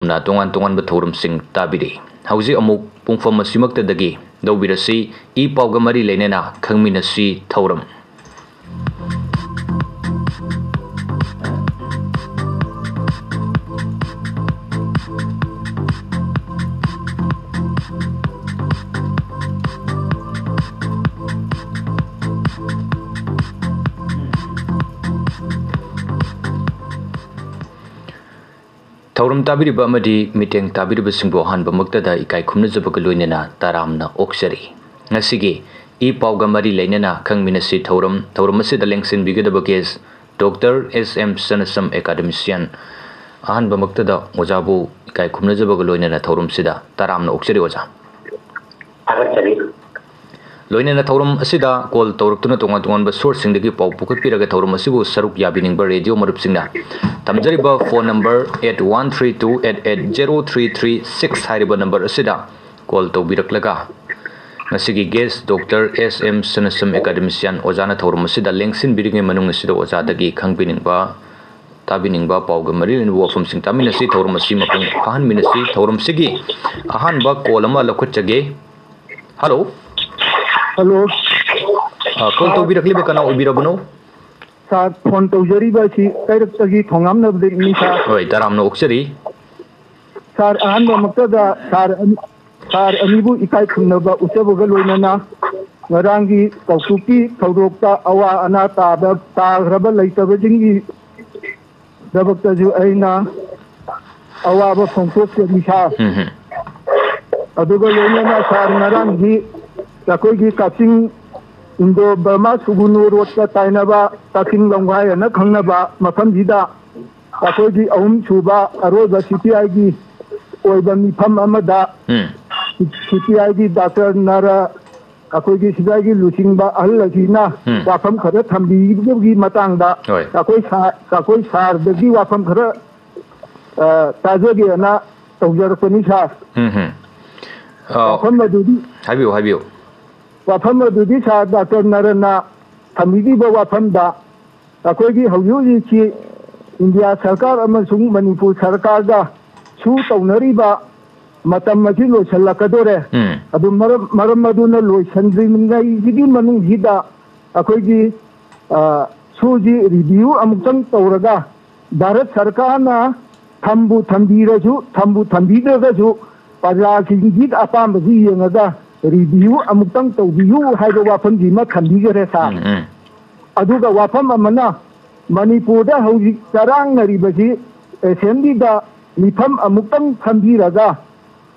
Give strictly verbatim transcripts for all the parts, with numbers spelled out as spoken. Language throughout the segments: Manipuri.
ꯅ ꯇꯣꯉꯥꯟ ꯇꯣꯉꯥꯟꯕ ꯊꯧꯔꯝꯁꯤꯡ ꯇꯥꯕꯤꯔꯤ꯫ ꯍꯧꯖꯤꯛ ꯑꯃꯨꯛ ꯄꯨꯡꯐꯝ ꯑꯁꯤꯃꯛꯇꯗꯒꯤ ꯂꯧꯕꯤꯔꯁꯤ, ꯏ ꯄꯥꯎꯒ ꯃꯔꯤ ꯂꯩꯅꯅ ꯈꯪꯃꯤꯟꯅꯁꯤ ꯊꯧꯔꯝ꯫ ꯊꯧꯔꯝ ꯇꯥꯕꯤꯔꯤꯕ ꯑꯃꯗꯤ ꯃꯤꯠꯌꯦꯡ ꯇꯥꯕꯤꯔꯤꯕꯁꯤꯡꯕꯨ ꯑꯍꯥꯟꯕꯃꯛꯇꯗ ꯏꯀꯥꯏ ꯈꯨꯝꯅꯖꯕꯒ ꯂꯣꯏꯅꯅ ꯇꯔꯥꯝꯅ ꯑꯣꯛꯆꯔꯤ꯫ ꯉꯁꯤꯒꯤ ꯏ ꯄꯥꯎꯒ ꯃꯔꯤ ꯂꯩꯅꯅ ꯈꯪꯃꯤꯟꯅꯁꯤ ꯊꯧꯔꯝ, ꯊꯧꯔꯝ ꯑꯁꯤꯗ ꯂꯦꯡꯁꯤꯟꯕꯤꯒꯗꯕ gas doctor S M Sanasam, ꯑꯦꯀꯥꯗꯦꯃꯤꯁꯤꯌꯥꯟ꯫ ꯑꯍꯥꯟꯕꯃꯛꯇꯗ ꯑꯣꯖꯥꯕꯨ ꯏꯀꯥꯏ ꯈꯨꯝꯅꯖꯕꯒ ꯂꯣꯏꯅꯅ ꯊꯧꯔꯝꯁꯤꯗ ꯇꯔꯥꯝꯅ ꯑꯣꯛꯆꯔꯤ ꯑꯣꯖꯥ꯫ ꯊꯥꯒꯠꯆꯔꯤ꯫ ꯂꯣꯏꯅꯅ ꯊꯧꯔꯝ ꯑꯁꯤꯗ ꯀꯣꯜ ꯇꯧꯔꯛꯇꯨꯅ ꯇꯣꯉꯥꯟ ꯇꯣꯉꯥꯟꯕ ꯁꯣꯔꯁꯁꯤꯡꯗꯒꯤ ꯄꯥꯎ ꯄꯨꯈꯠꯄꯤꯔꯒ ꯊꯧꯔꯝ ꯑꯁꯤꯕꯨ ꯁꯔꯨꯛ ꯌꯥꯕꯤꯅꯤꯡꯕ ꯔꯦꯗꯤꯑꯣ ꯃꯔꯨꯞꯁꯤꯡꯅ ꯊꯝꯖꯔꯤꯕ phone number eight one three two eight eight zero three three six ꯍꯥꯏꯔꯤꯕ ꯅꯝꯕꯔ ꯑꯁꯤꯗ ꯀꯣꯜ ꯇꯧꯕꯤꯔꯛꯂꯒ ꯉꯁꯤꯒꯤ guest doctor S M Sanasam, academician ꯑꯣꯖꯥꯅ ꯊꯧꯔꯝ ꯑꯁꯤꯗ ꯂꯦꯡꯁꯤꯟꯕꯤꯔꯤꯉꯩ ꯃꯅꯨꯡ ꯑꯁꯤꯗ ꯑꯣꯖꯥꯗꯒꯤ ꯈꯪꯕꯤꯅꯤꯡꯕ, ꯇꯥꯕꯤꯅꯤꯡꯕ ꯄꯥꯎꯒ ꯃꯔꯤ ꯂꯩꯅꯕ ꯋꯥꯐꯝꯁꯤꯡ ꯇꯥꯃꯤꯟꯅꯁꯤ꯫ ꯊꯧꯔꯝ ꯑꯁꯤ ꯃꯄꯨꯡ ꯐꯥꯍꯟꯃꯤꯟꯅꯁꯤ꯫ ꯊꯧꯔꯝꯁꯤꯒꯤ ꯑꯍꯥꯟꯕ ꯀꯣꯜ ꯑꯃ ꯂꯧꯈꯠꯆꯒꯦ꯫ ꯍꯜꯂꯣ꯫ ꯍꯜꯂꯣ꯫ ꯑ, ꯀꯣꯜ ꯇꯧꯕꯤꯔꯛꯂꯤꯕ ꯀꯅꯥ ꯑꯣꯏꯕꯤꯔꯕꯅꯣ? ꯁꯥꯔ, ꯐꯣꯟ ꯇꯧꯖꯔꯤꯕ ꯑꯁꯤ ꯀꯩꯔꯛꯇꯒꯤ ꯊꯣꯉꯥꯝ ꯅꯕꯗꯤꯞꯅꯤ, ꯁꯥꯔ꯫ ꯍꯣꯏ, ꯇꯔꯥꯝꯅ ꯑꯣꯛꯆꯔꯤ꯫ ꯁꯥꯔ, ꯑꯍꯥꯟꯕꯃꯛꯇꯗ ꯁꯥꯔ ꯑꯅꯤ, ꯁꯥꯔ ꯑꯅꯤꯕꯨ ꯏꯀꯥꯏ ꯈꯨꯝꯅꯕ ꯎꯠꯆꯕꯒ ꯂꯣꯏꯅꯅ ꯉꯔꯥꯡꯒꯤ ꯀꯧꯇ꯭ꯔꯨꯛꯀꯤ ꯊꯧꯗꯣꯛꯇ ꯑꯋꯥ ꯑꯅꯥ ꯇꯥꯕ, ꯇꯥꯈ꯭ꯔꯕ ꯂꯩꯇꯕꯁꯤꯡꯒꯤ ꯗꯃꯛꯇꯁꯨ ꯑꯩꯅ ꯑꯋꯥꯕ ꯐꯣꯡꯗꯣꯛꯆꯔꯤ, ꯁꯥꯔ꯫ ꯎꯝ ꯍꯝ꯫ ꯑꯗꯨꯒ ꯂꯣꯏꯅꯅ ꯁꯥꯔ, ꯉꯔꯥꯡꯒꯤ ꯑꯩꯈꯣꯏꯒꯤ ꯀꯛꯆꯤꯡ ꯏꯟꯗꯣ ꯕꯔꯃꯥ ꯁꯨꯒꯨꯅꯨ ꯔꯣꯗꯇ ꯇꯥꯏꯅꯕ ꯀꯛꯆꯤꯡ ꯂꯝꯈꯥꯏ ꯍꯥꯏꯅ ꯈꯪꯅꯕ ꯃꯐꯝꯁꯤꯗ ꯑꯩꯈꯣꯏꯒꯤ ꯑꯍꯨꯝꯁꯨꯕ ꯑꯔꯣꯏꯕ ꯁꯤ ꯄꯤ ꯑꯥꯏꯒꯤ ꯑꯣꯏꯕ ꯃꯤꯐꯝ ꯑꯃꯗ ꯎꯝ꯫ ꯁꯤ ꯄꯤ ꯑꯥꯏꯒꯤ ꯗꯥꯛꯇꯔ ꯅꯔ ꯑꯩꯈꯣꯏꯒꯤ ꯁꯤꯐꯥꯏꯒꯤ ꯂꯨꯆꯤꯡꯕ ꯑꯍꯜ ꯑꯁꯤꯅ ꯎꯝ꯫ ꯋꯥꯐꯝ ꯈꯔ ꯊꯝꯕꯤꯕꯒꯤ ꯃꯇꯥꯡꯗ ꯍꯣꯏ꯫ ꯑꯩꯈꯣꯏ ꯁꯥ-, ꯑꯩꯈꯣꯏ ꯁꯥꯔꯗꯒꯤ ꯋꯥꯐꯝ ꯈꯔ, ꯑ, ꯇꯥꯖꯒꯦꯅ ꯇꯧꯖꯔꯛꯄꯅꯤ, ꯁꯥꯔ꯫ ꯎꯝ ꯍꯝ꯫ ꯑ, ꯋꯥꯐꯝ ꯑꯗꯨꯗꯤ ꯍꯥꯏꯕꯤꯌꯨ, ꯍꯥꯏꯕꯤꯌꯨ꯫ ꯋꯥꯐꯝ ꯑꯗꯨꯗꯤ ꯁꯥꯔ, ꯗꯥꯛꯇꯔ ꯅꯔꯟꯅ ꯊꯝꯕꯤꯔꯤꯕ ꯋꯥꯐꯝꯗ ꯑꯩꯈꯣꯏꯒꯤ ꯍꯧꯖꯤꯛ ꯍꯧꯖꯤꯛꯁꯤ ꯏꯟꯗꯤꯌꯥ ꯁꯔꯀꯥꯔ ꯑꯃꯁꯨꯡ ꯃꯅꯤꯄꯨꯔ ꯁꯔꯀꯥꯔꯒ ꯁꯨ ꯇꯧꯅꯔꯤꯕ ꯃꯇꯝ ꯑꯁꯤ ꯂꯣꯏꯁꯤꯜꯂꯛꯀꯗꯣꯔꯦ꯫ ꯎꯝ꯫ ꯑꯗꯨ ꯃꯔꯝ, ꯃꯔꯝ ꯑꯗꯨꯅ ꯂꯣꯏꯁꯤꯟꯗ꯭ꯔꯤꯉꯩꯒꯤ ꯃꯅꯨꯡꯁꯤꯗ ꯑꯩꯈꯣꯏꯒꯤ, ꯑ, ꯁꯨꯁꯤ review ꯑꯃꯨꯛꯇꯪ ꯇꯧꯔꯒ, ꯚꯥꯔꯠ ꯁꯔꯀꯥꯔꯅ ꯊꯝꯕꯨ ꯊꯝꯕꯤꯔꯁꯨ, ꯊꯝꯕꯨ ꯊꯝꯕꯤꯗ꯭ꯔꯒꯁꯨ, ꯄ꯭ꯔꯖꯥꯁꯤꯡꯒꯤ ꯑꯄꯥꯝꯕꯁꯤ ꯌꯦꯡꯉꯒ review ꯑꯃꯨꯛꯇꯪ ꯇꯧꯕꯤꯌꯨ ꯍꯥꯏꯕ ꯋꯥꯐꯝꯁꯤꯃ ꯊꯝꯕꯤꯈ꯭ꯔꯦ, ꯁꯥꯔ꯫ ꯎꯝ, ꯎꯝ꯫ ꯑꯗꯨꯒ ꯋꯥꯐꯝ ꯑꯃꯅ, ꯃꯅꯤꯄꯨꯔꯗ ꯍꯧꯖꯤꯛ ꯆꯔꯥꯡꯅꯔꯤꯕꯁꯤ ꯑꯦꯁꯦꯝꯕ꯭ꯂꯤꯗ ꯃꯤꯐꯝ ꯑꯃꯨꯛꯇꯪ ꯊꯝꯕꯤꯔꯒ,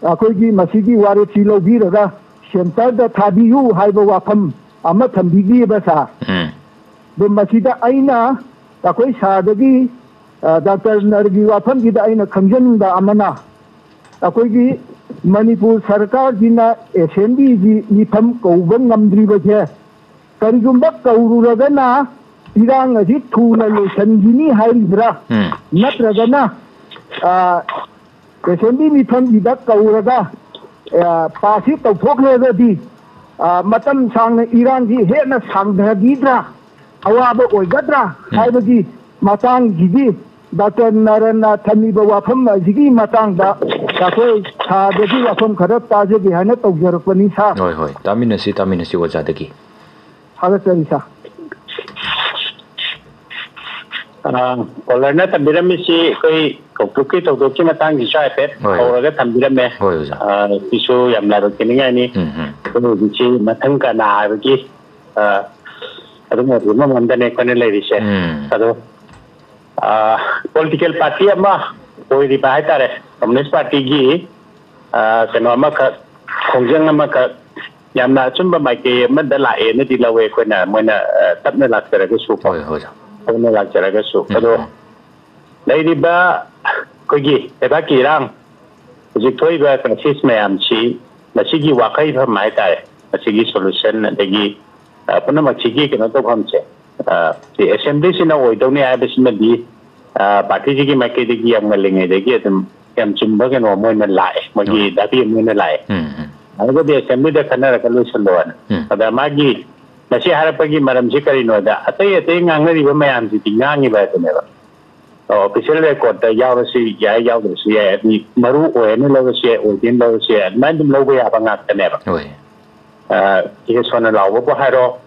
ꯑꯩꯈꯣꯏꯒꯤ ꯃꯁꯤꯒꯤ ꯋꯥꯔꯦꯞꯁꯤ ꯂꯧꯕꯤꯔꯒ ꯁꯦꯟꯇꯔꯗ ꯊꯥꯕꯤꯌꯨ ꯍꯥꯏꯕ ꯋꯥꯐꯝ ꯑꯃ ꯊꯝꯕꯤꯈꯤꯑꯕ, ꯁꯥꯔ꯫ ꯎꯝ꯫ ꯑꯗꯣ ꯃꯁꯤꯗ ꯑꯩꯅ ꯑꯩꯈꯣꯏ ꯁꯥꯔꯗꯒꯤ, ꯑ, ꯗꯥꯛꯇꯔ ꯅꯔꯒꯤ ꯋꯥꯐꯝꯁꯤꯗ ꯑꯩꯅ ꯈꯪꯖꯅꯤꯡꯕ ꯑꯃꯅ, ꯑꯩꯈꯣꯏꯒꯤ ꯃꯅꯤꯄꯨꯔ ꯁꯔꯀꯥꯔꯁꯤꯅ ꯑꯦꯁꯦꯝꯕ꯭ꯂꯤꯒꯤ ꯃꯤꯐꯝ ꯀꯧꯕ ꯉꯝꯗ꯭ꯔꯤꯕꯁꯦ, ꯀꯔꯤꯒꯨꯝꯕ ꯀꯧꯔꯨꯔꯒꯅ ꯏꯔꯥꯡ ꯑꯁꯤ ꯊꯨꯅ ꯂꯣꯏꯁꯤꯟꯈꯤꯅꯤ ꯍꯥꯏꯔꯤꯕ꯭ꯔꯥ? ꯎꯝ꯫ ꯅꯠꯇ꯭ꯔꯒꯅ, ꯑ, ꯑꯦꯁꯦꯝꯕ꯭ꯂꯤ ꯃꯤꯐꯝꯁꯤꯗ ꯀꯧꯔꯒ, ꯑ, ꯄꯥꯁꯁꯤ ꯇꯧꯊꯣꯛꯈ꯭ꯔꯒꯗꯤ, ꯑ, ꯃꯇꯝ ꯁꯥꯡꯅ ꯏꯔꯥꯡꯁꯤ ꯍꯦꯟꯅ ꯁꯥꯡꯊꯈꯤꯗ꯭ꯔꯥ, ꯑꯋꯥꯕ ꯑꯣꯏꯒꯗ꯭ꯔꯥ ꯎꯝ꯫ ꯍꯥꯏꯕꯒꯤ ꯃꯇꯥꯡꯁꯤꯒꯤ ꯗꯥꯛꯇꯔ ꯅꯥꯔꯟꯅ ꯊꯝꯃꯤꯕ ꯋꯥꯐꯝ ꯑꯁꯤꯒꯤ ꯃꯇꯥꯡꯗ ꯑꯩꯈꯣꯏ ꯁꯥꯔꯗꯒꯤ ꯋꯥꯐꯝ ꯈꯔ ꯇꯥꯖꯒꯦ ꯍꯥꯏꯅ ꯇꯧꯖꯔꯛꯄꯅꯤ, ꯁꯥꯔ꯫ ꯍꯣꯏ, ꯍꯣꯏ, ꯇꯥꯃꯤꯟꯅꯁꯤ, ꯇꯥꯃꯤꯟꯅꯁꯤ ꯑꯣꯖꯥꯗꯒꯤ꯫ ꯊꯥꯒꯠꯆꯔꯤ, ꯁꯥꯔ꯫ ꯑ, ꯀꯣꯂꯔꯅ ꯊꯝꯕꯤꯔꯝꯃꯤꯁꯤ ꯑꯩꯈꯣꯏ ꯀꯧꯇ꯭ꯔꯨꯛꯀꯤ ꯊꯧꯗꯣꯛꯀꯤ ꯃꯇꯥꯡꯒꯤꯁꯨ ꯍꯥꯏꯐꯦꯠ ꯍꯣꯏ, ꯍꯣꯏ꯫ ꯍꯧꯔꯒ ꯊꯝꯕꯤꯔꯝꯃꯦ꯫ ꯍꯣꯏ, ꯑꯣꯖꯥ꯫ ꯑ, ꯁꯤꯁꯨ ꯌꯥꯝ ꯂꯥꯏꯕꯛ ꯊꯤꯅꯤꯡꯉꯥꯏꯅꯤ꯫ ꯎꯝ, ꯎꯝ꯫ ꯑꯩꯈꯣꯏ ꯍꯧꯖꯤꯛꯁꯤ ꯃꯊꯪ ꯀꯅꯥ ꯍꯥꯏꯕꯒꯤ, ꯑ, ꯑꯗꯨꯝ ꯑꯗꯨꯝ ꯑꯃꯗꯅꯦ ꯑꯩꯈꯣꯏꯅ ꯂꯩꯔꯤꯁꯦ꯫ ꯎꯝ꯫ ꯑꯗꯣ, ꯑ, ꯄꯣꯂꯤꯇꯤꯀꯦꯜ ꯄꯥꯔꯇꯤ ꯑꯃ ꯑꯣꯏꯔꯤꯕ ꯍꯥꯏꯇꯥꯔꯦ, ꯀꯝꯃꯨꯅꯤꯁ ꯄꯥꯔꯇꯤꯒꯤ, ꯑ, ꯀꯩꯅꯣ ꯑꯃꯈꯛ, ꯈꯣꯡꯖꯪ ꯑꯃꯈꯛ ꯌꯥꯝꯅ ꯑꯆꯨꯝꯕ ꯃꯥꯏꯀꯩ ꯑꯃꯗ ꯂꯥꯛꯑꯦꯅꯗꯤ ꯂꯧꯋꯦ ꯑꯩꯈꯣꯏꯅ, ꯃꯣꯏꯅ, ꯑ, ꯇꯞꯅ ꯂꯥꯛꯆꯔꯒꯁꯨ ꯀꯣ꯫ ꯍꯣꯏ, ꯍꯣꯏ, ꯑꯣꯖꯥ꯫ ꯇꯞꯅ ꯂꯥꯛꯆꯔꯒꯁꯨ꯫ ꯎꯝ, ꯑꯗꯣ ꯎꯝ꯫ ꯂꯩꯔꯤꯕ ꯑꯩꯈꯣꯏꯒꯤ ꯂꯩꯕꯥꯛꯀꯤ ꯏꯔꯥꯡ, ꯍꯧꯖꯤꯛ ꯊꯣꯛꯏꯕ ꯀ꯭ꯔꯥꯏꯁꯤꯁ ꯃꯌꯥꯝꯁꯤ, ꯃꯁꯤꯒꯤ ꯋꯥꯈꯩꯐꯝ ꯍꯥꯏꯇꯥꯔꯦ, ꯃꯁꯤꯒꯤ ꯁꯣꯂꯨꯁꯟ, ꯑꯗꯒꯤ, ꯑ, ꯄꯨꯝꯅꯃꯛꯁꯤꯒꯤ ꯀꯩꯅꯣ ꯇꯧꯐꯝꯁꯦ, ꯑ, ꯁꯤ ꯑꯦꯁꯦꯝꯕ꯭ꯂꯤꯁꯤꯅ ꯑꯣꯏꯗꯧꯅꯤ ꯍꯥꯏꯕꯁꯤꯃꯗꯤ, ꯑ, ꯄꯥꯔꯇꯤꯁꯤꯒꯤ ꯃꯥꯏꯀꯩꯗꯒꯤ ꯌꯥꯝ ꯉꯜꯂꯤꯉꯩꯗꯒꯤ ꯑꯗꯨꯝ ꯌꯥꯝ ꯆꯨꯝꯕ ꯀꯩꯅꯣ ꯑꯃ ꯑꯣꯏꯅ ꯂꯥꯛꯑꯦ, ꯃꯣꯏꯒꯤ ꯎꯝ꯫ ꯗꯥꯕꯤ ꯑꯃ ꯑꯣꯏꯅ ꯂꯥꯛꯑꯦ꯫ ꯎꯝ, ꯎꯝ꯫ ꯑꯗꯨꯒꯗꯤ ꯑꯦꯁꯦꯝꯕ꯭ꯂꯤꯗ ꯈꯟꯅꯔꯒ ꯂꯣꯏꯁꯤꯜꯂꯣꯅ꯫ ꯎꯝ꯫ ꯑꯗ ꯃꯥꯒꯤ ꯃꯁꯤ ꯍꯥꯏꯔꯛꯄꯒꯤ ꯃꯔꯝꯁꯤ ꯀꯔꯤꯅꯣꯗ, ꯑꯇꯩ ꯑꯇꯩ ꯉꯥꯡꯅꯔꯤꯕ ꯃꯌꯥꯝꯁꯤꯗꯤ ꯉꯥꯡꯉꯤꯕ ꯍꯥꯏꯗꯨꯅꯦꯕ꯫ ꯑꯣꯐꯤꯁꯤꯌꯦꯜ ꯔꯦꯀꯣꯔꯗꯇ ꯌꯥꯎꯔꯁꯨ ꯌꯥꯏ, ꯌꯥꯎꯗ꯭ꯔꯁꯨ ꯌꯥꯏ, ꯍꯥꯏꯗꯤ ꯃꯔꯨ ꯑꯣꯏꯅ ꯂꯧꯔꯁꯨ ꯌꯥꯏ, ꯑꯣꯏꯗꯦꯅ ꯂꯧꯔꯁꯨ ꯌꯥꯏ, ꯑꯗꯨꯃꯥꯏꯅ ꯑꯗꯨꯝ ꯂꯧꯕ ꯌꯥꯕ ꯉꯥꯛꯇꯅꯦꯕ꯫ ꯍꯣꯏ꯫ ꯀꯦꯁꯣꯅ ꯂꯥꯎꯕꯕꯨ ꯍꯥꯏꯔꯣ,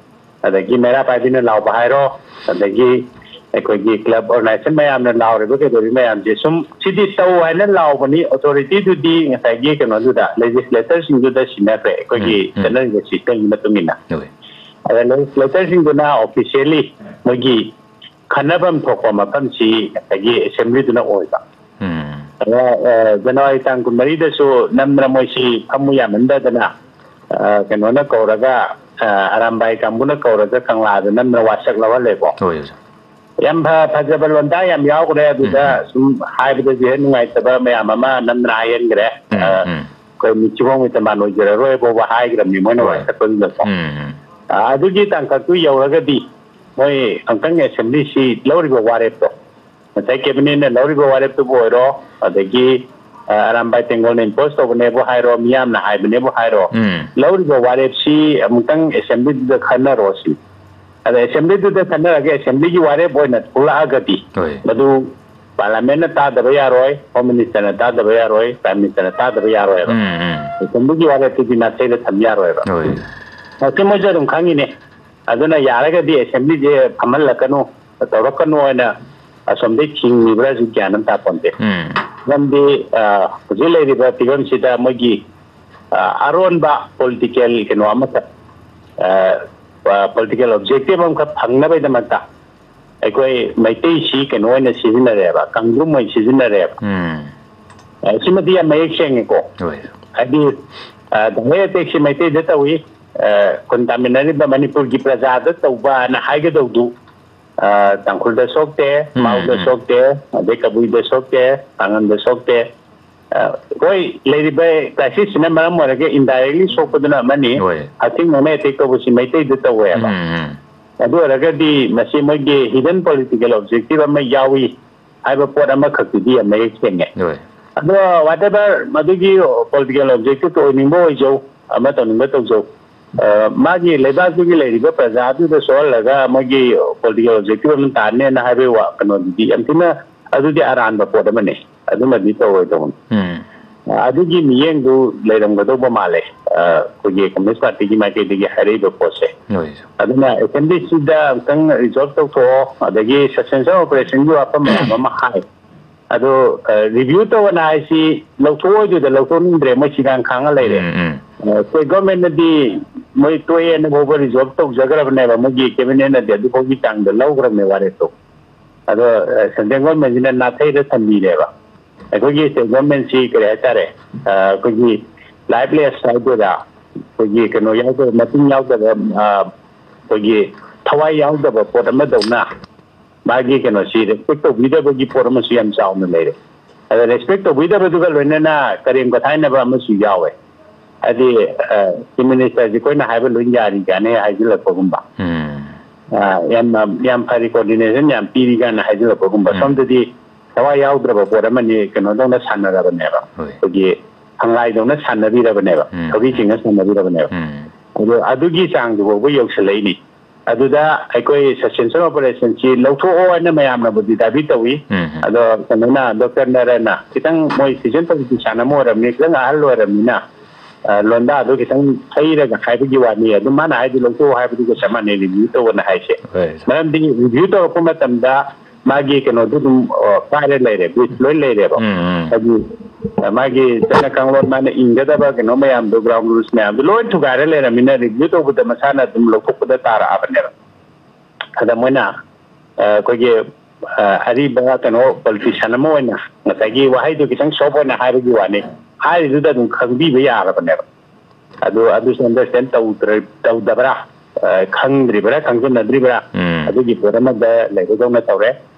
ꯑꯗꯒꯤ ꯃꯩꯔꯥ ꯄꯥꯏꯕꯤꯅ ꯂꯥꯎꯕ ꯍꯥꯏꯔꯣ, ꯑꯗꯒꯤ ꯑꯩꯈꯣꯏꯒꯤ ꯀ꯭ꯂꯕ ꯑꯣꯔꯒꯅꯥꯏꯖꯦꯁꯟ ꯃꯌꯥꯝꯅ ꯂꯥꯎꯔꯤꯕ ꯀꯩꯗꯧꯔꯤ ꯃꯌꯥꯝꯁꯦ, ꯁꯨꯝ ꯁꯤꯗꯤ ꯇꯧ ꯍꯥꯏꯅ ꯂꯥꯎꯕꯅꯤ, ꯑꯣꯊꯣꯔꯤꯇꯤꯗꯨꯗꯤ ꯉꯁꯥꯏꯒꯤ ꯀꯩꯅꯣꯗꯨꯗ, ꯂꯦꯖꯤꯁꯂꯦꯇꯔꯁꯤꯡꯗꯨꯗ ꯁꯤꯟꯅꯈ꯭ꯔꯦ, ꯑꯩꯈꯣꯏꯒꯤ ꯎꯝ, ꯎꯝ꯫ ꯆꯠꯅꯔꯤꯕ ꯁꯤꯁꯇꯦꯝꯒꯤ ꯃꯇꯨꯡ ꯏꯟꯅ꯫ ꯍꯣꯏ꯫ ꯑꯗ ꯂꯦꯖꯤꯁꯂꯦꯇꯔꯁꯤꯡꯗꯨꯅ ꯑꯣꯐꯤꯁꯤꯌꯦꯜꯂꯤ ꯃꯣꯏꯒꯤ ꯈꯟꯅꯐꯝ ꯊꯣꯛꯄ ꯃꯐꯝꯁꯤ ꯉꯁꯥꯏꯒꯤ ꯑꯦꯁꯦꯝꯕ꯭ꯂꯤꯗꯨꯅ ꯑꯣꯏꯕ꯫ ꯎꯝ꯫ ꯑꯗ, ꯑ, ꯖꯅꯋꯥꯔꯤ ꯇꯥꯡ ꯀꯨꯟꯃꯔꯤꯗꯁꯨ ꯅꯝꯗꯅ ꯃꯣꯏꯁꯤ ꯐꯝꯃꯨ ꯌꯥꯃꯟꯗꯗꯅ, ꯑ, ꯀꯩꯅꯣꯅ ꯀꯧꯔꯒ, ꯑ, ꯑꯔꯥꯝꯕꯥꯏ ꯀꯥꯡꯕꯨꯅ ꯀꯧꯔꯒ ꯀꯪꯂꯥꯗ ꯅꯝꯗꯅ ꯋꯥꯁꯛ ꯂꯧꯍꯜꯂꯦꯀꯣ꯫ ꯍꯣꯏ, ꯑꯣꯖꯥ꯫ ꯌꯥꯝ ꯐ-, ꯐꯖꯕ ꯂꯣꯟꯗꯥ ꯌꯥꯝ ꯌꯥꯎꯈ꯭ꯔꯦ ꯑꯗꯨꯗ꯫ ꯎꯝ, ꯎꯝ꯫ ꯁꯨꯝ ꯍꯥꯏꯕꯗꯁꯨ ꯍꯦꯛ ꯅꯨꯡꯉꯥꯏꯇꯕ ꯃꯌꯥꯝ ꯑꯃ ꯅꯝꯗꯅ ꯍꯥꯏꯍꯟꯈ꯭ꯔꯦ꯫ ꯎꯝ, ꯑ, ꯎꯝ꯫ ꯑꯩꯈꯣꯏ ꯃꯤꯠꯁꯤꯕꯣꯡ ꯃꯤꯠꯇ ꯃꯥꯟ ꯑꯣꯏꯖꯔꯔꯣꯏꯕꯣꯕ ꯍꯥꯏꯈ꯭ꯔꯕꯅꯤ ꯃꯣꯏꯅ ꯍꯣꯏ꯫ ꯋꯥꯁꯛꯄꯗꯨꯗꯀꯣ꯫ ꯎꯝ, ꯎꯝ꯫ ꯑ, ꯑꯗꯨꯒꯤ ꯇꯥꯡꯀꯛꯇꯨ ꯌꯧꯔꯒꯗꯤ ꯃꯣꯏ ꯑꯃꯨꯛꯇꯪ ꯑꯦꯁꯦꯝꯕ꯭ꯂꯤꯁꯤ ꯂꯧꯔꯤꯕ ꯋꯥꯔꯦꯞꯇꯣ, ꯉꯁꯥꯏ ꯀꯦꯕꯤꯅꯦꯠꯅ ꯂꯧꯔꯤꯕ ꯋꯥꯔꯦꯞꯇꯨꯕꯨ ꯑꯣꯏꯔꯣ, ꯑꯗꯒꯤ, ꯑ, ꯑꯔꯥꯝꯕꯥꯏ ꯇꯦꯡꯒꯣꯜꯅ ꯏꯝꯄꯣꯁ ꯇꯧꯕꯅꯦꯕꯨ ꯍꯥꯏꯔꯣ, ꯃꯤꯌꯥꯝꯅ ꯍꯥꯏꯕꯅꯦꯕꯨ ꯍꯥꯏꯔꯣ, ꯎꯝ꯫ ꯂꯧꯔꯤꯕ ꯋꯥꯔꯦꯞꯁꯤ ꯑꯃꯨꯛꯇꯪ ꯑꯦꯁꯦꯝꯕ꯭ꯂꯤꯗꯨꯗ ꯈꯟꯅꯔꯣ ꯁꯤ꯫ ꯑꯗ ꯑꯦꯁꯦꯝꯕ꯭ꯂꯤꯗꯨꯗ ꯈꯟꯅꯔꯒ ꯑꯦꯁꯦꯝꯕ꯭ꯂꯤꯒꯤ ꯋꯥꯔꯦꯞ ꯑꯣꯏꯅ ꯊꯣꯛꯂꯛꯑꯒꯗꯤ, ꯍꯣꯏ꯫ ꯃꯗꯨ ꯄꯥꯔꯂꯤꯌꯥꯃꯦꯟꯅ ꯇꯥꯗꯕ ꯌꯥꯔꯣꯏ, ꯍꯣꯝ ꯃꯤꯅꯤꯁꯇꯔꯅ ꯇꯥꯗꯕ ꯌꯥꯔꯣꯏ, ꯄ꯭ꯔꯥꯏꯝ ꯃꯤꯅꯤꯁꯇꯔꯅ ꯇꯥꯗꯕ ꯌꯥꯔꯣꯏꯕ꯫ ꯎꯝ, ꯎꯝ꯫ ꯑꯦꯁꯦꯝꯕ꯭ꯂꯤꯒꯤ ꯋꯥꯔꯦꯞꯇꯨꯗꯤ ꯅꯥꯊꯩꯗ ꯊꯝ ꯌꯥꯔꯣꯏꯕ꯫ ꯍꯣꯏ꯫ ꯃꯁꯤ ꯃꯣꯏꯁꯨ ꯑꯗꯨꯝ ꯈꯪꯉꯤꯅꯦ꯫ ꯑꯗꯨꯅ ꯌꯥꯔꯒꯗꯤ ꯑꯦꯁꯦꯝꯕ꯭ꯂꯤꯁꯦ ꯐꯝꯍꯜꯂꯛꯀꯅꯨ, ꯇꯧꯔꯛꯀꯅꯨ ꯍꯥꯏꯅ ꯑꯁꯣꯝꯗꯩ ꯊꯤꯡꯉꯤꯕ꯭ꯔꯥꯁꯨ ꯒ꯭ꯌꯥꯟ ꯑꯃ ꯇꯥꯄꯣꯟꯇꯦ꯫ ꯎꯝ꯫ ꯃꯔꯝꯗꯤ, ꯑ, ꯍꯧꯖꯤꯛ ꯂꯩꯔꯤꯕ ꯐꯤꯕꯝꯁꯤꯗ ꯃꯣꯏꯒꯤ, ꯑ, ꯑꯔꯣꯟꯕ ꯄꯣꯂꯤꯇꯤꯀꯦꯜ ꯀꯩꯅꯣ ꯑꯃꯈꯛ, ꯑ, ꯑ, ꯄꯣꯂꯤꯇꯤꯀꯦꯜ ꯑꯣꯕꯖꯦꯛꯇꯤꯚ ꯑꯃꯈꯛ ꯐꯪꯅꯕꯒꯤꯗꯃꯛꯇ ꯑꯩꯈꯣꯏ ꯃꯩꯇꯩꯁꯤ ꯀꯩꯅꯣ ꯑꯣꯏꯅ ꯁꯤꯖꯤꯟꯅꯔꯦꯕ, ꯀꯥꯡꯗ꯭ꯔꯨꯝ ꯑꯣꯏꯅ ꯁꯤꯖꯤꯟꯅꯔꯦꯕ꯫ ꯎꯝ꯫ ꯑ, ꯁꯤꯃꯗꯤ ꯌꯥꯝ ꯃꯌꯦꯛ ꯁꯦꯡꯉꯦꯀꯣ꯫ ꯍꯣꯏ꯫ ꯍꯥꯏꯗꯤ, ꯑ, direct attackꯁꯤ ꯃꯩꯇꯩꯗ ꯇꯧꯏ, ꯑ, ꯈꯨꯟ ꯇꯥꯃꯤꯟꯅꯔꯤꯕ ꯃꯅꯤꯄꯨꯔꯒꯤ ꯄ꯭ꯔꯖꯥꯗ ꯇꯧꯕꯅ ꯍꯥꯏꯒꯗꯧꯗꯨ, ꯑ, ꯇꯥꯡꯈꯨꯜꯗ ꯁꯣꯛꯇꯦ, ꯎꯝ, ꯃꯥꯎꯗ ꯎꯝ꯫ ꯁꯣꯛꯇꯦ, ꯑꯗꯩ ꯀꯕꯨꯏꯗ ꯁꯣꯛꯇꯦ, ꯄꯥꯉꯟꯗ ꯁꯣꯛꯇꯦ꯫ ꯑ, ꯍꯣꯏ, ꯂꯩꯔꯤꯕ ꯀ꯭ꯔꯥꯏꯁꯤꯁꯁꯤꯅ ꯃꯔꯝ ꯑꯣꯏꯔꯒ indirectly ꯁꯣꯛꯄꯗꯨꯅ ꯑꯃꯅꯤ, ꯍꯣꯏ꯫ ꯍꯛꯊꯦꯡꯅꯅ ꯑꯦꯇꯦꯛ ꯇꯧꯕꯁꯤ ꯃꯩꯇꯩꯗ ꯇꯧꯋꯦꯕ꯫ ꯎꯝ, ꯎꯝ꯫ ꯑꯗꯨ ꯑꯣꯏꯔꯒꯗꯤ ꯃꯁꯤ ꯃꯣꯏꯒꯤ hidden political objective ꯑꯃ ꯌꯥꯎꯏ ꯍꯥꯏꯕ ꯄꯣꯠ ꯑꯃꯈꯛꯇꯨꯗꯤ ꯌꯥꯝ ꯃꯌꯦꯛ ꯁꯦꯡꯉꯦ꯫ ꯍꯣꯏ꯫ ꯑꯗꯣ whatever ꯃꯗꯨꯒꯤ political objectiveꯇ ꯑꯣꯏꯅꯤꯡꯕ ꯑꯣꯏꯖꯧ, ꯑꯃ ꯇꯧꯅꯤꯡꯕ ꯇꯧꯖꯧ, ꯑ, ꯃꯥꯒꯤ ꯂꯩꯕꯥꯛꯇꯨꯒꯤ ꯂꯩꯔꯤꯕ ꯄ꯭ꯔꯖꯥꯗꯨꯗ ꯁꯣꯛꯍꯜꯂꯒ ꯃꯣꯏꯒꯤ political objective ꯑꯃ ꯇꯥꯟꯅꯦꯅ ꯍꯥꯏꯕꯒꯤ ꯋꯥ, ꯀꯩꯅꯣꯗꯨꯗꯤ ꯌꯥꯝ ꯊꯤꯅ ꯑꯗꯨꯗꯤ ꯑꯔꯥꯟꯕ ꯄꯣꯠ ꯑꯃꯅꯤ꯫ ꯑꯗꯨꯃꯗꯤ ꯇꯧꯔꯣꯏꯗꯧꯕꯅꯤ꯫ ꯎꯝ꯫ ꯑꯗꯨꯒꯤ ꯃꯤꯠꯌꯦꯡꯗꯨ ꯂꯩꯔꯝꯒꯗꯧꯕ ꯃꯥꯜꯂꯦ, ꯑ, ꯑꯩꯈꯣꯏꯒꯤ ꯀꯝꯃ꯭ꯌꯨꯅꯤꯁ ꯄꯥꯔꯇꯤꯒꯤ ꯃꯥꯏꯀꯩꯗꯒꯤ ꯍꯥꯏꯔꯛꯏꯕ ꯄꯣꯠꯁꯦ꯫ ꯍꯣꯏ꯫ ꯑꯗꯨꯅ ꯑꯦꯁꯦꯝꯕ꯭ꯂꯤꯁꯤꯗ ꯑꯃꯨꯛꯇꯪ ꯔꯤꯖꯣꯜꯕ ꯇꯧꯊꯣꯛꯑꯣ, ꯑꯗꯒꯤ ꯁꯁꯄꯦꯟꯁꯟ ꯑꯣꯄꯔꯦꯁꯟꯒꯤ ꯋꯥꯐꯝ ꯃꯌꯥꯝ ꯑꯃ ꯍꯥꯏ꯫ ꯑꯗꯣ, ꯑ, ꯔꯤꯚ꯭ꯌꯨ ꯇꯧꯑꯣꯅ ꯍꯥꯏꯁꯤ ꯂꯧꯊꯣꯛꯑꯣꯏꯗꯨꯗ ꯂꯧꯊꯣꯛꯅꯤꯡꯗ꯭ꯔꯦ, ꯃꯣꯏ ꯁꯤꯒꯥꯡ ꯈꯥꯡꯉ ꯂꯩꯔꯦ꯫ ꯎꯝ, ꯎꯝ꯫ ꯑ, ꯁ꯭ꯇꯦꯠ ꯒꯣꯔꯃꯦꯟꯅꯗꯤ ꯃꯣꯏ ꯇꯣꯛꯑꯦꯅ ꯐꯥꯎꯕ ꯔꯤꯖꯣꯜꯕ ꯇꯧꯖꯈ꯭ꯔꯕꯅꯦꯕ, ꯃꯣꯏꯒꯤ ꯀꯦꯕꯤꯅꯦꯠꯅꯗꯤ ꯑꯗꯨꯐꯥꯎꯒꯤ ꯆꯥꯡꯗ ꯂꯧꯈ꯭ꯔꯕꯅꯦ ꯋꯥꯔꯦꯞꯇꯣ꯫ ꯑꯗꯣ, ꯑ, ꯁꯦꯟꯇ꯭ꯔꯦꯜ ꯒꯣꯔꯃꯦꯟꯁꯤꯅ ꯅꯥꯊꯩꯔ ꯊꯝꯕꯤꯔꯦꯕ꯫ ꯑꯩꯈꯣꯏꯒꯤ ꯁ꯭ꯇꯦꯠ ꯒꯣꯔꯃꯦꯟꯁꯤ ꯀꯔꯤ ꯍꯥꯏꯇꯥꯔꯦ, ꯑ, ꯑꯩꯈꯣꯏꯒꯤ ꯂꯥꯏꯐꯂꯦꯁ ꯍꯥꯏꯗꯣꯏꯔꯥ, ꯑꯩꯈꯣꯏꯒꯤ ꯀꯩꯅꯣ ꯌꯥꯎꯗꯕ, ꯃꯇꯤꯡ ꯌꯥꯎꯗꯕ, ꯑ, ꯑꯩꯈꯣꯏꯒꯤ ꯊꯋꯥꯏ ꯌꯥꯎꯗꯕ ꯄꯣꯠ ꯑꯃꯗꯧꯅ ꯃꯥꯒꯤ ꯀꯩꯅꯣꯁꯤ ꯔꯦꯁꯄꯦꯛ ꯇꯧꯕꯤꯗꯕꯒꯤ ꯄꯣꯠ ꯑꯃꯁꯨ ꯌꯥꯝ ꯆꯥꯎꯅ ꯂꯩꯔꯦ꯫ ꯑꯗ ꯔꯦꯁꯄꯦꯛ ꯇꯧꯕꯤꯗꯕꯗꯨꯒ ꯂꯣꯏꯅꯅ ꯀꯔꯦꯝ ꯀꯊꯥꯏꯅꯕ ꯑꯃꯁꯨ ꯌꯥꯎꯋꯦ꯫ ꯍꯥꯏꯗꯤ, ꯑ, ꯆꯤꯐ ꯃꯤꯅꯤꯁꯇꯔꯁꯤ ꯑꯩꯈꯣꯏꯅ ꯍꯥꯏꯕ ꯂꯣꯏ ꯌꯥꯔꯤ ꯀꯥꯏꯅ ꯍꯥꯏꯖꯤꯜꯂꯛꯄꯒꯨꯝꯕ꯫ ꯎꯝ꯫ ꯑ, ꯌꯥꯝ, ꯌꯥꯝ ꯐꯔꯦ, ꯀꯣꯑꯣꯔꯗꯤꯅꯦꯁꯟ ꯌꯥꯝ ꯄꯤꯔꯤ ꯀꯥꯏꯅ ꯍꯥꯏꯖꯤꯜꯂꯛꯄꯒꯨꯝꯕ꯫ ꯎꯝ꯫ ꯁꯣꯝꯗꯗꯤ ꯊꯋꯥꯏ ꯌꯥꯎꯗ꯭ꯔꯕ ꯄꯣꯠ ꯑꯃꯅꯤ, ꯀꯩꯅꯣꯗꯧꯅ ꯁꯥꯟꯅꯔꯕꯅꯦꯕ꯫ ꯍꯣꯏ꯫ ꯑꯩꯈꯣꯏꯒꯤ ꯈꯪꯂꯥꯏꯗꯧꯅ ꯁꯥꯟꯅꯕꯤꯔꯕꯅꯦꯕ꯫ ꯎꯝ꯫ ꯊꯧꯔꯤ ꯆꯤꯡꯅ ꯁꯥꯟꯅꯕꯤꯔꯕꯅꯦꯕ꯫ ꯎꯝ꯫ ꯑꯗꯣ ꯑꯗꯨꯒꯤ ꯆꯥꯡꯗꯨ ꯐꯥꯎꯕ ꯌꯧꯁꯜꯂꯛꯏꯅꯤ꯫ ꯑꯗꯨꯗ ꯑꯩꯈꯣꯏ ꯁꯁꯄꯦꯟꯁꯟ ꯑꯣꯄꯔꯦꯁꯟꯁꯤ ꯂꯧꯊꯣꯛꯑꯣ ꯍꯥꯏꯅ ꯃꯌꯥꯝꯅꯕꯨꯗꯤ ꯗꯥꯕꯤ ꯇꯧꯏ꯫ ꯎꯝ, ꯎꯝ꯫ ꯑꯗꯣ ꯀꯩꯅꯣꯅ, ꯗꯣꯛꯇꯔ ꯅꯔꯅ ꯈꯤꯇꯪ ꯃꯣꯏ ꯁꯤꯖꯟ ꯄꯣꯂꯤꯇꯤꯁꯤꯌꯥꯟ ꯑꯃ ꯑꯣꯏꯔꯕꯅꯤ, ꯈꯤꯇꯪ ꯑꯍꯜ ꯑꯣꯏꯔꯕꯅꯤꯅ, ꯑ, ꯂꯣꯟꯗꯥꯗꯣ ꯈꯤꯇꯪ ꯊꯩꯔꯒ ꯍꯥꯏꯕꯒꯤ ꯋꯥꯅꯤ꯫ ꯑꯗꯨꯝ ꯃꯥꯅ ꯍꯥꯏꯗꯤ ꯂꯧꯊꯣꯛꯑꯣ ꯍꯥꯏꯕꯗꯨꯒ ꯆꯞ ꯃꯥꯟꯅꯩ, ꯔꯤꯚ꯭ꯌꯨ ꯇꯧꯕꯅ ꯍꯥꯏꯁꯦ꯫ ꯍꯣꯏ꯫ ꯃꯔꯝꯗꯤ ꯔꯤꯚ꯭ꯌꯨ ꯇꯧꯔꯛꯄ ꯃꯇꯝꯗ ꯃꯥꯒꯤ ꯀꯩꯅꯣꯗꯨ ꯑꯗꯨꯝ, ꯑ, ꯀꯥꯏꯔ ꯂꯩꯔꯦ, ꯕ꯭ꯔꯤꯖ ꯂꯣꯏ ꯂꯩꯔꯦꯕ꯫ ꯎꯝ, ꯎꯝ꯫ ꯍꯥꯏꯗꯤ, ꯑ, ꯃꯥꯒꯤ ꯆꯠꯅ ꯀꯥꯡꯂꯣꯟ, ꯃꯥꯅ ꯏꯟꯒꯗꯕ ꯀꯩꯅꯣ ꯃꯌꯥꯝꯗꯣ, ꯒ꯭ꯔꯥꯎꯟ ꯔꯨꯜꯁ ꯃꯌꯥꯝꯗꯣ ꯂꯣꯏ ꯊꯨꯒꯥꯏꯔ ꯂꯩꯔꯝꯃꯤꯅ ꯔꯤꯚ꯭ꯌꯨ ꯇꯧꯕꯗ ꯃꯁꯥꯅ ꯑꯗꯨꯝ ꯂꯧꯊꯣꯛꯄꯗ ꯇꯥꯔꯛꯑꯕꯅꯦꯕ꯫ ꯑꯗ ꯃꯣꯏꯅ, ꯑ, ꯑꯩꯈꯣꯏꯒꯤ, ꯑ, ꯑꯔꯤꯕ ꯀꯩꯅꯣ ꯄꯣꯂꯤꯇꯤꯁꯤꯌꯥꯟ ꯑꯃ ꯑꯣꯏꯅ ꯉꯁꯥꯏꯒꯤ ꯋꯥꯍꯩꯗꯣ ꯈꯤꯇꯪ ꯁꯣꯐ ꯑꯣꯏꯅ ꯍꯥꯏꯕꯒꯤ ꯋꯥꯅꯤ, ꯍꯥꯏꯔꯤꯗꯨꯗ ꯑꯗꯨꯝ ꯈꯪꯕꯤꯕ ꯌꯥꯔꯕꯅꯦꯕ꯫ ꯑꯗꯨ, ꯑꯗꯨꯁꯨ ꯑꯟꯗꯔꯁꯇꯦꯟ ꯇꯧꯗ꯭ꯔ-, ꯇꯧꯗꯕ꯭ꯔꯥ, ꯑ, ꯈꯪꯗ꯭ꯔꯤꯕ꯭ꯔꯥ, ꯈꯪꯖꯟꯅꯗ꯭ꯔꯤꯕ꯭ꯔꯥ, ꯎꯝ꯫ ꯑꯗꯨꯒꯤ ꯄꯣꯠ ꯑꯃꯗ ꯂꯩꯕꯗꯧꯅ ꯇꯧꯔꯦ꯫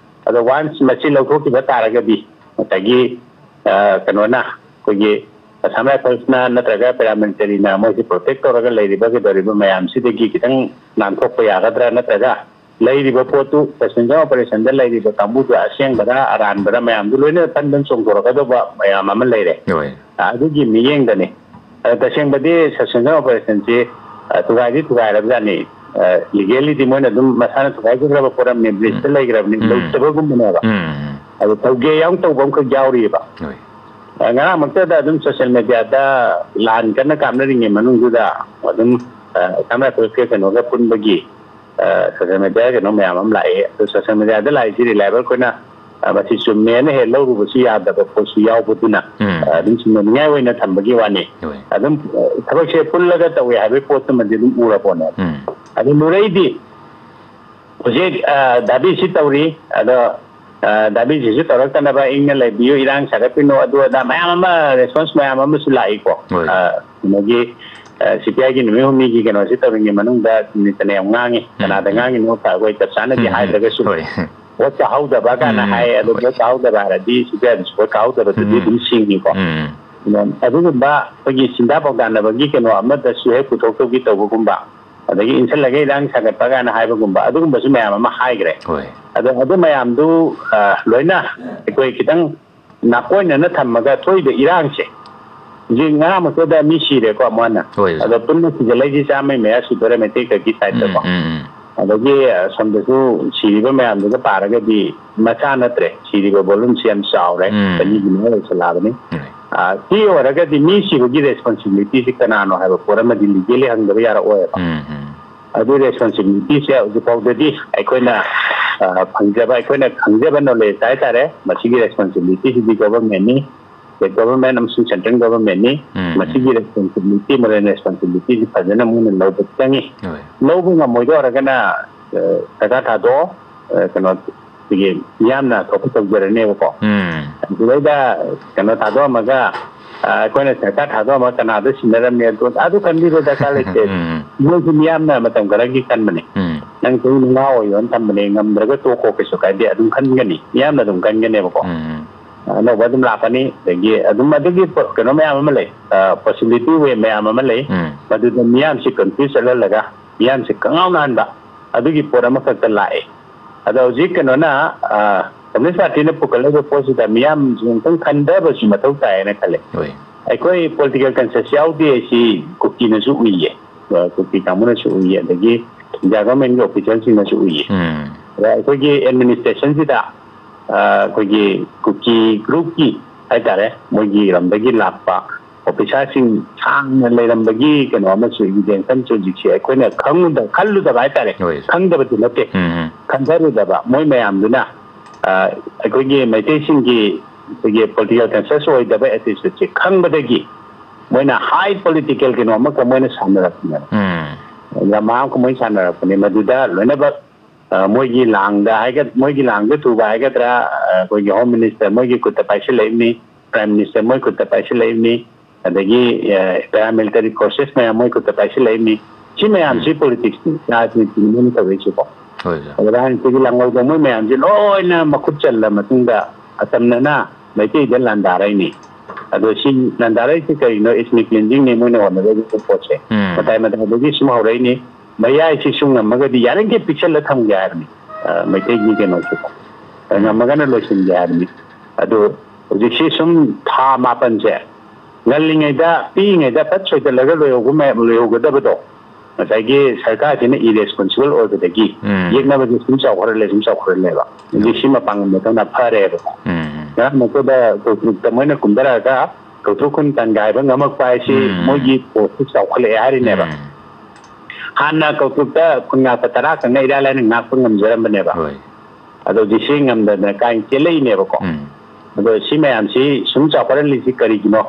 ꯑꯗꯣ ꯋꯥꯟꯁ ꯃꯁꯤ ꯂꯧꯊꯣꯛꯈꯤꯕ ꯇꯥꯔꯒꯗꯤ ꯉꯁꯥꯏꯒꯤ, ꯑ, ꯀꯩꯅꯣꯅ, ꯑꯩꯈꯣꯏꯒꯤ ꯑꯁꯥꯝ ꯔꯥꯏꯐꯜꯁꯅ ꯅꯠꯇ꯭ꯔꯒ ꯄꯦꯔꯥꯃꯤꯂꯤꯇꯔꯤꯅ ꯃꯣꯏꯁꯤ ꯄ꯭ꯔꯣꯇꯦꯛ ꯇꯧꯔꯒ ꯂꯩꯔꯤꯕ ꯀꯩꯗꯧꯔꯤꯕ ꯃꯌꯥꯝꯁꯤꯗꯒꯤ ꯈꯤꯇꯪ ꯅꯥꯟꯊꯣꯛꯄ ꯌꯥꯒꯗ꯭ꯔꯥ, ꯅꯠꯇ꯭ꯔꯒ ꯂꯩꯔꯤꯕ ꯄꯣꯠꯇꯨ ꯁꯁꯄꯦꯟꯁꯟ ꯑꯣꯄꯔꯦꯁꯟꯗ ꯂꯩꯔꯤꯕ ꯀꯥꯡꯕꯨꯗꯨ ꯑꯁꯦꯡꯕꯔꯥ ꯑꯔꯥꯟꯕꯔꯥ ꯃꯌꯥꯝꯗꯨ ꯂꯣꯏꯅ ꯐꯟꯗꯟ ꯆꯣꯡꯊꯣꯔꯛꯀꯗꯧꯕ ꯃꯌꯥꯝ ꯑꯃ ꯂꯩꯔꯦ꯫ ꯍꯣꯏ꯫ ꯑꯗꯨꯒꯤ ꯃꯤꯠꯌꯦꯡꯗꯅꯤ꯫ ꯑ, ꯇꯁꯦꯡꯕꯗꯤ ꯁꯁꯄꯦꯟꯁꯟ ꯑꯣꯄꯔꯦꯁꯟꯁꯤ, ꯑ, ꯊꯨꯒꯥꯏꯗꯤ ꯊꯨꯒꯥꯏꯔꯕꯖꯥꯠꯅꯤ꯫ ꯑ, ꯂꯤꯒꯦꯜꯂꯤꯗꯤ ꯃꯣꯏꯅ ꯑꯗꯨꯝ ꯃꯁꯥꯅ ꯊꯨꯒꯥꯏꯖꯈ꯭ꯔꯕ ꯄꯣꯠ ꯑꯃꯅꯤ, ꯕ꯭ꯔꯤꯖꯇ ꯎꯝ꯫ ꯂꯩꯈ꯭ꯔꯕꯅꯤ, ꯎꯝ꯫ ꯂꯩꯇꯕꯒꯨꯝꯕꯅꯦꯕ꯫ ꯎꯝ꯫ ꯑꯗꯨ ꯇꯧꯒꯦ ꯌꯥꯎꯅ ꯇꯧꯕ ꯑꯃꯈꯛ ꯌꯥꯎꯔꯤꯑꯕ꯫ ꯍꯣꯏ꯫ ꯑ, ꯉꯔꯥꯡꯃꯛꯇꯗ ꯑꯗꯨꯝ social media ꯗ ꯂꯥꯟ ꯀꯟꯅ ꯀꯥꯞꯅꯔꯤꯉꯩ ꯃꯅꯨꯡꯗꯨꯗ ꯑꯗꯨꯝ, ꯑ, ꯁꯝꯅ ꯑꯩꯈꯣꯏ ꯀꯩꯅꯣꯒ ꯄꯨꯟꯕꯒꯤ, ꯑ, social media ꯀꯩꯅꯣ ꯃꯌꯥꯝ ꯑꯃ ꯂꯥꯛꯑꯦ꯫ ꯑꯗꯨ social media ꯗ ꯂꯥꯛꯏꯁꯤ reliable ꯑꯩꯈꯣꯏꯅ, ꯑ, ꯃꯁꯤ ꯆꯨꯝꯃꯦꯅ ꯍꯦꯛ ꯂꯧꯔꯨꯕꯁꯨ ꯌꯥꯗꯕ ꯄꯣꯠꯁꯨ ꯌꯥꯎꯕꯗꯨꯅ, ꯎꯝ꯫ ꯑ, ꯑꯗꯨꯝ ꯁꯤꯟꯅꯅꯤꯡꯉꯥꯏ ꯑꯣꯏꯅ ꯊꯝꯕꯒꯤ ꯋꯥꯅꯤ꯫ ꯍꯣꯏ꯫ ꯑꯗꯨꯝ, ꯑ, ꯊꯕꯛꯁꯦ ꯄꯨꯜꯂꯒ ꯇꯧꯋꯦ ꯍꯥꯏꯕꯒꯤ ꯄꯣꯠꯇꯨꯃꯗꯤ ꯑꯗꯨꯝ ꯎꯔ ꯄꯣꯠꯅꯦ꯫ ꯎꯝ꯫ ꯑꯗꯨ ꯂꯨꯔꯩꯗꯤ ꯍꯧꯖꯤꯛ, ꯑ, ꯗꯥꯕꯤꯁꯤ ꯇꯧꯔꯤ꯫ ꯑꯗꯣ, ꯑ, ꯗꯥꯕꯤꯁꯤꯁꯨ ꯇꯧꯔꯛꯇꯅꯕ ꯏꯪꯅ ꯂꯩꯕꯤꯌꯨ, ꯏꯔꯥꯡ ꯁꯥꯒꯠꯄꯤꯅꯨ, ꯑꯗꯨ ꯑꯗꯥ ꯃꯌꯥꯝ ꯑꯃ response ꯃꯌꯥꯝ ꯑꯃꯁꯨ ꯂꯥꯛꯏꯀꯣ꯫ ꯍꯣꯏ꯫ ꯑ, ꯀꯩꯅꯣꯒꯤ, ꯑ, CPI ꯒꯤ ꯅꯨꯃꯤꯠ ꯍꯨꯝꯅꯤꯒꯤ ꯀꯩꯅꯣꯁꯤ ꯇꯧꯔꯤꯉꯩ ꯃꯅꯨꯡꯗ ꯃꯤꯅꯤꯠ ꯐꯅꯌꯥꯝ ꯉꯥꯡꯉꯤ꯫ ꯎꯝ, ꯀꯅꯥꯗ ꯎꯝ꯫ ꯉꯥꯡꯉꯤꯅꯣ ꯑꯩꯈꯣꯏ ꯆꯞ ꯆꯥꯅꯗꯤ ꯎꯝ, ꯎꯝ꯫ ꯍꯥꯏꯗ꯭ꯔꯒꯁꯨ꯫ ꯍꯣꯏ꯫ ꯚꯣꯠ ꯀꯥꯍꯧꯗꯕ ꯀꯥꯏꯅ ꯎꯝ, ꯍꯥꯏ, ꯑꯗꯣ ꯍꯣꯏ꯫ ꯚꯣꯠ ꯀꯥꯍꯧꯗꯕ ꯍꯥꯏꯔꯗꯤ CPI ꯗꯁꯨ ꯚꯣꯠ ꯀꯥꯍꯧꯗꯕꯗꯨꯗꯤ ꯎꯝ꯫ ꯑꯗꯨꯝ ꯁꯤꯡꯉꯤꯀꯣ꯫ ꯎꯝ꯫ ꯑꯗꯣ ꯑꯗꯨꯒꯨꯝꯕ ꯑꯩꯈꯣꯏꯒꯤ ꯁꯤꯟꯗꯥ ꯄꯥꯎꯗꯥꯅꯕꯒꯤ ꯀꯩꯅꯣ ꯑꯃꯗꯁꯨ ꯍꯦꯛ ꯄꯨꯊꯣꯛꯇꯧꯒꯤ ꯇꯧꯕꯒꯨꯝꯕ, ꯑꯗꯒꯤ ꯏꯟꯁꯤꯜꯂꯒ ꯏꯔꯥꯡ ꯁꯥꯒꯠꯄ ꯀꯥꯏꯅ ꯍꯥꯏꯕꯒꯨꯝꯕ, ꯑꯗꯨꯒꯨꯝꯕꯁꯨ ꯃꯌꯥꯝ ꯑꯃ ꯍꯥꯏꯈ꯭ꯔꯦ꯫ ꯍꯣꯏ꯫ ꯑꯗꯣ ꯑꯗꯨ ꯃꯌꯥꯝꯗꯨ, ꯑ, ꯂꯣꯏꯅ ꯑꯩꯈꯣꯏ ꯈꯤꯇꯪ ꯅꯥꯀꯣꯏꯅꯅ ꯊꯝꯃꯒ ꯊꯣꯛꯏꯕ ꯏꯔꯥꯡꯁꯦ, ꯍꯧꯖꯤꯛ ꯉꯔꯥꯡꯃꯛꯇꯗ ꯃꯤ ꯁꯤꯔꯦꯀꯣ ꯑꯃꯨꯛ ꯍꯟꯅ꯫ ꯍꯣꯏ, ꯑꯣꯖꯥ꯫ ꯑꯗꯣ ꯄꯨꯟꯅ ꯁꯤꯖꯜꯂꯛꯏꯁꯤ ꯆꯥꯝꯃꯩ ꯃꯌꯥ ꯁꯨꯗꯣꯔꯦ ꯃꯩꯇꯩ ꯈꯛꯀꯤ side ꯇꯀꯣ꯫ ꯎꯝ, ꯎꯝ, ꯎꯝ꯫ ꯑꯗꯒꯤ, ꯑ, ꯁꯣꯝꯗꯁꯨ ꯁꯤꯔꯤꯕ ꯃꯌꯥꯝꯗꯨꯒ ꯄꯥꯔꯒꯗꯤ ꯃꯆꯥ ꯅꯠꯇ꯭ꯔꯦ, ꯁꯤꯔꯤꯕ volume ꯁꯤ ꯌꯥꯝ ꯆꯥꯎꯔꯦ, ꯎꯝ꯫ ꯆꯅꯤꯒꯤ ꯃꯌꯥ ꯌꯧꯁꯜꯂꯛꯑꯕꯅꯤ꯫ ꯎꯝ꯫ ꯑ, ꯁꯤ ꯑꯣꯏꯔꯒꯗꯤ ꯃꯤ ꯁꯤꯕꯒꯤ responsibility ꯁꯤ ꯀꯅꯥꯅꯣ ꯍꯥꯏꯕ ꯄꯣꯠ ꯑꯃꯗꯤ legally ꯍꯪꯗꯕ ꯌꯥꯔꯛꯑꯣꯏꯕ꯫ ꯎꯝ, ꯎꯝ꯫ ꯑꯗꯨ responsibility ꯁꯦ ꯍꯧꯖꯤꯛ ꯐꯥꯎꯗꯗꯤ ꯑꯩꯈꯣꯏꯅ, ꯑ, ꯐꯪꯖꯕ, ꯑꯩꯈꯣꯏꯅ ꯈꯪꯖꯕ knowledge ꯍꯥꯏꯇꯥꯔꯦ, ꯃꯁꯤꯒꯤ responsibility ꯁꯤꯗꯤ government ꯅꯤ, state government ꯑꯃꯁꯨꯡ central government ꯅꯤ꯫ ꯎꯝ, ꯎꯝ꯫ ꯃꯁꯤꯒꯤ responsibility, moral responsibility ꯁꯤ ꯐꯖꯅ ꯃꯣꯏꯅ ꯂꯧꯕ ꯆꯪꯉꯤ꯫ ꯍꯣꯏ꯫ ꯂꯧꯕ ꯉꯝꯃꯣꯏꯗ ꯑꯣꯏꯔꯒꯅ, ꯑ, ꯁꯔꯀꯥꯔ ꯊꯥꯗꯣꯛꯑꯣ, ꯑ, ꯀꯩꯅꯣ, ꯑꯩꯈꯣꯏꯒꯤ ꯃꯤꯌꯥꯝꯅ ꯊꯣꯛꯄ ꯇꯧꯖꯔꯅꯦꯕꯀꯣ꯫ ꯎꯝ꯫ ꯑꯗꯨꯗꯩꯗ ꯀꯩꯅꯣ ꯊꯥꯗꯣꯛꯑꯝꯃꯒ, ꯑ, ꯑꯩꯈꯣꯏꯅ ꯁꯔꯀꯥꯔ ꯊꯥꯗꯣꯛꯑꯝꯃꯒ ꯀꯅꯥꯗ ꯁꯤꯟꯅꯔꯝꯃꯦ ꯑꯗꯣ, ꯑꯗꯨ ꯈꯟꯕꯤꯔꯣꯏ, ꯗꯔꯀꯥꯔ ꯂꯩꯇꯦ꯫ ꯎꯝ꯫ ꯃꯣꯏꯁꯨ ꯃꯤꯌꯥꯝꯅ ꯃꯇꯝ ꯈꯔꯒꯤ ꯈꯟꯕꯅꯦ꯫ ꯎꯝ꯫ ꯅꯪ ꯆꯍꯤ ꯃꯉꯥ ꯑꯣꯏꯌꯣꯅ ꯊꯝꯕꯅꯦ, ꯉꯝꯗ꯭ꯔꯒ ꯇꯣꯛꯈꯣ, ꯀꯩꯁꯨ ꯀꯥꯏꯗꯦ, ꯑꯗꯨꯝ ꯈꯟꯒꯅꯤ, ꯃꯤꯌꯥꯝꯅ ꯑꯗꯨꯝ ꯈꯟꯒꯅꯦꯕꯀꯣ꯫ ꯎꯝ꯫ ꯑꯅꯧꯕ ꯑꯗꯨꯝ ꯂꯥꯛꯀꯅꯤ, ꯑꯗꯒꯤ ꯑꯗꯨꯝ ꯑꯗꯨꯒꯤ ꯄꯣ-, ꯀꯩꯅꯣ ꯃꯌꯥꯝ ꯑꯃ ꯂꯩ, ꯑ, possibility way ꯃꯌꯥꯝ ꯑꯃ ꯂꯩ꯫ ꯎꯝ꯫ ꯃꯗꯨꯗ ꯃꯤꯌꯥꯝꯁꯤ confuse ꯆꯠꯍꯜꯂꯒ ꯃꯤꯌꯥꯝꯁꯤ ꯀꯪꯉꯥꯎꯅꯍꯟꯕ, ꯑꯗꯨꯒꯤ ꯄꯣꯠ ꯑꯃꯈꯛꯇ ꯂꯥꯛꯑꯦ꯫ ꯑꯗꯣ ꯍꯧꯖꯤꯛ ꯀꯩꯅꯣꯅ, ꯑ, Communist Party ꯅ ꯄꯨꯈꯠꯂꯛꯏꯕ ꯄꯣꯠꯁꯤꯗ ꯃꯤꯌꯥꯝꯁꯤ ꯑꯃꯨꯛꯇꯪ ꯈꯟꯊꯕꯁꯤ ꯃꯊꯧ ꯇꯥꯏꯌꯦꯅ ꯈꯜꯂꯦ꯫ ꯍꯣꯏ꯫ ꯑꯩꯈꯣꯏ political conscience ꯌꯥꯎꯗꯦ ꯁꯤ ꯀꯨꯀꯤꯅꯁꯨ ꯎꯏꯌꯦ, ꯑ, ꯀꯨꯀꯤ ꯀꯥꯡꯕꯨꯅꯁꯨ ꯎꯏꯌꯦ, ꯑꯗꯒꯤ India government ꯀꯤ official ꯁꯤꯡꯅꯁꯨ ꯎꯏꯌꯦ꯫ ꯎꯝ꯫ ꯑꯗ ꯑꯩꯈꯣꯏꯒꯤ administration ꯁꯤꯗ ꯑ, ꯑꯩꯈꯣꯏꯒꯤ ꯀꯨꯀꯤ ꯒ꯭ꯔꯨꯞꯀꯤ ꯍꯥꯏꯇꯥꯔꯦ, ꯃꯣꯏꯒꯤ ꯂꯝꯗꯒꯤ ꯂꯥꯛꯄ ꯑꯣꯐꯤꯁꯥꯔꯁꯤꯡ ꯁꯥꯡꯅ ꯂꯩꯔꯝꯕꯒꯤ ꯀꯩꯅꯣ ꯑꯃꯁꯨ, ꯏꯚꯤꯗꯦꯟꯁ ꯑꯃꯁꯨ ꯍꯧꯖꯤꯛꯁꯦ ꯑꯩꯈꯣꯏꯅ ꯈꯪꯉꯨꯗ-, ꯈꯜꯂꯨꯗꯕ ꯍꯥꯏꯇꯥꯔꯦ꯫ ꯍꯣꯏ꯫ ꯈꯪꯗꯕꯗꯤ ꯅꯠꯇꯦ꯫ ꯎꯝ, ꯎꯝ꯫ ꯈꯟꯊꯔꯨꯗꯕ ꯃꯣꯏ ꯃꯌꯥꯝꯗꯨꯅ, ꯑ, ꯑꯩꯈꯣꯏꯒꯤ ꯃꯩꯇꯩꯁꯤꯡꯒꯤ ꯑꯩꯈꯣꯏꯒꯤ ꯄꯣꯂꯤꯇꯤꯀꯦꯜ ꯀꯟꯁꯤꯌꯁ ꯑꯣꯏꯗꯕ ꯑꯦꯇꯤꯆꯨꯠꯁꯦ ꯈꯪꯕꯗꯒꯤ ꯃꯣꯏꯅ ꯍꯥꯏ ꯄꯣꯂꯤꯇꯤꯀꯦꯜ ꯀꯩꯅꯣ ꯑꯃꯈꯛ ꯃꯣꯏꯅ ꯁꯥꯟꯅꯔꯛꯄꯅꯦꯕ꯫ ꯎꯝ꯫ ꯗ꯭ꯔꯃꯥ ꯑꯃꯈꯛ ꯃꯣꯏꯅ ꯁꯥꯟꯅꯔꯛꯄꯅꯦ꯫ ꯃꯗꯨꯗ ꯂꯣꯏꯅꯃꯛ, ꯑ, ꯃꯣꯏꯒꯤ ꯂꯥꯡꯗ ꯍꯥꯏꯒ-, ꯃꯣꯏꯒꯤ ꯂꯥꯡꯗ ꯇꯨꯕ ꯍꯥꯏꯒꯗ꯭ꯔꯥ, ꯑ, ꯑꯩꯈꯣꯏꯒꯤ ꯍꯣꯝ ꯃꯤꯅꯤꯁꯇꯔ ꯃꯣꯏꯒꯤ ꯈꯨꯠꯇ ꯄꯥꯏꯁꯤꯜꯂꯛꯏꯕꯅꯤ, ꯄ꯭ꯔꯥꯏꯝ ꯃꯤꯅꯤꯁꯇꯔ ꯃꯣꯏ ꯈꯨꯠꯇ ꯄꯥꯏꯁꯤꯜꯂꯛꯏꯕꯅꯤ, ꯑꯗꯒꯤ, ꯑ, ꯄꯦꯔꯥꯃꯤꯂꯤꯇꯔꯤ ꯐꯣꯔꯁꯦꯁ ꯃꯌꯥꯝ ꯃꯣꯏ ꯈꯨꯠꯇ ꯄꯥꯏꯁꯤꯜꯂꯛꯏꯕꯅꯤ꯫ ꯁꯤ ꯃꯌꯥꯝꯁꯤ ꯎꯝ꯫ ꯄꯣꯂꯤꯇꯤꯛꯁꯅꯤ, ꯔꯥꯖꯅꯤꯇꯤꯅꯤ ꯃꯣꯏꯅ ꯇꯧꯔꯛꯏꯁꯤꯀꯣ꯫ ꯍꯣꯏ, ꯁꯥꯔ꯫ ꯑꯗ ꯔꯥꯖꯅꯤꯇꯤꯒꯤ ꯂꯥꯡꯕꯧꯗ ꯃꯣꯏ ꯃꯌꯥꯝꯁꯤ ꯂꯣꯏꯅ ꯃꯈꯨꯠ ꯆꯜꯂ ꯃꯇꯨꯡꯗ ꯑꯇꯝꯅꯅ ꯃꯩꯇꯩꯗ ꯂꯥꯟꯗꯥꯔꯛꯏꯅꯤ꯫ ꯑꯗꯣ ꯁꯤ ꯂꯥꯟꯗꯥꯔꯛꯏꯁꯤ ꯀꯔꯤꯅꯣ? ꯏꯊꯅꯤꯛ ꯀ꯭ꯂꯤꯟꯖꯤꯡꯅꯤ ꯃꯣꯏꯅ ꯍꯣꯠꯅꯔꯛꯏꯕ ꯄꯣꯠꯁꯦ꯫ ꯎꯝ꯫ ꯃꯇꯥꯏ ꯃꯇꯥꯏꯗꯒꯤ ꯁꯨꯝ ꯍꯧꯔꯛꯏꯅꯤ꯫ ꯃꯌꯥꯏꯁꯤꯁꯨ ꯉꯝꯃꯒꯗꯤ ꯌꯥꯔꯤꯈꯩ ꯄꯤꯛꯁꯜꯂ ꯊꯝꯒꯦ ꯍꯥꯏꯕꯅꯤ, ꯑ, ꯃꯩꯇꯩꯒꯤ ꯀꯩꯅꯣꯁꯦ꯫ ꯑ, ꯎꯝ꯫ ꯉꯝꯃꯒꯅ ꯂꯣꯏꯁꯤꯟꯒꯦ ꯍꯥꯏꯕꯅꯤ꯫ ꯑꯗꯨ ꯍꯧꯖꯤꯛꯁꯤ ꯁꯨꯝ ꯊꯥ ꯃꯥꯄꯟꯁꯦ ꯉꯜꯂꯤꯉꯩꯗ, ꯄꯤꯛꯏꯉꯩꯗ ꯐꯠ ꯁꯣꯏꯗꯠꯂꯒ ꯂꯣꯏꯍꯧꯕ ꯃꯌꯥꯝ, ꯂꯣꯏꯍꯧꯒꯗꯕꯗꯣ ꯉꯁꯥꯏꯒꯤ ꯁꯔꯀꯥꯔꯁꯤꯅ ꯏꯔꯦꯁꯄꯣꯟꯁꯤꯕꯜ ꯑꯣꯏꯕꯗꯒꯤ ꯎꯝ꯫ ꯌꯦꯛꯅꯕꯁꯦ ꯁꯨꯝ ꯆꯥꯎꯈꯠꯍꯜꯂꯦ, ꯁꯨꯝ ꯆꯥꯎꯈꯠꯍꯜꯂꯦꯕ꯫ ꯍꯧꯖꯤꯛ ꯎꯝ꯫ ꯁꯤ ꯃꯄꯥꯡꯒꯜ ꯃꯊꯧꯅ ꯐꯔꯦꯕ꯫ ꯎꯝ꯫ ꯉꯔꯥꯡ ꯃꯈꯣꯏꯗ ꯀꯧꯇ꯭ꯔꯨꯛꯇ ꯃꯣꯏꯅ ꯀꯨꯝꯊꯔꯛꯑꯒ ꯀꯧꯇ꯭ꯔꯨꯛ ꯈꯨꯟ ꯀꯟꯒꯥꯏꯕ ꯉꯝꯃꯛꯄ ꯍꯥꯏꯁꯤ ꯎꯝ꯫ ꯃꯣꯏꯒꯤ ꯄꯣꯁꯇꯨ ꯆꯥꯎꯈꯠꯂꯛꯑꯦ ꯍꯥꯏꯔꯤꯅꯦꯕ꯫ ꯎꯝ꯫ ꯍꯥꯟꯅ ꯀꯧꯇ꯭ꯔꯨꯛꯇ ꯈꯨꯟ ꯉꯥꯛꯄ ꯇꯔꯥ ꯈꯛꯅ ꯏꯔꯥꯏ ꯂꯥꯏꯅ ꯉꯥꯛꯄ ꯉꯝꯖꯔꯝꯕꯅꯦꯕ꯫ ꯍꯣꯏ꯫ ꯑꯗꯣ ꯍꯧꯖꯤꯛꯁꯤ ꯉꯝꯗꯗꯅ ꯀꯥꯏ ꯆꯦꯜꯂꯛꯏꯅꯦꯕꯀꯣ꯫ ꯎꯝ꯫ ꯑꯗꯣ ꯁꯤ ꯃꯌꯥꯝꯁꯤ ꯁꯨꯝ ꯆꯥꯎꯈꯠꯍꯜꯂꯤꯁꯤ ꯀꯔꯤꯒꯤꯅꯣ?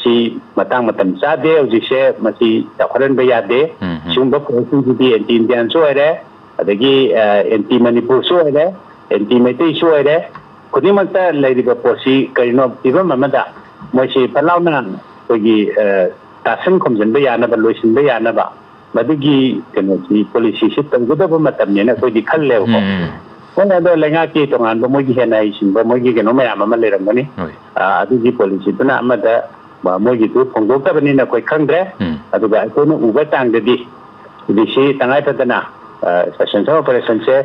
ꯁꯤ ꯃꯇꯥꯡ ꯃꯇꯝ ꯆꯥꯗꯦ꯫ ꯍꯧꯖꯤꯛꯁꯦ ꯃꯁꯤ ꯆꯥꯎꯈꯠꯍꯟꯕ ꯌꯥꯗꯦ꯫ ꯎꯝ, ꯎꯝ꯫ ꯁꯤꯒꯨꯝꯕ ꯄꯣꯠꯁꯤꯡꯁꯤꯗꯤ ꯑꯦꯟꯇꯤ ꯏꯟꯗꯤꯌꯥꯟꯁꯨ ꯑꯣꯏꯔꯦ, ꯑꯗꯒꯤ, ꯑ, ꯑꯦꯟꯇꯤ ꯃꯅꯤꯄꯨꯔꯁꯨ ꯑꯣꯏꯔꯦ, ꯑꯦꯟꯇꯤ ꯃꯩꯇꯩꯁꯨ ꯑꯣꯏꯔꯦ꯫ ꯈꯨꯗꯤꯡꯃꯛꯇ ꯂꯩꯔꯤꯕ ꯄꯣꯠꯁꯤ ꯀꯔꯤꯅꯣ ꯐꯤꯕꯝ ꯑꯃꯗ ꯃꯣꯏꯁꯤ ꯐꯠ ꯂꯥꯎꯅ ꯑꯩꯈꯣꯏꯒꯤ, ꯑ, ꯇꯥꯁꯟ ꯈꯣꯝꯖꯤꯟꯕ ꯌꯥꯅꯕ, ꯂꯣꯏꯁꯤꯟꯕ ꯌꯥꯅꯕ ꯃꯗꯨꯒꯤ ꯀꯩꯅꯣꯁꯤ, ꯄꯣꯂꯤꯁꯤꯁꯤ ꯇꯧꯒꯗꯕ ꯃꯇꯝꯅꯦꯅ ꯑꯩꯈꯣꯏꯗꯤ ꯈꯜꯂꯦꯕꯀꯣ꯫ ꯎꯝ, ꯎꯝ꯫ ꯍꯣꯏ, ꯑꯗꯣ ꯂꯩꯉꯥꯛꯀꯤ ꯇꯣꯉꯥꯟꯕ ꯃꯣꯏꯒꯤ ꯍꯦꯟꯅ ꯍꯩꯁꯤꯡꯕ ꯃꯣꯏꯒꯤ ꯀꯩꯅꯣ ꯃꯌꯥꯝ ꯑꯃ ꯂꯩꯔꯝꯒꯅꯤ꯫ ꯍꯣꯏ꯫ ꯑ, ꯑꯗꯨꯒꯤ ꯄꯣꯂꯤꯁꯤꯗꯨꯅ ꯑꯃꯗ, ꯑ, ꯃꯣꯏꯒꯤꯗꯨ ꯐꯣꯡꯗꯣꯛꯇꯕꯅꯤꯅ ꯑꯩꯈꯣꯏ ꯈꯪꯗ꯭ꯔꯦ꯫ ꯎꯝ꯫ ꯑꯗꯨꯒ ꯑꯩꯈꯣꯏꯅ ꯎꯕ ꯆꯥꯡꯗꯗꯤ ꯍꯧꯖꯤꯛꯁꯤ ꯇꯉꯥꯏ ꯐꯗꯅ, ꯑ, ꯁꯁꯄꯦꯟꯁꯟ ꯑꯣꯄꯔꯦꯁꯟꯁꯦ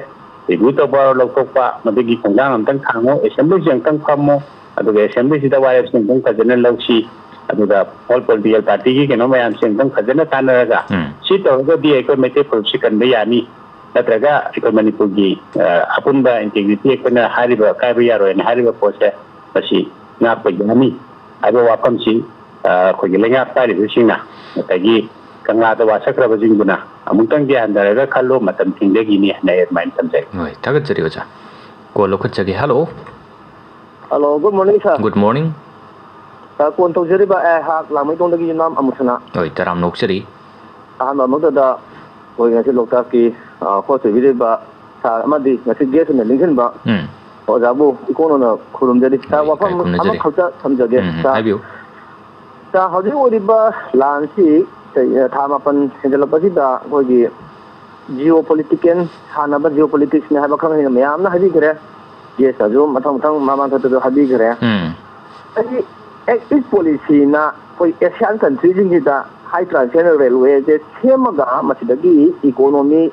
ꯔꯤꯚ꯭ꯌꯨ ꯇꯧꯕ, ꯂꯧꯊꯣꯛꯄ, ꯃꯗꯨꯒꯤ ꯈꯣꯡꯊꯥꯡ ꯑꯝꯇꯪ ꯊꯥꯡꯉꯨ, ꯑꯦꯁꯦꯝꯕ꯭ꯂꯤꯁꯤ ꯑꯝꯇꯪ ꯐꯝꯃꯨ, ꯑꯗꯨꯒ ꯑꯦꯁꯦꯝꯕ꯭ꯂꯤꯁꯤꯗ ꯋꯥꯔꯦꯞꯁꯦ ꯑꯝꯇꯪ ꯐꯖꯅ ꯂꯧꯁꯤ, ꯑꯗꯨꯒ ꯑꯣꯜ ꯄꯣꯂꯤꯇꯤꯀꯦꯜ ꯄꯥꯔꯇꯤꯒꯤ ꯀꯩꯅꯣ ꯃꯌꯥꯝꯁꯦ ꯑꯝꯇꯪ ꯐꯖꯅ ꯇꯥꯟꯅꯔꯒ ꯎꯝ꯫ ꯁꯤ ꯇꯧꯔꯒꯗꯤ ꯑꯩꯈꯣꯏ ꯃꯩꯇꯩ ꯐꯨꯔꯨꯞꯁꯤ ꯀꯟꯕ ꯌꯥꯅꯤ꯫ ꯅꯠꯇ꯭ꯔꯒ ꯑꯩꯈꯣꯏ ꯃꯅꯤꯄꯨꯔꯒꯤ ꯑꯄꯨꯟꯕ ꯏꯟꯇꯤꯒ꯭ꯔꯤꯇꯤ, ꯑꯩꯈꯣꯏꯅ ꯍꯥꯏꯔꯤꯕ ꯀꯥꯏꯕ ꯌꯥꯔꯣꯏꯅ ꯍꯥꯏꯔꯤꯕ ꯄꯣꯠꯁꯦ, ꯃꯁꯤ ꯉꯥꯛꯄ ꯌꯥꯅꯤ ꯍꯥꯏꯕ ꯋꯥꯐꯝꯁꯤ ꯑꯩꯈꯣꯏꯒꯤ ꯂꯩꯉꯥꯛ ꯄꯥꯏꯔꯤꯕꯁꯤꯡꯅ, ꯉꯁꯥꯏꯒꯤ ꯀꯪꯂꯥꯗ ꯋꯥꯁꯛꯈ꯭ꯔꯕꯁꯤꯡꯗꯨꯅ ꯑꯃꯨꯛꯇꯪꯗꯤ ꯍꯟꯊꯔꯒ ꯈꯜꯂꯣ, ꯃꯇꯝ ꯊꯦꯡꯊꯈꯤꯅꯤ ꯍꯥꯏꯅ ꯑꯩ ꯑꯗꯨꯃꯥꯏꯅ ꯊꯝꯖꯒꯦ꯫ ꯍꯣꯏ, ꯊꯥꯒꯠꯆꯔꯤ ꯑꯣꯖꯥ꯫ ꯀꯣꯜ ꯂꯧꯈꯠꯆꯒꯦ꯫ Hello. Hello, good morning, sir꯫ Good morning꯫ Sir, call ꯇꯧꯖꯔꯤꯕ ꯑꯩꯍꯥꯛ ꯂꯥꯡꯃꯩꯗꯣꯡꯗꯒꯤ ꯌꯨꯝꯅꯥꯝ ꯑꯃꯨꯊꯅ꯫ ꯍꯣꯏ, ꯇꯔꯥꯝꯅ ꯑꯣꯛꯆꯔꯤ꯫ ꯑꯍꯥꯟꯕ ꯑꯃꯛꯇꯗ ꯑꯩꯈꯣꯏ ꯉꯁꯤ ꯂꯣꯛꯇꯥꯛꯀꯤ ꯍꯣꯁ ꯑꯣꯏꯕꯤꯔꯤꯕ ꯁꯥꯔ ꯑꯃꯗꯤ ꯉꯁꯤ ꯒꯦꯁ ꯑꯣꯏꯅ ꯅꯤꯡꯁꯤꯟꯕ ꯎꯝ꯫ ꯑꯣꯖꯥꯕꯨ ꯏꯀꯣꯟ ꯑꯣꯏꯅ ꯈꯨꯔꯨꯝꯖꯔꯤ꯫ ꯁꯥꯔ, ꯍꯣꯏ, ꯋꯥꯐꯝ ꯏꯀꯥꯏ ꯈꯨꯝꯅꯖꯔꯤ꯫ ꯑꯃꯈꯛꯇ ꯊꯝꯖꯒꯦ꯫ ꯎꯝ, ꯎꯝ, ꯁꯥꯔ, ꯍꯥꯏꯕꯤꯌꯨ꯫ ꯁꯥꯔ, ꯍꯧꯖꯤꯛ ꯑꯣꯏꯔꯤꯕ ꯂꯥꯟꯁꯤ ꯊꯥ ꯃꯥꯄꯟ ꯍꯦꯟꯖꯜꯂꯛꯄꯁꯤꯗ ꯑꯩꯈꯣꯏꯒꯤ ꯖꯤꯑꯣ ꯄꯣꯂꯤꯇꯤꯀꯦꯜ ꯁꯥꯟꯅꯕ, ꯖꯤꯑꯣ ꯄꯣꯂꯤꯇꯤꯛꯁꯅꯤ ꯍꯥꯏꯕ ꯈꯪꯍꯩꯅ ꯃꯌꯥꯝꯅ ꯍꯥꯏꯕꯤꯈ꯭ꯔꯦ꯫ ꯒꯦꯁꯇꯁꯨ ꯃꯊꯪ ꯃꯊꯪ ꯃꯃꯥꯡ ꯊꯣꯛꯇꯁꯨ ꯍꯥꯏꯕꯤꯈ꯭ꯔꯦ꯫ ꯎꯝ꯫ ꯑꯩ ꯑꯦꯛ ꯏꯁ ꯄꯣꯂꯤꯁꯤꯅ ꯑꯩꯈꯣꯏ ꯑꯦꯁꯤꯌꯥꯟ ꯀꯟꯇ꯭ꯔꯤꯁꯤꯡꯁꯤꯗ ꯍꯥꯏ ꯇ꯭ꯔꯥꯟꯁꯦꯟꯗꯔ ꯔꯦꯜꯋꯦꯁꯦ ꯁꯦꯝꯃꯒ ꯃꯁꯤꯗꯒꯤ ꯏꯀꯣꯅꯣꯃꯤ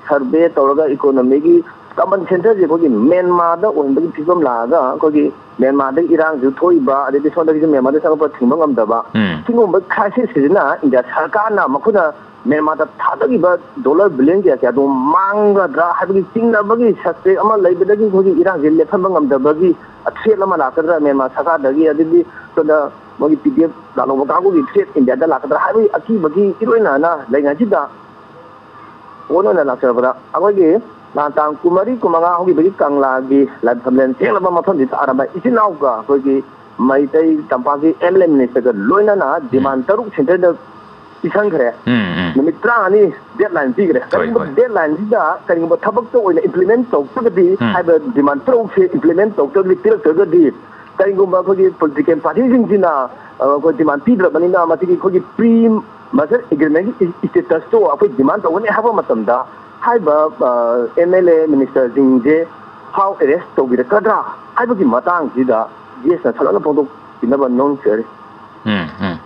ꯁꯔꯚꯦ ꯇꯧꯔꯒ ꯏꯀꯣꯅꯣꯃꯤꯒꯤ ꯀꯃꯟ ꯁꯦꯟꯇꯔꯁꯦ ꯑꯩꯈꯣꯏꯒꯤ ꯃꯦꯟꯃꯥꯔꯗ ꯑꯣꯏꯍꯟꯕꯒꯤ ꯐꯤꯕꯝ ꯂꯥꯛꯑꯒ ꯑꯩꯈꯣꯏꯒꯤ ꯃꯦꯟꯃꯥꯔꯗꯒꯤ ꯏꯔꯥꯡꯁꯨ ꯊꯣꯛꯏꯕ, ꯑꯗꯩꯗꯤ ꯁꯣꯝꯗꯒꯤꯁꯨ ꯃꯦꯟꯃꯥꯔꯗ ꯆꯪꯉꯛꯄ ꯊꯤꯡꯕ ꯉꯝꯗꯕ, ꯎꯝ꯫ ꯁꯤꯒꯨꯝꯕ ꯀ꯭ꯔꯥꯏꯁꯤꯁꯁꯤꯅ ꯏꯟꯗꯤꯌꯥ ꯁꯔꯀꯥꯔꯅ ꯃꯈꯣꯏꯅ ꯃꯦꯟꯃꯥꯔꯗ ꯊꯥꯗꯈꯤꯕ ꯗꯣꯂꯔ ꯕꯤꯂꯤꯌꯟ ꯀꯌꯥ ꯀꯌꯥꯗꯣ ꯃꯥꯡꯒꯗ꯭ꯔꯥ ꯍꯥꯏꯕꯒꯤ ꯆꯤꯡꯅꯕꯒꯤ ꯁꯁꯄꯦꯛ ꯑꯃ ꯂꯩꯕꯗꯒꯤ ꯑꯩꯈꯣꯏꯒꯤ ꯏꯔꯥꯡꯁꯦ ꯂꯦꯞꯍꯟꯕ ꯉꯝꯗꯕꯒꯤ ꯊ꯭ꯔꯦꯠ ꯑꯃ ꯂꯥꯛꯀꯗ꯭ꯔꯥ ꯃꯦꯟꯃꯥꯔ ꯁꯔꯀꯥꯔꯗꯒꯤ, ꯑꯗꯒꯤ ꯁꯣꯝꯗ ꯃꯣꯏꯒꯤ ꯄꯤ ꯗꯤ ꯑꯦꯐ ꯂꯥꯜꯍꯧꯕ ꯀꯥꯡꯕꯨꯒꯤ ꯊ꯭ꯔꯦꯠ ꯏꯟꯗꯤꯌꯥꯗ ꯂꯥꯛꯀꯗ꯭ꯔꯥ ꯍꯥꯏꯕꯒꯤ ꯑꯀꯤꯕꯒꯤ ꯏꯔꯣꯏꯅꯅ ꯂꯩꯉꯩꯁꯤꯗ, ꯄꯣꯏꯟ ꯑꯣꯏꯅ ꯂꯥꯛꯆꯔꯕꯗ, ꯑꯩꯈꯣꯏꯒꯤ ꯅꯍꯥꯟ ꯇꯥꯡ ꯀꯨꯟꯃꯔꯤ, ꯀꯨꯟꯃꯉꯥ ꯍꯧꯈꯤꯕꯒꯤ ꯀꯪꯂꯥꯒꯤ ꯂꯥꯏꯐꯝꯂꯦꯟ ꯊꯦꯡꯂꯕ ꯃꯐꯝꯁꯤꯗ ꯑꯔꯝꯕꯥꯏ ꯏꯆꯤꯟ ꯏꯅꯥꯎꯒ ꯑꯩꯈꯣꯏꯒꯤ ꯃꯩꯇꯩ ꯇꯝꯄꯥꯛꯀꯤ ꯑꯦꯝ ꯑꯦꯜ ꯑꯦ ꯃꯤꯅꯤꯁꯇꯔꯒ ꯂꯣꯏꯅꯅ ꯎꯝ꯫ ꯗꯤꯃꯥꯟ ꯇꯔꯨꯛ ꯁꯦꯟꯇꯔꯗ ꯄꯤꯁꯟꯈ꯭ꯔꯦ꯫ ꯎꯝ, ꯎꯝ꯫ ꯅꯨꯃꯤꯠ ꯇꯔꯥꯃꯉꯥꯅꯤ ꯗꯦꯠ ꯂꯥꯏꯟ ꯄꯤꯈ꯭ꯔꯦ꯫ ꯍꯣꯏ, ꯀꯔꯤꯒꯨꯝꯕ ꯍꯣꯏ꯫ ꯗꯦꯠ ꯂꯥꯏꯟꯁꯤꯗ ꯀꯔꯤꯒꯨꯝꯕ ꯊꯕꯛꯇ ꯑꯣꯏꯅ ꯏꯝꯄ꯭ꯂꯤꯃꯦꯟ ꯇꯧꯔꯛꯇ꯭ꯔꯒꯗꯤ, ꯎꯝ꯫ ꯍꯥꯏꯕ ꯗꯤꯃꯥꯟ ꯇꯔꯨꯛꯁꯦ ꯏꯝꯄ꯭ꯂꯤꯃꯦꯟ ꯇꯧꯔꯛꯇ꯭ꯔꯒꯗꯤ, ꯄꯤꯔꯛꯇ꯭ꯔꯒꯗꯤ, ꯀꯔꯤꯒꯨꯝꯕ ꯑꯩꯈꯣꯏꯒꯤ ꯄꯣꯂꯤꯇꯤꯀꯦꯜ ꯄꯥꯔꯇꯤꯁꯤꯡꯁꯤꯅ, ꯑ, ꯑꯩꯈꯣꯏ ꯗꯤꯃꯥꯟ ꯄꯤꯗ꯭ꯔꯕꯅꯤꯅ, ꯃꯁꯤꯒꯤ ꯑꯩꯈꯣꯏꯒꯤ ꯄ꯭ꯔꯤ ꯃꯔꯖꯔ ꯑꯦꯒ꯭ꯔꯤꯃꯦꯟꯒꯤ ꯏꯁꯇꯦꯇꯁꯇꯣ ꯑꯩꯈꯣꯏ ꯗꯤꯃꯥꯟ ꯇꯧꯒꯅꯤ ꯍꯥꯏꯕ ꯃꯇꯝꯗ, ꯍꯥꯏꯔꯤꯕ, ꯑ, ꯑꯦꯝ ꯑꯦꯜ ꯑꯦ ꯃꯤꯅꯤꯁꯇꯔꯁꯤꯡꯁꯦ ꯍꯥꯎ ꯑꯦꯔꯦꯁ ꯇꯧꯕꯤꯔꯛꯀꯗ꯭ꯔꯥ ꯍꯥꯏꯕꯒꯤ ꯃꯇꯥꯡꯁꯤꯗ ꯒꯦꯁꯅ ꯁꯂꯣꯟꯅ ꯐꯣꯡꯗꯣꯛꯄꯤꯅꯕ ꯅꯣꯝꯖꯔꯤ꯫ ꯎꯝ, ꯎꯝ꯫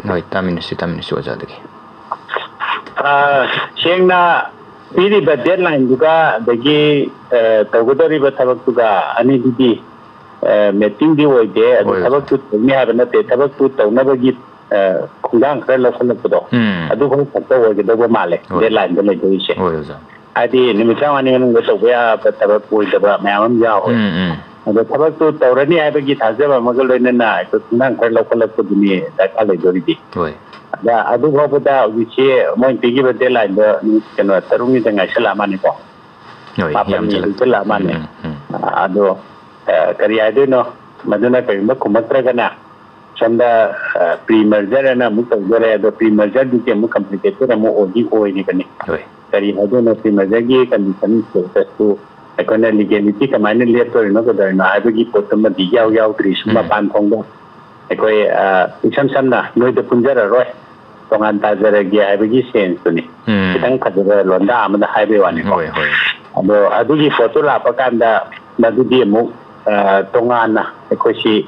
ꯍꯣꯏ, ꯇꯥꯃꯤꯟꯅꯁꯤ, ꯇꯥꯃꯤꯟꯅꯁꯤ ꯑꯣꯖꯥꯗꯒꯤ꯫ ꯑ, ꯁꯦꯡꯅ ꯄꯤꯔꯤꯕ ꯗꯦꯠꯂꯥꯏꯟꯗꯨꯒ ꯑꯗꯒꯤ, ꯑ, ꯇꯧꯒꯗꯧꯔꯤꯕ ꯊꯕꯛꯇꯨꯒ ꯑꯅꯤꯗꯨꯗꯤ, ꯑ, ꯃꯦꯠꯆꯤꯡꯗꯤ ꯑꯣꯏꯗꯦ꯫ ꯑꯗꯨ ꯑꯣꯏ, ꯑꯣꯏ꯫ ꯊꯕꯛꯇꯨ ꯇꯧꯅꯤ ꯍꯥꯏꯕ ꯅꯠꯇꯦ, ꯊꯕꯛꯇꯨ ꯇꯧꯅꯕꯒꯤ, ꯑ, ꯈꯣꯡꯊꯥꯡ ꯈꯔ ꯂꯧꯈꯠꯂꯛꯄꯗꯣ, ꯎꯝ꯫ ꯑꯗꯨ ꯈꯛ ꯈꯛꯇ ꯑꯣꯏꯒꯗꯧꯕ ꯃꯥꯜꯂꯦ ꯍꯣꯏ꯫ ꯗꯦꯠꯂꯥꯏꯟꯗ ꯂꯩꯗꯧꯔꯤꯁꯦ꯫ ꯍꯣꯏ, ꯑꯣꯖꯥ꯫ ꯍꯥꯏꯗꯤ ꯅꯨꯃꯤꯠ ꯇꯔꯥꯃꯉꯥꯅꯤ ꯃꯅꯨꯡꯗ ꯇꯧꯕ ꯌꯥꯕ ꯊꯕꯛ ꯑꯣꯏꯗꯕ ꯃꯌꯥꯝ ꯑꯃ ꯌꯥꯎꯋꯦ꯫ ꯎꯝ, ꯎꯝ꯫ ꯑꯗꯣ ꯊꯕꯛꯇꯨ ꯇꯧꯔꯅꯤ ꯍꯥꯏꯕꯒꯤ ꯊꯥꯖꯕ ꯑꯃꯒ ꯂꯣꯏꯅꯅ ꯑꯩꯈꯣꯏ ꯈꯣꯡꯊꯥꯡ ꯈꯔ ꯂꯧꯈꯠꯂꯛꯄꯗꯨꯅꯤ ꯗꯔꯀꯥꯔ ꯂꯩꯗꯣꯔꯤꯗꯤ꯫ ꯍꯣꯏ꯫ ꯑꯗ ꯑꯗꯨ ꯐꯥꯎꯕꯗ ꯍꯧꯖꯤꯛꯁꯤ ꯃꯣꯏꯅ ꯄꯤꯈꯤꯕ deadlineꯗꯣ ꯅꯨꯃꯤꯠ, ꯀꯩꯅꯣ, ꯇꯔꯨꯛꯅꯤꯗ ꯉꯥꯏꯁꯜꯂꯛꯑ ꯃꯥꯜꯂꯦꯀꯣ꯫ ꯍꯣꯏ, ꯃꯥꯄꯟꯅꯤ ꯌꯥꯝꯁꯤꯜꯂꯛꯇ꯭ꯔꯦ꯫ ꯍꯧꯖꯤꯜꯂꯛꯑ ꯃꯥꯜꯂꯦ꯫ ꯎꯝ, ꯎꯝ, ꯎꯝ꯫ ꯑꯗꯣ, ꯑ, ꯀꯔꯤ ꯍꯥꯏꯗꯣꯏꯅꯣ? ꯃꯗꯨꯅ ꯀꯔꯤꯒꯨꯝꯕ ꯈꯨꯝꯃꯛꯇ꯭ꯔꯒꯅ ꯁꯣꯝꯗ, ꯑ, pre merger ꯑꯅ ꯑꯃꯨꯛ ꯇꯧꯗꯣꯔꯦ꯫ ꯑꯗꯣ pre mergerꯗꯨꯗꯤ ꯑꯃꯨꯛ complicated ꯑꯃꯨꯛ ꯑꯣꯏꯗꯤ ꯑꯣꯏꯔꯤꯕꯅꯤ꯫ ꯍꯣꯏ꯫ ꯀꯔꯤ ꯍꯥꯏꯗꯣꯏꯅꯣ? Pre mergerꯒꯤ condition statusꯇꯨ ꯑꯩꯈꯣꯏꯅ legality ꯀꯃꯥꯏꯅ ꯂꯦꯞꯇꯣꯔꯤꯅꯣ, ꯀꯩꯗꯧꯔꯤꯅꯣ ꯍꯥꯏꯕꯒꯤ ꯄꯣꯠꯇꯨꯃꯗꯤ ꯌꯥꯎ ꯌꯥꯎꯗ꯭ꯔꯤ꯫ ꯁꯨꯝ ꯎꯝ꯫ ꯃꯄꯥꯟ ꯊꯣꯡꯗ ꯑꯩꯈꯣꯏ, ꯑ, ꯏꯁꯝ ꯁꯝꯅ ꯅꯣꯏꯗ ꯄꯨꯟꯖꯔꯔꯣꯏ, ꯇꯣꯉꯥꯟ ꯇꯥꯖꯔꯒꯦ ꯍꯥꯏꯕꯒꯤ senseꯇꯨꯅꯤ꯫ ꯎꯝ꯫ ꯈꯤꯇꯪ ꯐꯖꯕ ꯂꯣꯟꯗꯥ ꯑꯃꯗ ꯍꯥꯏꯕꯒꯤ ꯋꯥꯅꯤꯀꯣ꯫ ꯍꯣꯏ, ꯍꯣꯏ꯫ ꯑꯗꯣ ꯑꯗꯨꯒꯤ ꯄꯣꯠꯇꯨ ꯂꯥꯛꯄ ꯀꯥꯟꯗ ꯃꯗꯨꯗꯤ ꯑꯃꯨꯛ, ꯑ, ꯇꯣꯉꯥꯟꯅ ꯑꯩꯈꯣꯏꯁꯤ,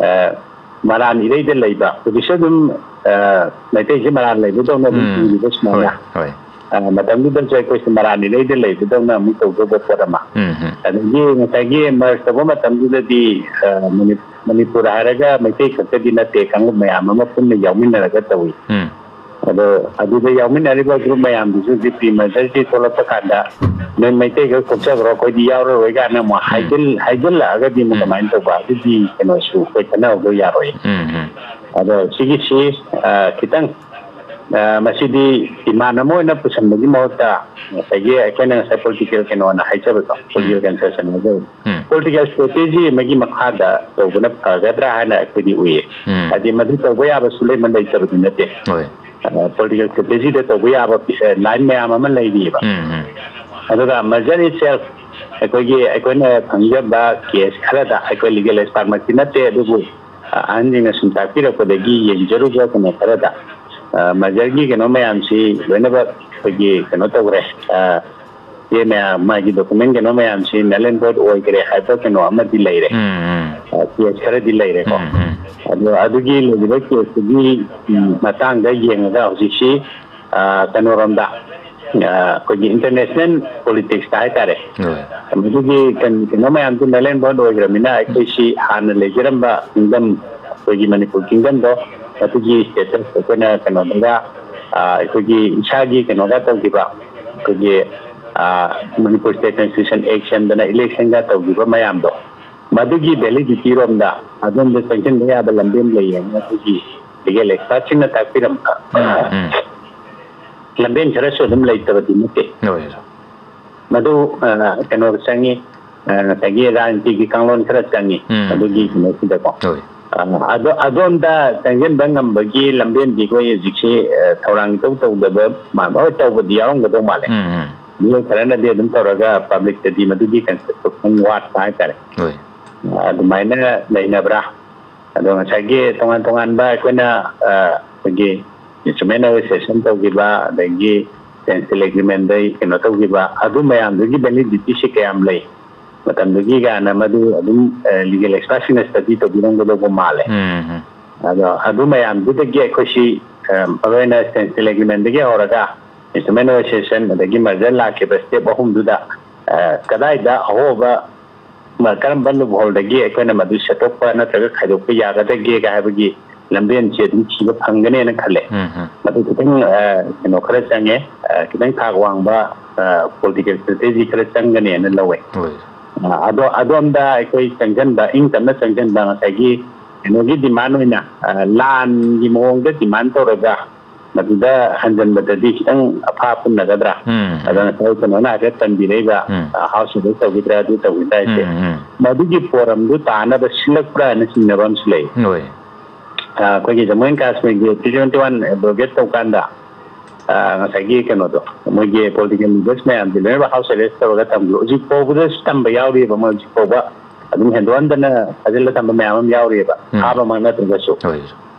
ꯑ, ꯃꯔꯥꯟ ꯏꯔꯩꯗ ꯂꯩꯕ, ꯍꯧꯖꯤꯛꯁꯨ ꯑꯗꯨꯝ, ꯑ, ꯃꯩꯇꯩꯁꯤ ꯃꯔꯥꯟ ꯂꯩꯕꯗꯧꯅ ꯑꯗꯨꯝ ꯎꯝ꯫ ꯎꯔꯤꯕ ꯁꯨꯃꯥꯏꯅ꯫ ꯍꯣꯏ, ꯍꯣꯏ꯫ ꯑ, ꯃꯇꯝꯗꯨꯗꯁꯨ ꯑꯩꯈꯣꯏꯁꯨ ꯃꯔꯥꯟ ꯏꯔꯩꯗ ꯂꯩꯕꯗꯧꯅ ꯑꯃꯨꯛ ꯇꯧꯗꯧꯕ ꯄꯣꯠ ꯑꯃ꯫ ꯎꯝ, ꯎꯝ꯫ ꯑꯗꯒꯤ ꯉꯁꯥꯏꯒꯤ merge ꯇꯧꯕ ꯃꯇꯝꯗꯨꯗꯗꯤ, ꯑ, ꯃꯅꯤ-, ꯃꯅꯤꯄꯨꯔ ꯍꯥꯏꯔꯒ ꯃꯩꯇꯩ ꯈꯛꯇꯗꯤ ꯅꯠꯇꯦ, ꯀꯥꯡꯂꯨꯞ ꯃꯌꯥꯝ ꯑꯃ ꯄꯨꯟꯅ ꯌꯥꯎꯃꯤꯟꯅꯔꯒ ꯇꯧꯏ꯫ ꯎꯝ꯫ ꯑꯗꯣ ꯑꯗꯨꯗ ꯌꯥꯎꯃꯤꯟꯅꯔꯤꯕ group ꯃꯌꯥꯝꯗꯨꯁꯨ ꯍꯧꯖꯤꯛ pre mergerꯁꯤ ꯊꯣꯛꯂꯛꯄ ꯀꯥꯟꯗ ꯅꯣꯏ ꯃꯩꯇꯩ ꯈꯛ ꯊꯣꯛꯆꯈ꯭ꯔꯣ, ꯑꯩꯈꯣꯏꯗꯤ ꯌꯥꯎꯔꯔꯣꯏ ꯀꯥꯏꯅ ꯑꯃꯨꯛ ꯎꯝ꯫ ꯍꯥꯏꯖꯤꯜ-, ꯍꯥꯏꯖꯤꯜꯂꯛꯑꯒꯗꯤ ꯑꯃꯨꯛ ꯎꯝ꯫ ꯀꯃꯥꯏꯅ ꯇꯧꯕ? ꯑꯗꯨꯗꯤ ꯀꯩꯅꯣꯁꯨ ꯑꯩꯈꯣꯏ ꯈꯟꯅꯍꯧꯗ ꯌꯥꯔꯣꯏ꯫ ꯎꯝ, ꯎꯝ꯫ ꯑꯗꯣ ꯁꯤꯒꯤꯁꯤ, ꯑ, ꯈꯤꯇꯪ, ꯑ, ꯃꯁꯤꯗꯤ demand ꯑꯃ ꯑꯣꯏꯅ ꯄꯨꯁꯟꯕꯒꯤ ꯃꯍꯨꯠꯇ ꯉꯁꯥꯏꯒꯤ ꯑꯩꯈꯣꯏꯅ ꯉꯁꯥꯏ political ꯀꯩꯅꯣꯅ ꯍꯥꯏꯖꯕꯗꯣ, political ꯎꯝ꯫ Concession ꯍꯥꯏꯖꯕꯗꯣ, ꯎꯝ꯫ Political strategy ꯑꯃꯒꯤ ꯃꯈꯥꯗ ꯇꯧꯕꯅ ꯐꯒꯗ꯭ꯔꯥ ꯍꯥꯏꯅ ꯑꯩꯈꯣꯏꯗꯤ ꯎꯏꯌꯦ꯫ ꯎꯝ꯫ ꯍꯥꯏꯗꯤ ꯃꯗꯨ ꯇꯧꯕ ꯌꯥꯕ ꯁꯨꯡꯂꯩꯃꯛ ꯂꯩꯇꯕꯗꯤ ꯅꯠꯇꯦ꯫ ꯍꯣꯏ꯫ ꯑ, political strategyꯗ ꯇꯧꯕ ꯌꯥꯕ, ꯑ, line ꯃꯌꯥꯝ ꯑꯃ ꯂꯩꯔꯤꯑꯕ꯫ ꯎꯝ, ꯎꯝ꯫ ꯑꯗꯨꯒ merger itself, ꯑꯩꯈꯣꯏꯒꯤ, ꯑꯩꯈꯣꯏꯅ ꯈꯪꯖꯕ case ꯈꯔꯗ, ꯑꯩꯈꯣꯏ legal expertꯃꯛꯇꯤ ꯅꯠꯇꯦ, ꯑꯗꯨꯕꯨ, ꯑ, ꯑꯍꯟꯁꯤꯡꯅ ꯁꯨꯝ ꯇꯥꯛꯄꯤꯔꯛꯄꯗꯒꯤ ꯌꯦꯡꯖꯔꯨꯕ ꯀꯩꯅꯣ ꯈꯔꯗ, ꯑ, mergerꯒꯤ ꯀꯩꯅꯣ ꯃꯌꯥꯝꯁꯤ ꯂꯣꯏꯅꯃꯛ ꯑꯩꯈꯣꯏꯒꯤ ꯀꯩꯅꯣ ꯇꯧꯈ꯭ꯔꯦ, ꯑ, ꯆꯦ ꯃꯌꯥꯝ, ꯃꯥꯒꯤ document ꯀꯩꯅꯣ ꯃꯌꯥꯝꯁꯤ null and void ꯑꯣꯏꯈ꯭ꯔꯦ ꯍꯥꯏꯕ ꯀꯩꯅꯣ ꯑꯃꯗꯤ ꯂꯩꯔꯦ꯫ ꯎꯝ, ꯎꯝ꯫ ꯑ, case ꯈꯔꯗꯤ ꯂꯩꯔꯦꯀꯣ꯫ ꯎꯝ, ꯎꯝ꯫ ꯑꯗꯣ ꯑꯗꯨꯒꯤ ꯂꯩꯔꯤꯕ caseꯇꯨꯒꯤ, ꯎꯝ, ꯃꯇꯥꯡꯗ ꯌꯦꯡꯉꯒ ꯍꯧꯖꯤꯛꯁꯤ, ꯑ, ꯀꯩꯅꯣꯔꯣꯝꯗ, ꯑ, ꯑꯩꯈꯣꯏꯒꯤ international politicsꯇ ꯍꯥꯏꯇꯥꯔꯦ꯫ ꯍꯣꯏ꯫ ꯃꯗꯨꯒꯤ ꯀꯩꯅꯣ, ꯀꯩꯅꯣ ꯃꯌꯥꯝꯗꯨ null and void ꯑꯣꯏꯈ꯭ꯔꯕꯅꯤꯅ ꯑꯩꯈꯣꯏꯁꯤ ꯍꯥꯟꯅ ꯂꯩꯖꯔꯝꯕ kingdom, ꯑꯩꯈꯣꯏꯒꯤ ꯃꯅꯤꯄꯨꯔ kingdomꯗꯣ, ꯃꯗꯨꯒꯤ status ꯑꯩꯈꯣꯏꯅ ꯀꯩꯅꯣꯗꯒ, ꯑ, ꯑꯩꯈꯣꯏꯒꯤ ꯏꯁꯥꯒꯤ ꯀꯩꯅꯣꯒ ꯇꯧꯈꯤꯕ, ꯑꯩꯈꯣꯏꯒꯤ ꯑ, Manipur State Constitution Act ꯁꯦꯝꯗꯅ election ꯒ ꯇꯧꯈꯤꯕ ꯃꯌꯥꯝꯗꯣ, ꯃꯗꯨꯒꯤ validity ꯔꯣꯝꯗ ꯑꯗꯣꯝꯗ ꯆꯪꯁꯤꯟꯕ ꯌꯥꯕ ꯂꯝꯕꯦꯟ ꯂꯩꯌꯦꯅ ꯑꯩꯈꯣꯏꯒꯤ legal expert ꯁꯤꯡꯅ ꯇꯥꯛꯄꯤꯔꯝꯕ ꯎꯝ, ꯎꯝ꯫ ꯂꯝꯕꯦꯟ ꯈꯔꯁꯨ ꯑꯗꯨꯝ ꯂꯩꯇꯕꯗꯤ ꯅꯠꯇꯦ꯫ ꯍꯣꯏ꯫ ꯃꯗꯨ, ꯑ, ꯀꯩꯅꯣ ꯆꯪꯉꯤ, ꯑ, ꯉꯁꯥꯏꯒꯤ ꯔꯥꯖꯅꯤꯇꯤꯒꯤ ꯀꯥꯡꯂꯣꯟ ꯈꯔ ꯆꯪꯉꯤ꯫ ꯎꯝ꯫ ꯑꯗꯨꯒꯤ ꯀꯩꯅꯣꯁꯤꯗꯀꯣ꯫ ꯍꯣꯏ꯫ ꯑ, ꯑꯗꯣ ꯑꯗꯣꯝꯗ ꯆꯪꯁꯤꯟꯕ ꯉꯝꯕꯒꯤ ꯂꯝꯕꯦꯟꯗꯤ ꯑꯩꯈꯣꯏ ꯍꯧꯖꯤꯛꯁꯤ, ꯑ, ꯊꯧꯔꯥꯡ ꯏꯇꯧ ꯇꯧꯗꯕ ꯃꯥꯟꯕ꯫ ꯍꯣꯏ, ꯇꯧꯕꯗꯤ ꯌꯥꯎꯔꯝꯒꯗꯧ ꯃꯥꯜꯂꯦ꯫ ꯎꯝ, ꯎꯝ꯫ ꯃꯤꯑꯣꯏ ꯈꯔꯅꯗꯤ ꯑꯗꯨꯝ ꯇꯧꯔꯒ public ꯇꯗꯤ ꯃꯗꯨꯒꯤ consultation ꯋꯥꯠꯄ ꯍꯥꯏꯇꯥꯔꯦ꯫ ꯍꯣꯏ꯫ ꯑ, ꯑꯗꯨꯃꯥꯏꯅ ꯂꯩꯅꯕ꯭ꯔꯥ? ꯑꯗꯣ ꯉꯁꯥꯏꯒꯤ ꯇꯣꯉꯥꯟ ꯇꯣꯉꯥꯟꯕ ꯑꯩꯈꯣꯏꯅ, ꯑ, ꯑꯩꯈꯣꯏꯒꯤ instrument of accession ꯇꯧꯈꯤꯕ, ꯑꯗꯒꯤ standstill agreement ꯗ ꯀꯩꯅꯣ ꯇꯧꯈꯤꯕ, ꯑꯗꯨ ꯃꯌꯥꯝꯗꯨꯒꯤ validity ꯁꯤ ꯀꯌꯥꯝ ꯂꯩ? ꯃꯇꯝꯗꯨꯒꯤ ꯀꯥꯏꯅ ꯃꯗꯨ ꯑꯗꯨꯝ, ꯑ, legal expert ꯁꯤꯡꯅ study ꯇꯧꯕꯤꯔꯝꯒꯗꯧꯕ ꯃꯥꯜꯂꯦ꯫ ꯎꯝ, ꯎꯝ꯫ ꯑꯗꯣ ꯑꯗꯨ ꯃꯌꯥꯝꯗꯨꯗꯒꯤ ꯑꯩꯈꯣꯏꯁꯤ, ꯑ, ꯃꯔꯨꯑꯣꯏꯅ standstill agreement ꯗꯒꯤ ꯍꯧꯔꯒ instrument of accession ꯑꯗꯒꯤ merger ꯂꯥꯛꯈꯤꯕ step ꯑꯍꯨꯝꯗꯨꯗ, ꯑ, ꯀꯗꯥꯏꯗ ꯑꯍꯣꯕ, ꯃ-, ꯀꯔꯝꯕ loophole ꯗꯒꯤ ꯑꯩꯈꯣꯏꯅ ꯃꯗꯨ ꯁꯦꯠꯇꯣꯛꯄ ꯅꯠꯇ꯭ꯔꯒ ꯈꯥꯏꯗꯣꯛꯄ ꯌꯥꯒꯗꯒꯦꯒ ꯍꯥꯏꯕꯒꯤ ꯂꯝꯕꯦꯟꯁꯦ ꯑꯗꯨꯝ ꯊꯤꯕ ꯐꯪꯒꯅꯦꯅ ꯈꯜꯂꯦ꯫ ꯎꯝ, ꯎꯝ꯫ ꯃꯗꯨ ꯈꯤꯇꯪ, ꯑ, ꯀꯩꯅꯣ ꯈꯔ ꯆꯪꯉꯦ, ꯑ, ꯈꯤꯇꯪ ꯊꯥꯛ ꯋꯥꯡꯕ, ꯑ, political strategy ꯈꯔ ꯆꯪꯒꯅꯦꯅ ꯂꯧꯋꯦ꯫ ꯍꯣꯏ꯫ ꯑ, ꯑꯗꯣ ꯑꯗꯣꯝꯗ ꯑꯩꯈꯣꯏ ꯆꯪꯁꯤꯟꯕ, ꯏꯪ ꯇꯞꯅ ꯆꯪꯁꯤꯟꯕ, ꯉꯁꯥꯏꯒꯤ ꯀꯩꯅꯣꯒꯤ demand ꯑꯣꯏꯅ, ꯑ, ꯂꯥꯟꯒꯤ ꯃꯑꯣꯡꯗ demand ꯇꯧꯔꯒ ꯃꯗꯨꯗ ꯍꯟꯖꯟꯕꯗꯗꯤ ꯈꯤꯇꯪ ꯑꯐꯥ ꯄꯨꯟꯅꯒꯗ꯭ꯔꯥ? ꯎꯝ꯫ ꯑꯗ ꯉꯁꯥꯏ ꯀꯩꯅꯣꯅ ꯍꯥꯏꯐꯦꯠ ꯄꯟꯕꯤꯔꯛꯏꯕ, ꯎꯝ꯫ ꯑ, house arrest ꯇꯧꯈꯤꯗ꯭ꯔꯥ, ꯑꯗꯨ ꯇꯧꯈꯤꯗ꯭ꯔꯥ ꯍꯥꯏꯁꯦ, ꯎꯝ, ꯎꯝ꯫ ꯃꯗꯨꯒꯤ ꯄꯣꯠ ꯑꯗꯨ ꯇꯥꯅꯕ ꯁꯤꯜꯂꯛꯄ꯭ꯔꯥ ꯍꯥꯏꯅ ꯆꯤꯡꯅꯕ ꯑꯃꯁꯨ ꯂꯩ꯫ ꯍꯣꯏ꯫ ꯑ, ꯑꯩꯈꯣꯏꯒꯤ ꯖꯃꯨ ꯑꯦꯟ ꯀꯥꯁꯃꯤꯔꯒꯤ three seventy one abrogate ꯇꯧꯀꯥꯟꯗ, ꯑ, ꯉꯁꯥꯏꯒꯤ ꯀꯩꯅꯣꯗꯣ, ꯃꯣꯏꯒꯤ political leaders ꯃꯌꯥꯝꯁꯦ ꯂꯣꯏꯅꯃꯛ house arrest ꯇꯧꯔꯒ ꯊꯝꯈꯤꯕ, ꯍꯧꯖꯤꯛ ꯐꯥꯎꯕꯗꯁꯨ ꯊꯝꯕ ꯌꯥꯎꯔꯤꯕ, ꯃꯣꯏ ꯍꯧꯖꯤꯛ ꯐꯥꯎꯕ ꯑꯗꯨꯝ ꯍꯦꯟꯗꯣꯛꯍꯟꯗꯅ ꯐꯥꯖꯤꯜꯂ ꯊꯝꯕ ꯃꯌꯥꯝ ꯑꯃ ꯌꯥꯎꯔꯤꯕ, ꯎꯝ꯫ ꯐꯥꯕꯃꯛ ꯅꯠꯇ꯭ꯔꯒꯁꯨ꯫ ꯍꯣꯏ꯫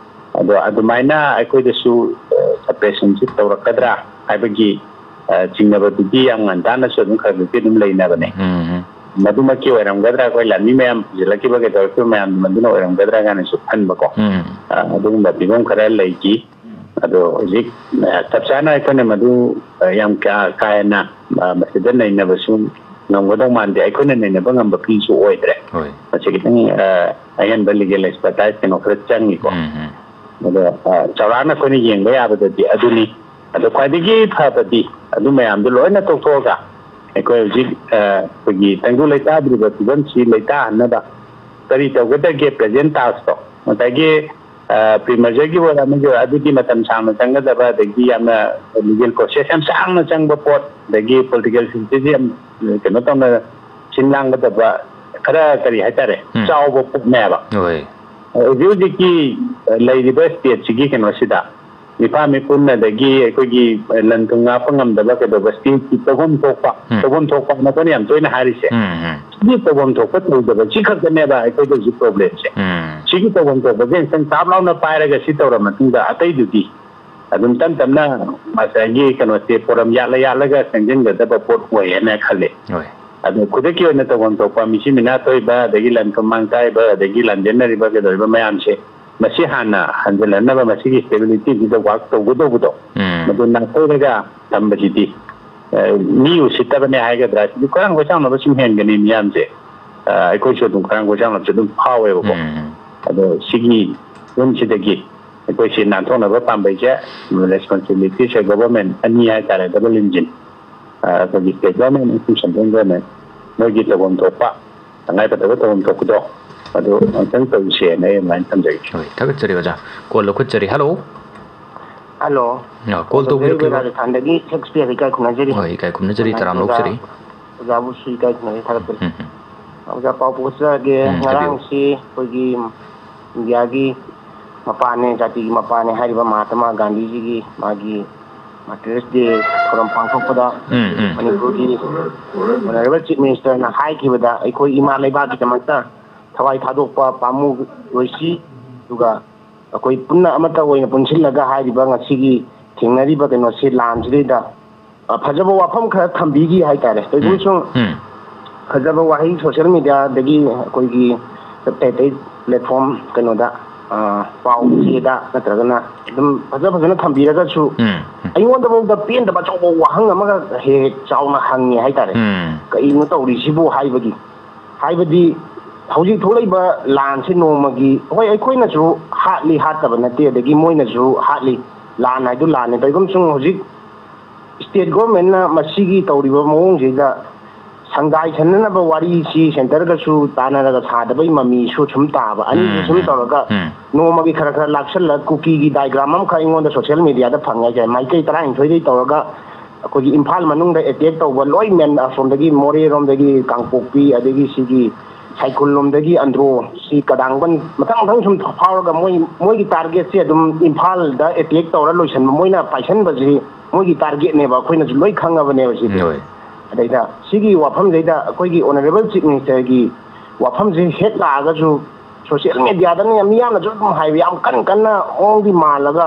ꯑꯗꯣ ꯑꯗꯨꯃꯥꯏꯅ ꯑꯩꯈꯣꯏꯗꯁꯨ, ꯑ, suppression ꯁꯤ ꯇꯧꯔꯛꯀꯗ꯭ꯔꯥ ꯍꯥꯏꯕꯒꯤ, ꯑ, ꯆꯤꯡꯅꯕꯗꯨꯗꯤ ꯌꯥꯝ ꯉꯟꯇꯥꯅꯁꯨ ꯑꯗꯨꯝ ꯈꯔ ꯈꯔꯗꯤ ꯑꯗꯨꯝ ꯂꯩꯅꯕꯅꯦ꯫ ꯎꯝ, ꯎꯝ꯫ ꯃꯗꯨꯃꯛꯀꯤ ꯑꯣꯏꯔꯝꯒꯗ꯭ꯔꯥ, ꯑꯩꯈꯣꯏ ꯂꯥꯟꯃꯤ ꯃꯌꯥꯝ ꯄꯨꯁꯤꯜꯂꯛꯈꯤꯕ ꯀꯩꯗꯧꯔꯛꯈꯤꯕ ꯃꯌꯥꯝꯗꯨ ꯃꯗꯨꯅ ꯑꯣꯏꯔꯝꯒꯗ꯭ꯔꯥ ꯀꯥꯏꯅꯁꯨ ꯈꯟꯕꯀꯣ꯫ ꯎꯝ꯫ ꯑ, ꯑꯗꯨꯒꯨꯝꯕ ꯐꯤꯕꯝ ꯈꯔ ꯂꯩꯈꯤ꯫ ꯑꯗꯣ ꯍꯧꯖꯤꯛ, ꯑ, ꯆꯞ ꯆꯥꯅ ꯑꯩꯈꯣꯏꯅ ꯃꯗꯨ, ꯑ, ꯌꯥꯝ ꯀꯥ, ꯀꯥ ꯍꯦꯟꯅ, ꯑ, ꯃꯁꯤꯗ ꯅꯩꯅꯕꯁꯨ ꯉꯝꯒꯗꯧ ꯃꯥꯟꯗꯦ, ꯑꯩꯈꯣꯏꯅ ꯅꯩꯅꯕ ꯉꯝꯕ ꯐꯤꯁꯨ ꯑꯣꯏꯗ꯭ꯔꯦ꯫ ꯍꯣꯏ꯫ ꯃꯁꯤ ꯈꯤꯇꯪ, ꯑ, ꯑꯍꯦꯟꯕ legal expertise ꯀꯩꯅꯣ ꯈꯔ ꯆꯪꯉꯤꯀꯣ꯫ ꯎꯝ, ꯎꯝ꯫ ꯑꯗꯣ, ꯑ, ꯆꯥꯎꯔꯥꯛꯅ ꯑꯩꯈꯣꯏꯅ ꯌꯦꯡꯕ ꯌꯥꯕꯗꯗꯤ ꯑꯗꯨꯅꯤ꯫ ꯑꯗꯣ ꯈ꯭ꯋꯥꯏꯗꯒꯤ ꯐꯕꯗꯤ ꯑꯗꯨ ꯃꯌꯥꯝꯗꯣ ꯂꯣꯏꯅ ꯇꯣꯛꯊꯣꯛꯑꯒ ꯑꯩꯈꯣꯏ ꯍꯧꯖꯤꯛ, ꯑ, ꯑꯩꯈꯣꯏꯒꯤ ꯇꯪꯗꯨ ꯂꯩꯇꯥꯗ꯭ꯔꯤꯕ ꯐꯤꯕꯝꯁꯤ ꯂꯩꯇꯥꯍꯟꯅꯕ ꯀꯔꯤ ꯇꯧꯒꯗꯒꯦ? Present task-ꯇꯣ ꯉꯁꯥꯏꯒꯤ, ꯑ, pre-merger-ꯒꯤ ꯑꯣꯏꯔꯣ, ꯑꯃꯒꯤ ꯑꯣꯏꯔꯣ, ꯑꯗꯨꯗꯤ ꯃꯇꯝ ꯁꯥꯡꯅ ꯆꯪꯒꯗꯕ, ꯑꯗꯒꯤ ꯌꯥꯝꯅ legal process ꯌꯥꯝ ꯁꯥꯡꯅ ꯆꯪꯕ ꯄꯣꯠ, ꯑꯗꯒꯤ political system-ꯁꯤ ꯌꯥꯝ, ꯑ, ꯀꯩꯅꯣ ꯇꯧꯅ ꯁꯤꯟ ꯂꯥꯡꯒꯗꯕ ꯈꯔ, ꯀꯔꯤ ꯍꯥꯏꯇꯥꯔꯦ, ꯎꯝ꯫ ꯆꯥꯎꯕ ꯄꯣꯠꯅꯦꯕ꯫ ꯍꯣꯏ꯫ ꯍꯧꯖꯤꯛ ꯍꯧꯖꯤꯛꯀꯤ, ꯑ, ꯂꯩꯔꯤꯕ state-ꯁꯤꯒꯤ ꯀꯩꯅꯣꯁꯤꯗ ꯃꯤꯄꯥ ꯃꯤꯄꯨꯟ ꯑꯗꯒꯤ ꯑꯩꯈꯣꯏꯒꯤ ꯂꯟ ꯊꯨꯝ ꯉꯥꯛꯄ ꯉꯝꯗꯕ ꯀꯩꯗꯧꯕ state-ꯀꯤ ꯇꯧꯐꯝ ꯊꯣꯛꯄ, ꯎꯝ꯫ ꯇꯧꯐꯝ ꯊꯣꯛꯄ ꯃꯈꯣꯏꯅ ꯌꯥꯝ ꯇꯣꯏꯅ ꯍꯥꯏꯔꯤꯁꯦ꯫ ꯎꯝ, ꯎꯝ꯫ ꯁꯤꯒꯤ ꯇꯧꯐꯝ ꯊꯣꯛꯄ ꯇꯧꯗꯕ ꯁꯤ ꯈꯛꯇꯅꯦꯕ ꯑꯩꯈꯣꯏꯗ ꯍꯧꯖꯤꯛ problem-ꯁꯦ꯫ ꯎꯝ꯫ ꯁꯤꯒꯤ ꯇꯧꯐꯝ ꯊꯣꯛꯄꯁꯦ ꯑꯃꯨꯛꯇꯪ ꯆꯥꯞ ꯂꯥꯎꯅ ꯄꯥꯏꯔꯒ ꯁꯤ ꯇꯧꯔ ꯃꯇꯨꯡꯗ ꯑꯇꯩꯗꯨꯗꯤ ꯑꯗꯨꯝ ꯇꯞ ꯇꯞꯅ ꯉꯁꯥꯏꯒꯤ ꯀꯩꯅꯣꯁꯦ ꯄꯣꯔꯝ ꯌꯥꯠꯂ ꯌꯥꯠꯂꯒ ꯆꯪꯁꯤꯟꯒꯗꯕ ꯄꯣꯠ ꯑꯣꯏꯌꯦꯅ ꯈꯜꯂꯦ꯫ ꯍꯣꯏ꯫ ꯑꯗꯣ ꯈꯨꯗꯛꯀꯤ ꯑꯣꯏꯅ ꯇꯧꯐꯝ ꯊꯣꯛꯄ ꯃꯤꯁꯤ ꯃꯤꯅꯥ ꯊꯣꯛꯏꯕ, ꯑꯗꯒꯤ ꯂꯟ ꯊꯨꯝ ꯃꯥꯡ ꯊꯥꯛꯏꯕ, ꯑꯗꯒꯤ ꯂꯥꯟꯖꯦꯟꯅꯔꯤꯕ ꯀꯩꯗꯧꯔꯤꯕ ꯃꯌꯥꯝꯁꯦ, ꯃꯁꯤ ꯍꯥꯟꯅ ꯍꯟꯖꯤꯜꯍꯟꯅꯕ, ꯃꯁꯤꯒꯤ stability-ꯁꯤꯗ work ꯇꯧꯒꯗꯧꯕꯗꯣ, ꯎꯝ꯫ ꯃꯗꯨ ꯅꯥꯊꯩꯔꯒ ꯊꯝꯕꯁꯤꯗꯤ, ꯑ, ꯃꯤ ꯎꯁꯤꯠꯇꯕꯅꯦ ꯍꯥꯏꯒꯗ꯭ꯔꯥ, ꯁꯤꯗꯤ ꯈꯣꯏꯔꯥꯡ ꯈꯣꯏꯁꯥꯎꯅꯕ ꯁꯨꯝ ꯍꯦꯟꯒꯅꯤ ꯃꯤꯌꯥꯝꯁꯦ꯫ ꯑ, ꯑꯩꯈꯣꯏꯁꯨ ꯑꯗꯨꯝ ꯈꯣꯏꯔꯥꯡ ꯈꯣꯏꯁꯥꯎꯅꯕꯁꯦ ꯑꯗꯨꯝ ꯐꯥꯎꯋꯦꯕꯀꯣ꯫ ꯎꯝ꯫ ꯑꯗꯣ ꯁꯤꯒꯤ ꯐꯤꯕꯝꯁꯤꯗꯒꯤ ꯑꯩꯈꯣꯏꯁꯤ ꯅꯥꯟꯊꯣꯛꯅꯕ ꯄꯥꯝꯕꯩꯁꯦ, responsibility-ꯁꯦ government ꯑꯅꯤ ꯍꯥꯏꯇꯥꯔꯦ, double engine꯫ ꯑ, ꯑꯩꯈꯣꯏꯒꯤ state government ꯑꯃꯁꯨꯡ central government, ꯃꯣꯏꯒꯤ ꯇꯧꯐꯝ ꯊꯣꯛꯄ, ꯇꯉꯥꯏ ꯐꯗꯕ ꯇꯧꯐꯝ ꯊꯣꯛꯄꯗꯣ, ꯑꯗꯨ ꯑꯃꯨꯛꯇꯪ ꯇꯧꯁꯦꯅ ꯑꯩ ꯑꯗꯨꯃꯥꯏꯅ ꯊꯝꯖꯒꯦ꯫ ꯍꯣꯏ, ꯊꯥꯒꯠꯆꯔꯤ ꯑꯣꯖꯥ꯫ Call ꯂꯧꯈꯠꯆꯔꯤ꯫ Hello꯫ Hello꯫ ꯑ, call ꯇꯧꯕꯤꯔꯛꯂꯤꯕ ꯔꯥꯖꯁꯊꯥꯟꯗꯒꯤ ꯁꯦꯛꯁꯄꯤꯌꯔ ꯏꯀꯥꯏ ꯈꯨꯝꯅꯖꯔꯤ꯫ ꯍꯣꯏ, ꯏꯀꯥꯏ ꯈꯨꯝꯅꯖꯔꯤ, ꯑꯣꯖꯥ, ꯇꯔꯥꯝꯅ ꯑꯣꯛꯆꯔꯤ꯫ ꯑꯣꯖꯥꯕꯨꯁꯨ ꯏꯀꯥꯏ ꯈꯨꯝꯅꯖꯔꯤ, ꯊꯥꯒꯠꯆꯔꯤ꯫ ꯎꯝ, ꯎꯝ꯫ ꯑꯣꯖꯥ, ꯄꯥꯎ ꯄꯨꯒꯠꯆꯔꯛꯑꯒꯦ꯫ ꯎꯝ, ꯍꯥꯏꯕꯤꯌꯨ꯫ ꯉꯔꯥꯡꯁꯤ ꯑꯩꯈꯣꯏꯒꯤ ꯏꯟꯗꯤꯌꯥꯒꯤ ꯃꯄꯥꯅꯦ, ꯖꯥꯇꯤꯒꯤ ꯃꯄꯥꯅꯦ ꯍꯥꯏꯔꯤꯕ ꯃꯍꯥꯇꯃꯥ ꯒꯥꯟꯙꯤꯖꯤꯒꯤ ꯃꯥꯒꯤ Martyrs' Day ꯊꯧꯔꯝ ꯄꯥꯡꯊꯣꯛꯄꯗ ꯎꯝ, ꯎꯝ꯫ ꯃꯅꯤꯄꯨꯔꯒꯤ Honourable Chief Minister-ꯅ ꯍꯥꯏꯈꯤꯕꯗ, ꯑꯩꯈꯣꯏ ꯏꯃꯥ ꯂꯩꯕꯥꯛꯀꯤꯗꯃꯛꯇ ꯊꯋꯥꯏ ꯊꯥꯗꯣꯛꯄ ꯄꯥꯝꯃꯨꯔꯣꯏꯁꯤ, ꯑꯗꯨꯒ ꯑꯩꯈꯣꯏ ꯄꯨꯟꯅ ꯑꯃꯠꯇ ꯑꯣꯏꯅ ꯄꯨꯟꯁꯤꯜꯂꯒ ꯍꯥꯏꯔꯤꯕ ꯉꯁꯤꯒꯤ ꯊꯦꯡꯅꯔꯤꯕ ꯀꯩꯅꯣꯁꯤ, ꯂꯥꯟꯁꯤꯗꯩꯗ, ꯑ, ꯐꯖꯕ ꯋꯥꯐꯝ ꯈꯔ ꯊꯝꯕꯤꯈꯤ ꯍꯥꯏꯇꯥꯔꯦ꯫ ꯀꯩꯒꯨꯝꯕ ꯎꯝ, ꯁꯨꯝ ꯎꯝ꯫ ꯐꯖꯕ ꯋꯥꯍꯩ social media-ꯗꯒꯤ ꯑꯩꯈꯣꯏꯒꯤ ꯑꯇꯩ ꯑꯇꯩ platform ꯀꯩꯅꯣꯗ, ꯑ, ꯄꯥꯎ ꯆꯦꯗ ꯅꯠꯇ꯭ꯔꯒꯅ ꯑꯗꯨꯝ ꯐꯖ ꯐꯖꯅ ꯊꯝꯕꯤꯔꯒꯁꯨ, ꯎꯝ, ꯎꯝ꯫ ꯑꯩꯉꯣꯟꯗꯐꯥꯎꯗ ꯄꯦꯟꯗꯕ ꯑꯆꯧꯕ ꯋꯥꯍꯪ ꯑꯃꯒ ꯍꯦꯛ ꯍꯦꯛ ꯆꯥꯎꯅ ꯍꯪꯉꯦ ꯍꯥꯏꯇꯥꯔꯦ꯫ ꯎꯝ꯫ "ꯀꯩꯅꯣ ꯇꯧꯔꯤꯁꯤꯕꯨ?" ꯍꯥꯏꯕꯒꯤ꯫ ꯍꯥꯏꯕꯗꯤ ꯍꯧꯖꯤꯛ ꯊꯣꯛꯂꯛꯏꯕ ꯂꯥꯟꯁꯤ ꯅꯣꯡꯃꯒꯤ, ꯍꯣꯏ, ꯑꯩꯈꯣꯏꯅꯁꯨ ꯍꯥꯠꯂꯤ, ꯍꯥꯠꯇꯕ ꯅꯠꯇꯦ, ꯑꯗꯒꯤ ꯃꯣꯏꯅꯁꯨ ꯍꯥꯠꯂꯤ꯫ ꯂꯥꯟ ꯍꯥꯏꯗꯨ ꯂꯥꯟꯅꯤ꯫ ꯀꯔꯤꯒꯨꯝꯕ ꯁꯨꯝ ꯍꯧꯖꯤꯛ state government ꯅ ꯃꯁꯤꯒꯤ ꯇꯧꯔꯤꯕ ꯃꯑꯣꯡꯁꯤꯗ ꯁꯪꯗꯥꯏꯁꯟꯅꯅꯕ ꯋꯥꯔꯤꯁꯤ centre ꯒꯁꯨ ꯇꯥꯟꯅꯔꯒ ꯁꯥꯗꯕꯒꯤ ꯃꯃꯤꯁꯨ ꯁꯨꯝ ꯇꯥꯕ꯫ ꯑꯅꯤꯁꯤ ꯎꯝ, ꯁꯨꯝ ꯎꯝ, ꯇꯧꯔꯒ ꯎꯝ꯫ ꯅꯣꯡꯃꯒꯤ ꯈꯔ ꯈꯔ ꯂꯥꯛꯁꯜꯂ, ꯀꯨꯀꯤꯒꯤ diagram ꯑꯃꯈꯛ ꯑꯩꯉꯣꯟꯗ social media ꯗ ꯐꯪꯉꯦ ꯍꯥꯏꯁꯦ꯫ ꯃꯥꯏꯀꯩ ꯇꯔꯥꯅꯤꯊꯣꯏꯗꯒꯤ ꯇꯧꯔꯒ ꯑꯩꯈꯣꯏꯒꯤ ꯏꯝꯐꯥꯜ ꯃꯅꯨꯡꯗ attack ꯇꯧꯕ ꯂꯣꯏ ꯃꯦꯟ, ꯑꯁꯣꯝꯗꯒꯤ ꯃꯣꯔꯦꯔꯣꯝꯗꯒꯤ ꯀꯥꯡꯄꯣꯛꯄꯤ, ꯑꯗꯒꯤ ꯁꯤꯒꯤ ꯁꯥꯏꯈꯨꯜ ꯂꯣꯝꯗꯒꯤ ꯑꯟꯗ꯭ꯔꯣ, ꯁꯤ ꯀꯗꯥꯡꯕꯟ, ꯃꯊꯪ ꯃꯊꯪ ꯁꯨꯝ ꯐꯥꯎꯔꯒ ꯃꯣꯏ, ꯃꯣꯏꯒꯤ target ꯁꯦ ꯑꯗꯨꯝ ꯏꯝꯐꯥꯜꯗ attack ꯇꯧꯔ ꯂꯣꯏꯁꯟꯕ, ꯃꯣꯏꯅ ꯄꯥꯏꯁꯟꯕꯁꯤ ꯃꯣꯏꯒꯤ target ꯅꯦꯕ, ꯑꯩꯈꯣꯏꯅꯁꯨ ꯂꯣꯏ ꯈꯪꯉꯕꯅꯦꯕ ꯁꯤꯗꯤ꯫ ꯍꯣꯏ꯫ ꯑꯗꯩꯗ ꯁꯤꯒꯤ ꯋꯥꯐꯝꯁꯤꯗ ꯑꯩꯈꯣꯏꯒꯤ honourable chief minister ꯒꯤ ꯋꯥꯐꯝꯁꯦ ꯍꯦꯛ ꯂꯥꯛꯑꯒꯁꯨ social media ꯗꯅ ꯃꯤꯌꯥꯝꯅꯁꯨ ꯑꯗꯨꯝ ꯍꯥꯏꯕ, ꯌꯥꯝ ꯀꯟ ꯀꯟꯅ ꯃꯑꯣꯡꯗꯤ ꯃꯥꯜꯂꯒ,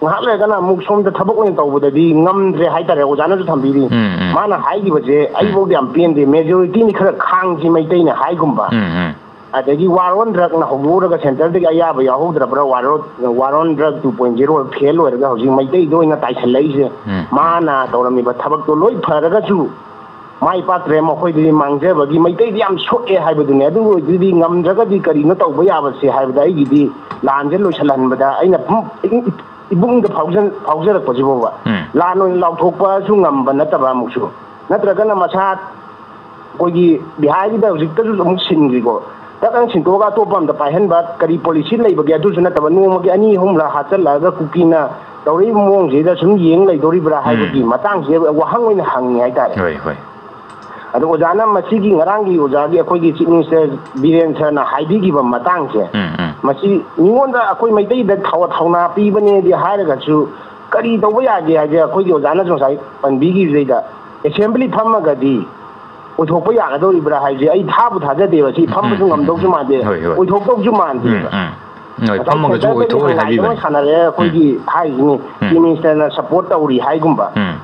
ꯉꯥꯏꯍꯥꯛ ꯂꯩꯔꯒꯅ ꯑꯃꯨꯛ ꯁꯣꯝꯗ ꯊꯕꯛ ꯑꯣꯏꯅ ꯇꯧꯕꯗꯗꯤ ꯉꯝꯗ꯭ꯔꯦ ꯍꯥꯏꯇꯥꯔꯦ꯫ ꯑꯣꯖꯥꯅꯁꯨ ꯊꯝꯕꯤꯔꯤ꯫ ꯎꯝ, ꯎꯝ꯫ ꯃꯥꯅ ꯍꯥꯏꯈꯤꯕꯁꯦ ꯎꯝ꯫ ꯑꯩꯐꯧꯗꯤ ꯌꯥꯝ ꯄꯦꯟꯗꯦ꯫ Majority ꯅ ꯈꯔ ꯈꯥꯡꯁꯤ ꯃꯩꯇꯩꯅ ꯍꯥꯏꯒꯨꯝꯕ꯫ ꯎꯝ, ꯎꯝ꯫ ꯑꯗꯒꯤ war on drug ꯅ ꯍꯧꯗꯣꯛꯎꯔꯒ centre ꯗꯒꯤ ꯑꯌꯥꯕ ꯌꯥꯎꯍꯧꯗ꯭ꯔꯕ꯭ꯔꯥ? War on, war on drug two point zero fail ꯑꯣꯏꯔꯒ ꯍꯧꯖꯤꯛ ꯃꯩꯇꯩꯗ ꯑꯣꯏꯅ ꯇꯥꯏꯁꯜꯂꯛꯏꯁꯦ꯫ ꯎꯝ꯫ ꯃꯥꯅ ꯇꯧꯔꯝꯃꯤꯕ ꯊꯕꯛꯇꯣ ꯂꯣꯏ ꯐꯔꯒꯁꯨ ꯃꯥꯏ ꯄꯥꯛꯇ꯭ꯔꯦ, ꯃꯈꯣꯏꯗꯗꯤ ꯃꯥꯡꯖꯕꯒꯤ ꯃꯩꯇꯩꯗꯤ ꯌꯥꯝ ꯁꯣꯛꯑꯦ ꯍꯥꯏꯕꯗꯨꯅꯦ꯫ ꯑꯗꯨ ꯑꯣꯏꯗꯨꯗꯤ ꯉꯝꯗ꯭ꯔꯒꯗꯤ ꯀꯔꯤꯅꯣ ꯇꯧꯕ ꯌꯥꯕꯁꯦ ꯍꯥꯏꯕꯗ ꯑꯩꯒꯤꯗꯤ ꯂꯥꯟꯁꯦ ꯂꯣꯏꯁꯤꯜꯍꯟꯕꯗ ꯑꯩꯅ ꯄꯨꯝ-, ꯏꯕꯨꯡꯗ ꯐꯥꯎꯖ-, ꯐꯥꯎꯖꯔꯛꯄꯁꯤꯐꯥꯎꯕ ꯎꯝ꯫ ꯂꯥꯟ ꯑꯣꯏꯅ ꯂꯥꯎꯊꯣꯛꯄꯁꯨ ꯉꯝꯕ ꯅꯠꯇꯕ ꯑꯃꯨꯛꯁꯨ, ꯅꯠꯇ꯭ꯔꯒꯅ ꯃꯁꯥ ꯑꯩꯈꯣꯏꯒꯤ ꯕꯤꯍꯥꯔꯒꯤꯗ ꯍꯧꯖꯤꯛꯇꯁꯨ ꯑꯃꯨꯛ ꯁꯤꯟꯈ꯭ꯔꯤꯀꯣ, ꯇꯛ ꯂꯥꯎꯅ ꯁꯤꯟꯇꯣꯛꯑꯒ ꯑꯇꯣꯞꯄ ꯑꯝꯗ ꯄꯥꯏꯍꯟꯕ ꯀꯔꯤ policy ꯂꯩꯕꯒꯦ? ꯑꯗꯨꯁꯨ ꯅꯠꯇꯕ ꯅꯣꯡꯃꯒꯤ ꯑꯅꯤ ꯑꯍꯨꯝꯂꯛ ꯍꯥꯠꯆꯜꯂꯛꯑꯒ ꯀꯨꯀꯤꯅ ꯇꯧꯔꯛꯏꯕ ꯃꯑꯣꯡꯁꯤꯗ ꯁꯨꯝ ꯌꯦꯡ ꯂꯩꯗꯣꯔꯤꯕ꯭ꯔꯥ ꯍꯥꯏꯕꯒꯤ ꯎꯝ꯫ ꯃꯇꯥꯡꯁꯦ ꯋꯥꯍꯪ ꯑꯣꯏꯅ ꯍꯪꯉꯤ ꯍꯥꯏꯇꯥꯔꯦ꯫ ꯍꯣꯏ, ꯍꯣꯏ꯫ ꯑꯗꯣ ꯑꯣꯖꯥꯅ ꯃꯁꯤꯒꯤ ꯉꯔꯥꯡꯒꯤ ꯑꯣꯖꯥꯒꯤ ꯑꯩꯈꯣꯏꯒꯤ chief minister ꯕꯤꯔꯦꯟ sir ꯅ ꯍꯥꯏꯕꯤꯈꯤꯕ ꯃꯇꯥꯡꯁꯦ, ꯎꯝ, ꯎꯝ꯫ ꯃꯁꯤ ꯃꯤꯉꯣꯟꯗ ꯑꯩꯈꯣꯏ ꯃꯩꯇꯩꯗ ꯊꯧ-, ꯊꯧꯅꯥ ꯄꯤꯕꯅꯦꯗꯤ ꯍꯥꯏꯔꯒꯁꯨ ꯀꯔꯤ ꯇꯧꯕ ꯌꯥꯒꯦ ꯍꯥꯏꯁꯦ, ꯑꯩꯈꯣꯏꯒꯤ ꯑꯣꯖꯥꯅꯁꯨ ꯉꯁꯥꯏ ꯄꯟꯕꯤꯈꯤꯕꯗꯩꯗ assembly ꯐꯝꯃꯒꯗꯤ ꯑꯣꯏꯊꯣꯛꯄ ꯌꯥꯒꯗꯧꯔꯤꯕ꯭ꯔꯥ ꯍꯥꯏꯁꯦ ꯑꯩ ꯊꯥꯕꯨ ꯊꯥꯖꯗꯦꯕ꯫ ꯁꯤ ꯐꯝꯕꯁꯨ ꯎꯝ, ꯎꯝ, ꯉꯝꯗꯧꯁꯨ ꯎꯝ꯫ ꯃꯥꯟꯗꯦ, ꯍꯣꯏ, ꯍꯣꯏ꯫ ꯑꯣꯏꯊꯣꯛꯇꯧꯁꯨ ꯎꯝ, ꯃꯥꯟꯗꯦꯕ꯫ ꯎꯝ꯫ ꯍꯣꯏ, ꯉꯁꯥꯏ ꯐꯝꯃꯒꯁꯨ centre ꯗꯒꯤ ꯑꯣꯏꯊꯣꯛꯑꯣꯏ ꯍꯪꯒꯥꯏꯗ ꯍꯥꯏꯕꯤꯕꯅꯤ꯫ ꯃꯣꯏ ꯁꯥꯟꯅꯔꯦ, ꯎꯝ꯫ ꯑꯩꯈꯣꯏꯒꯤ ꯍꯥꯏꯔꯤꯁꯤꯅꯤ, ꯎꯝ꯫ Chief minister ꯅ support ꯇꯧꯔꯤ ꯍꯥꯏꯒꯨꯝꯕ꯫ ꯎꯝ꯫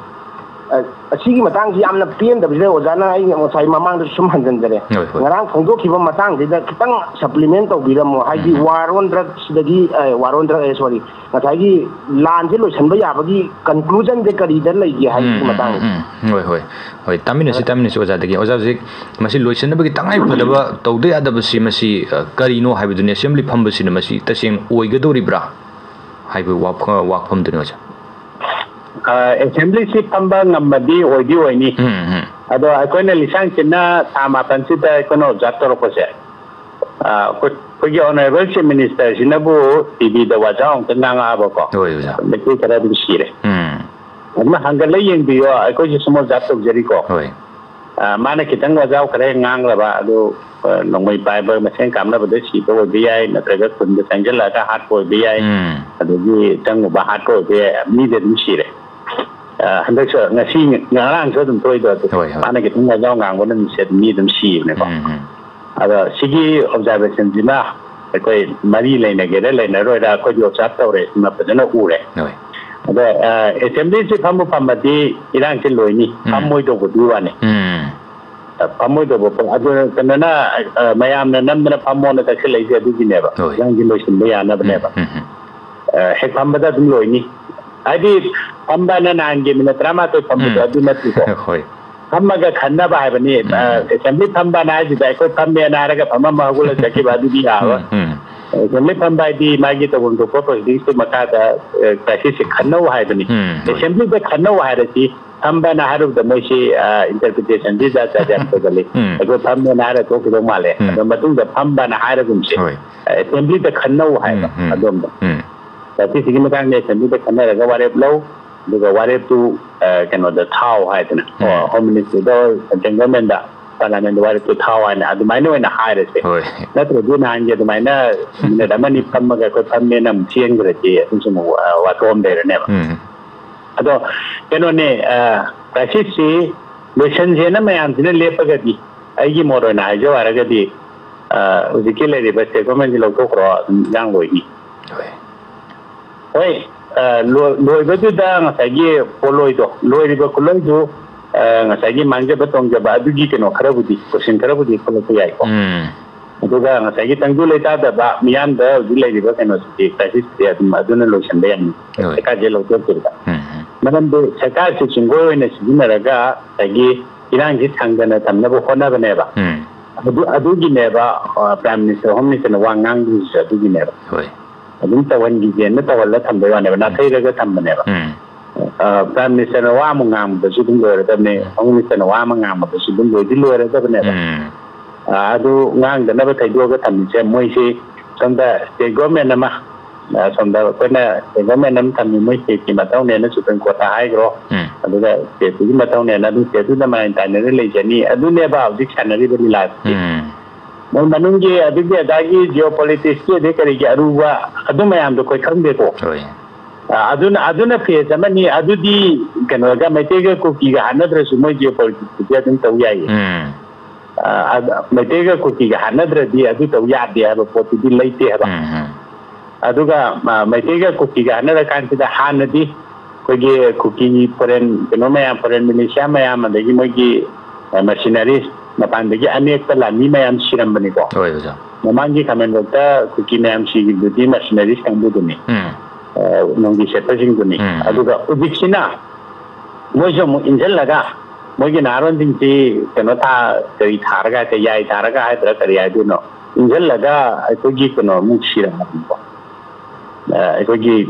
ꯑ, ꯑꯁꯤꯒꯤ ꯃꯇꯥꯡꯁꯤ ꯌꯥꯝꯅ ꯄꯦꯟꯗꯕꯁꯤꯗ ꯑꯣꯖꯥꯅ ꯑꯩ ꯉꯁꯥꯏ ꯃꯃꯥꯡꯗꯁꯨ ꯁꯨꯝ ꯍꯟꯖꯤꯟꯖꯔꯦ꯫ ꯍꯣꯏ, ꯍꯣꯏ꯫ ꯉꯔꯥꯡ ꯐꯣꯡꯗꯣꯛꯈꯤꯕ ꯃꯇꯥꯡꯁꯤꯗ ꯈꯤꯇꯪ supplement ꯇꯧꯕꯤꯔꯝꯃꯣ꯫ ꯍꯥꯏꯗꯤ ꯎꯝ, ꯎꯝ꯫ War on drug ꯁꯤꯗꯒꯤ, ꯑ, war on drug, ꯑ, sorry, ꯉꯁꯥꯏꯒꯤ ꯂꯥꯟꯁꯦ ꯂꯣꯏꯁꯤꯟꯕ ꯌꯥꯕꯒꯤ conclusion ꯁꯦ ꯀꯔꯤꯗ ꯂꯩꯒꯦ ꯍꯥꯏꯕꯒꯤ ꯎꯝ, ꯎꯝ, ꯃꯇꯥꯡꯗ꯫ ꯎꯝ, ꯎꯝ꯫ ꯍꯣꯏ, ꯍꯣꯏ꯫ ꯍꯣꯏ, ꯇꯥꯃꯤꯟꯅꯁꯤ, ꯑꯗ ꯇꯥꯃꯤꯟꯅꯁꯤ ꯑꯣꯖꯥꯗꯒꯤ꯫ ꯑꯣꯖꯥ, ꯍꯧꯖꯤꯛ ꯃꯁꯤ ꯂꯣꯏꯁꯤꯟꯅꯕꯒꯤ ꯇꯉꯥꯏ ꯐꯗꯕ ꯇꯧꯗ ꯌꯥꯗꯕꯁꯤ ꯃꯁꯤ, ꯑ, ꯀꯔꯤꯅꯣ ꯍꯥꯏꯕꯗꯨꯅꯤ? Assembly ꯐꯝꯕꯁꯤꯅ ꯃꯁꯤ ꯇꯁꯦꯡꯅ ꯑꯣꯏꯒꯗꯧꯔꯤꯕ꯭ꯔꯥ? ꯍꯥꯏꯕ ꯋꯥꯐ-, ꯋꯥꯐꯝꯗꯨꯅꯤ, ꯑꯣꯖꯥ꯫ ꯑꯦꯁꯦꯝꯕ꯭ꯂꯤꯁꯤ ꯐꯝꯕ ꯉꯝꯃꯗꯤ ꯑꯣꯏꯗꯤ ꯑꯣꯏꯅꯤ꯫ ꯎꯝ, ꯎꯝ꯫ ꯑꯗꯣ ꯑꯩꯈꯣꯏꯅ ꯂꯤꯁꯥꯡ ꯁꯤꯠꯅ ꯊꯥ ꯃꯥꯄꯟꯁꯤꯗ ꯑꯩꯈꯣꯏꯅ ꯑꯣꯕꯖꯥꯔꯕ ꯇꯧꯔꯛꯄꯁꯦ, ꯑ, ꯑꯩꯈꯣꯏ-, ꯑꯩꯈꯣꯏꯒꯤ ꯑꯣꯅꯔꯦꯕꯜ ꯆꯤꯐ ꯃꯤꯅꯤꯁꯇꯔꯁꯤꯅꯕꯨ ꯇꯤꯚꯤꯗ ꯋꯥꯖꯥꯎ ꯑꯃꯨꯛꯇ ꯉꯥꯡꯉꯛꯑꯕꯀꯣ, ꯍꯣꯏ, ꯑꯣꯖꯥ꯫ ꯃꯩꯇꯩ ꯈꯔ ꯑꯗꯨꯝ ꯁꯤꯔꯦ꯫ ꯎꯝ꯫ ꯑꯗꯨꯅ ꯍꯪꯒꯠꯂ ꯌꯦꯡꯕꯤꯌꯣ, ꯑꯩꯈꯣꯏꯁꯨ ꯁꯨꯝ ꯑꯣꯕꯖꯥꯔꯕ ꯇꯧꯖꯔꯤꯀꯣ꯫ ꯍꯣꯏ꯫ ꯑ, ꯃꯥꯅ ꯈꯤꯇꯪ ꯋꯥꯖꯥꯎ ꯈꯔ ꯍꯦꯛ ꯉꯥꯡꯂꯕ, ꯑꯗꯨ, ꯑ, ꯅꯣꯡꯃꯩ ꯄꯥꯏꯕ ꯃꯁꯦꯟ ꯀꯥꯞꯅꯕꯗ ꯁꯤꯕ ꯑꯣꯏꯕ ꯌꯥꯏ, ꯅꯠꯇ꯭ꯔꯒ ꯈꯨꯟꯗ ꯆꯪꯁꯤꯜꯂꯛꯑꯒ ꯍꯥꯠꯄ ꯑꯣꯏꯕ ꯌꯥꯏ, ꯎꯝ꯫ ꯑꯗꯒꯤ ꯆꯪꯉꯨꯕ ꯍꯥꯠꯄ ꯑꯣꯏꯕ ꯌꯥꯏ, ꯃꯤꯗꯤ ꯑꯗꯨꯝ ꯁꯤꯔꯦ꯫ ꯑ, ꯍꯟꯗꯛꯁꯨ, ꯉꯁꯤ, ꯉꯔꯥꯡꯁꯨ ꯑꯗꯨꯝ ꯊꯣꯛꯏꯗꯣ, ꯑꯗꯨ ꯍꯣꯏ, ꯍꯣꯏ꯫ ꯃꯥꯅ ꯈꯤꯇꯪ ꯋꯥꯖꯥꯎ ꯉꯥꯡꯕ ꯅꯨꯃꯤꯠꯁꯦ ꯑꯗꯨꯝ ꯃꯤ ꯑꯗꯨꯝ ꯁꯤꯕꯅꯦꯀꯣ꯫ ꯎꯝ, ꯎꯝ꯫ ꯑꯗꯣ ꯁꯤꯒꯤ ꯑꯣꯕꯖꯥꯔꯕꯦꯁꯟꯁꯤꯅ ꯑꯩꯈꯣꯏ ꯃꯔꯤ ꯂꯩꯅꯒꯦꯔꯥ ꯂꯩꯅꯔꯣꯏꯔꯥ, ꯑꯩꯈꯣꯏꯗꯤ ꯑꯣꯕꯖꯥꯔꯕ ꯇꯧꯔꯦ, ꯁꯤꯃ ꯐꯖꯅ ꯎꯔꯦ꯫ ꯍꯣꯏ꯫ ꯑꯗꯣ, ꯑ, ꯑꯦꯁꯦꯝꯕ꯭ꯂꯤꯁꯤ ꯐꯝꯕꯨ ꯐꯝꯃꯗꯤ ꯏꯔꯥꯡꯁꯤ ꯂꯣꯏꯅꯤ, ꯎꯝ꯫ ꯐꯝꯃꯣꯏꯗꯧꯕꯗꯨꯒꯤ ꯋꯥꯅꯤ꯫ ꯎꯝ꯫ ꯑ, ꯐꯝꯃꯣꯏꯗꯧꯕ ꯄꯣ-, ꯑꯗꯨ ꯀꯩꯅꯣꯅ, ꯑ, ꯃꯌꯥꯝꯅ ꯅꯝꯗꯅ ꯐꯝꯃꯣꯅ ꯇꯛꯁꯤꯜꯂꯛꯏꯁꯦ ꯑꯗꯨꯒꯤꯅꯦꯕ, ꯍꯣꯏ꯫ ꯏꯔꯥꯡꯁꯤ ꯂꯣꯏꯁꯤꯟꯕ ꯌꯥꯅꯕꯅꯦꯕ꯫ ꯎꯝ, ꯎꯝ, ꯎꯝ꯫ ꯑ, ꯍꯦꯛ ꯐꯝꯕꯗ ꯑꯗꯨꯝ ꯂꯣꯏꯅꯤ꯫ ꯍꯥꯏꯗꯤ, ꯐꯝꯕꯅ ꯅꯍꯥꯟꯒꯤ ꯃꯤꯅꯠ ꯇꯔꯥꯃꯥꯊꯣꯏ ꯐꯝꯕꯗꯣ ꯎꯝ꯫ ꯑꯗꯨ ꯅꯠꯇꯦꯀꯣ꯫ ꯍꯣꯏ꯫ ꯐꯝꯃꯒ ꯈꯟꯅꯕ ꯍꯥꯏꯕꯅꯤ꯫ ꯎꯝ꯫ ꯑ, ꯑꯦꯁꯦꯝꯕ꯭ꯂꯤ ꯐꯝꯕꯅ ꯍꯥꯏꯁꯤꯗ ꯑꯩꯈꯣꯏ ꯐꯝꯃꯦꯅ ꯍꯥꯏꯔꯒ ꯐꯝꯃꯝꯕ ꯍꯧꯒꯠꯂ ꯆꯠꯈꯤꯕ ꯑꯗꯨꯗꯤ ꯌꯥꯔꯣꯏ꯫ ꯎꯝ, ꯎꯝ꯫ ꯑꯦꯁꯦꯝꯕ꯭ꯂꯤ ꯐꯝꯕ ꯍꯥꯏꯗꯤ ꯃꯥꯒꯤ ꯇꯧꯐꯝ ꯊꯣꯛꯄ ꯄ꯭ꯔꯣꯁꯤꯗꯤꯡꯁꯀꯤ ꯃꯈꯥꯗ, ꯑ, ꯀ꯭ꯔꯥꯏꯁꯤꯁꯁꯦ ꯈꯟꯅꯧ ꯍꯥꯏꯕꯅꯤ꯫ ꯎꯝ, ꯍꯣꯏ꯫ ꯑꯦꯁꯦꯝꯕ꯭ꯂꯤꯗ ꯈꯟꯅꯧ ꯍꯥꯏꯔꯗꯤ ꯐꯝꯕꯅ ꯍꯥꯏꯔꯨꯕꯗ ꯃꯣꯏꯁꯤ, ꯑ, ꯏꯟꯇꯔꯄ꯭ꯔꯤꯇꯦꯁꯟꯁꯤ ꯖꯥꯠ ꯖꯥꯠ ꯌꯥꯝ ꯇꯧꯒꯜꯂꯤ꯫ ꯎꯝ꯫ ꯑꯩꯈꯣꯏ ꯐꯝꯃꯦꯅ ꯍꯥꯏꯔ ꯊꯣꯛꯈꯤꯗꯧ ꯃꯥꯜꯂꯦ꯫ ꯎꯝ꯫ ꯑꯗꯣ ꯃꯇꯨꯡꯗ ꯐꯝꯕꯅ ꯍꯥꯏꯔꯒꯨꯝꯁꯦ꯫ ꯍꯣꯏ꯫ ꯑꯦꯁꯦꯝꯕ꯭ꯂꯤꯗ ꯈꯟꯅꯧ ꯍꯥꯏꯕ ꯎꯝ, ꯎꯝ꯫ ꯑꯗꯣꯝꯗ꯫ ꯎꯝ꯫ ꯁꯤꯁꯤꯒꯤ ꯃꯇꯥꯡꯗ ꯑꯦꯁꯦꯝꯕ꯭ꯂꯤꯗ ꯈꯟꯅꯔꯒ ꯋꯥꯔꯦꯞ ꯂꯧ, ꯑꯗꯨꯒ ꯋꯥꯔꯦꯞꯇꯨ, ꯑ, ꯀꯩꯅꯣꯗ ꯊꯥꯎ ꯍꯥꯏꯗꯅ, ꯎꯝ꯫ ꯑꯣ, ꯍꯣꯝ ꯃꯤꯅꯤꯁꯇ꯭ꯔꯤꯗ, ꯁꯦꯟꯇ꯭ꯔꯦꯜ ꯒꯚꯔꯟꯃꯦꯟꯗ, ꯄꯥꯔꯂꯤꯌꯥꯃꯦꯟꯗ ꯋꯥꯔꯦꯞꯇꯨ ꯊꯥꯎ ꯍꯥꯏꯅ ꯑꯗꯨꯃꯥꯏꯅ ꯑꯣꯏꯅ ꯍꯥꯏꯔꯁꯦ꯫ ꯍꯣꯏ꯫ ꯅꯠꯇ꯭ꯔꯗꯤ ꯅꯍꯥꯟꯒꯤ ꯑꯗꯨꯃꯥꯏꯅ ꯃꯤꯅꯤꯠ ꯑꯃꯅꯤ ꯐꯝꯃꯒ ꯑꯩꯈꯣꯏ ꯐꯝꯃꯦꯅ ꯑꯃꯨꯛ ꯆꯦꯟꯈ꯭ꯔꯗꯤ ꯑꯗꯨꯁꯨ ꯑꯃꯨꯛ, ꯑ, ꯋꯥꯊꯣꯛ ꯑꯃ ꯂꯩꯔꯅꯦꯕ꯫ ꯎꯝ꯫ ꯑꯗꯣ ꯀꯩꯅꯣꯅꯦ, ꯑ, ꯀ꯭ꯔꯥꯏꯁꯤꯁꯁꯤ ꯂꯣꯏꯁꯟꯁꯦꯅ ꯃꯌꯥꯝꯁꯤꯅ ꯂꯦꯞꯄꯒꯗꯤ, ꯑꯩꯒꯤ ꯃꯣꯠ ꯑꯣꯏꯅ ꯍꯥꯏꯖꯧ ꯍꯥꯏꯔꯒꯗꯤ, ꯑ, ꯍꯧꯖꯤꯛꯀꯤ ꯂꯩꯔꯤꯕ ꯁ꯭ꯇꯦꯠ ꯒꯣꯔꯃꯦꯟꯁꯤ ꯂꯧꯊꯣꯛꯈ꯭ꯔꯣ, ꯑꯗꯨꯝ ꯏꯔꯥꯡ ꯂꯣꯏꯅꯤ꯫ ꯍꯣꯏ꯫ ꯍꯣꯏ, ꯑ, ꯂꯣꯏ-, ꯂꯣꯏꯕꯗꯨꯗ ꯉꯁꯥꯏꯒꯤ ꯄꯣꯠꯂꯣꯏꯗꯣ, ꯂꯣꯏꯔꯤꯕ ꯈꯨꯠꯂꯣꯏꯗꯨ, ꯑ, ꯉꯁꯥꯏꯒꯤ ꯃꯥꯡꯖꯕ ꯇꯣꯡꯖꯕ ꯑꯗꯨꯒꯤ ꯀꯩꯅꯣ ꯈꯔꯕꯨꯗꯤ, ꯀꯣꯏꯁꯟ ꯈꯔꯕꯨꯗꯤ ꯊꯣꯛꯂꯛꯄ ꯌꯥꯏꯀꯣ꯫ ꯎꯝ꯫ ꯑꯗꯨꯒ ꯉꯁꯥꯏꯒꯤ ꯇꯪꯗꯨ ꯂꯩꯇꯥꯗꯕ ꯃꯤꯌꯥꯝꯗ ꯍꯧꯖꯤꯛ ꯂꯩꯔꯤꯕ ꯀꯩꯅꯣꯁꯤꯗꯤ, ꯀ꯭ꯔꯥꯏꯁꯤꯁꯇꯤ ꯑꯗꯨꯝ ꯑꯗꯨꯅ ꯂꯣꯏꯁꯤꯟꯕ ꯌꯥꯅꯤ꯫ ꯍꯣꯏ꯫ ꯁꯔꯀꯥꯔꯁꯦ ꯂꯧꯊꯣꯛꯇꯕꯤꯗ꯫ ꯎꯝ, ꯎꯝ꯫ ꯃꯔꯝꯗꯤ ꯁꯔꯀꯥꯔꯁꯤ ꯆꯤꯡꯒꯣꯏ ꯑꯣꯏꯅ ꯁꯤꯖꯤꯟꯅꯔꯒ ꯉꯁꯥꯏꯒꯤ ꯏꯔꯥꯡꯁꯤ ꯊꯥꯡꯗꯅ ꯊꯝꯅꯕ ꯍꯣꯠꯅꯕꯅꯦꯕ꯫ ꯎꯝ꯫ ꯑꯗꯨ, ꯑꯗꯨꯒꯤꯅꯦꯕ, ꯑ, ꯄ꯭ꯔꯥꯏꯝ ꯃꯤꯅꯤꯁꯇꯔ, ꯍꯣꯝ ꯃꯤꯅꯤꯁꯇꯔꯅ ꯋꯥ ꯉꯥꯡꯗ꯭ꯔꯤꯁꯦ ꯑꯗꯨꯒꯤꯅꯦꯕ꯫ ꯍꯣꯏ꯫ ꯑꯗꯨꯝ ꯇꯧꯍꯟꯈꯤꯒꯦꯅ ꯇꯧꯍꯜꯂ ꯊꯝꯕꯩ ꯋꯥꯅꯦꯕ, ꯅꯥꯊꯩꯔꯒ ꯊꯝꯕꯅꯦꯕ꯫ ꯎꯝ꯫ ꯑ, Prime Minister ꯅ ꯋꯥ ꯑꯃ ꯉꯥꯡꯕꯗꯁꯨ ꯑꯗꯨꯝ ꯂꯣꯏꯔꯗꯕꯅꯦ, ꯎꯝ꯫ Home Minister ꯅ ꯋꯥ ꯑꯃ ꯉꯥꯡꯕꯗꯁꯨ ꯑꯗꯨꯝ ꯂꯣꯏꯗꯤ ꯂꯣꯏꯔꯗꯕꯅꯦꯕ꯫ ꯎꯝ꯫ ꯑ, ꯑꯗꯨ ꯉꯥꯡꯗꯅꯕ ꯊꯩꯗꯣꯛꯑꯒ ꯊꯝꯃꯤꯁꯦ ꯃꯣꯏꯁꯤ ꯁꯣꯝꯗ state government ꯑꯃ, ꯑ, ꯁꯣꯝꯗ ꯑꯩꯈꯣꯏꯅ state government ꯑꯃ ꯊꯝꯃꯤ, ꯃꯣꯏ state ꯀꯤ ꯃꯊꯧꯅꯦꯅ Supreme Court ꯇ ꯍꯥꯏꯈ꯭ꯔꯣ꯫ ꯎꯝ꯫ ꯑꯗꯨꯒ state ꯇꯨꯒꯤ ꯃꯊꯧꯅꯦꯅ ꯑꯗꯨꯝ state ꯇꯨꯗ ꯃꯔꯥꯏ ꯇꯥꯏꯅꯔ ꯂꯩꯖꯅꯤ꯫ ꯑꯗꯨꯅꯦꯕ ꯍꯧꯖꯤꯛ ꯁꯥꯟꯅꯔꯤꯕ ꯂꯤꯂꯥꯁꯤ꯫ ꯎꯝ꯫ ꯃꯣꯏ ꯃꯅꯨꯡꯒꯤ ꯑꯗꯨꯒꯤ ꯑꯗꯥꯒꯤ geopolitics ꯀꯤ ꯑꯗꯩ ꯀꯔꯤꯒꯤ ꯑꯔꯨꯕ ꯑꯗꯨ ꯃꯌꯥꯝꯗꯣ ꯑꯩꯈꯣꯏ ꯈꯪꯗꯦꯀꯣ꯫ ꯍꯣꯏ꯫ ꯑ, ꯑꯗꯨꯅ, ꯑꯗꯨꯅ phase ꯑꯃꯅꯤ꯫ ꯑꯗꯨꯗꯤ ꯀꯩꯅꯣꯒ, ꯃꯩꯇꯩꯒ ꯀꯨꯀꯤꯒ ꯍꯥꯠꯅꯗ꯭ꯔꯁꯨ ꯃꯣꯏ geopolitics ꯇꯨꯗꯤ ꯑꯗꯨꯝ ꯇꯧ ꯌꯥꯏꯌꯦ꯫ ꯎꯝ꯫ ꯑ, ꯑꯗ ꯃꯩꯇꯩꯒ ꯀꯨꯀꯤꯒ ꯍꯥꯠꯅꯗ꯭ꯔꯗꯤ ꯑꯗꯨ ꯇꯧ ꯌꯥꯗꯦ ꯍꯥꯏꯕ ꯄꯣꯠꯇꯨꯗꯤ ꯂꯩꯇꯦ ꯍꯥꯏꯕ꯫ ꯎꯝ, ꯎꯝ꯫ ꯑꯗꯨꯒ, ꯑ, ꯃꯩꯇꯩꯒ ꯀꯨꯀꯤꯒ ꯍꯥꯠꯅꯔꯀꯥꯟꯁꯤꯗ ꯍꯥꯟꯅꯗꯤ ꯑꯩꯈꯣꯏꯒꯤ ꯀꯨꯀꯤ foreign ꯀꯩꯅꯣ ꯃꯌꯥꯝ, foreign militia ꯃꯌꯥꯝ, ꯑꯗꯒꯤ ꯃꯣꯏꯒꯤ, ꯑ, mercenaries, ꯃꯄꯥꯟꯗꯒꯤ ꯑꯅꯦꯛꯄ ꯂꯥꯟꯃꯤ ꯃꯌꯥꯝ ꯁꯤꯔꯝꯕꯅꯤꯀꯣ꯫ ꯍꯣꯏ, ꯑꯣꯖꯥ꯫ ꯃꯃꯥꯡꯒꯤ Commonwealth ꯇ ꯀꯨꯀꯤ ꯃꯌꯥꯝ ꯁꯤꯈꯤꯕꯗꯨꯗꯤ mercenaries ꯀꯥꯡꯕꯨꯗꯨꯅꯤ꯫ ꯎꯝ꯫ ꯑ, ꯅꯣꯡꯒꯤ ꯁꯦꯠꯄꯁꯤꯡꯗꯨꯅꯤ꯫ ꯎꯝ꯫ ꯑꯗꯨꯒ ꯍꯧꯖꯤꯛꯁꯤꯅ ꯃꯣꯏꯁꯨ ꯑꯃꯨꯛ ꯏꯟꯁꯤꯜꯂꯒ ꯃꯣꯏꯒꯤ ꯅꯍꯥꯔꯣꯟꯁꯤꯡꯁꯤ ꯀꯩꯅꯣ ꯊꯥ-, ꯀꯔꯤ ꯊꯥꯔꯒ ꯍꯥꯏꯇꯥꯔꯦ, ꯌꯥꯏ ꯊꯥꯔꯒ ꯍꯥꯏꯗ꯭ꯔꯥ ꯀꯔꯤ ꯍꯥꯏꯗꯣꯏꯅꯣ, ꯏꯟꯁꯤꯜꯂꯒ ꯑꯩꯈꯣꯏꯒꯤ ꯀꯩꯅꯣ ꯑꯃꯨꯛ ꯁꯤꯔꯛꯑꯕꯅꯤꯀꯣ꯫ ꯑ, ꯑꯩꯈꯣꯏꯒꯤ,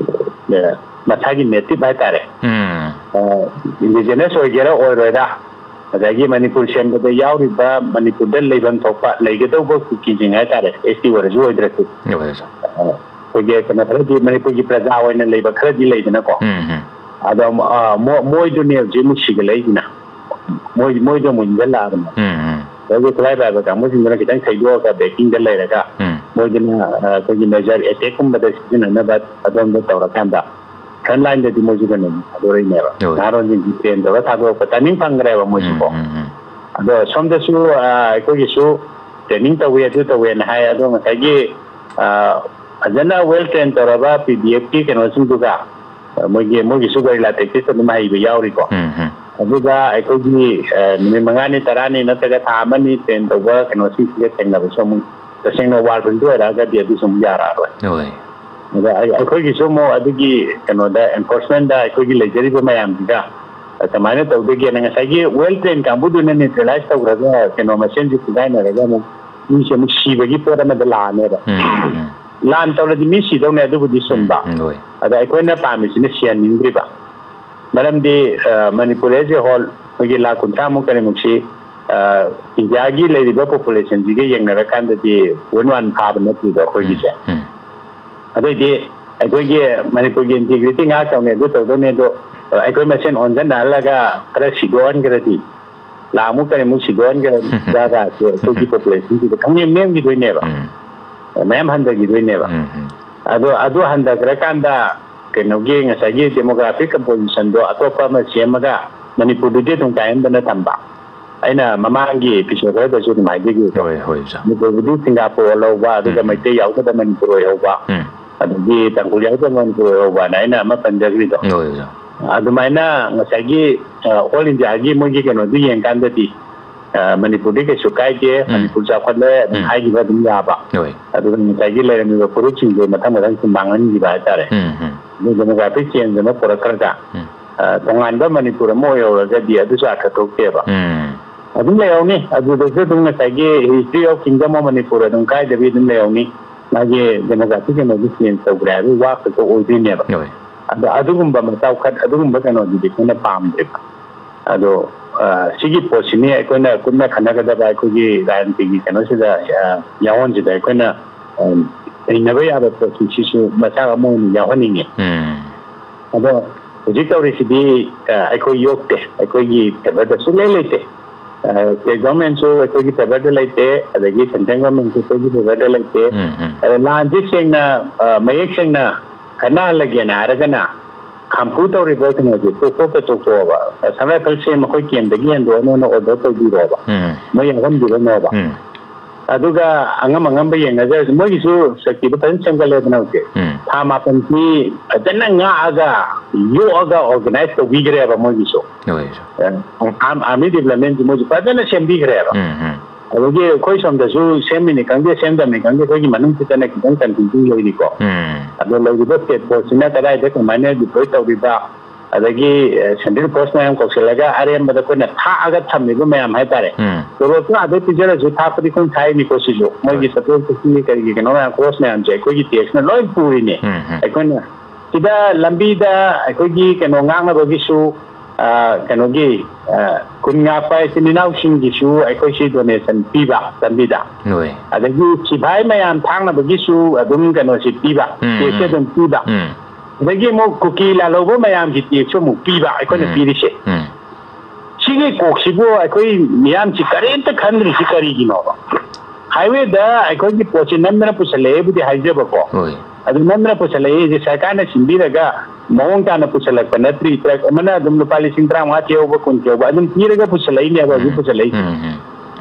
ꯑ, ꯃꯁꯥꯒꯤ native ꯍꯥꯏꯇꯥꯔꯦ꯫ ꯎꯝ꯫ ꯑ, indigenous ꯑꯣꯏꯒꯦꯔꯥ ꯑꯣꯏꯔꯣꯏꯔꯥ, ꯉꯁꯥꯏꯒꯤ ꯃꯅꯤꯄꯨꯔ ꯁꯦꯝꯕꯗ ꯌꯥꯎꯔꯤꯕ, ꯃꯅꯤꯄꯨꯔꯗ ꯂꯩꯐꯝ ꯊꯣꯛꯄ ꯂꯩꯒꯗꯧꯕ ꯀꯨꯀꯤꯁꯤꯡ ꯍꯥꯏꯇꯥꯔꯦ, S T ꯑꯣꯏꯔꯁꯨ ꯑꯣꯏꯗ꯭ꯔꯁꯨ, ꯍꯣꯏ, ꯍꯣꯏ꯫ ꯑ, ꯑꯩꯈꯣꯏꯒꯤ ꯀꯩꯅꯣ ꯈꯔꯗꯤ, ꯃꯅꯤꯄꯨꯔꯒꯤ ꯄ꯭ꯔꯖꯥ ꯑꯣꯏꯅ ꯂꯩꯕ ꯈꯔꯗꯤ ꯂꯩꯗꯅꯀꯣ꯫ ꯎꯝ, ꯎꯝ꯫ ꯑꯗꯣ, ꯑ, ꯃꯣ-, ꯃꯣꯏꯗꯨꯅꯦ ꯍꯧꯖꯤꯛ ꯑꯃꯨꯛ ꯁꯤꯒꯠꯂꯛꯏꯁꯤꯅ꯫ ꯃꯣꯏ, ꯃꯣꯏꯗꯣ ꯑꯃꯨꯛ ꯏꯟꯖꯜꯂꯛꯑꯕꯅꯦ꯫ ꯎꯝ, ꯎꯝ꯫ ꯑꯗꯒꯤ ꯈꯨꯠꯂꯥꯏ ꯄꯥꯏꯕ ꯀꯥꯡꯕꯨꯁꯤꯡꯗꯨꯅ ꯈꯤꯇꯪ ꯊꯩꯗꯣꯛꯑꯒ backing ꯗ ꯂꯩꯔꯒ, ꯎꯝ꯫ ꯃꯣꯏꯗꯨꯅ, ꯑ, ꯑꯩꯈꯣꯏꯒꯤ major attack ꯀꯨꯝꯕꯗ ꯁꯤꯖꯤꯟꯅꯅꯕ ꯑꯗꯣꯝꯗ ꯇꯧꯔꯀꯥꯟꯗ, front line ꯗꯗꯤ ꯃꯣꯏꯁꯨ ꯀꯩꯅꯣ ꯊꯥꯗꯣꯔꯛꯏꯅꯦꯕ꯫ ꯍꯣꯏ꯫ ꯅꯍꯥꯔꯣꯟꯁꯤꯡꯁꯤ train ꯇꯧꯔ ꯊꯥꯗꯣꯔꯛꯄ timing ꯐꯪꯈ꯭ꯔꯦꯕ ꯃꯣꯏꯁꯨꯀꯣ꯫ ꯎꯝ, ꯎꯝ, ꯎꯝ꯫ ꯑꯗꯣ ꯁꯣꯝꯗꯁꯨ, ꯑ, ꯑꯩꯈꯣꯏꯒꯤꯁꯨ training ꯇꯧꯏ, ꯑꯗꯨ ꯇꯧꯋꯦꯅ ꯍꯥꯏ꯫ ꯑꯗꯣ ꯉꯁꯥꯏꯒꯤ, ꯑ, ꯐꯖꯅ well train ꯇꯧꯔꯕ P D F ꯀꯤ ꯀꯩꯅꯣꯁꯤꯡꯗꯨꯒ, ꯑ, ꯃꯣꯏꯒꯤ, ꯃꯣꯏꯒꯤꯁꯨ guerrilla tactics ꯑꯗꯨꯝ ꯍꯩꯕ ꯌꯥꯎꯔꯤꯀꯣ꯫ ꯎꯝ, ꯎꯝ꯫ ꯑꯗꯨꯒ ꯑꯩꯈꯣꯏꯒꯤ, ꯑ, ꯅꯨꯃꯤꯠ ꯃꯉꯥꯅꯤ, ꯇꯔꯥꯅꯤ ꯅꯠꯇ꯭ꯔꯒ ꯊꯥ ꯑꯃꯅꯤ train ꯇꯧꯕ ꯀꯩꯅꯣꯁꯤꯡꯁꯤꯒ ꯊꯦꯡꯅꯕꯁꯨ ꯑꯃꯨꯛ ꯇꯁꯦꯡꯅ war ꯐꯤꯜꯗ ꯑꯣꯏꯔꯛꯑꯒꯗꯤ ꯑꯗꯨꯁꯨ ꯑꯃꯨꯛ ꯌꯥꯔꯛꯑꯔꯣꯏ꯫ ꯍꯣꯏ꯫ ꯑꯗ ꯑꯩ-, ꯑꯩꯈꯣꯏꯒꯤꯁꯨ ꯑꯃꯨꯛ ꯑꯗꯨꯒꯤ ꯀꯩꯅꯣꯗ, enforcement ꯗ ꯑꯩꯈꯣꯏꯒꯤ ꯂꯩꯖꯔꯤꯕ ꯃꯌꯥꯝꯁꯤꯒ ꯀꯃꯥꯏꯅ ꯇꯧꯗꯒꯦꯅ, ꯉꯁꯥꯏꯒꯤ well train ꯀꯥꯡꯕꯨꯗꯨꯅ neutralize ꯇꯧꯈ꯭ꯔꯒ ꯀꯩꯅꯣ ꯃꯁꯦꯟꯁꯦ ꯐꯨꯒꯥꯏꯅꯔꯒ ꯑꯃꯨꯛ ꯃꯤꯁꯦ ꯑꯃꯨꯛ ꯁꯤꯕꯒꯤ ꯄꯣꯠ ꯑꯃꯗ ꯂꯥꯛꯑꯅꯦꯕ꯫ ꯎꯝ, ꯎꯝ, ꯎꯝ꯫ ꯂꯥꯟ ꯇꯧꯔꯗꯤ ꯃꯤ ꯁꯤꯗꯧꯅꯦ, ꯑꯗꯨꯕꯨꯗꯤ ꯆꯨꯝꯕ꯫ ꯎꯝ, ꯍꯣꯏ꯫ ꯑꯗ ꯑꯩꯈꯣꯏꯅ ꯄꯥꯝꯃꯤꯁꯤꯅ ꯁꯤꯍꯟꯅꯤꯡꯗ꯭ꯔꯤꯕ꯫ ꯃꯔꯝꯗꯤ, ꯑ, ꯃꯅꯤꯄꯨꯔ as a whole ꯑꯩꯈꯣꯏꯒꯤ ꯂꯥꯈ ꯀꯨꯟꯊ꯭ꯔꯥꯃꯨꯛ ꯀꯔꯤꯃꯨꯛꯁꯤ, ꯑ, ꯏꯟꯗꯤꯌꯥꯒꯤ ꯂꯩꯔꯤꯕ populationꯁꯤꯒ ꯌꯦꯡꯅꯔꯀꯥꯟꯗꯗꯤ one one ꯐꯥꯕ ꯅꯠꯇꯦꯗꯣ ꯑꯩꯈꯣꯏꯒꯤꯁꯦ꯫ ꯎꯝ, ꯎꯝ꯫ ꯑꯗꯨꯏꯗꯤ ꯑꯩꯈꯣꯏꯒꯤ ꯃꯅꯤꯄꯨꯔꯒꯤ integrity ꯉꯥꯛꯇꯧꯅꯦ, ꯑꯗꯨ ꯇꯧꯗꯧꯅꯦ, ꯑꯗꯣ, ꯑ, ꯑꯩꯈꯣꯏ ꯃꯁꯦꯟ ꯑꯣꯟꯁꯤꯟꯅꯍꯜꯂꯒ ꯈꯔ ꯁꯤꯗꯣꯛꯍꯟꯈ꯭ꯔꯗꯤ, ꯂꯥꯈꯃꯨꯛ ꯀꯔꯤꯃꯨꯛ ꯁꯤꯗꯣꯛꯍꯟꯈ꯭ꯔꯒ ꯁꯦ populationꯁꯤꯗ ꯈꯪꯅꯦꯝ ꯅꯦꯝꯈꯤꯗꯣꯏꯅꯦꯕ꯫ ꯎꯝ꯫ ꯃꯌꯥꯝ ꯍꯟꯊꯈꯤꯗꯣꯏꯅꯦꯕ꯫ ꯎꯝ, ꯎꯝ꯫ ꯑꯗꯣ ꯑꯗꯨ ꯍꯟꯊꯈ꯭ꯔꯀꯥꯟꯗ ꯀꯩꯅꯣꯒꯤ ꯉꯁꯥꯏꯒꯤ demographic compositionꯗꯣ ꯑꯇꯣꯞꯄ ꯑꯃ ꯁꯦꯝꯃꯒ ꯃꯅꯤꯄꯨꯔꯗꯨꯗꯤ ꯑꯗꯨꯝ ꯀꯥꯏꯍꯟꯗꯅ ꯊꯝꯕ꯫ ꯑꯩꯅ ꯃꯃꯥꯡꯒꯤ episode ꯈꯔꯗꯁꯨ ꯑꯗꯨꯝ ꯍꯥꯏꯖꯈꯤꯕꯗꯣ꯫ ꯍꯣꯏ, ꯍꯣꯏ, ꯑꯣꯖꯥ꯫ ꯃꯅꯤꯄꯨꯔꯕꯨꯗꯤ ꯁꯤꯡꯒꯥꯄꯨꯔ ꯑꯣꯜꯍꯧꯕ, ꯑꯗꯨꯒ ꯎꯝ, ꯎꯝ꯫ ꯃꯩꯇꯩ ꯌꯥꯎꯗꯕ ꯃꯅꯤꯄꯨꯔ ꯑꯣꯏꯍꯧꯕ, ꯎꯝ꯫ ꯑꯗꯒꯤ ꯇꯥꯡꯈꯨꯜ ꯌꯥꯎꯗꯕ ꯃꯅꯤꯄꯨꯔ ꯑꯣꯏꯍꯧꯕꯅ ꯑꯩꯅ ꯑꯃ ꯄꯟꯖꯈ꯭ꯔꯤꯗꯣ꯫ ꯍꯣꯏ, ꯑꯣꯖꯥ꯫ ꯑꯗꯨꯃꯥꯏꯅ ꯉꯁꯥꯏꯒꯤ, ꯑ, all Indiaꯒꯤ ꯃꯣꯏꯒꯤ ꯀꯩꯅꯣꯗꯨ ꯌꯦꯡꯀꯥꯟꯗꯗꯤ, ꯑ, ꯃꯅꯤꯄꯨꯔꯗꯤ ꯀꯩꯁꯨ ꯀꯥꯏꯗꯦ, ꯎꯝ꯫ ꯃꯅꯤꯄꯨꯔ ꯆꯥꯎꯈꯠꯂꯦ ꯑꯗꯨꯝ ꯎꯝ꯫ ꯍꯥꯏꯈꯤꯕ ꯑꯗꯨꯝ ꯌꯥꯕ꯫ ꯍꯣꯏ꯫ ꯑꯗꯨꯒ ꯉꯁꯥꯏꯒꯤ ꯂꯩꯔꯝꯃꯤꯕ ꯐꯨꯔꯨꯞꯁꯤꯡꯁꯦ ꯃꯊꯪ ꯃꯊꯪ ꯁꯨꯝ ꯃꯥꯡꯍꯟꯈꯤꯕ ꯍꯥꯏꯇꯥꯔꯦ꯫ ꯎꯝ, ꯎꯝ꯫ ꯑꯗꯨ demographic change ꯑꯃ ꯄꯨꯔꯛꯈ꯭ꯔꯒ, ꯎꯝ꯫ ꯑ, ꯇꯣꯉꯥꯟꯕ ꯃꯅꯤꯄꯨꯔ ꯑꯃ ꯑꯣꯏꯍꯧꯔꯒꯗꯤ ꯑꯗꯨꯁꯨ ꯑꯥꯔꯊ ꯊꯣꯛꯇꯦꯕ꯫ ꯎꯝ꯫ ꯑꯗꯨꯝ ꯂꯩꯍꯧꯅꯤ, ꯑꯗꯨꯗꯁꯨ ꯑꯗꯨꯝ ꯉꯁꯥꯏꯒꯤ history of kingdom of Manipur ꯑꯗꯨꯝ ꯀꯥꯏꯗꯕꯤ ꯑꯗꯨꯝ ꯂꯩꯍꯧꯅꯤ꯫ ꯃꯥꯒꯤ demographic ꯀꯩꯅꯣꯗꯤ change ꯇꯧꯈ꯭ꯔꯦ ꯍꯥꯏꯕꯒꯤ ꯋꯥ ꯈꯛꯇ ꯑꯣꯏꯗꯣꯏꯅꯦꯕ꯫ ꯍꯣꯏ꯫ ꯑꯗꯣ ꯑꯗꯨꯒꯨꯝꯕ ꯃꯇꯥꯎꯈꯠ, ꯑꯗꯨꯒꯨꯝꯕ ꯀꯩꯅꯣꯗꯨꯗꯤ ꯑꯩꯈꯣꯏꯅ ꯄꯥꯝꯗꯦꯕ꯫ ꯑꯗꯣ, ꯑ, ꯁꯤꯒꯤ ꯄꯣꯠꯁꯤꯅꯤ ꯑꯩꯈꯣꯏꯅ ꯀꯨꯞꯅ ꯈꯟꯅꯒꯗꯕ ꯑꯩꯈꯣꯏꯒꯤ ꯔꯥꯖꯅꯤꯇꯤꯒꯤ ꯀꯩꯅꯣꯁꯤꯗ, ꯑ, ꯌꯥꯑꯣꯟꯁꯤꯗ ꯑꯩꯈꯣꯏꯅ, ꯑ, ꯅꯩꯅꯕ ꯌꯥꯕ ꯄꯣꯠꯁꯤ ꯁꯤꯁꯨ ꯃꯆꯥꯛ ꯑꯃ ꯑꯣꯏꯅ ꯌꯥꯎꯍꯟꯅꯤꯡꯉꯤ꯫ ꯎꯝ꯫ ꯑꯗꯣ ꯍꯧꯖꯤꯛ ꯇꯧꯔꯤꯁꯤꯗꯤ, ꯑ, ꯑꯩꯈꯣꯏ ꯌꯣꯛꯇꯦ, ꯑꯩꯈꯣꯏꯒꯤ favourꯗ ꯁꯨꯡꯂꯩ ꯂꯩꯇꯦ꯫ ꯑ, state governmentꯁꯨ ꯑꯩꯈꯣꯏꯒꯤ favourꯗ ꯂꯩꯇꯦ, ꯑꯗꯒꯤ central governmentꯁꯨ ꯑꯩꯈꯣꯏꯒꯤ favourꯗ ꯂꯩꯇꯦ꯫ ꯎꯝ, ꯎꯝ꯫ ꯑꯗ ꯂꯥꯟꯁꯤ ꯁꯦꯡꯅ, ꯑ, ꯃꯌꯦꯛ ꯁꯦꯡꯅ ꯈꯟꯅꯍꯜꯂꯒꯦꯅ ꯍꯥꯏꯔꯒꯅ, ꯈꯝꯄꯨ ꯇꯧꯔꯤꯕ ꯀꯩꯅꯣꯁꯦ ꯇꯣꯛꯊꯣꯛꯇ ꯇꯣꯛꯊꯣꯛꯑꯣꯕ꯫ Assam Riflesꯁꯦ ꯃꯈꯣꯏ campꯇꯒꯤ ꯍꯦꯟꯗꯣꯛꯑꯅꯣꯅ order ꯇꯧꯕꯤꯔꯣꯕ꯫ ꯎꯝ꯫ ꯃꯣꯏ ꯌꯥꯎꯍꯟꯕꯤꯔꯅꯣꯕ꯫ ꯎꯝ꯫ ꯑꯗꯨꯒ ꯑꯉꯝ ꯑꯉꯝꯕ ꯌꯦꯡꯅꯖꯔꯁꯨ, ꯃꯣꯏꯒꯤꯁꯨ ꯁꯛꯇꯤꯗꯣ ꯐꯖꯅ ꯁꯦꯝꯒꯠꯂꯦꯗꯅ ꯍꯧꯖꯤꯛ꯫ ꯎꯝ꯫ ꯊꯥ ꯃꯥꯄꯟꯁꯤ ꯐꯖꯅ ꯉꯥꯛꯑꯒ, ꯌꯣꯛꯑꯒ organize ꯇꯧꯕꯤꯈ꯭ꯔꯦꯕ ꯃꯣꯏꯒꯤꯁꯨ꯫ ꯍꯣꯏ꯫ ꯑ, arm-, army developmentꯁꯤ ꯃꯣꯏꯁꯨ ꯐꯖꯅ ꯁꯦꯝꯕꯤꯈ꯭ꯔꯦꯕ꯫ ꯎꯝ, ꯎꯝ꯫ ꯑꯗꯒꯤ ꯑꯩꯈꯣꯏ ꯁꯣꯝꯗꯁꯨ ꯁꯦꯝꯃꯤꯅꯤ ꯈꯪꯗꯦ, ꯁꯦꯝꯗꯕꯅꯤ ꯈꯪꯗꯦ, ꯑꯩꯈꯣꯏꯒꯤ ꯃꯅꯨꯡꯁꯤꯗꯅ ꯈꯤꯇꯪ confusion ꯂꯩꯔꯤꯀꯣ꯫ ꯎꯝ꯫ ꯑꯗꯣ ꯂꯩꯔꯤꯕ state forceꯁꯤꯅ ꯀꯗꯥꯏꯗ ꯀꯃꯥꯏꯅ deploy ꯇꯧꯔꯤꯕ, ꯑꯗꯒꯤ ꯁꯦꯟꯇ꯭ꯔꯦꯜ ꯐꯣꯔꯁ ꯃꯌꯥꯝ ꯀꯧꯁꯤꯜꯂꯒ ꯑꯔꯦꯝꯕꯗ ꯑꯩꯈꯣꯏꯅ ꯊꯥꯛꯑꯒ ꯊꯝꯃꯤꯕ ꯃꯌꯥꯝ ꯍꯥꯏꯇꯥꯔꯦ꯫ ꯎꯝ꯫ ꯇꯣꯂꯣꯞꯁꯨ ꯑꯥꯗꯩ ꯄꯤꯖꯔꯁꯨ ꯊꯥꯛꯄꯗꯤ ꯑꯩꯈꯣꯏꯅ ꯊꯥꯛꯏꯅꯤꯀꯣ꯫ ꯁꯤꯁꯨ ꯃꯣꯏꯒꯤ ꯍꯣꯏ꯫ ꯆꯠꯊꯣꯛ ꯆꯠꯁꯤꯟꯒꯤ ꯀꯔꯤꯒꯤ ꯀꯩꯅꯣ ꯃꯌꯥꯝ, ꯈꯣꯔꯁ ꯃꯌꯥꯝꯁꯦ ꯑꯩꯈꯣꯏꯒꯤ ꯇꯦꯛꯁꯅ ꯂꯣꯏ ꯄꯨꯔꯤꯅꯦ꯫ ꯎꯝ, ꯎꯝ꯫ ꯑꯩꯈꯣꯏꯅ ꯁꯤꯗ ꯂꯝꯕꯤꯗ ꯑꯩꯈꯣꯏꯒꯤ ꯀꯩꯅꯣ ꯉꯥꯛꯅꯕꯒꯤꯁꯨ, ꯑ, ꯀꯩꯅꯣꯒꯤ, ꯑ, ꯈꯨꯟ ꯉꯥꯛꯄ ꯏꯆꯤꯟ ꯏꯅꯥꯎꯁꯤꯡꯒꯤꯁꯨ ꯑꯩꯈꯣꯏꯁꯤ ꯗꯣꯅꯦꯁꯟ ꯄꯤꯕ ꯂꯝꯕꯤꯗ꯫ ꯍꯣꯏ꯫ ꯑꯗꯒꯤ ꯁꯤꯐꯥꯏ ꯃꯌꯥꯝ ꯊꯥꯛꯅꯕꯒꯤꯁꯨ ꯑꯗꯨꯝ ꯀꯩꯅꯣꯁꯤ ꯄꯤꯕ, ꯎꯝ, ꯇꯦꯛꯁꯁꯦ ꯎꯝ꯫ ꯑꯗꯨꯝ ꯄꯤꯕ꯫ ꯎꯝ꯫ ꯑꯗꯒꯤ ꯑꯃꯨꯛ ꯀꯨꯀꯤ ꯂꯥꯜꯍꯧꯕ ꯃꯌꯥꯝꯒꯤ ꯇꯦꯛꯁꯁꯨ ꯑꯃꯨꯛ ꯄꯤꯕ, ꯑꯩꯈꯣꯏꯅ ꯎꯝ꯫ ꯄꯤꯔꯤꯁꯦ꯫ ꯎꯝ꯫ ꯁꯤꯒꯤ ꯀꯣꯛꯁꯤꯕꯨ ꯑꯩꯈꯣꯏ ꯃꯤꯌꯥꯝꯁꯤ ꯀꯔꯤꯝꯇ ꯈꯟꯗ꯭ꯔꯤꯁꯤ ꯀꯔꯤꯒꯤꯅꯣꯕ? ꯍꯥꯏꯋꯦꯗ ꯑꯩꯈꯣꯏꯒꯤ ꯄꯣꯠꯁꯤ ꯅꯝꯗꯅ ꯄꯨꯁꯜꯂꯛꯑꯦꯕꯨꯗꯤ ꯍꯥꯏꯖꯕꯀꯣ꯫ ꯍꯣꯏ꯫ ꯑꯗꯨ ꯅꯝꯗꯅ ꯄꯨꯁꯜꯂꯛꯏꯁꯦ ꯁꯔꯀꯥꯔꯅ ꯁꯤꯟꯕꯤꯔꯒ ꯃꯑꯣꯡ ꯇꯥꯅ ꯄꯨꯁꯜꯂꯛꯄ ꯅꯠꯇ꯭ꯔꯤ꯫ ꯇ꯭ꯔꯛ ꯑꯃꯅ ꯑꯗꯨꯝ ꯂꯨꯄꯥ ꯂꯤꯁꯤꯡ ꯇꯔꯥꯃꯉꯥ ꯊꯤꯍꯧꯕ, ꯀꯨꯟ ꯊꯤꯍꯧꯕ ꯑꯗꯨꯝ ꯄꯤꯔꯒ ꯄꯨꯁꯜꯂꯛꯏꯅꯦꯕ ꯍꯧꯖꯤꯛ ꯎꯝ, ꯄꯨꯁꯜꯂꯛꯏꯁꯦ꯫ ꯎꯝ, ꯎꯝ꯫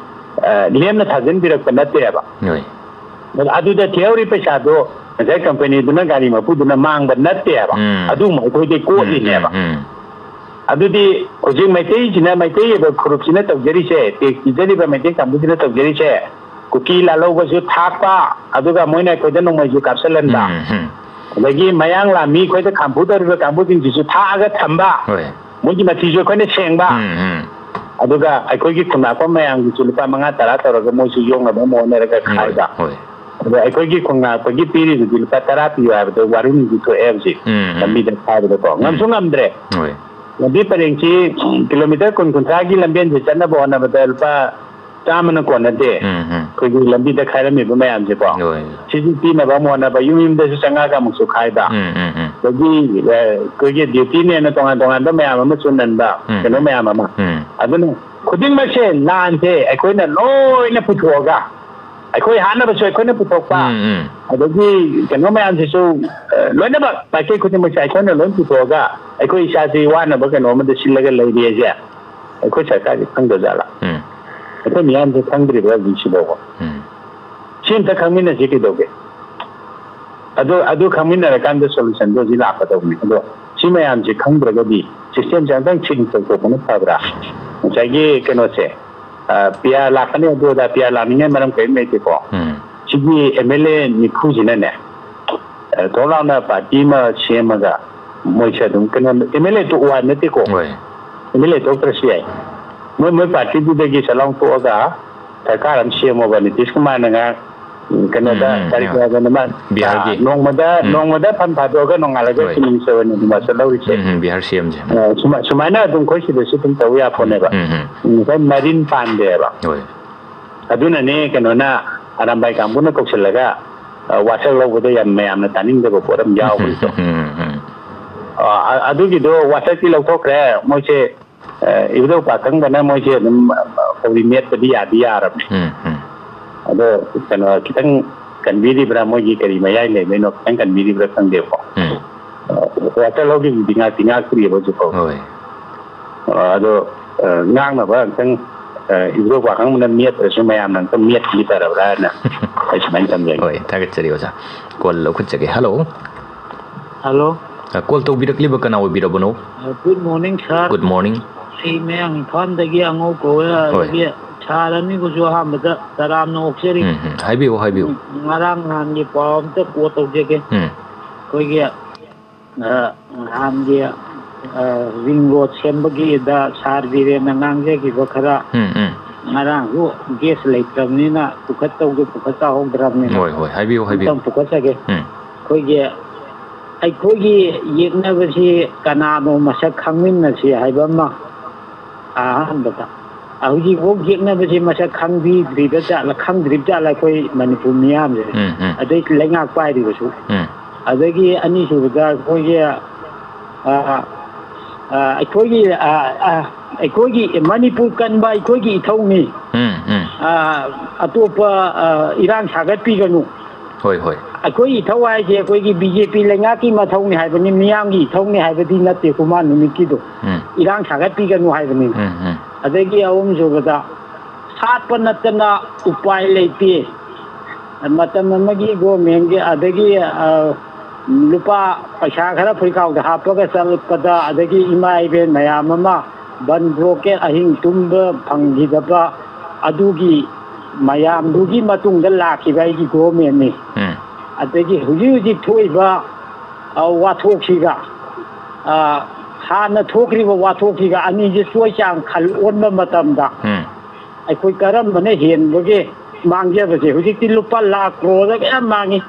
ꯑ, ꯂꯦꯝꯅ ꯊꯥꯖꯤꯟꯕꯤꯔꯛꯄ ꯅꯠꯇꯦꯕ꯫ ꯍꯣꯏ꯫ ꯑꯗꯨꯗ ꯊꯤꯍꯧꯔꯤ ꯄꯩꯁꯥꯗꯣ ꯉꯁꯥꯏ ꯀꯝꯄꯅꯤꯗꯨꯅ, ꯒꯥꯔꯤ ꯃꯄꯨꯗꯨꯅ ꯃꯥꯡꯕ ꯅꯠꯇꯦꯕ꯫ ꯎꯝ꯫ ꯑꯗꯨꯒꯨꯝꯕ ꯑꯩꯈꯣꯏꯗꯤ ꯀꯣꯠꯂꯤꯅꯦꯕ꯫ ꯎꯝ, ꯎꯝ, ꯎꯝ꯫ ꯑꯗꯨꯗꯤ ꯍꯧꯖꯤꯛ ꯃꯩꯇꯩꯁꯤꯅ, ꯃꯩꯇꯩ ꯑꯣꯏꯕ ꯐꯨꯔꯨꯞꯁꯤꯅ ꯇꯧꯖꯔꯤꯁꯦ, ꯇꯦꯛꯁ ꯄꯤꯖꯔꯤꯕ ꯃꯩꯇꯩ ꯀꯥꯡꯕꯨꯁꯤꯅ ꯇꯧꯖꯔꯤꯁꯦ, ꯀꯨꯀꯤ ꯂꯥꯜꯍꯧꯕꯁꯨ ꯊꯥꯛꯄ, ꯑꯗꯨꯒ ꯃꯣꯏꯅ ꯑꯩꯈꯣꯏꯗ ꯅꯣꯡꯃꯩꯁꯨ ꯀꯥꯞꯁꯤꯜꯍꯟꯕ, ꯎꯝ, ꯎꯝ꯫ ꯑꯗꯒꯤ ꯃꯌꯥꯡ ꯂꯥꯟꯃꯤ ꯑꯩꯈꯣꯏꯗ ꯈꯥꯝꯐꯨ ꯇꯧꯔꯤꯕ ꯀꯥꯡꯕꯨꯁꯤꯡꯁꯤꯁꯨ ꯊꯥꯛꯑꯒ ꯊꯝꯕ, ꯍꯣꯏ꯫ ꯃꯣꯏꯒꯤ ꯃꯊꯤꯁꯨ ꯑꯩꯈꯣꯏꯅ ꯁꯦꯡꯕ, ꯎꯝ, ꯎꯝ꯫ ꯑꯗꯨꯒ ꯑꯩꯈꯣꯏꯒꯤ ꯈꯨꯟꯂꯥꯛꯄ ꯃꯌꯥꯝꯒꯤꯁꯨ ꯂꯨꯄꯥ ꯃꯉꯥ ꯇꯔꯥ ꯇꯧꯔꯒ ꯃꯣꯏꯁꯨ ꯌꯣꯛꯅꯕ ꯑꯃ ꯍꯣꯠꯅꯔꯒ ꯍꯣꯏ, ꯈꯥꯏꯕ꯫ ꯍꯣꯏ꯫ ꯑꯗꯣ ꯑꯩꯈꯣꯏꯒꯤ ꯈꯨꯟꯉꯥꯛꯄꯒꯤ ꯄꯤꯔꯤꯗꯨꯗꯤ ꯂꯨꯄꯥ ꯇꯔꯥ ꯄꯤꯌꯨ ꯍꯥꯏꯕꯗꯣ ꯋꯥꯔꯨꯅꯤꯗꯤ ꯊꯣꯛꯑꯦ ꯍꯧꯖꯤꯛ꯫ ꯎꯝ, ꯎꯝ꯫ ꯂꯝꯕꯤꯗ ꯈꯥꯏꯕꯗꯀꯣ꯫ ꯎꯝ꯫ ꯉꯝꯁꯨ ꯉꯝꯗ꯭ꯔꯦ꯫ ꯍꯣꯏ꯫ ꯂꯝꯕꯤ ꯄꯔꯦꯡꯁꯤ ꯀꯤꯂꯣꯃꯤꯇꯔ ꯀꯨꯟ ꯀꯨꯟꯊ꯭ꯔꯥꯒꯤ ꯂꯝꯕꯦꯟꯁꯤ ꯆꯠꯅꯕ ꯍꯣꯠꯅꯕꯗ ꯂꯨꯄꯥ ꯆꯥꯝꯃꯅ ꯀꯣꯟꯅꯗꯦ꯫ ꯎꯝ, ꯎꯝ꯫ ꯑꯩꯈꯣꯏꯒꯤ ꯂꯝꯕꯤꯗ ꯈꯥꯏꯔꯝꯃꯤꯕ ꯃꯌꯥꯝꯁꯦꯀꯣ꯫ ꯍꯣꯏ꯫ ꯁꯤꯁꯨ ꯄꯤꯅꯕ ꯑꯃ ꯍꯣꯠꯅꯕ, ꯌꯨꯝ ꯌꯨꯝꯗꯁꯨ ꯆꯪꯉꯛꯑꯒ ꯑꯃꯨꯛꯁꯨ ꯈꯥꯏꯕ꯫ ꯎꯝ, ꯎꯝ, ꯎꯝ꯫ ꯑꯗꯒꯤ, ꯑ, ꯑꯩꯈꯣꯏꯒꯤ ꯗ꯭ꯌꯨꯇꯤꯅꯦꯅ ꯇꯣꯉꯥꯟ ꯇꯣꯉꯥꯟꯕ ꯃꯌꯥꯝ ꯑꯃꯁꯨ ꯅꯟꯕ, ꯎꯝ, ꯀꯩꯅꯣ ꯎꯝ꯫ ꯃꯌꯥꯝ ꯑꯃ꯫ ꯎꯝ꯫ ꯑꯗꯨꯅ ꯈꯨꯗꯤꯡꯃꯛꯁꯦ ꯂꯥꯟꯁꯦ ꯑꯩꯈꯣꯏꯅ ꯂꯣꯏꯅ ꯄꯨꯊꯣꯛꯑꯒ, ꯑꯩꯈꯣꯏ ꯍꯥꯠꯅꯕꯁꯨ ꯑꯩꯈꯣꯏꯅ ꯄꯨꯊꯣꯛꯄ, ꯎꯝ, ꯎꯝ꯫ ꯑꯗꯒꯤ ꯀꯩꯅꯣ ꯃꯌꯥꯝꯁꯤꯁꯨ, ꯑ, ꯂꯣꯏꯅꯃꯛ ꯃꯥꯏꯀꯩ ꯈꯨꯗꯤꯡꯃꯛꯁꯦ ꯑꯩꯈꯣꯏꯅ ꯂꯣꯏ ꯄꯨꯊꯣꯛꯑꯒ ꯑꯩꯈꯣꯏ ꯏꯁꯥꯁꯤ ꯋꯥꯅꯕ ꯀꯩꯅꯣ ꯑꯃꯗ ꯁꯤꯜꯂꯒ ꯂꯩꯔꯦꯁꯦ ꯑꯩꯈꯣꯏ ꯁꯔꯀꯥꯔꯁꯤ ꯈꯪꯗꯖꯥꯠꯂ? ꯎꯝ꯫ ꯑꯩꯈꯣꯏ ꯃꯤꯌꯥꯝꯁꯦ ꯈꯪꯗ꯭ꯔꯤꯕ꯭ꯔꯥ ꯍꯧꯖꯤꯛꯁꯤꯐꯥꯎꯕ? ꯎꯝ꯫ ꯁꯤ ꯑꯝꯇ ꯈꯪꯃꯤꯟꯅꯁꯤ ꯀꯩꯗꯧꯒꯦ? ꯑꯗꯨ, ꯑꯗꯨ ꯈꯪꯃꯤꯟꯅꯔꯀꯥꯟꯗ solutionꯗꯣ ꯍꯧꯖꯤꯛ ꯂꯥꯛꯀꯗꯧꯕꯅꯤ꯫ ꯑꯗꯣ ꯁꯤ ꯃꯌꯥꯝꯁꯦ ꯈꯪꯗ꯭ꯔꯒꯗꯤ systemꯁꯦ ꯑꯝꯇꯪ change ꯇꯧꯊꯣꯛꯄꯅ ꯐꯕ꯭ꯔꯥ? ꯉꯁꯥꯏꯒꯤ ꯀꯩꯅꯣꯁꯦ, ꯑ, PR ꯂꯥꯛꯀꯅꯤ, ꯑꯗꯨ ꯑꯗꯥ PR ꯂꯥꯛꯅꯤꯡꯉꯥꯏ ꯃꯔꯝ ꯀꯔꯤꯝ ꯂꯩꯇꯦꯀꯣ꯫ ꯎꯝ꯫ ꯁꯤꯒꯤ MLA ꯅꯤꯐꯨꯁꯤꯅꯅꯦ, ꯑ, ꯊꯣꯛ ꯂꯥꯎꯅ party ꯑꯃ ꯁꯦꯝꯃꯒ ꯃꯣꯏꯁꯦ ꯑꯗꯨꯝ ꯀꯩꯅꯣ, ꯑꯦꯝ ꯑꯦꯜ ꯑꯦ ꯊꯣꯛꯎ ꯍꯥꯏꯕ ꯅꯠꯇꯦꯀꯣ꯫ ꯍꯣꯏ꯫ ꯑꯦꯝ ꯑꯦꯜ ꯑꯦ ꯊꯣꯛꯇ꯭ꯔꯁꯨ ꯌꯥꯏ꯫ ꯃꯣꯏ, ꯃꯣꯏ ꯄꯥꯔꯇꯤꯗꯨꯗꯒꯤ ꯁꯠ ꯂꯥꯎ ꯊꯣꯛꯑꯒ ꯁꯔꯀꯥꯔ ꯑꯃ ꯁꯦꯝꯃꯣꯕ꯫ ꯅꯤꯇꯤꯁ ꯀꯨꯃꯥꯔꯅ ꯉꯥꯡ-, ꯎꯝ, ꯀꯩꯅꯣꯗ, ꯎꯝ, ꯎꯝ, ꯀꯔꯤ ꯎꯝ꯫ ꯀꯔꯤ ꯍꯥꯏꯕ, ꯃꯥ-, ꯕꯤꯍꯥꯔꯒꯤ꯫ ꯅꯣꯡꯃꯗ, ꯎꯝ꯫ ꯅꯣꯡꯃꯗ ꯐꯝ ꯊꯥꯗꯣꯛꯑꯒ ꯅꯣꯡꯉꯥꯜꯂꯒ ꯍꯣꯏ꯫ ꯆꯤꯐ ꯃꯤꯅꯤꯁꯇꯔ ꯑꯣꯏꯅ ꯑꯗꯨꯝ ꯋꯥꯁꯛ ꯂꯧꯔꯤꯁꯦ꯫ ꯎꯝ, ꯎꯝ, ꯕꯤꯍꯥꯔ ꯁꯤ ꯑꯦꯝꯁꯦ꯫ ꯑ, ꯁꯨꯃꯥꯏ-, ꯁꯨꯃꯥꯏꯅ ꯑꯗꯨꯝ ꯑꯩꯈꯣꯏ ꯁꯤꯗꯁꯨ ꯑꯗꯨꯝ ꯇꯧ ꯌꯥꯄꯣꯠꯅꯦꯕ꯫ ꯎꯝ, ꯎꯝ꯫ ꯎꯝ, ꯉꯁꯥꯏ ꯃꯔꯤꯟ ꯄꯥꯟꯗꯦꯕ꯫ ꯍꯣꯏ꯫ ꯑꯗꯨꯅꯅꯦ ꯀꯩꯅꯣꯅ, ꯑꯔꯥꯝꯕꯥꯏ ꯀꯥꯡꯕꯨꯅ ꯀꯧꯁꯤꯜꯂꯒ, ꯑ, ꯋꯥꯁꯛ ꯂꯧꯕꯗ ꯌꯥꯝ ꯃꯌꯥꯝꯅ ꯇꯥꯅꯤꯡꯗꯕ ꯄꯣꯠ ꯑꯃ ꯌꯥꯎꯕꯅꯤꯀꯣ꯫ ꯎꯝ, ꯎꯝ, ꯎꯝ꯫ ꯑ, ꯑ-, ꯑꯗꯨꯒꯤꯗꯣ ꯋꯥꯁꯛꯇꯤ ꯂꯧꯊꯣꯛꯈ꯭ꯔꯦ꯫ ꯃꯣꯏꯁꯦ, ꯑ, ꯏꯕꯨꯙꯧ ꯄꯥꯈꯪꯕꯅ ꯃꯣꯏꯁꯦ ꯑꯗꯨꯝ, ꯑ, ꯀꯧꯔꯤ ꯃꯦꯠꯄꯗꯤ ꯌꯥꯗꯤ ꯌꯥꯔꯕꯅꯦ꯫ ꯎꯝ, ꯎꯝ꯫ ꯑꯗꯣ ꯀꯩꯅꯣ ꯈꯤꯇꯪ ꯀꯟꯕꯤꯔꯤꯕ꯭ꯔꯥ, ꯃꯣꯏꯒꯤ ꯀꯔꯤ ꯃꯌꯥꯏ ꯂꯩꯕꯩꯅꯣ ꯈꯤꯇꯪ ꯀꯟꯕꯤꯔꯤꯕ꯭ꯔꯥ ꯈꯪꯗꯦꯕꯀꯣ꯫ ꯎꯝ꯫ ꯑ, ꯋꯥꯁꯛ ꯂꯧꯈꯤꯕꯗꯤ ꯉꯥꯛꯇꯤ ꯉꯥꯛꯇ꯭ꯔꯤꯑꯕ ꯍꯧꯖꯤꯛ ꯐꯥꯎ꯫ ꯍꯣꯏ꯫ ꯑ, ꯑꯗꯣ, ꯑ, ꯉꯥꯡꯅꯕ ꯑꯝꯇꯪ, ꯑ, ꯏꯕꯨꯙꯧ ꯄꯥꯈꯪꯕꯅ ꯃꯦꯠꯇ꯭ꯔꯁꯨ ꯃꯌꯥꯝꯅ ꯑꯝꯇꯪ ꯃꯦꯠꯈꯤꯗꯤ ꯐꯔꯕ꯭ꯔꯥ ꯍꯥꯏꯅ ꯑꯩ ꯁꯨꯃꯥꯏꯅ ꯊꯝꯖꯒꯦ꯫ ꯍꯣꯏ, ꯊꯥꯒꯠꯆꯔꯤ ꯑꯣꯖꯥ꯫ ꯀꯣꯜ ꯂꯧꯈꯠꯆꯒꯦ꯫ ꯍꯜꯂꯣ꯫ ꯍꯜꯂꯣ꯫ ꯑ, ꯀꯣꯜ ꯇꯧꯕꯤꯔꯛꯂꯤꯕ ꯀꯅꯥ ꯑꯣꯏꯕꯤꯔꯕꯅꯣ? ꯑ, good morning, sir. Good morning. ꯑꯩ ꯃꯌꯥꯡ ꯏꯝꯐꯥꯜꯗꯒꯤ ꯑꯉꯧ ꯀꯧꯋꯦ꯫ ꯍꯣꯏ꯫ ꯑꯗꯒꯤ ꯁꯥꯔ ꯑꯅꯤꯕꯨꯁꯨ ꯑꯍꯥꯟꯕꯗ ꯇꯔꯥꯝꯅ ꯑꯣꯛꯆꯔꯤ꯫ ꯎꯝ, ꯎꯝ꯫ ꯍꯥꯏꯕꯤꯌꯨ, ꯍꯥꯏꯕꯤꯌꯨ꯫ ꯎꯝ, ꯉꯔꯥꯡ ꯅꯍꯥꯟꯒꯤ ꯄꯥꯎ ꯑꯝꯇ ꯀꯣꯠ ꯇꯧꯖꯒꯦ꯫ ꯎꯝ꯫ ꯑꯩꯈꯣꯏꯒꯤ, ꯑ, ꯅꯍꯥꯟꯒꯤ, ꯑ, ꯔꯤꯡ ꯔꯣꯗ ꯁꯦꯝꯕꯒꯤꯗ ꯁꯥꯔ ꯕꯤꯔꯦꯟꯅ ꯉꯥꯡꯖꯈꯤꯕ ꯈꯔ, ꯎꯝ, ꯎꯝ꯫ ꯉꯔꯥꯡꯁꯨ ꯒꯦꯁ ꯂꯩꯇ꯭ꯔꯕꯅꯤꯅ ꯄꯨꯈꯠꯇꯧꯗꯣ ꯄꯨꯈꯠ ꯇꯥꯍꯧꯗ꯭ꯔꯕꯅꯤꯅ ꯍꯣꯏ, ꯍꯣꯏ, ꯍꯥꯏꯕꯤꯌꯨ, ꯍꯥꯏꯕꯤꯌꯨ꯫ ꯑꯝꯇꯪ ꯄꯨꯈꯠꯆꯒꯦ꯫ ꯎꯝ꯫ ꯑꯩꯈꯣꯏꯒꯤ, ꯑꯩꯈꯣꯏꯒꯤ ꯌꯦꯛꯅꯕꯁꯤ ꯀꯅꯥꯅꯣ ꯃꯁꯛ ꯈꯪꯃꯤꯟꯅꯁꯤ ꯍꯥꯏꯕ ꯑꯃ ꯑꯍꯥꯟꯕꯗ꯫ ꯑ, ꯍꯧꯖꯤꯛꯐꯥꯎ ꯌꯦꯛꯅꯕꯁꯤ ꯃꯁꯛ ꯈꯪꯕꯤꯗ꯭ꯔꯤꯕ ꯖꯥꯠꯂ, ꯈꯪꯗ꯭ꯔꯤꯕ ꯖꯥꯠꯂ ꯑꯩꯈꯣꯏ ꯃꯅꯤꯄꯨꯔ ꯃꯤꯌꯥꯝꯁꯦ꯫ ꯎꯝ, ꯎꯝ꯫ ꯑꯗꯩ ꯂꯩꯉꯥꯛ ꯄꯥꯏꯔꯤꯕꯁꯨ꯫ ꯎꯝ꯫ ꯑꯗꯒꯤ ꯑꯅꯤꯁꯨꯕꯗ ꯑꯩꯈꯣꯏꯒꯤ, ꯑ, ꯑ, ꯑꯩꯈꯣꯏꯒꯤ, ꯑ, ꯑ, ꯑꯩꯈꯣꯏꯒꯤ ꯃꯅꯤꯄꯨꯔ ꯀꯟꯕ ꯑꯩꯈꯣꯏꯒꯤ ꯏꯊꯧꯅꯤ꯫ ꯎꯝ, ꯎꯝ꯫ ꯑ, ꯑꯇꯣꯞꯄ, ꯑ, ꯏꯔꯥꯡ ꯁꯥꯒꯠꯄꯤꯒꯅꯨ꯫ ꯍꯣꯏ, ꯍꯣꯏ꯫ ꯑꯩꯈꯣꯏꯒꯤ ꯏꯊꯧ ꯍꯥꯏꯁꯦ ꯑꯩꯈꯣꯏꯒꯤ ꯕꯤ ꯖꯦ ꯄꯤ ꯂꯩꯉꯥꯛꯀꯤ ꯃꯊꯧꯅꯤ ꯍꯥꯏꯕꯅꯤ, ꯃꯤꯌꯥꯝꯒꯤ ꯏꯊꯧꯅꯤ ꯍꯥꯏꯕꯗꯤ ꯅꯠꯇꯦ ꯈꯨꯃꯥꯟ ꯅꯨꯃꯤꯠꯀꯤꯗꯣ꯫ ꯎꯝ꯫ ꯏꯔꯥꯡ ꯁꯥꯒꯠꯄꯤꯒꯅꯨ ꯍꯥꯏꯕꯅꯤ꯫ ꯎꯝ, ꯎꯝ꯫ ꯑꯗꯒꯤ ꯑꯍꯨꯝꯁꯨꯕꯗ, ꯁꯥꯠꯄ ꯅꯠꯇꯅ ꯎꯄꯥꯏ ꯂꯩꯇꯦ꯫ ꯃꯇꯝ ꯑꯃꯒꯤ ꯒꯣꯔꯃꯦꯟꯒꯤ, ꯑꯗꯒꯤ, ꯑ, ꯂꯨꯄꯥ ꯄꯩꯁꯥ ꯈꯔ ꯐꯨꯔꯤꯀꯥꯎꯗ ꯍꯥꯞꯄꯒ ꯆꯠꯄꯗ, ꯑꯗꯒꯤ ꯏꯃꯥ ꯏꯕꯦꯟ ꯃꯌꯥꯝ ꯑꯃ ꯕꯟ ꯕ꯭ꯂꯣꯀꯦꯠ, ꯑꯍꯤꯡ ꯇꯨꯝꯕ ꯐꯪꯈꯤꯗꯕ, ꯑꯗꯨꯒꯤ ꯃꯌꯥꯝꯗꯨꯒꯤ ꯃꯇꯨꯡꯗ ꯂꯥꯛꯈꯤꯕ ꯑꯩꯒꯤ ꯒꯣꯔꯃꯦꯟꯅꯤ꯫ ꯎꯝ꯫ ꯑꯗꯒꯤ ꯍꯧꯖꯤꯛ ꯍꯧꯖꯤꯛ ꯊꯣꯛꯏꯕ, ꯑ, ꯋꯥꯊꯣꯛꯁꯤꯒ ꯑ, ꯍꯥꯟꯅ ꯊꯣꯛꯈ꯭ꯔꯤꯕ ꯋꯥꯊꯣꯛꯁꯤꯒ ꯑꯅꯤꯁꯦ ꯆꯣꯏ ꯆꯥꯡ ꯈꯜ ꯑꯣꯟꯕ ꯃꯇꯝꯗ ꯎꯝ꯫ ꯑꯩꯈꯣꯏ ꯀꯔꯝꯕꯅ ꯍꯦꯟꯕꯒꯦ ꯃꯥꯡꯖꯕꯁꯦ? ꯍꯧꯖꯤꯛꯇꯤ ꯂꯨꯄꯥ ꯂꯥꯈ ꯀ꯭ꯔꯣꯔꯗ ꯃꯌꯥꯝ ꯃꯥꯡꯉꯤ꯫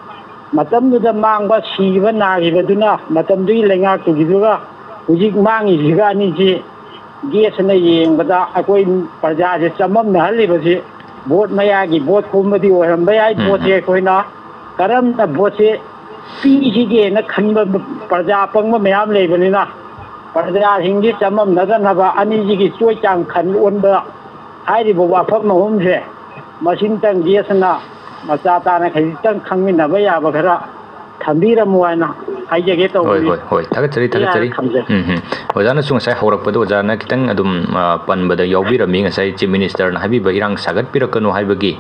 ꯃꯇꯝꯗꯨꯗ ꯃꯥꯡꯕ, ꯁꯤꯈꯤꯕ, ꯅꯥꯈꯤꯕꯗꯨꯅ ꯃꯇꯝꯗꯨꯒꯤ ꯂꯩꯉꯥꯛꯇꯨꯒꯤꯗꯨꯒ ꯍꯧꯖꯤꯛ ꯃꯥꯡꯉꯤꯁꯤꯒ ꯑꯅꯤꯁꯤ ꯒꯦꯁꯅ ꯌꯦꯡꯕꯗ ꯑꯩꯈꯣꯏ ꯄ꯭ꯔꯖꯥꯁꯦ ꯆꯃꯝꯅꯍꯜꯂꯤꯕꯁꯤ ꯚꯣꯠ ꯃꯌꯥꯒꯤ ꯚꯣꯠ ꯈꯣꯝꯕꯗꯤ ꯑꯣꯏꯔꯝꯕ ꯌꯥꯏ꯫ ꯎꯝ, ꯚꯣꯠꯁꯦ ꯎꯝ꯫ ꯑꯩꯈꯣꯏꯅ ꯀꯔꯝꯅ ꯚꯣꯠꯁꯦ ꯄꯤꯁꯤꯒꯦꯅ ꯈꯟꯕ ꯄ꯭ꯔꯖꯥ ꯑꯄꯪꯕ ꯃꯌꯥꯝ ꯂꯩꯕꯅꯤꯅ ꯄ꯭ꯔꯖꯥꯁꯤꯡꯁꯤ ꯆꯃꯝꯅꯗꯅꯕ ꯑꯅꯤꯁꯤꯒꯤ ꯆꯣꯏ ꯆꯥꯡ ꯈꯟ ꯑꯣꯟꯕ ꯍꯥꯏꯔꯤꯕ ꯋꯥꯐꯝ ꯑꯍꯨꯝꯁꯦ ꯃꯁꯤꯝꯇꯪ ꯒꯦꯁꯅ ꯃꯆꯥ ꯇꯥꯅ ꯈꯖꯤꯛꯇꯪ ꯈꯪꯃꯤꯟꯅꯕ ꯌꯥꯕ ꯈꯔ ꯊꯝꯕꯤꯔꯝꯃꯨ ꯍꯥꯏꯅ ꯍꯥꯏꯖꯒꯦ ꯍꯣꯏ, ꯇꯧꯕꯅꯤ꯫ ꯍꯣꯏ, ꯍꯣꯏ꯫ ꯊꯥꯒꯠꯆꯔꯤ, ꯊꯥꯒꯠꯆꯔꯤ꯫ ꯊꯝꯖꯔꯦ꯫ ꯎꯝ, ꯎꯝ꯫ ꯑꯣꯖꯥꯅꯁꯨ ꯉꯁꯥꯏ ꯍꯧꯔꯛꯄꯗ ꯑꯣꯖꯥꯅ ꯈꯤꯇꯪ ꯑꯗꯨꯝ, ꯑ, ꯄꯟꯕꯗ ꯌꯥꯎꯕꯤꯔꯝꯃꯤ꯫ ꯉꯁꯥꯏ Chief Minister ꯅ ꯍꯥꯏꯕꯤꯕ ꯏꯔꯥꯡ ꯁꯥꯒꯠꯄꯤꯔꯛꯀꯅꯨ ꯍꯥꯏꯕꯒꯤ,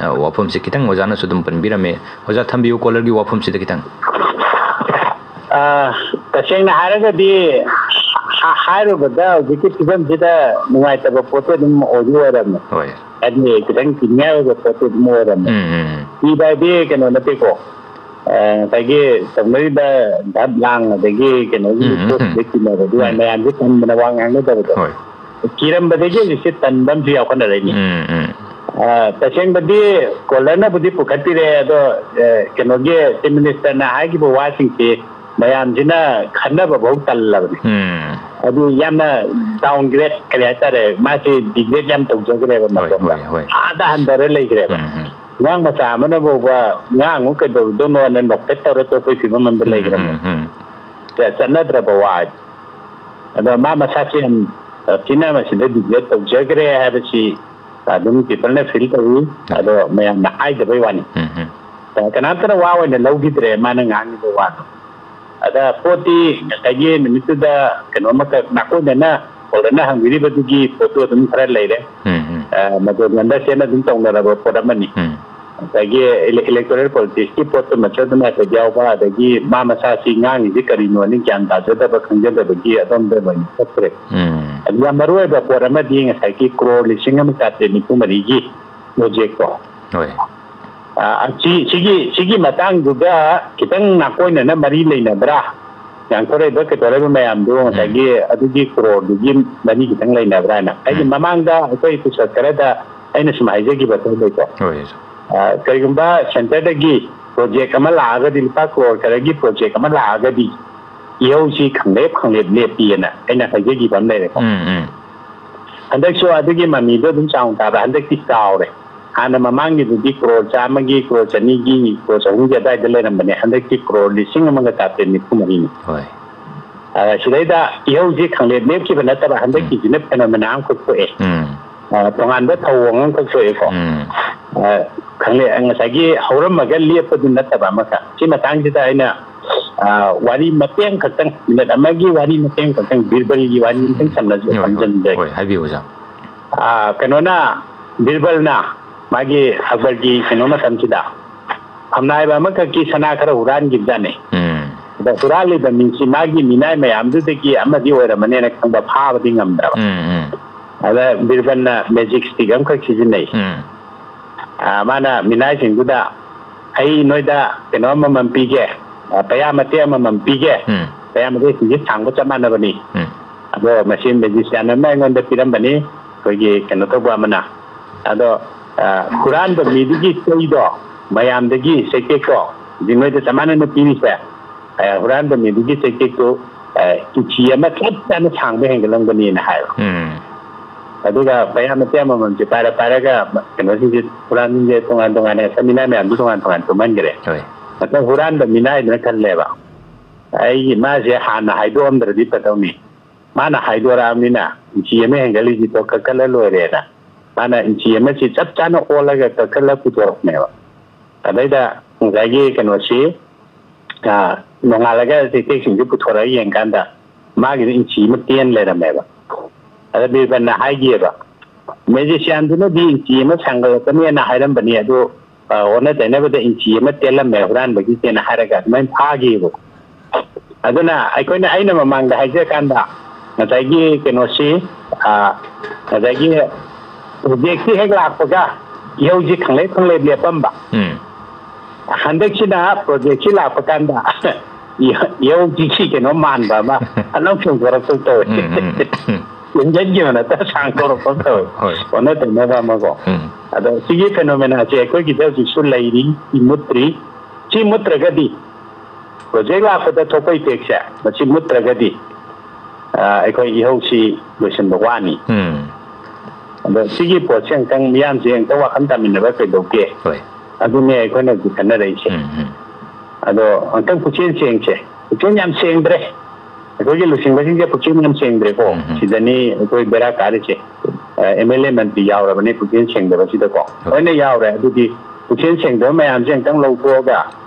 ꯑ, ꯋꯥꯐꯝꯁꯦ ꯈꯤꯇꯪ ꯑꯣꯖꯥꯅꯁꯨ ꯑꯗꯨꯝ ꯄꯟꯕꯤꯔꯝꯃꯤ꯫ ꯑꯣꯖꯥ, ꯊꯝꯕꯤꯌꯨ, caller ꯒꯤ ꯋꯥꯐꯝꯁꯤꯗ ꯈꯤꯇꯪ꯫ ꯑ, ꯇꯁꯦꯡꯅ ꯍꯥꯏꯔꯒꯗꯤ ꯍꯥ-, ꯍꯥꯏꯔꯨꯕꯗ ꯍꯧꯖꯤꯛꯀꯤ ꯐꯤꯕꯝꯁꯤꯗ ꯅꯨꯡꯉꯥꯏꯇꯕ ꯄꯣꯠꯇꯤ ꯑꯗꯨꯝ ꯑꯣꯏꯗꯤ ꯑꯣꯏꯔꯝꯃꯦ꯫ ꯍꯣꯏ꯫ ꯍꯥꯏꯗꯤ ꯈꯤꯇꯪ ꯀꯤꯅꯤꯡꯉꯥꯏ ꯑꯣꯏꯕ ꯄꯣꯠꯇꯤ ꯑꯗꯨꯝ ꯑꯣꯏꯔꯝꯃꯦ꯫ ꯎꯝ, ꯎꯝ꯫ ꯀꯤꯕ ꯍꯥꯏꯗꯤ ꯀꯩꯅꯣ ꯅꯠꯇꯦꯀꯣ꯫ ꯑ, ꯉꯁꯥꯏꯒꯤ ꯇꯧꯅꯔꯤꯕ ꯙꯞ ꯂꯥꯡ ꯑꯗꯒꯤ ꯀꯩꯅꯣꯒꯤ ꯎꯝ, ꯎꯝ, ꯎꯝ꯫ ꯄꯣꯠꯁꯤꯗ ꯀꯤꯅꯕꯗꯨ ꯎꯝ꯫ ꯃꯌꯥꯝꯁꯦ ꯇꯟꯗꯅ ꯋꯥ ꯉꯥꯡꯅꯗꯕꯗꯣ꯫ ꯍꯣꯏ꯫ ꯀꯤꯔꯝꯕꯗꯒꯤ ꯍꯧꯖꯤꯛꯁꯦ ꯇꯟꯕ ꯑꯃꯁꯨ ꯌꯥꯎꯈꯠꯅꯔꯛꯏꯅꯤ꯫ ꯎꯝ, ꯎꯝ꯫ ꯑ, ꯇꯁꯦꯡꯕꯗꯤ caller ꯅꯕꯨꯗꯤ ꯄꯨꯈꯠꯄꯤꯔꯦ, ꯑꯗꯣ, ꯑ, ꯀꯩꯅꯣꯒꯤ Chief Minister ꯅ ꯍꯥꯏꯈꯤꯕ ꯋꯥꯁꯤꯡꯁꯤ ꯃꯌꯥꯝꯁꯤꯅ ꯈꯟꯅꯕ ꯐꯥꯎ ꯇꯜꯂꯕꯅꯤ꯫ ꯎꯝ꯫ ꯍꯥꯏꯗꯤ ꯌꯥꯝꯅ downgrade, ꯀꯔꯤ ꯍꯥꯏꯇꯥꯔꯦ, ꯃꯥꯁꯤ degrade ꯌꯥꯝ ꯇꯧꯖꯈ꯭ꯔꯦꯕ ꯍꯣꯏ, ꯃꯇꯣꯝꯗ꯫ ꯍꯣꯏ, ꯍꯣꯏ꯫ ꯑꯥꯗ ꯍꯟꯊꯔ ꯂꯩꯈ꯭ꯔꯦꯕ꯫ ꯎꯝ, ꯎꯝ꯫ ꯑꯉꯥꯡ ꯃꯆꯥ ꯑꯃꯅ ꯐꯥꯎꯕ ꯉꯥꯡꯉꯨ ꯀꯩꯗꯧꯗꯣꯏꯅꯣꯅ ꯅꯣꯛꯐꯦꯠ ꯇꯧꯔ ꯇꯣꯛꯄꯒꯤ ꯐꯤꯕꯝ ꯑꯃꯗ ꯎꯝ, ꯂꯩꯈ꯭ꯔꯕꯅꯤ꯫ ꯎꯝ, ꯎꯝ꯫ ꯆ-, ꯆꯠꯅꯗ꯭ꯔꯕ ꯋꯥ ꯍꯥꯏꯗꯤ꯫ ꯑꯗꯣ ꯃꯥ ꯃꯁꯥꯁꯦ ꯌꯥꯝ, ꯑ, ꯊꯤꯅ ꯃꯁꯤꯗ degrade ꯇꯧꯖꯈ꯭ꯔꯦ ꯍꯥꯏꯕꯁꯤ ꯑꯗꯨꯝ people ꯅ feel ꯇꯧꯏ꯫ ꯍꯣꯏ꯫ ꯑꯗꯣ ꯃꯌꯥꯝꯅ ꯍꯥꯏꯗꯕꯩ ꯋꯥꯅꯤ꯫ ꯎꯝ, ꯎꯝ꯫ ꯑ, ꯀꯅꯥꯝꯇꯅ ꯋꯥ ꯑꯣꯏꯅ ꯂꯧꯈꯤꯗ꯭ꯔꯦ ꯃꯥꯅ ꯉꯥꯡꯉꯤꯕ ꯋꯥꯗꯣ꯫ ꯑꯗ ꯄꯣꯠꯇꯤ ꯉꯁꯥꯏꯒꯤ ꯅꯨꯃꯤꯠꯇꯨꯗ ꯀꯩꯅꯣ ꯑꯃꯈꯛ ꯅꯥꯀꯣꯏꯅꯅ caller ꯅ ꯍꯪꯕꯤꯔꯤꯕꯗꯨꯒꯤ ꯄꯣꯠꯇꯨ ꯑꯗꯨꯝ ꯈꯔ ꯂꯩꯔꯦ꯫ ꯎꯝ, ꯎꯝ꯫ ꯑ, ꯃꯗꯨ understand ꯑꯗꯨꯝ ꯇꯧꯅꯔꯕ ꯄꯣꯠ ꯑꯃꯅꯤ꯫ ꯎꯝ꯫ ꯉꯁꯥꯏꯒꯤ ele-, electoral politics ꯀꯤ ꯄꯣꯠꯇꯨꯃꯁꯨ ꯑꯗꯨꯝ ꯍꯥꯏꯐꯦꯠ ꯌꯥꯎꯕ, ꯑꯗꯒꯤ ꯃꯥ ꯃꯁꯥꯁꯤ ꯉꯥꯡꯉꯤꯁꯤ ꯀꯔꯤꯅꯣꯅ ꯒ꯭ꯌꯥꯟ ꯇꯥꯖꯗꯕ, ꯈꯪꯖꯗꯕꯒꯤ ꯑꯗꯣꯝꯗ ꯂꯣꯏꯅ ꯆꯠꯈ꯭ꯔꯦ꯫ ꯎꯝ꯫ ꯑꯗꯨ ꯌꯥꯝ ꯃꯔꯨ ꯑꯣꯏꯕ ꯄꯣꯠ ꯑꯃꯗꯤ ꯉꯁꯥꯏꯒꯤ ꯀ꯭ꯔꯣꯔ ꯂꯤꯁꯤꯡ ꯑꯃ ꯆꯥꯇ꯭ꯔꯦꯠ ꯅꯤꯐꯨ ꯃꯔꯤꯒꯤ project ꯇꯣ꯫ ꯍꯣꯏ꯫ ꯑ, ꯁꯤ-, ꯁꯤꯒꯤ, ꯁꯤꯒꯤ ꯃꯇꯥꯡꯗꯨꯒ ꯈꯤꯇꯪ ꯅꯥꯀꯣꯏꯅꯅ ꯃꯔꯤ ꯂꯩꯅꯕ꯭ꯔꯥ? ꯉꯥꯡꯊꯣꯔꯛꯏꯕ ꯀꯩꯗꯧꯔꯛꯏꯕ ꯃꯌꯥꯝꯗꯨ ꯉꯁꯥꯏꯒꯤ ꯑꯗꯨꯒꯤ ꯀ꯭ꯔꯣꯔꯗꯨꯒꯤ ꯃꯔꯤ ꯈꯤꯇꯪ ꯂꯩꯅꯕ꯭ꯔꯥ ꯍꯥꯏꯅ꯫ ꯑꯩꯒꯤ ꯎꯝ꯫ ꯃꯃꯥꯡꯗ ꯑꯩꯈꯣꯏ ꯏꯄꯤꯁꯣꯗ ꯈꯔꯗ ꯑꯩꯅ ꯁꯨꯝ ꯍꯥꯏꯖꯈꯤꯕ ꯊꯣꯛꯂꯦꯀꯣ꯫ ꯍꯣꯏ꯫ ꯑ, ꯀꯔꯤꯒꯨꯝꯕ ꯁꯦꯟꯇꯔꯗꯒꯤ ꯄ꯭ꯔꯣꯖꯦꯛ ꯑꯃ ꯂꯥꯛꯑꯒꯗꯤ, ꯂꯨꯄꯥ ꯀ꯭ꯔꯣꯔ ꯈꯔꯒꯤ ꯄ꯭ꯔꯣꯖꯦꯛ ꯑꯃ ꯂꯥꯛꯑꯒꯗꯤ ꯏꯍꯧꯁꯤ ꯈꯪꯂꯦꯞ ꯈꯪꯂꯦꯞ ꯂꯦꯞꯄꯤꯑꯅ ꯑꯩꯅ ꯍꯥꯏꯖꯈꯤꯕ ꯑꯃ ꯂꯩꯔꯦꯀꯣ꯫ ꯎꯝ, ꯎꯝ꯫ ꯍꯟꯗꯛꯁꯨ ꯑꯗꯨꯒꯤ ꯃꯃꯤꯗꯣ ꯑꯗꯨꯝ ꯆꯥꯎꯅ ꯇꯥꯕ, ꯍꯟꯗꯛꯇꯤ ꯆꯥꯎꯔꯦ꯫ ꯍꯥꯟꯅ ꯃꯃꯥꯡꯒꯤꯗꯨꯗꯤ ꯀ꯭ꯔꯣꯔ ꯆꯥꯝꯃꯒꯤ, ꯀ꯭ꯔꯣꯔ ꯆꯅꯤꯒꯤ, ꯀ꯭ꯔꯣꯔ ꯆꯍꯨꯝꯒꯤ ꯑꯗꯨꯋꯥꯏꯗ ꯂꯩꯔꯝꯕꯅꯦ, ꯍꯟꯗꯛꯇꯤ ꯀ꯭ꯔꯣꯔ ꯂꯤꯁꯤꯡ ꯑꯃꯒ ꯆꯥꯇ꯭ꯔꯦꯠ ꯅꯤꯐꯨ ꯃꯔꯤꯅꯤ꯫ ꯍꯣꯏ꯫ ꯑ, ꯁꯤꯗꯩꯗ ꯏꯍꯧꯁꯤ ꯈꯪꯂꯦꯞ ꯂꯦꯞꯈꯤꯕ ꯅꯠꯇꯕ, ꯍꯟꯗꯛꯀꯤꯁꯤꯅ ꯐꯦꯅꯣꯃꯦꯅꯥ ꯑꯃꯈꯛ ꯊꯣꯛꯑꯦ꯫ ꯎꯝ꯫ ꯑ, ꯇꯣꯉꯥꯟꯕ ꯊꯧꯑꯣꯡ ꯑꯃꯈꯛ ꯊꯣꯛꯑꯦꯀꯣ꯫ ꯎꯝ꯫ ꯑ, ꯈꯪꯂꯦ-, ꯉꯁꯥꯏꯒꯤ ꯍꯧꯔꯝꯃꯒ ꯂꯦꯞꯄꯗꯨ ꯅꯠꯇꯕ ꯑꯃꯈꯛ꯫ ꯁꯤ ꯃꯇꯥꯡꯁꯤꯗ ꯑꯩꯅ, ꯑ, ꯋꯥꯔꯤ ꯃꯇꯦꯛ ꯈꯛꯇꯪ, ꯃꯤꯅꯠ ꯑꯃꯒꯤ ꯋꯥꯔꯤ ꯃꯇꯦꯛ ꯈꯛꯇꯪ, ꯕꯤꯔꯕꯜꯒꯤ ꯋꯥꯔꯤ ꯃꯇꯦꯛ ꯁꯝꯅ-, ꯍꯣꯏ, ꯍꯣꯏ꯫ ꯁꯝꯖꯤꯟꯖꯒꯦ꯫ ꯍꯣꯏ, ꯍꯥꯏꯕꯤꯌꯨ, ꯑꯣꯖꯥ꯫ ꯑ, ꯀꯩꯅꯣꯅ, ꯕꯤꯔꯕꯜꯅ ꯃꯥꯒꯤ ꯑꯛꯕꯔꯒꯤ ꯀꯩꯅꯣ ꯃꯇꯝꯁꯤꯗ ꯐꯝꯅꯥꯏꯕ ꯑꯃꯈꯛꯀꯤ ꯁꯅꯥ ꯈꯔ ꯍꯨꯔꯥꯟꯈꯤꯕꯖꯥꯠꯅꯤ꯫ ꯎꯝ꯫ ꯑꯗ ꯍꯨꯔꯥꯜꯂꯤꯕ ꯃꯤꯁꯤ ꯃꯥꯒꯤ ꯃꯤꯅꯥꯏ ꯃꯌꯥꯝꯗꯨꯗꯒꯤ ꯑꯃꯗꯤ ꯑꯣꯏꯔꯝꯃꯅꯦꯅ ꯈꯪꯕ, ꯐꯥꯕꯗꯤ ꯉꯝꯗ꯭ꯔꯕ꯫ ꯎꯝ, ꯎꯝ꯫ ꯑꯗ ꯕꯤꯔꯕꯜꯅ ꯃꯦꯖꯤꯛ ꯁ꯭ꯇꯤꯛ ꯑꯃꯈꯛ ꯁꯤꯖꯤꯟꯅꯩ꯫ ꯎꯝ꯫ ꯑ, ꯃꯥꯅ ꯃꯤꯅꯥꯏꯁꯤꯡꯗꯨꯗ, "ꯑꯩ ꯅꯣꯏꯗ ꯀꯩꯅꯣ ꯑꯃꯃꯝ ꯄꯤꯒꯦ, ꯑ, ꯄꯩꯌꯥ ꯃꯇꯦꯛ ꯑꯃꯃꯝ ꯄꯤꯒꯦ꯫ ꯎꯝ꯫ ꯄꯩꯌꯥ ꯃꯇꯦꯛꯁꯤꯡꯁꯦ ꯁꯥꯡꯕ ꯆꯞ ꯃꯥꯟꯅꯕꯅꯤ꯫ ꯎꯝ꯫ ꯑꯗꯣ ꯃꯁꯤ ꯃꯦꯖꯤꯁꯤꯌꯥꯟ ꯑꯃꯅ ꯑꯩꯉꯣꯟꯗ ꯄꯤꯔꯝꯕꯅꯤ, ꯑꯩꯈꯣꯏꯒꯤ ꯀꯩꯅꯣ ꯇꯧꯕ ꯑꯃꯅ꯫ ꯑꯗꯣ, ꯑ, ꯍꯨꯔꯥꯟꯕ ꯃꯤꯗꯨꯒꯤ ꯆꯩꯗꯣ, ꯃꯌꯥꯝꯗꯒꯤ ꯆꯩꯇꯦꯛꯇꯣ, ꯍꯧꯖꯤꯛ ꯅꯣꯏꯗ ꯆꯞ ꯃꯥꯟꯅꯅ ꯄꯤꯔꯤꯁꯦ, ꯑ, ꯍꯨꯔꯥꯟꯕ ꯃꯤꯗꯨꯒꯤ ꯆꯩꯇꯦꯛꯇꯨ, ꯑ, ꯏꯟꯆꯤ ꯑꯃ ꯆꯞ ꯆꯥꯅ ꯁꯥꯡꯕ ꯍꯦꯟꯒꯠꯂꯝꯒꯅꯤꯅ" ꯍꯥꯏꯕ꯫ ꯎꯝ꯫ ꯑꯗꯨꯒ ꯄꯩꯌꯥ ꯃꯇꯦꯛ ꯑꯃꯃꯝꯁꯦ ꯄꯥꯏꯔ ꯄꯥꯏꯔꯒ ꯀꯩꯅꯣꯁꯤꯡꯁꯦ, ꯍꯨꯔꯥꯟꯁꯤꯡꯁꯦ ꯇꯣꯉꯥꯟ ꯇꯣꯉꯥꯟꯅ ꯉꯁꯥꯏ ꯃꯤꯅꯥꯏ ꯃꯌꯥꯝꯗꯨ ꯇꯣꯉꯥꯟ ꯇꯣꯉꯥꯟ ꯇꯨꯝꯍꯟꯈ꯭ꯔꯦ꯫ ꯍꯣꯏ꯫ ꯃꯊꯪ ꯍꯨꯔꯥꯟꯕ ꯃꯤꯅꯥꯏꯗꯨꯅ ꯈꯜꯂꯦꯕ, "ꯑꯩꯒꯤ ꯃꯥꯁꯦ ꯍꯥꯟꯅ ꯍꯥꯏꯗꯣꯛꯑꯝꯗ꯭ꯔꯗꯤ ꯐꯗꯧꯅꯤ, ꯃꯥꯅ ꯍꯥꯏꯗꯣꯔꯛꯑꯕꯅꯤꯅ ꯏꯟꯆꯤ ꯑꯃ ꯍꯦꯟꯒꯠꯂꯤꯁꯤꯗꯣ ꯀꯛꯊꯠꯂ ꯂꯣꯏꯔꯦꯅ", ꯃꯥꯅ ꯏꯟꯆꯤ ꯑꯃꯁꯤ ꯆꯞ ꯆꯥꯅ ꯑꯣꯜꯂꯒ ꯀꯛꯊꯠꯂ ꯄꯨꯊꯣꯔꯛꯄꯅꯦꯕ꯫ ꯑꯗꯩꯗ ꯉꯁꯥꯏꯒꯤ ꯀꯩꯅꯣꯁꯤ, ꯑ, ꯅꯣꯡꯉꯥꯜꯂꯒ ꯆꯩꯇꯦꯛꯁꯤꯡꯁꯦ ꯄꯨꯊꯣꯔꯛꯑ ꯌꯦꯡꯀꯥꯟꯗ ꯃꯥꯒꯤꯗꯤ ꯏꯟꯆꯤ ꯑꯃ ꯇꯦꯟ ꯂꯩꯔꯝꯃꯦꯕ꯫ ꯑꯗ ꯕꯤꯔꯕꯜꯅ ꯍꯥꯏꯈꯤꯑꯕ, "ꯃꯦꯖꯤꯁꯤꯌꯥꯟꯗꯨꯅꯗꯤ ꯏꯟꯆꯤ ꯑꯃ ꯁꯥꯡꯒꯠꯂꯛꯀꯅꯤꯅ ꯍꯥꯏꯔꯝꯕꯅꯤ, ꯑꯗꯨ, ꯑ, ꯑꯣꯟꯅ ꯇꯩꯅꯕꯗ ꯏꯟꯆꯤ ꯑꯃ ꯇꯦꯜꯂꯝꯃꯦ ꯍꯨꯔꯥꯟꯕꯒꯤꯁꯦꯅ" ꯍꯥꯏꯔꯒ ꯑꯗꯨꯃꯥꯏꯅ ꯐꯥꯈꯤꯑꯕ꯫ ꯑꯗꯨꯅ ꯑꯩꯈꯣꯏꯅ, ꯑꯩꯅ ꯃꯃꯥꯡꯗ ꯍꯥꯏꯖꯔꯀꯥꯟꯗ ꯉꯁꯥꯏꯒꯤ ꯀꯩꯅꯣꯁꯤ, ꯑ, ꯉꯁꯥꯏꯒꯤ ꯄ꯭ꯔꯣꯖꯦꯛꯁꯤ ꯍꯦꯛ ꯂꯥꯛꯄꯒ ꯏꯍꯧꯁꯤ ꯈꯪꯂꯩ ꯈꯪꯂꯩ ꯂꯦꯞꯄꯝꯕ꯫ ꯎꯝ꯫ ꯍꯟꯗꯛꯁꯤꯅ ꯄ꯭ꯔꯣꯖꯦꯛꯁꯤ ꯂꯥꯛꯄ ꯀꯥꯟꯗ ꯏꯍꯧꯁꯤ ꯀꯩꯅꯣ ꯃꯥꯟꯕ ꯑꯃ ꯑꯅꯧ ꯆꯣꯡꯊꯣꯔꯛꯄ ꯇꯧꯋꯦ꯫ ꯎꯝ, ꯎꯝ, ꯎꯝ꯫ ꯆꯦꯟꯁꯤꯟꯈꯤꯕ ꯅꯠꯇ ꯁꯥꯡꯊꯣꯔꯛꯄ ꯑꯃ ꯇꯧꯋꯦ꯫ ꯍꯣꯏ꯫ ꯑꯣꯟꯅ ꯇꯩꯅꯕ ꯑꯃꯀꯣ꯫ ꯎꯝ꯫ ꯑꯗꯣ ꯁꯤꯒꯤ phenomenon ꯁꯦ ꯑꯩꯈꯣꯏꯒꯤꯗ ꯍꯧꯖꯤꯛꯁꯨ ꯂꯩꯔꯤ, ꯃꯨꯠꯇ꯭ꯔꯤ꯫ ꯁꯤ ꯃꯨꯠꯇ꯭ꯔꯒꯗꯤ, project ꯂꯥꯛꯄꯗ ꯊꯣꯛꯄ effect ꯁꯦ, ꯃꯁꯤ ꯃꯨꯠꯇ꯭ꯔꯒꯗꯤ, ꯑ, ꯑꯩꯈꯣꯏ ꯏꯍꯧꯁꯤ ꯂꯣꯏꯁꯤꯟꯕ ꯋꯥꯅꯤ꯫ ꯎꯝ꯫ ꯑꯗꯣ ꯁꯤꯒꯤ ꯄꯣꯠꯁꯦ ꯑꯃꯨꯛꯇꯪ ꯃꯤꯌꯥꯝꯁꯦ ꯑꯃꯨꯛꯇꯪ ꯋꯥꯈꯜ ꯇꯥꯃꯤꯟꯅꯕ ꯀꯩꯗꯧꯒꯦ? ꯍꯣꯏ꯫ ꯑꯗꯨꯅꯦ ꯑꯩꯈꯣꯏꯅ ꯍꯧꯖꯤꯛ ꯈꯟꯅꯔꯛꯏꯁꯦ꯫ ꯎꯝ, ꯎꯝ꯫ ꯑꯗꯣ ꯑꯃꯨꯛꯇꯪ ꯄꯨꯛꯆꯦꯜ ꯁꯦꯡꯁꯦ꯫ ꯄꯨꯛꯆꯦꯜ ꯌꯥꯝ ꯁꯦꯡꯗ꯭ꯔꯦ꯫ ꯑꯩꯈꯣꯏꯒꯤ ꯂꯨꯆꯤꯡꯕꯁꯤꯡꯁꯦ ꯄꯨꯛꯆꯦꯜ ꯌꯥꯝ ꯁꯦꯡꯗ꯭ꯔꯦꯀꯣ꯫ ꯎꯝ, ꯎꯝ꯫ ꯁꯤꯗꯅꯤ ꯑꯩꯈꯣꯏ ꯕꯦꯔꯥ ꯀꯥꯔꯤꯁꯦ꯫ ꯑ, MLA ꯃꯟꯇ꯭ꯔꯤ ꯌꯥꯎꯔꯕꯅꯤ ꯄꯨꯛꯆꯦꯜ ꯁꯦꯡꯗꯕꯁꯤꯗꯀꯣ꯫ ꯍꯣꯏ꯫ ꯂꯣꯏꯅ ꯌꯥꯎꯔꯦ꯫ ꯑꯗꯨꯗꯤ ꯄꯨꯛꯆꯦꯜ ꯁꯦꯡꯗꯕ ꯃꯌꯥꯝꯁꯦ ꯑꯃꯨꯛꯇꯪ ꯂꯧꯊꯣꯛꯑꯒ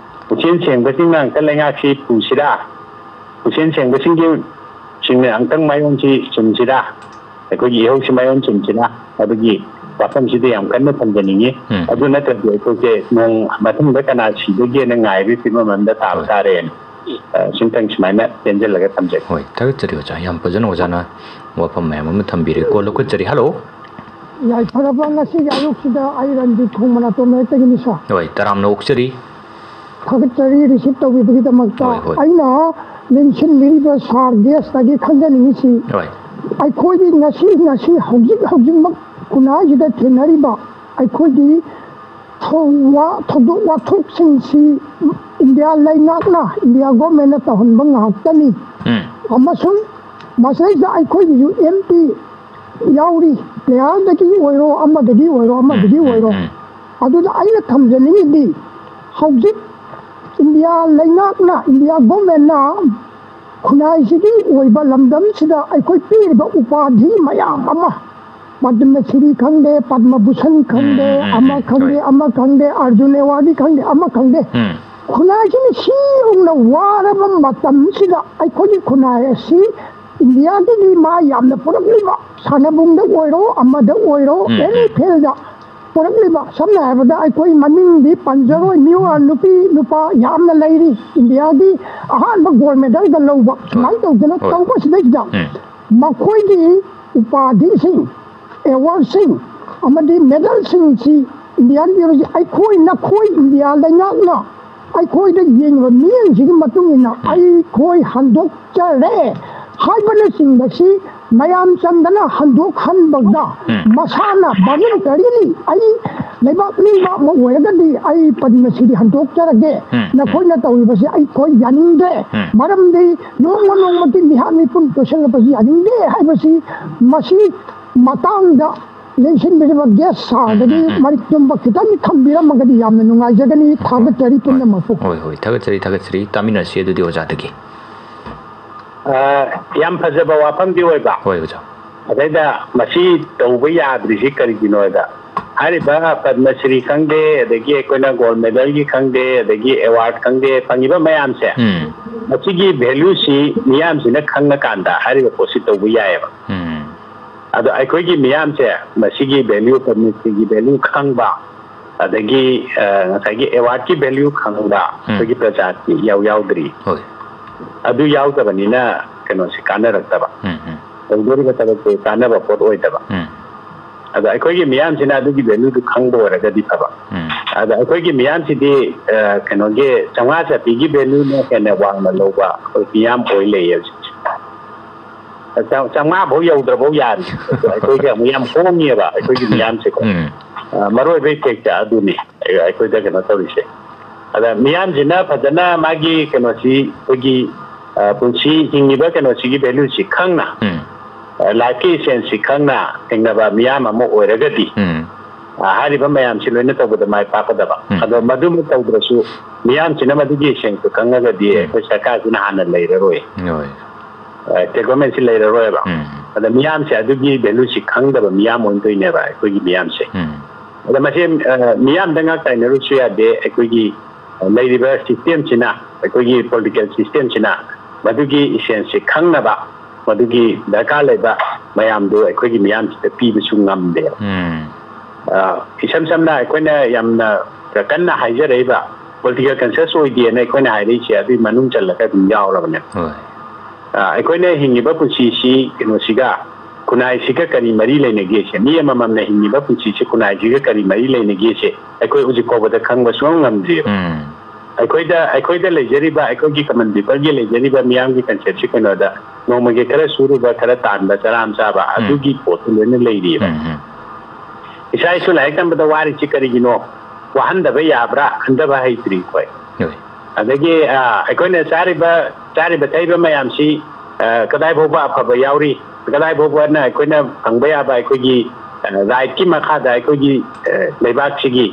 ꯄꯨꯛꯆꯦꯜ ꯁꯦꯡꯕꯁꯤꯡꯅ ꯑꯃꯨꯛꯇꯪ ꯂꯩꯉꯥꯛꯁꯤ ꯄꯨꯁꯤꯔꯥ? ꯄꯨꯛꯆꯦꯜ ꯁꯦꯡꯕꯁꯤꯡꯒꯤ ꯁꯤꯡꯅ ꯑꯃꯨꯛꯇꯪ ꯃꯥꯏꯑꯣꯟꯁꯤ ꯆꯨꯝꯁꯤꯔꯥ? ꯑꯩꯈꯣꯏꯒꯤ ꯏꯍꯧꯁꯤ ꯃꯥꯏꯑꯣꯟ ꯆꯨꯝꯁꯤꯔꯥ ꯍꯥꯏꯕꯒꯤ ꯋꯥꯐꯝꯁꯤꯗ ꯌꯥꯝ ꯀꯟꯅ ꯊꯝꯖꯅꯤꯡꯉꯤ꯫ ꯎꯝ꯫ ꯑꯗꯨ ꯅꯠꯇ꯭ꯔꯗꯤ ꯑꯩꯈꯣꯏꯁꯦ ꯅꯣꯡ ꯃꯊꯪꯗ ꯀꯅꯥ ꯁꯤꯗꯒꯦꯅ ꯉꯥꯏꯕꯒꯤ ꯐꯤꯕꯝ ꯑꯃꯗ ꯇꯥꯕ ꯍꯣꯏ꯫ ꯇꯥꯔꯦꯅ, ꯑ, ꯁꯤꯝꯇꯪ ꯁꯨꯃꯥꯏꯅ ꯇꯦꯟꯖꯜꯂꯒ ꯊꯝꯖꯒꯦ꯫ ꯍꯣꯏ, ꯊꯥꯒꯠꯆꯔꯤ ꯑꯣꯖꯥ꯫ ꯌꯥꯝ ꯐꯖꯅ ꯑꯣꯖꯥꯅ ꯋꯥꯐꯝ ꯃꯌꯥꯝ ꯑꯃ ꯊꯝꯕꯤꯔꯦꯀꯣ꯫ ꯂꯧꯈꯠꯆꯔꯤ꯫ ꯍꯜꯂꯣ꯫ ꯌꯥꯏꯐꯔꯕ ꯉꯁꯤꯒꯤ ꯑꯌꯨꯛꯁꯤꯗ ꯑꯩ ꯔꯟꯖꯤꯠ ꯈꯣꯡꯕ ꯅꯥꯇꯣꯝ ꯃꯔꯛꯇꯒꯤꯅꯤ, ꯁꯥꯔ꯫ ꯍꯣꯏ, ꯇꯔꯥꯝꯅ ꯑꯣꯛꯆꯔꯤ꯫ ꯊꯥꯒꯠꯆꯔꯤ receive ꯇꯧꯕꯤꯕꯒꯤꯗꯃꯛꯇ꯫ ꯍꯣꯏ, ꯍꯣꯏ꯫ ꯑꯩꯅ ꯂꯦꯡꯁꯤꯟꯕꯤꯔꯤꯕ ꯁꯥꯔ ꯒꯦꯁꯇꯒꯤ ꯈꯪꯖꯅꯤꯡꯉꯤꯁꯤ, ꯍꯣꯏ꯫ ꯑꯩꯈꯣꯏꯒꯤ ꯉꯁꯤ, ꯉꯁꯤ ꯍꯧꯖꯤꯛ, ꯍꯧꯖꯤꯛꯃꯛ ꯈꯨꯟꯅꯥꯏꯁꯤꯗ ꯊꯦꯡꯅꯔꯤꯕ ꯑꯩꯈꯣꯏꯒꯤ ꯊꯧ-, ꯋꯥ-, ꯊꯧꯗꯣꯛ ꯋꯥꯊꯣꯛꯁꯤꯡꯁꯤ ꯏꯟꯗꯤꯌꯥ ꯂꯩꯉꯥꯛꯅ, ꯏꯟꯗꯤꯌꯥ government ꯅ ꯇꯧꯍꯟꯕ ꯉꯥꯛꯇꯅꯤ꯫ ꯎꯝ꯫ ꯑꯃꯁꯨꯡ ꯃꯁꯤꯗꯩꯗ ꯑꯩꯈꯣꯏꯒꯤꯁꯨ MP ꯌꯥꯎꯔꯤ, ꯄ꯭ꯂꯦꯌꯔꯗꯒꯤ ꯑꯣꯏꯔꯣ, ꯑꯃꯗꯒꯤ ꯑꯣꯏꯔꯣ, ꯑꯃꯗꯒꯤ ꯎꯝ, ꯎꯝ, ꯑꯣꯏꯔꯣ꯫ ꯎꯝ꯫ ꯑꯗꯨꯗ ꯑꯩꯅ ꯊꯝꯖꯅꯤꯡꯉꯤꯗꯤ, ꯍꯧꯖꯤꯛ ꯏꯟꯗꯤꯌꯥ ꯂꯩꯉꯥꯛꯅ, ꯏꯟꯗꯤꯌꯥ government ꯅ ꯈꯨꯟꯅꯥꯏꯁꯤꯒꯤ ꯑꯣꯏꯕ ꯂꯝꯗꯝꯁꯤꯗ ꯑꯩꯈꯣꯏ ꯄꯤꯔꯤꯕ ꯎꯄꯥꯙꯤ ꯃꯌꯥꯝ ꯑꯃ, ꯄꯗꯃ ꯁ꯭ꯔꯤ ꯈꯪꯗꯦ, ꯄꯗꯃ ꯚꯨꯁꯟ ꯈꯪꯗꯦ, ꯎꯝ, ꯎꯝ, ꯎꯝ, ꯑꯃ ꯎꯝ, ꯈꯪꯗꯦ, ꯍꯣꯏ꯫ ꯑꯃ ꯈꯪꯗꯦ, ꯑꯔꯖꯨꯟ ꯑꯦꯋꯥꯔꯗ ꯈꯪꯗꯦ, ꯑꯃ ꯈꯪꯗꯦ, ꯎꯝ꯫ ꯈꯨꯟꯅꯥꯏꯁꯤꯅ ꯁꯤ ꯌꯧꯅ ꯋꯥꯔꯕ ꯃꯇꯝꯁꯤꯗ ꯑꯩꯈꯣꯏꯒꯤ ꯈꯨꯟꯅꯥꯏ ꯑꯁꯤ ꯏꯟꯗꯤꯌꯥꯒꯤꯗꯤ ꯃꯥ ꯌꯥꯝꯅ ꯄꯨꯔꯛꯂꯤꯕ, ꯁꯥꯟꯅꯕꯨꯡꯗ ꯑꯣꯏꯔꯣ, ꯑꯃꯗ ꯑꯣꯏꯔꯣ, ꯎꯝ, any ꯎꯝ꯫ Field ꯗ ꯄꯨꯔꯛꯂꯤꯕ, ꯁꯝꯅ ꯍꯥꯏꯔꯕꯗ ꯑꯩꯈꯣꯏ ꯃꯃꯤꯡꯗꯤ ꯄꯟꯖꯔꯣꯏ, ꯃꯤꯑꯣꯏ ꯅꯨꯄꯤ ꯅꯨꯄꯥ ꯌꯥꯝꯅ ꯂꯩꯔꯤ, ꯏꯟꯗꯤꯌꯥꯒꯤ ꯑꯍꯥꯟꯕ gold medal ꯒ ꯂꯧꯕ, ꯍꯣꯏ꯫ ꯁꯨꯃꯥꯏꯅ ꯇꯧꯗꯅ ꯍꯣꯏ꯫ ꯇꯧꯕꯁꯤꯗꯩꯁꯤꯗ ꯎꯝ꯫ ꯃꯈꯣꯏꯒꯤ ꯎꯄꯥꯙꯤꯁꯤꯡ, award ꯁꯤꯡ ꯑꯃꯗꯤ medal ꯁꯤꯡꯁꯤ ꯏꯟꯗꯤꯌꯥꯒꯤ ꯑꯣꯏꯔꯗꯤ ꯑꯩꯈꯣꯏ, ꯅꯈꯣꯏ ꯏꯟꯗꯤꯌꯥ ꯂꯩꯉꯥꯛꯅ ꯑꯩꯈꯣꯏꯗ ꯌꯦꯡꯕ ꯃꯤꯠꯌꯦꯡꯁꯤꯒꯤ ꯃꯇꯨꯡ ꯏꯟꯅ ꯑꯩꯈꯣꯏ ꯍꯟꯗꯣꯛꯆꯔꯦ ꯍꯥꯏꯕꯅꯆꯤꯡꯕꯁꯤ ꯃꯌꯥꯝ ꯆꯪꯗꯅ ꯍꯟꯗꯣꯛꯍꯟꯕꯗ ꯎꯝ꯫ ꯃꯁꯥꯅ ꯚꯣꯂꯨꯟꯇꯔꯤꯂꯤ ꯑꯩ ꯂꯩꯕꯥꯛ ꯅꯤꯡꯕ ꯑꯃ ꯑꯣꯏꯔꯒꯗꯤ ꯑꯩ ꯄꯗꯃꯁꯤꯔꯤ ꯍꯟꯗꯣꯛꯆꯔꯒꯦ꯫ ꯎꯝ꯫ ꯅꯈꯣꯏꯅ ꯇꯧꯔꯤꯕꯁꯤ ꯑꯩꯈꯣꯏ ꯌꯥꯅꯤꯡꯗꯦ꯫ ꯎꯝ꯫ ꯃꯔꯝꯗꯤ ꯅꯣꯡꯃ ꯅꯣꯡꯃꯒꯤ ꯃꯤꯍꯥꯠ ꯃꯤꯄꯨꯟ ꯇꯣꯏꯁꯤꯜꯂꯛꯄꯁꯤ ꯌꯥꯅꯤꯡꯗꯦ ꯍꯥꯏꯕꯁꯤ ꯃꯁꯤ ꯃꯇꯥꯡꯗ ꯂꯦꯡꯁꯤꯟꯕꯤꯔꯤꯕ ꯒꯦꯁ ꯁꯥꯔꯗꯒꯤ ꯎꯝ, ꯎꯝ, ꯎꯝ꯫ ꯃꯔꯤꯛ ꯆꯨꯝꯕ ꯈꯤꯇꯪ ꯊꯝꯕꯤꯔꯝꯃꯒꯗꯤ ꯌꯥꯝꯅ ꯅꯨꯡꯉꯥꯏꯖꯒꯅꯤ꯫ ꯊꯥꯒꯠꯆꯔꯤ ꯄꯨꯝꯅꯃꯛꯄꯨ꯫ ꯍꯣꯏ, ꯍꯣꯏ, ꯊꯥꯒꯠꯆꯔꯤ, ꯊꯥꯒꯠꯆꯔꯤ꯫ ꯇꯥꯃꯤꯟꯅꯁꯤ ꯑꯗꯨꯗꯤ ꯑꯣꯖꯥꯗꯒꯤ꯫ ꯑ, ꯌꯥꯝ ꯐꯖꯕ ꯋꯥꯐꯝꯗꯤ ꯑꯣꯏꯕ꯫ ꯍꯣꯏ, ꯑꯣꯖꯥ꯫ ꯑꯗꯩꯗ ꯃꯁꯤ ꯇꯧꯕ ꯌꯥꯗ꯭ꯔꯤꯁꯤ ꯀꯔꯤꯒꯤꯅꯣ ꯍꯥꯏꯗ, ꯍꯥꯏꯔꯤꯕ ꯄꯗꯃꯁ꯭ꯔꯤ ꯈꯪꯗꯦ, ꯑꯗꯒꯤ ꯑꯩꯈꯣꯏꯅ ꯒꯣꯜ ꯃꯦꯗꯜꯒꯤ ꯈꯪꯗꯦ, ꯑꯗꯒꯤ ꯑꯦꯋꯥꯔꯗ ꯈꯪꯗꯦ, ꯐꯪꯉꯤꯕ ꯃꯌꯥꯝꯁꯦ, ꯎꯝ꯫ ꯃꯁꯤꯒꯤ ꯚꯦꯂꯨꯁꯤ ꯃꯤꯌꯥꯝꯁꯤꯅ ꯈꯪꯉꯀꯥꯟꯗ ꯍꯥꯏꯔꯤꯕ ꯄꯣꯠꯁꯤ ꯇꯧꯕ ꯌꯥꯏꯑꯕ꯫ ꯎꯝ꯫ ꯑꯗꯣ ꯑꯩꯈꯣꯏꯒꯤ ꯃꯤꯌꯥꯝꯁꯦ ꯃꯁꯤꯒꯤ ꯚꯦꯂ꯭ꯌꯨ, ꯄꯗꯃꯁ꯭ꯔꯤꯒꯤ ꯚꯦꯂ꯭ꯌꯨ ꯈꯪꯕ, ꯑꯗꯒꯤ, ꯑ, ꯉꯁꯥꯏꯒꯤ ꯑꯦꯋꯥꯔꯗꯀꯤ ꯚꯦꯂ꯭ꯌꯨ ꯈꯪꯕ ꯎꯝ꯫ ꯑꯩꯈꯣꯏꯒꯤ ꯄ꯭ꯔꯖꯥꯁꯤ ꯏꯌꯥꯎ ꯌꯥꯎꯗ꯭ꯔꯤ꯫ ꯍꯣꯏ꯫ ꯑꯗꯨ ꯌꯥꯎꯗꯕꯅꯤꯅ ꯀꯩꯅꯣꯁꯤ ꯀꯥꯟꯅꯔꯛꯇꯕ꯫ ꯎꯝ, ꯎꯝ꯫ ꯇꯧꯗꯣꯔꯤꯕ ꯊꯕꯛꯁꯦ ꯀꯥꯟꯅꯕ ꯄꯣꯠ ꯑꯣꯏꯗꯕ꯫ ꯎꯝ꯫ ꯑꯗꯣ ꯑꯩꯈꯣꯏꯒꯤ ꯃꯤꯌꯥꯝꯁꯤꯅ ꯑꯗꯨꯒꯤ ꯚꯦꯂ꯭ꯌꯨꯗꯨ ꯈꯪꯕ ꯑꯣꯏꯔꯒꯗꯤ ꯐꯕ꯫ ꯎꯝ꯫ ꯑꯗ ꯑꯩꯈꯣꯏꯒꯤ ꯃꯤꯌꯥꯝꯁꯤꯗꯤ, ꯑ, ꯀꯩꯅꯣꯒꯤ ꯆꯥꯝꯃꯉꯥ ꯆꯥꯄꯤꯒꯤ ꯚꯦꯂ꯭ꯌꯨꯅ ꯍꯦꯟꯅ ꯋꯥꯡꯅ ꯂꯧꯕ ꯑꯩꯈꯣꯏ ꯃꯤꯌꯥꯝ ꯑꯣꯏ ꯂꯩꯌꯦ ꯍꯧꯖꯤꯛꯁꯦ꯫ ꯆꯥ-, ꯆꯥꯝꯃꯉꯥ ꯐꯥꯎ ꯌꯧꯗ꯭ꯔꯐꯥꯎ ꯌꯥꯔꯤ꯫ ꯑꯩꯈꯣꯏꯒꯤ ꯑꯃꯨꯛ ꯌꯥꯝ ꯍꯣꯡꯉꯦꯕ ꯑꯩꯈꯣꯏꯒꯤ ꯃꯤꯌꯥꯝꯁꯦꯀꯣ꯫ ꯎꯝ꯫ ꯑ, ꯃꯔꯨ ꯑꯣꯏꯕ ꯏꯐꯦꯛꯁꯦ ꯑꯗꯨꯅꯤ ꯑꯩꯈꯣꯏꯗ ꯀꯩꯅꯣ ꯇꯧꯔꯤꯁꯦ꯫ ꯑꯗ ꯃꯤꯌꯥꯝꯁꯤꯅ ꯐꯖꯅ ꯃꯥꯒꯤ ꯀꯩꯅꯣꯁꯤ ꯑꯩꯈꯣꯏꯒꯤ, ꯑ, ꯄꯨꯟꯁꯤ ꯍꯤꯡꯉꯤꯕ ꯀꯩꯅꯣꯁꯤꯒꯤ ꯚꯦꯂ꯭ꯌꯨꯁꯤ ꯈꯪꯅ, ꯎꯝ꯫ ꯑ, ꯂꯥꯏꯐꯀꯤ ꯏꯁꯦꯟꯁꯁꯤ ꯈꯪꯅ ꯍꯤꯡꯅꯕ ꯃꯤꯌꯥꯝ ꯑꯃ ꯑꯣꯏꯔꯒꯗꯤ, ꯎꯝ꯫ ꯑ, ꯍꯥꯏꯔꯤꯕ ꯃꯌꯥꯝꯁꯤ ꯂꯣꯏꯅ ꯇꯧꯕꯗ ꯃꯥꯏ ꯄꯥꯛꯀꯗꯕ꯫ ꯎꯝ꯫ ꯑꯗꯣ ꯃꯗꯨꯃꯛ ꯇꯧꯗ꯭ꯔꯁꯨ ꯃꯤꯌꯥꯝꯁꯤꯅ ꯃꯗꯨꯒꯤ ꯏꯁꯦꯟꯁꯇꯨ ꯈꯪꯉꯒꯗꯤ ꯎꯝ꯫ ꯑꯩꯈꯣꯏ ꯁꯔꯀꯥꯔꯁꯤꯅ ꯍꯥꯟꯅ ꯂꯩꯔꯔꯣꯏ꯫ ꯍꯣꯏ꯫ ꯑ, ꯒꯚꯔꯟꯃꯦꯟꯁꯤ ꯂꯩꯔꯔꯣꯏꯕ꯫ ꯎꯝ꯫ ꯑꯗ ꯃꯤꯌꯥꯝꯁꯦ ꯑꯗꯨꯒꯤ ꯚꯦꯂ꯭ꯌꯨꯁꯤ ꯈꯪꯗꯕ ꯃꯤꯌꯥꯝ ꯑꯣꯏꯗꯣꯏꯅꯦꯕ ꯑꯩꯈꯣꯏꯒꯤ ꯃꯤꯌꯥꯝꯁꯦ꯫ ꯎꯝ꯫ ꯑꯗ ꯃꯁꯤ, ꯑ, ꯃꯤꯌꯥꯝꯗ ꯉꯥꯛ ꯇꯥꯏꯅꯔꯨꯁꯨ ꯌꯥꯗꯦ꯫ ꯑꯩꯈꯣꯏꯒꯤ, ꯑ, ꯂꯩꯔꯤꯕ ꯁꯤꯁꯇꯦꯝꯁꯤꯅ, ꯑꯩꯈꯣꯏꯒꯤ ꯄꯣꯂꯤꯇꯤꯀꯦꯜ ꯁꯤꯁꯇꯦꯝꯁꯤꯅ ꯃꯗꯨꯒꯤ ꯏꯁꯦꯟꯁꯁꯤ ꯈꯪꯅꯕ, ꯃꯗꯨꯒꯤ ꯗꯔꯀꯥꯔ ꯂꯩꯕ ꯃꯌꯥꯝꯗꯨ ꯑꯩꯈꯣꯏꯒꯤ ꯃꯤꯌꯥꯝꯁꯤꯗ ꯄꯤꯕꯁꯨ ꯉꯝꯗꯦꯕ꯫ ꯎꯝ꯫ ꯑ, ꯏꯁꯝ ꯁꯝꯅ ꯑꯩꯈꯣꯏꯅ ꯌꯥꯝꯅ ꯀꯟꯅ ꯍꯥꯏꯖꯔꯛꯏꯕ ꯄꯣꯂꯤꯇꯤꯀꯦꯜ ꯀꯟꯁꯤꯌꯁ ꯑꯣꯏꯗꯦꯅ ꯑꯩꯈꯣꯏꯅ ꯍꯥꯏꯔꯛꯏꯁꯦ ꯑꯗꯨꯒꯤ ꯃꯅꯨꯡ ꯆꯜꯂꯒ ꯑꯗꯨꯝ ꯌꯥꯎꯔꯕꯅꯦꯕ꯫ ꯍꯣꯏ꯫ ꯑ, ꯑꯩꯈꯣꯏꯅ ꯍꯤꯡꯉꯤꯕ ꯄꯨꯟꯁꯤꯁꯤ ꯀꯩꯅꯣꯁꯤꯒ, ꯈꯨꯟꯅꯥꯏꯁꯤꯒ ꯀꯔꯤ ꯃꯔꯤ ꯂꯩꯅꯒꯦꯁꯦ, ꯃꯤ ꯑꯃꯃꯝꯅ ꯍꯤꯡꯉꯤꯕ ꯄꯨꯟꯁꯤꯁꯤ ꯈꯨꯟꯅꯥꯏꯁꯤꯒ ꯀꯔꯤ ꯃꯔꯤ ꯂꯩꯅꯒꯦꯁꯦ ꯑꯩꯈꯣꯏ ꯍꯧꯖꯤꯛ ꯐꯥꯎꯕꯗ ꯈꯪꯕ ꯁꯨꯡꯉꯝ ꯉꯝꯗ꯭ꯔꯤꯕ꯫ ꯎꯝ꯫ ꯑꯩꯈꯣꯏꯗ ꯑꯩꯈꯣꯏꯗ ꯂꯩꯖꯔꯤꯕ, ꯑꯩꯈꯣꯏꯒꯤ ꯀꯃꯟ ꯄꯤꯄꯜꯒꯤ ꯂꯩꯖꯔꯤꯕ ꯃꯤꯌꯥꯝꯒꯤ ꯀꯟꯁꯦꯞꯁꯤ ꯀꯩꯅꯣꯗ, ꯅꯣꯡꯃꯒꯤ ꯈꯔ ꯁꯨꯔꯨꯕ, ꯈꯔ ꯇꯥꯟꯕ, ꯆꯔꯥ ꯑꯃ ꯆꯥꯕ, ꯑꯗꯨꯒꯤ ꯄꯣꯠꯇꯨ ꯂꯣꯏꯅ ꯂꯩꯔꯤꯑꯕ꯫ ꯎꯝ, ꯎꯝ. ꯏꯁꯥ ꯏꯁꯨ ꯂꯥꯏꯔꯤꯛ ꯇꯝꯕꯗ ꯋꯥꯔꯤꯁꯤ ꯀꯔꯤꯒꯤꯅꯣ? ꯋꯥꯍꯟꯗꯕ ꯌꯥꯕ꯭ꯔꯥ? ꯍꯟꯊꯕ ꯍꯩꯇ꯭ꯔꯤ ꯑꯩꯈꯣꯏ꯫ ꯍꯣꯏ. ꯑꯗꯒꯤ ꯑ, ꯑꯩꯈꯣꯏꯅ ꯆꯥꯔꯤꯕ ꯆꯥꯔꯤꯕ ꯊꯛꯏꯕ ꯃꯌꯥꯝꯁꯤ ꯑ, ꯀꯗꯥꯏ ꯐꯥꯎꯕ ꯑꯐꯕ ꯌꯥꯎꯔꯤ, ꯀꯗꯥꯏ ꯐꯥꯎꯕꯅ ꯑꯩꯈꯣꯏꯅ ꯐꯪꯕ ꯌꯥꯕ ꯑꯩꯈꯣꯏꯒꯤ ꯔꯥꯏꯠꯀꯤ ꯃꯈꯥꯗ ꯑꯩꯈꯣꯏꯒꯤ ꯑ, ꯂꯩꯕꯥꯛꯁꯤꯒꯤ,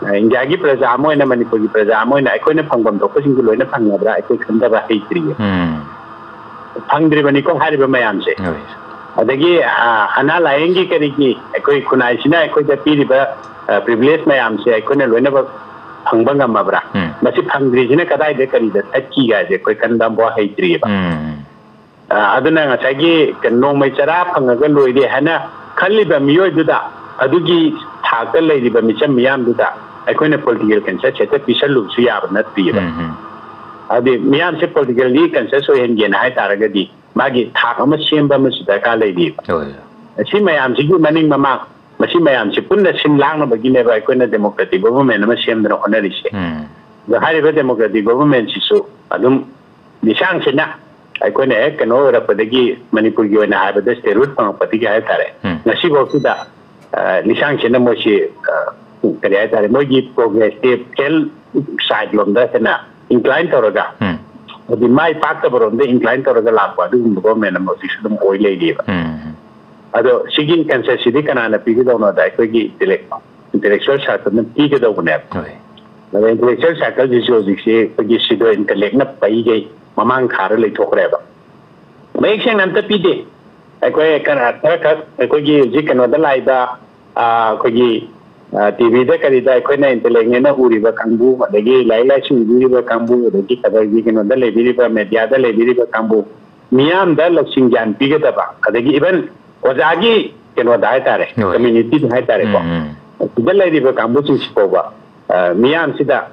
ꯑ, ꯏꯟꯗꯤꯌꯥꯒꯤ ꯄ꯭ꯔꯖꯥ ꯑꯃ ꯑꯣꯏꯅ, ꯃꯅꯤꯄꯨꯔꯒꯤ ꯄ꯭ꯔꯖꯥ ꯑꯃ ꯑꯣꯏꯅ ꯑꯩꯈꯣꯏꯅ ꯐꯪꯐꯝ ꯊꯣꯛꯄꯁꯤꯡꯗꯨ ꯂꯣꯏꯅ ꯐꯪꯉꯕ꯭ꯔꯥ? ꯑꯩꯈꯣꯏ ꯈꯟꯊꯕ ꯍꯩꯇ꯭ꯔꯤꯌꯦ꯫ ꯎꯝ. ꯐꯪꯗ꯭ꯔꯤꯕꯅꯤꯀꯣ ꯍꯥꯏꯔꯤꯕ ꯃꯌꯥꯝꯁꯦ꯫ ꯍꯣꯏ. ꯑꯗꯒꯤ ꯑ, ꯑꯅꯥ ꯂꯥꯏꯌꯦꯡꯒꯤ ꯀꯔꯤꯒꯤ ꯑꯩꯈꯣꯏ ꯈꯨꯟꯅꯥꯏꯁꯤꯅ ꯑꯩꯈꯣꯏꯗ ꯄꯤꯔꯤꯕ ꯄ꯭ꯔꯤꯚꯤꯂꯦꯖ ꯃꯌꯥꯝꯁꯦ ꯑꯩꯈꯣꯏꯅ ꯂꯣꯏꯅꯃꯛ ꯐꯪꯕ ꯉꯝꯃꯕ꯭ꯔꯥ? ꯎꯝ. ꯃꯁꯤ ꯐꯪꯗ꯭ꯔꯤꯁꯤꯅ ꯀꯗꯥꯏꯗ ꯀꯔꯤꯗ ꯊꯠꯈꯤ ꯍꯥꯏꯁꯦ ꯑꯩꯈꯣꯏ ꯈꯟꯕ ꯑꯃꯐꯥꯎ ꯍꯩꯇ꯭ꯔꯤꯑꯕ꯫ ꯎꯝ. ꯑ, ꯑꯗꯨꯅ ꯉꯁꯥꯏꯒꯤ ꯀꯩꯅꯣ, ꯅꯣꯡꯃꯩ ꯆꯔꯥ ꯐꯪꯉꯒ ꯂꯣꯏꯔꯦ ꯍꯥꯏꯅ ꯈꯜꯂꯤꯕ ꯃꯤꯑꯣꯏꯗꯨꯗ, ꯑꯗꯨꯒꯤ ꯊꯥꯛꯇ ꯂꯩꯔꯤꯕ ꯃꯤꯆꯝ ꯃꯤꯌꯥꯝꯗꯨꯗ ꯑꯩꯈꯣꯏꯅ ꯄꯣꯂꯤꯇꯤꯀꯦꯜ ꯀꯟꯁꯤꯌꯁ ꯍꯦꯛꯇ ꯄꯤꯁꯜꯂꯨꯕꯁꯨ ꯌꯥꯕ ꯅꯠꯇ꯭ꯔꯤꯑꯕ꯫ ꯎꯝ, ꯎꯝ. ꯍꯥꯏꯗꯤ ꯃꯤꯌꯥꯝꯁꯦ ꯄꯣꯂꯤꯇꯤꯀꯦꯜꯂꯤ ꯀꯟꯁꯤꯌꯁ ꯑꯣꯏꯍꯟꯒꯦꯅ ꯍꯥꯏ ꯇꯥꯔꯒꯗꯤ ꯃꯥꯒꯤ ꯊꯥꯛ ꯑꯃ ꯁꯦꯝꯕ ꯑꯃꯁꯨ ꯗꯔꯀꯥꯔ ꯂꯩꯔꯤꯑꯕ꯫ ꯍꯣꯏ. ꯁꯤ ꯃꯌꯥꯝꯁꯤꯒꯤ ꯃꯅꯤꯡ ꯃꯃꯥꯡ, ꯃꯁꯤ ꯃꯌꯥꯝꯁꯤ ꯄꯨꯟꯅ ꯁꯤꯟ ꯂꯥꯡꯅꯕꯒꯤꯅꯦꯕ ꯑꯩꯈꯣꯏꯅ ꯗꯦꯃꯣꯀ꯭ꯔꯦꯇꯤꯛ ꯒꯣꯚꯔꯟꯃꯦꯟ ꯑꯃ ꯁꯦꯝꯗꯅ ꯍꯣꯠꯅꯔꯤꯁꯦ꯫ ꯎꯝ. ꯑꯗꯣ ꯍꯥꯏꯔꯤꯕ ꯗꯦꯃꯣꯀ꯭ꯔꯦꯇꯤꯛ ꯒꯣꯚꯔꯟꯃꯦꯟꯁꯤꯁꯨ ꯑꯗꯨꯝ ꯂꯤꯁꯥꯡꯁꯤꯟꯅ ꯑꯩꯈꯣꯏꯅ ꯍꯦꯛ ꯀꯩꯅꯣ ꯑꯣꯏꯔꯛꯄꯗꯒꯤ, ꯃꯅꯤꯄꯨꯔꯒꯤ ꯑꯣꯏꯅ ꯍꯥꯏꯕꯗ ꯁ꯭ꯇꯦꯠꯍꯨꯗ ꯐꯪꯉꯛꯄꯗꯒꯤ ꯍꯥꯏ ꯇꯥꯔꯦ, ꯎꯝ. ꯉꯁꯤꯐꯥꯎꯁꯤꯗ ꯑ, ꯂꯤꯁꯥꯡꯁꯤꯟꯅ ꯃꯣꯏꯁꯤ, ꯑ, ꯀꯔꯤ ꯍꯥꯏ ꯇꯥꯔꯦ, ꯃꯣꯏꯒꯤ ꯄ꯭ꯔꯣꯒ꯭ꯔꯦꯁꯁꯦ ꯐꯦꯜ ꯁꯥꯏꯠ ꯂꯣꯝꯗ ꯍꯦꯟꯅ ꯏꯟꯀ꯭ꯂꯥꯏꯟ ꯇꯧꯔꯒ, ꯎꯝ. ꯍꯥꯏꯗꯤ ꯃꯥꯏ ꯄꯥꯛꯇꯕ ꯔꯣꯝꯗ ꯏꯟꯀ꯭ꯂꯥꯏꯟ ꯇꯧꯔꯒ ꯂꯥꯛꯄ ꯑꯗꯨꯒꯨꯝꯕ ꯒꯣꯚꯔꯟꯃꯦꯟ ꯑꯃ ꯍꯧꯖꯤꯛꯁꯨ ꯑꯗꯨꯝ ꯑꯣꯏ ꯂꯩꯔꯤꯑꯕ꯫ ꯎꯝ. ꯑꯗꯣ ꯁꯤꯒꯤ ꯀꯟꯁꯦꯞꯁꯤꯗꯤ ꯀꯅꯥꯅ ꯄꯤꯒꯗꯧꯅꯣꯗ ꯑꯩꯈꯣꯏꯒꯤ ꯏꯟꯇꯦꯂꯦꯛ-, ꯏꯟꯇꯦꯂꯦꯛꯆꯨꯋꯦꯜ ꯁꯥꯔꯀꯜꯅ ꯄꯤꯒꯗꯧꯕꯅꯦꯕ꯫ ꯍꯣꯏ. ꯑꯗ ꯏꯟꯇꯦꯂꯦꯛꯆꯨꯋꯦꯜ ꯁꯥꯔꯀꯜꯁꯤꯁꯨ ꯍꯧꯖꯤꯛꯁꯤ ꯑꯩꯈꯣꯏꯒꯤ ꯁꯤꯗꯣ ꯏꯟꯇꯦꯂꯦꯛꯅ ꯄꯩꯒꯩ ꯃꯃꯥꯡ ꯊꯥꯔ ꯂꯩꯊꯣꯛꯈ꯭ꯔꯦꯕ꯫ ꯃꯌꯦꯛ ꯁꯦꯡꯅ ꯑꯝꯇ ꯄꯤꯗꯦ꯫ ꯑꯩꯈꯣꯏ ꯈꯔ, ꯈꯔ ꯈꯛ ꯑꯩꯈꯣꯏꯒꯤ ꯍꯧꯖꯤꯛ ꯀꯩꯅꯣꯗ ꯂꯥꯛꯏꯕ, ꯑ, ꯑꯩꯈꯣꯏꯒꯤ, ꯑ, ꯇꯤꯚꯤꯗ ꯀꯔꯤꯗ ꯑꯩꯈꯣꯏꯅ ꯏꯟꯇꯦꯂꯦꯛꯅꯦꯅ ꯎꯔꯤꯕ ꯀꯥꯡꯕꯨ, ꯑꯗꯒꯤ ꯂꯥꯏꯔꯤꯛ ꯂꯥꯏꯁꯨ ꯏꯕꯤꯔꯤꯕ ꯀꯥꯡꯕꯨ, ꯑꯗꯒꯤ ꯈꯕꯔꯒꯤ ꯀꯩꯅꯣꯗ ꯂꯩꯕꯤꯔꯤꯕ, ꯃꯦꯗꯤꯌꯥꯗ ꯂꯩꯕꯤꯔꯤꯕ ꯀꯥꯡꯕꯨ, ꯃꯤꯌꯥꯝꯗ ꯂꯧꯁꯤꯡ ꯒ꯭ꯌꯥꯟ ꯄꯤꯒꯗꯕ, ꯑꯗꯒꯤ ꯏꯚꯟ ꯑꯣꯖꯥꯒꯤ ꯀꯩꯅꯣꯗ ꯍꯥꯏ ꯇꯥꯔꯦ, ꯍꯣꯏ. ꯀꯝꯃ꯭ꯌꯨꯅꯤꯇꯤꯗ ꯍꯥꯏ ꯇꯥꯔꯦꯀꯣ, ꯎꯝ. ꯑꯁꯤꯗ ꯂꯩꯔꯤꯕ ꯀꯥꯡꯕꯨꯁꯤꯡꯁꯤ ꯐꯥꯎꯕ, ꯑ, ꯃꯤꯌꯥꯝꯁꯤꯗ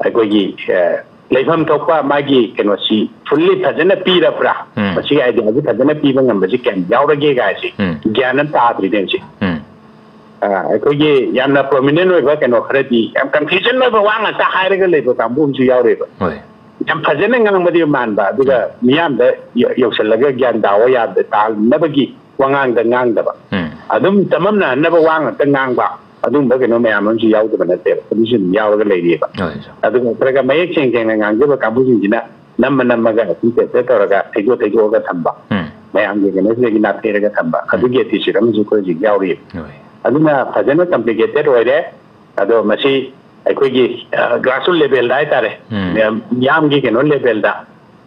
ꯑꯩꯈꯣꯏꯒꯤ, ꯑ, ꯂꯩꯐꯝ ꯊꯣꯛꯄ ꯃꯥꯒꯤ ꯀꯩꯅꯣꯁꯤ ꯐꯨꯜꯂꯤ ꯐꯖꯅ ꯄꯤꯔꯕ꯭ꯔꯥ, ꯎꯝ. ꯃꯁꯤꯒꯤ ꯑꯥꯏꯗꯤꯌꯥꯁꯤ ꯐꯖꯅ ꯄꯤꯕ ꯉꯝꯕꯁꯤ ꯀꯌꯥꯝ ꯌꯥꯎꯔꯒꯦ ꯍꯥꯏꯁꯤ ꯎꯝ. ꯒ꯭ꯌꯥꯟ ꯑꯃ ꯇꯥꯗ꯭ꯔꯤꯅꯦ ꯍꯧꯖꯤꯛ꯫ ꯎꯝ. ꯑ, ꯑꯩꯈꯣꯏꯒꯤ ꯌꯥꯝꯅ ꯄ꯭ꯔꯣꯃꯤꯅꯦꯟ ꯑꯣꯏꯕ ꯀꯩꯅꯣ ꯈꯔꯗꯤ, ꯌꯥꯝ ꯀꯟꯐ꯭ꯌꯨꯖꯟ ꯑꯣꯏꯕ ꯋꯥ ꯉꯥꯛꯇ ꯍꯥꯏꯔꯒ ꯂꯩꯕ ꯀꯥꯡꯕꯨ ꯑꯃꯁꯨ ꯌꯥꯎꯔꯤꯕ꯫ ꯍꯣꯏ꯫ ꯌꯥꯝ ꯐꯖꯅ ꯉꯥꯡꯕꯗꯤ ꯃꯥꯟꯕ, ꯑꯗꯨꯒ ꯃꯤꯌꯥꯝꯗ ꯌ- ꯌꯧꯁꯜꯂꯒ ꯒ꯭ꯌꯥꯟ ꯇꯥꯕ ꯌꯥꯗ ꯇꯥꯅꯕꯒꯤ ꯋꯥꯉꯥꯡꯗ ꯉꯥꯡꯗꯕ, ꯎꯝ꯫ ꯑꯗꯨꯝ ꯆꯃꯝꯅꯍꯟꯅꯕ ꯋꯥ ꯉꯥꯛꯇ ꯉꯥꯡꯕ, ꯑꯗꯨꯒꯨꯝꯕ ꯀꯩꯅꯣ ꯃꯌꯥꯝ ꯑꯃꯁꯨ ꯌꯥꯎꯗꯕ ꯅꯠꯇꯦꯕ, ꯑꯗꯨꯁꯨ ꯑꯗꯨꯝ ꯌꯥꯎꯔꯒ ꯂꯩꯔꯤꯑꯕ꯫ ꯍꯣꯏ, ꯁꯥꯔ꯫ ꯑꯗꯨꯒ ꯈꯔꯒ ꯃꯌꯦꯛ ꯁꯦꯡ ꯁꯦꯡꯅ ꯉꯥꯡꯖꯕ ꯀꯥꯡꯕꯨꯁꯤꯡꯁꯤꯅ ꯅꯝꯃ ꯅꯝꯃꯒ ꯑꯗꯨꯝ ꯇꯦꯞꯇ ꯇꯧꯔꯒ ꯊꯩꯗꯣꯛ ꯊꯩꯗꯣꯛꯑꯒ ꯊꯝꯕ, ꯎꯝ꯫ ꯃꯌꯥꯝꯒꯤ ꯀꯩꯅꯣꯁꯤꯗꯒꯤ ꯅꯥꯊꯩꯔꯒ ꯊꯝꯕ, ꯑꯗꯨꯒꯤ ꯑꯦꯇꯤꯆꯨꯠ ꯑꯃꯁꯨ ꯑꯩꯈꯣꯏ ꯍꯧꯖꯤꯛ ꯌꯥꯎꯔꯤꯑꯕ꯫ ꯍꯣꯏ꯫ ꯑꯗꯨꯅ ꯐꯖꯅ ꯀꯝꯄ꯭ꯂꯤꯀꯦꯇꯦꯠ ꯑꯣꯏꯔꯦ꯫ ꯑꯗꯣ ꯃꯁꯤ ꯑꯩꯈꯣꯏꯒꯤ ꯒ꯭ꯔꯥꯁꯔꯨꯠ ꯂꯦꯚꯦꯜꯗ ꯍꯥꯏꯇꯥꯔꯦ, ꯎꯝ꯫ ꯃꯤꯌꯥꯝꯒꯤ ꯀꯩꯅꯣ ꯂꯦꯚꯦꯜꯗ,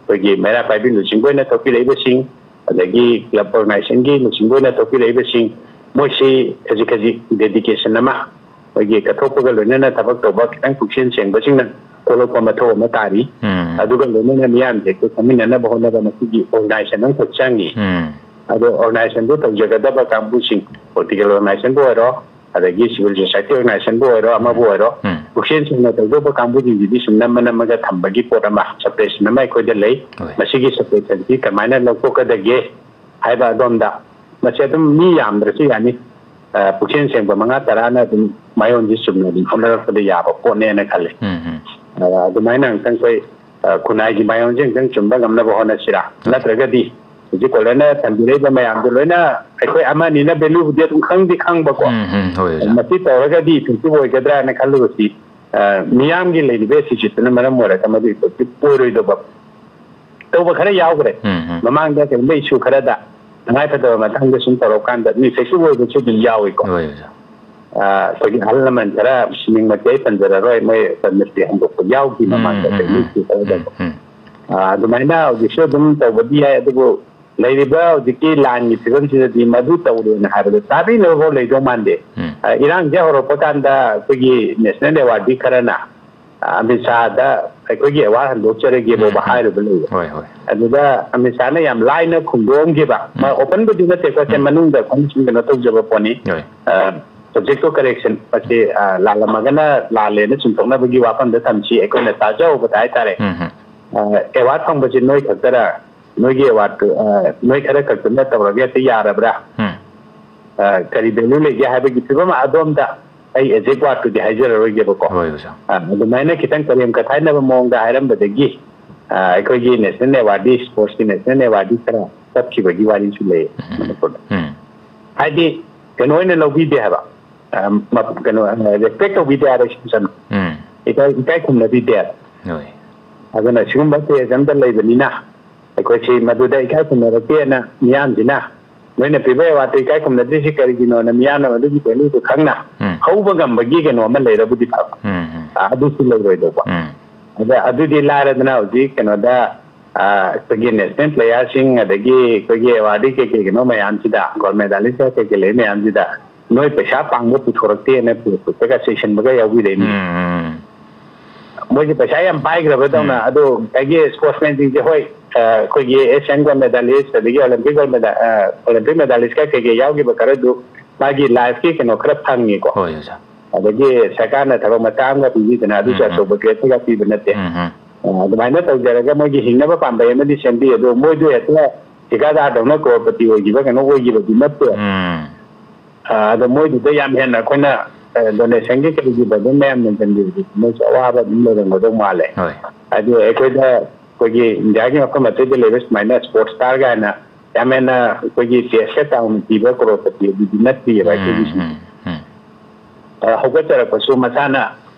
ꯑꯩꯈꯣꯏꯒꯤ ꯃꯩꯔꯥ ꯄꯥꯏꯕꯤ ꯂꯨꯆꯤꯡꯕ ꯑꯣꯏꯅ ꯊꯣꯛꯄꯤꯔꯛꯏꯕꯁꯤꯡ, ꯑꯗꯒꯤ ꯀ꯭ꯂꯕ ꯑꯣꯔꯒꯅꯥꯏꯖꯦꯁꯟꯒꯤ ꯂꯨꯆꯤꯡꯕ ꯑꯣꯏꯅ ꯊꯣꯛꯄꯤꯔꯛꯏꯕꯁꯤꯡ, ꯃꯣꯏꯁꯤ ꯈꯖꯤꯛ ꯈꯖꯤꯛ ꯗꯦꯗꯤꯀꯦꯁꯟ ꯑꯃ, ꯑꯩꯈꯣꯏꯒꯤ ꯀꯠꯊꯣꯛꯄꯒ ꯂꯣꯏꯅꯅ ꯊꯕꯛ ꯇꯧꯕ ꯈꯤꯇꯪ ꯄꯨꯛꯆꯦꯜ ꯁꯦꯡꯕꯁꯤꯡꯅ ꯊꯣꯛꯂꯛꯄ ꯃꯊꯧ ꯑꯃ ꯇꯥꯔꯤ꯫ ꯎꯝ꯫ ꯑꯗꯨꯒ ꯂꯣꯏꯅꯅ ꯃꯤꯌꯥꯝꯁꯦ ꯑꯩꯈꯣꯏ ꯈꯪꯃꯤꯟꯅꯅꯕ ꯍꯣꯠꯅꯕ ꯃꯁꯤꯒꯤ ꯑꯣꯔꯒꯅꯥꯏꯖꯦꯁꯟ ꯑꯃꯈꯛ ꯆꯪꯉꯤ꯫ ꯎꯝ꯫ ꯑꯗꯣ ꯑꯣꯔꯒꯅꯥꯏꯖꯦꯁꯟꯗꯨ ꯇꯧꯖꯒꯗꯕ ꯀꯥꯡꯕꯨꯁꯤꯡ, ꯄꯣꯂꯤꯇꯤꯀꯦꯜ ꯑꯣꯔꯒꯅꯥꯏꯖꯦꯁꯟꯕꯨ ꯑꯣꯏꯔꯣ, ꯑꯗꯒꯤ ꯁꯤꯚꯤꯜ ꯁꯣꯁꯥꯏꯇꯤ ꯑꯣꯔꯒꯅꯥꯏꯖꯦꯁꯟꯕꯨ ꯑꯣꯏꯔꯣ, ꯑꯃꯕꯨ ꯑꯣꯏꯔꯣ, ꯎꯝ꯫ ꯄꯨꯛꯆꯦꯜ ꯁꯦꯡꯅ ꯇꯧꯗꯧꯕ ꯀꯥꯡꯕꯨꯁꯤꯡꯁꯤꯗꯤ ꯁꯨꯝ ꯅꯝꯃ ꯅꯝꯃꯒ ꯊꯝꯕꯒꯤ ꯄꯣꯠ ꯑꯃ, ꯁꯄ꯭ꯔꯦꯁꯟ ꯑꯃ ꯑꯩꯈꯣꯏꯗ ꯂꯩ꯫ ꯍꯣꯏ꯫ ꯃꯁꯤꯒꯤ ꯁꯄ꯭ꯔꯦꯁꯟꯁꯤ ꯀꯃꯥꯏꯅ ꯂꯧꯊꯣꯛꯀꯗꯒꯦ ꯍꯥꯏꯕ ꯑꯗꯣꯝꯗ, ꯃꯁꯤ ꯑꯗꯨꯝ ꯃꯤ ꯌꯥꯝꯗ꯭ꯔꯁꯨ ꯌꯥꯅꯤ꯫ ꯑ, ꯄꯨꯛꯆꯦꯜ ꯁꯦꯡꯕ ꯃꯉꯥ ꯇꯔꯥꯅ ꯑꯗꯨꯝ ꯃꯥꯏꯑꯣꯟꯁꯤ ꯆꯨꯝꯅ ꯑꯗꯨꯝ ꯍꯣꯠꯅꯔꯛꯄꯗ ꯌꯥꯕ ꯄꯣꯠꯅꯦꯅ ꯈꯜꯂꯤ꯫ ꯎꯝ, ꯎꯝ꯫ ꯑ, ꯑꯗꯨꯃꯥꯏꯅ ꯑꯃꯨꯛꯇꯪ ꯑꯩꯈꯣꯏ, ꯑ, ꯈꯨꯟꯅꯥꯏꯒꯤ ꯃꯥꯏꯑꯣꯟꯁꯦ ꯑꯃꯨꯛꯇꯪ ꯆꯨꯝꯕ ꯉꯝꯅꯕ ꯍꯣꯠꯅꯁꯤꯔꯥ? ꯅꯠꯇ꯭ꯔꯒꯗꯤ ꯍꯧꯖꯤꯛ ꯀꯣꯂꯔꯅ ꯊꯝꯕꯤꯔꯛꯏꯕ ꯃꯌꯥꯝꯗꯣ ꯂꯣꯏꯅ ꯑꯩꯈꯣꯏ ꯑꯃ ꯑꯅꯤꯅ ꯚꯦꯂꯨꯕꯨꯗꯤ ꯑꯗꯨꯝ ꯈꯪꯗꯤ ꯈꯪꯕꯀꯣ꯫ ꯎꯝ, ꯎꯝ, ꯍꯣꯏ, ꯑꯣꯖꯥ꯫ ꯃꯁꯤ ꯇꯧꯔꯒꯗꯤ ꯏꯐꯦꯛꯇꯤꯚ ꯑꯣꯏꯒꯗ꯭ꯔꯥꯅ ꯈꯜꯂꯨꯕꯁꯤ, ꯑ, ꯃꯤꯌꯥꯝꯒꯤ ꯂꯩꯔꯤꯕ ꯑꯦꯇꯤꯆꯨꯠꯇꯨꯅ ꯃꯔꯝ ꯑꯣꯏꯔꯒ ꯃꯗꯨ ꯏꯐꯦꯛꯇꯤꯚ ꯑꯣꯏꯔꯣꯏꯗꯧꯕ ꯇꯧꯕ ꯈꯔ ꯌꯥꯎꯈ꯭ꯔꯦ꯫ ꯎꯝ, ꯎꯝ꯫ ꯃꯃꯥꯡꯗ ꯀꯩꯒꯨꯝꯕ ꯏꯁꯨ ꯈꯔꯗ ꯇꯉꯥꯏ ꯐꯗꯕ ꯃꯇꯥꯡꯗ ꯁꯨꯝ ꯇꯧꯔꯀꯥꯟꯗ ꯑꯗꯨꯝ ꯏꯐꯦꯛꯇꯤꯚ ꯑꯣꯏꯕꯁꯨ ꯑꯗꯨꯝ ꯌꯥꯎꯏꯀꯣ꯫ ꯍꯣꯏ, ꯑꯣꯖꯥ꯫ ꯑ, ꯑꯩꯈꯣꯏꯒꯤ ꯑꯍꯜ ꯂꯃꯟ ꯈꯔ ꯃꯤꯡꯃꯛꯇꯤ ꯑꯩ ꯄꯟꯖꯔꯔꯣꯏ, ꯃꯣꯏ ꯄꯟꯗꯁꯇꯤ ꯍꯟꯗꯣꯛꯄ ꯌꯥꯎꯈꯤ ꯎꯝ, ꯃꯃꯥꯡꯗ ꯎꯝ, ꯑꯩꯈꯣꯏ ꯎꯝ, ꯃꯤꯠꯀꯤ ꯈꯔꯗꯀꯣ꯫ ꯎꯝ, ꯎꯝ꯫ ꯑ, ꯑꯗꯨꯃꯥꯏꯅ ꯍꯧꯖꯤꯛꯁꯨ ꯑꯗꯨꯝ ꯇꯧꯕꯗꯤ ꯌꯥꯏ, ꯑꯗꯨꯕꯨ ꯂꯩꯔꯤꯕ ꯍꯧꯖꯤꯛꯀꯤ ꯂꯥꯟꯒꯤ ꯐꯤꯕꯝꯁꯤꯗꯗꯤ ꯃꯗꯨ ꯇꯧꯔꯣꯏꯅ ꯍꯥꯏꯕꯗ ꯇꯥꯕꯤꯅꯕ ꯐꯥꯎ ꯂꯩꯗꯧ ꯃꯥꯟꯗꯦ꯫ ꯎꯝ꯫ ꯑ, ꯏꯔꯥꯡꯁꯦ ꯍꯧꯔꯛꯄ ꯀꯥꯟꯗ ꯑꯩꯈꯣꯏꯒꯤ ꯅꯦꯁꯅꯦꯜ ꯑꯦꯋꯥꯔꯗꯤ ꯈꯔꯅ, ꯑ, ꯑꯃꯤꯠ ꯁꯥꯍꯗ ꯑꯩꯈꯣꯏꯒꯤ ꯑꯦꯋꯥꯔꯗ ꯍꯟꯗꯣꯛꯆꯔꯒꯦ ꯐꯥꯎꯕ ꯎꯝ, ꯎꯝ꯫ ꯍꯥꯏꯔꯨꯕ ꯂꯩꯌꯦ꯫ ꯍꯣꯏ, ꯍꯣꯏ꯫ ꯑꯗꯨꯗ ꯑꯃꯤꯠ ꯁꯥꯍꯅ ꯌꯥꯝ ꯂꯥꯏꯅ ꯈꯨꯝꯗꯣꯛꯑꯝꯈꯤꯕ, ꯃꯥ ꯎꯝ꯫ ꯑꯣꯄꯟꯕꯨꯗꯤ ꯅꯠꯇꯦꯀꯣ, ꯁꯦ ꯎꯝ꯫ ꯃꯅꯨꯡꯗ ꯈꯪ ꯁꯨꯝ ꯀꯩꯅꯣ ꯇꯧꯖꯕ ꯄꯣꯠꯅꯤ꯫ ꯍꯣꯏ꯫ ꯑ, ꯁꯕꯖꯦꯛꯇꯣ ꯀꯔꯦꯛꯁꯟ, ꯃꯁꯤ, ꯑ, ꯂꯥꯜꯂꯝꯃꯒꯅ ꯂꯥꯜꯂꯦꯅ ꯆꯨꯝꯊꯣꯛꯅꯕꯒꯤ ꯋꯥꯐꯝꯗ ꯊꯝꯁꯤ, ꯑꯩꯈꯣꯏꯅ ꯇꯥꯖꯍꯧꯕꯗ ꯍꯥꯏꯇꯥꯔꯦ꯫ ꯎꯝ, ꯎꯝ꯫ ꯑ, ꯑꯦꯋꯥꯔꯗ ꯐꯪꯕꯁꯤ ꯅꯣꯏ ꯈꯛꯇꯔ, ꯅꯣꯏꯒꯤ ꯑꯦꯋꯥꯔꯗ, ꯑ, ꯅꯣꯏ ꯈꯔ ꯈꯛꯇꯅ ꯇꯧꯔꯒ ꯍꯦꯛꯇ ꯌꯥꯔꯕ꯭ꯔꯥ? ꯎꯝ꯫ ꯑ, ꯀꯔꯤ value ꯂꯩꯒꯦ ꯍꯥꯏꯕꯒꯤ ꯐꯤꯕꯝ ꯑꯗꯣꯝꯗ ꯑꯩ exact word ꯇꯨꯗꯤ ꯍꯥꯏꯖꯔꯔꯣꯏꯒꯦꯕꯀꯣ꯫ ꯍꯣꯏ ꯑꯣꯖꯥ꯫ ꯑ, ꯑꯗꯨꯃꯥꯏꯅ ꯈꯤꯇꯪ ꯀꯔꯦꯝ ꯀꯊꯥꯏꯅꯕ ꯃꯑꯣꯡꯗ ꯍꯥꯏꯔꯝꯕꯗꯒꯤ, ꯑ, ꯑꯩꯈꯣꯏꯒꯤ national award, sports ꯀꯤ national award ꯈꯔ ꯇꯞꯈꯤꯕꯒꯤ ꯋꯥꯔꯤꯁꯨ ꯂꯩ ꯃꯅꯤꯄꯨꯔꯗ꯫ ꯎꯝ꯫ ꯍꯥꯏꯗꯤ ꯀꯩꯅꯣ ꯑꯣꯏꯅ ꯂꯧꯕꯤꯗꯦ ꯍꯥꯏꯕ, ꯑ, ꯃ-, ꯀꯩꯅꯣ, ꯑ, respect ꯇꯧꯕꯤꯗꯦ ꯍꯥꯏꯕ, ꯏꯁꯝ ꯁꯝꯅ ꯎꯝ꯫ ꯏꯀꯥꯏ, ꯏꯀꯥꯏ ꯈꯨꯝꯅꯕꯤꯗꯦ ꯍꯥꯏꯕ꯫ ꯍꯣꯏ꯫ ꯑꯗꯨꯅ ꯁꯤꯒꯨꯝꯕ case ꯑꯝꯇ ꯂꯩꯕꯅꯤꯅ ꯑꯩꯈꯣꯏꯁꯤ ꯃꯗꯨꯗ ꯏꯀꯥꯏ ꯈꯨꯝꯅꯔꯛꯇꯦꯅ ꯃꯤꯌꯥꯝꯁꯤꯅ ꯅꯣꯏꯅ ꯄꯤꯕ award ꯇꯨ ꯏꯀꯥꯏ ꯈꯨꯝꯅꯗ꯭ꯔꯤꯁꯤ ꯀꯔꯤꯒꯤꯅꯣꯅ ꯃꯤꯌꯥꯝꯅ ꯃꯗꯨꯒꯤ value ꯗꯨ ꯈꯪꯅ ꯎꯝ꯫ ꯍꯧꯕ ꯉꯝꯕꯒꯤ ꯀꯩꯅꯣ ꯑꯃ ꯂꯩꯔꯕꯨꯗꯤ ꯐꯕ꯫ ꯎꯝ, ꯎꯝ꯫ ꯑ, ꯑꯗꯨꯁꯨ ꯂꯩꯔꯣꯏꯗꯧꯕ꯫ ꯎꯝ꯫ ꯑꯗ ꯑꯗꯨꯗꯤ ꯂꯥꯏꯔꯗꯅ ꯍꯧꯖꯤꯛ ꯀꯩꯅꯣꯗ, ꯑ, ꯑꯩꯈꯣꯏꯒꯤ national player ꯁꯤꯡ ꯑꯗꯒꯤ ꯑꯩꯈꯣꯏꯒꯤ award ꯀꯩ ꯀꯩꯒꯤꯅꯣ ꯃꯌꯥꯝꯁꯤꯗ, gold medalist ꯀꯩ ꯀꯩ ꯂꯩ ꯃꯌꯥꯝꯁꯤꯗ ꯅꯣꯏ ꯄꯩꯁꯥ ꯄꯥꯡꯕ ꯄꯨꯊꯣꯔꯛꯇꯦꯅ Facebook ꯇꯒ ꯆꯩꯁꯟꯕꯒ ꯌꯥꯎꯕꯤꯔꯛꯏ꯫ ꯎꯝ, ꯎꯝ꯫ ꯃꯣꯏꯁꯦ ꯄꯩꯁꯥ ꯌꯥꯝ ꯄꯥꯏꯈ꯭ꯔꯕꯗꯧꯅ꯫ ꯎꯝ꯫ ꯑꯗꯣ ꯉꯁꯥꯏꯒꯤ sportsman ꯁꯤꯡꯁꯦ, ꯍꯣꯏ, ꯑ, ꯑꯩꯈꯣꯏꯒꯤ Asian gold medalist ꯑꯗꯒꯤ Olympic gold medal-, ꯑ, Olympic medalist ꯀ ꯀꯩꯀꯩ ꯌꯥꯎꯈꯤꯕ ꯈꯔꯗꯨ ꯃꯥꯒꯤ life ꯀꯤ ꯀꯩꯅꯣ ꯈꯔ ꯐꯪꯉꯤꯀꯣ꯫ ꯍꯣꯏ, ꯑꯣꯖꯥ꯫ ꯑꯗꯒꯤ ꯁꯔꯀꯥꯔꯅ ꯊꯕꯛ ꯃꯆꯥ ꯑꯃꯒ ꯄꯤꯕꯤꯗꯅ, ꯑꯗꯨꯁꯨ ꯎꯝ, ꯎꯝ꯫ ꯑꯆꯧꯕ grade ꯀ ꯄꯤꯕ ꯅꯠꯇꯦ꯫ ꯎꯝ, ꯎꯝ꯫ ꯑ, ꯑꯗꯨꯃꯥꯏꯅ ꯇꯧꯖꯔꯒ ꯃꯣꯏꯒꯤ ꯍꯤꯡꯅꯕ ꯄꯥꯝꯕꯩ ꯑꯃꯗꯤ ꯁꯦꯝꯕꯤ, ꯑꯗꯣ ꯃꯣꯏꯗꯣ ꯍꯦꯛꯇ ꯊꯤꯀꯥꯗꯥꯔꯗꯧꯅ crorepati ꯑꯣꯏꯈꯤꯕ ꯀꯩꯅꯣ ꯑꯣꯏꯈꯤꯕꯗꯤ ꯅꯠꯇꯦ꯫ ꯎꯝ꯫ ꯑ, ꯑꯗꯣ ꯃꯣꯏꯗꯨꯗ ꯌꯥꯝ ꯍꯦꯟꯅ ꯑꯩꯈꯣꯏꯅ, ꯑ, donation ꯒꯤ ꯀꯔꯤꯒꯤ burden ꯃꯌꯥꯝ ꯃꯦꯟꯁꯤꯟꯕꯤꯕꯗꯤ ꯃꯣꯏꯁꯨ ꯑꯋꯥꯕ ꯑꯗꯨꯝ ꯂꯩꯔꯝꯒꯗꯧ ꯃꯥꯜꯂꯦ꯫ ꯍꯣꯏ꯫ ꯍꯥꯏꯗꯤ ꯑꯩꯈꯣꯏꯗ, ꯑꯩꯈꯣꯏꯒꯤ ꯏꯟꯗꯤꯌꯥꯒꯤ ꯃꯐꯝ ꯑꯇꯩꯗ ꯂꯩꯕ ꯁꯨꯃꯥꯏꯅ sports star ꯀꯥꯏꯅ ꯌꯥꯝ ꯍꯦꯟꯅ ꯑꯩꯈꯣꯏꯒꯤ cash ꯀ ꯆꯥꯎꯅ ꯄꯤꯕ crorepati ꯑꯗꯨꯗꯤ ꯅꯠꯇꯦꯕ ꯑꯩꯈꯣꯏꯒꯤꯁꯤ꯫ ꯎꯝ, ꯎꯝ, ꯎꯝ꯫ ꯑ, ꯍꯧꯒꯠꯆꯔꯛꯄꯁꯨ ꯃꯁꯥꯅ,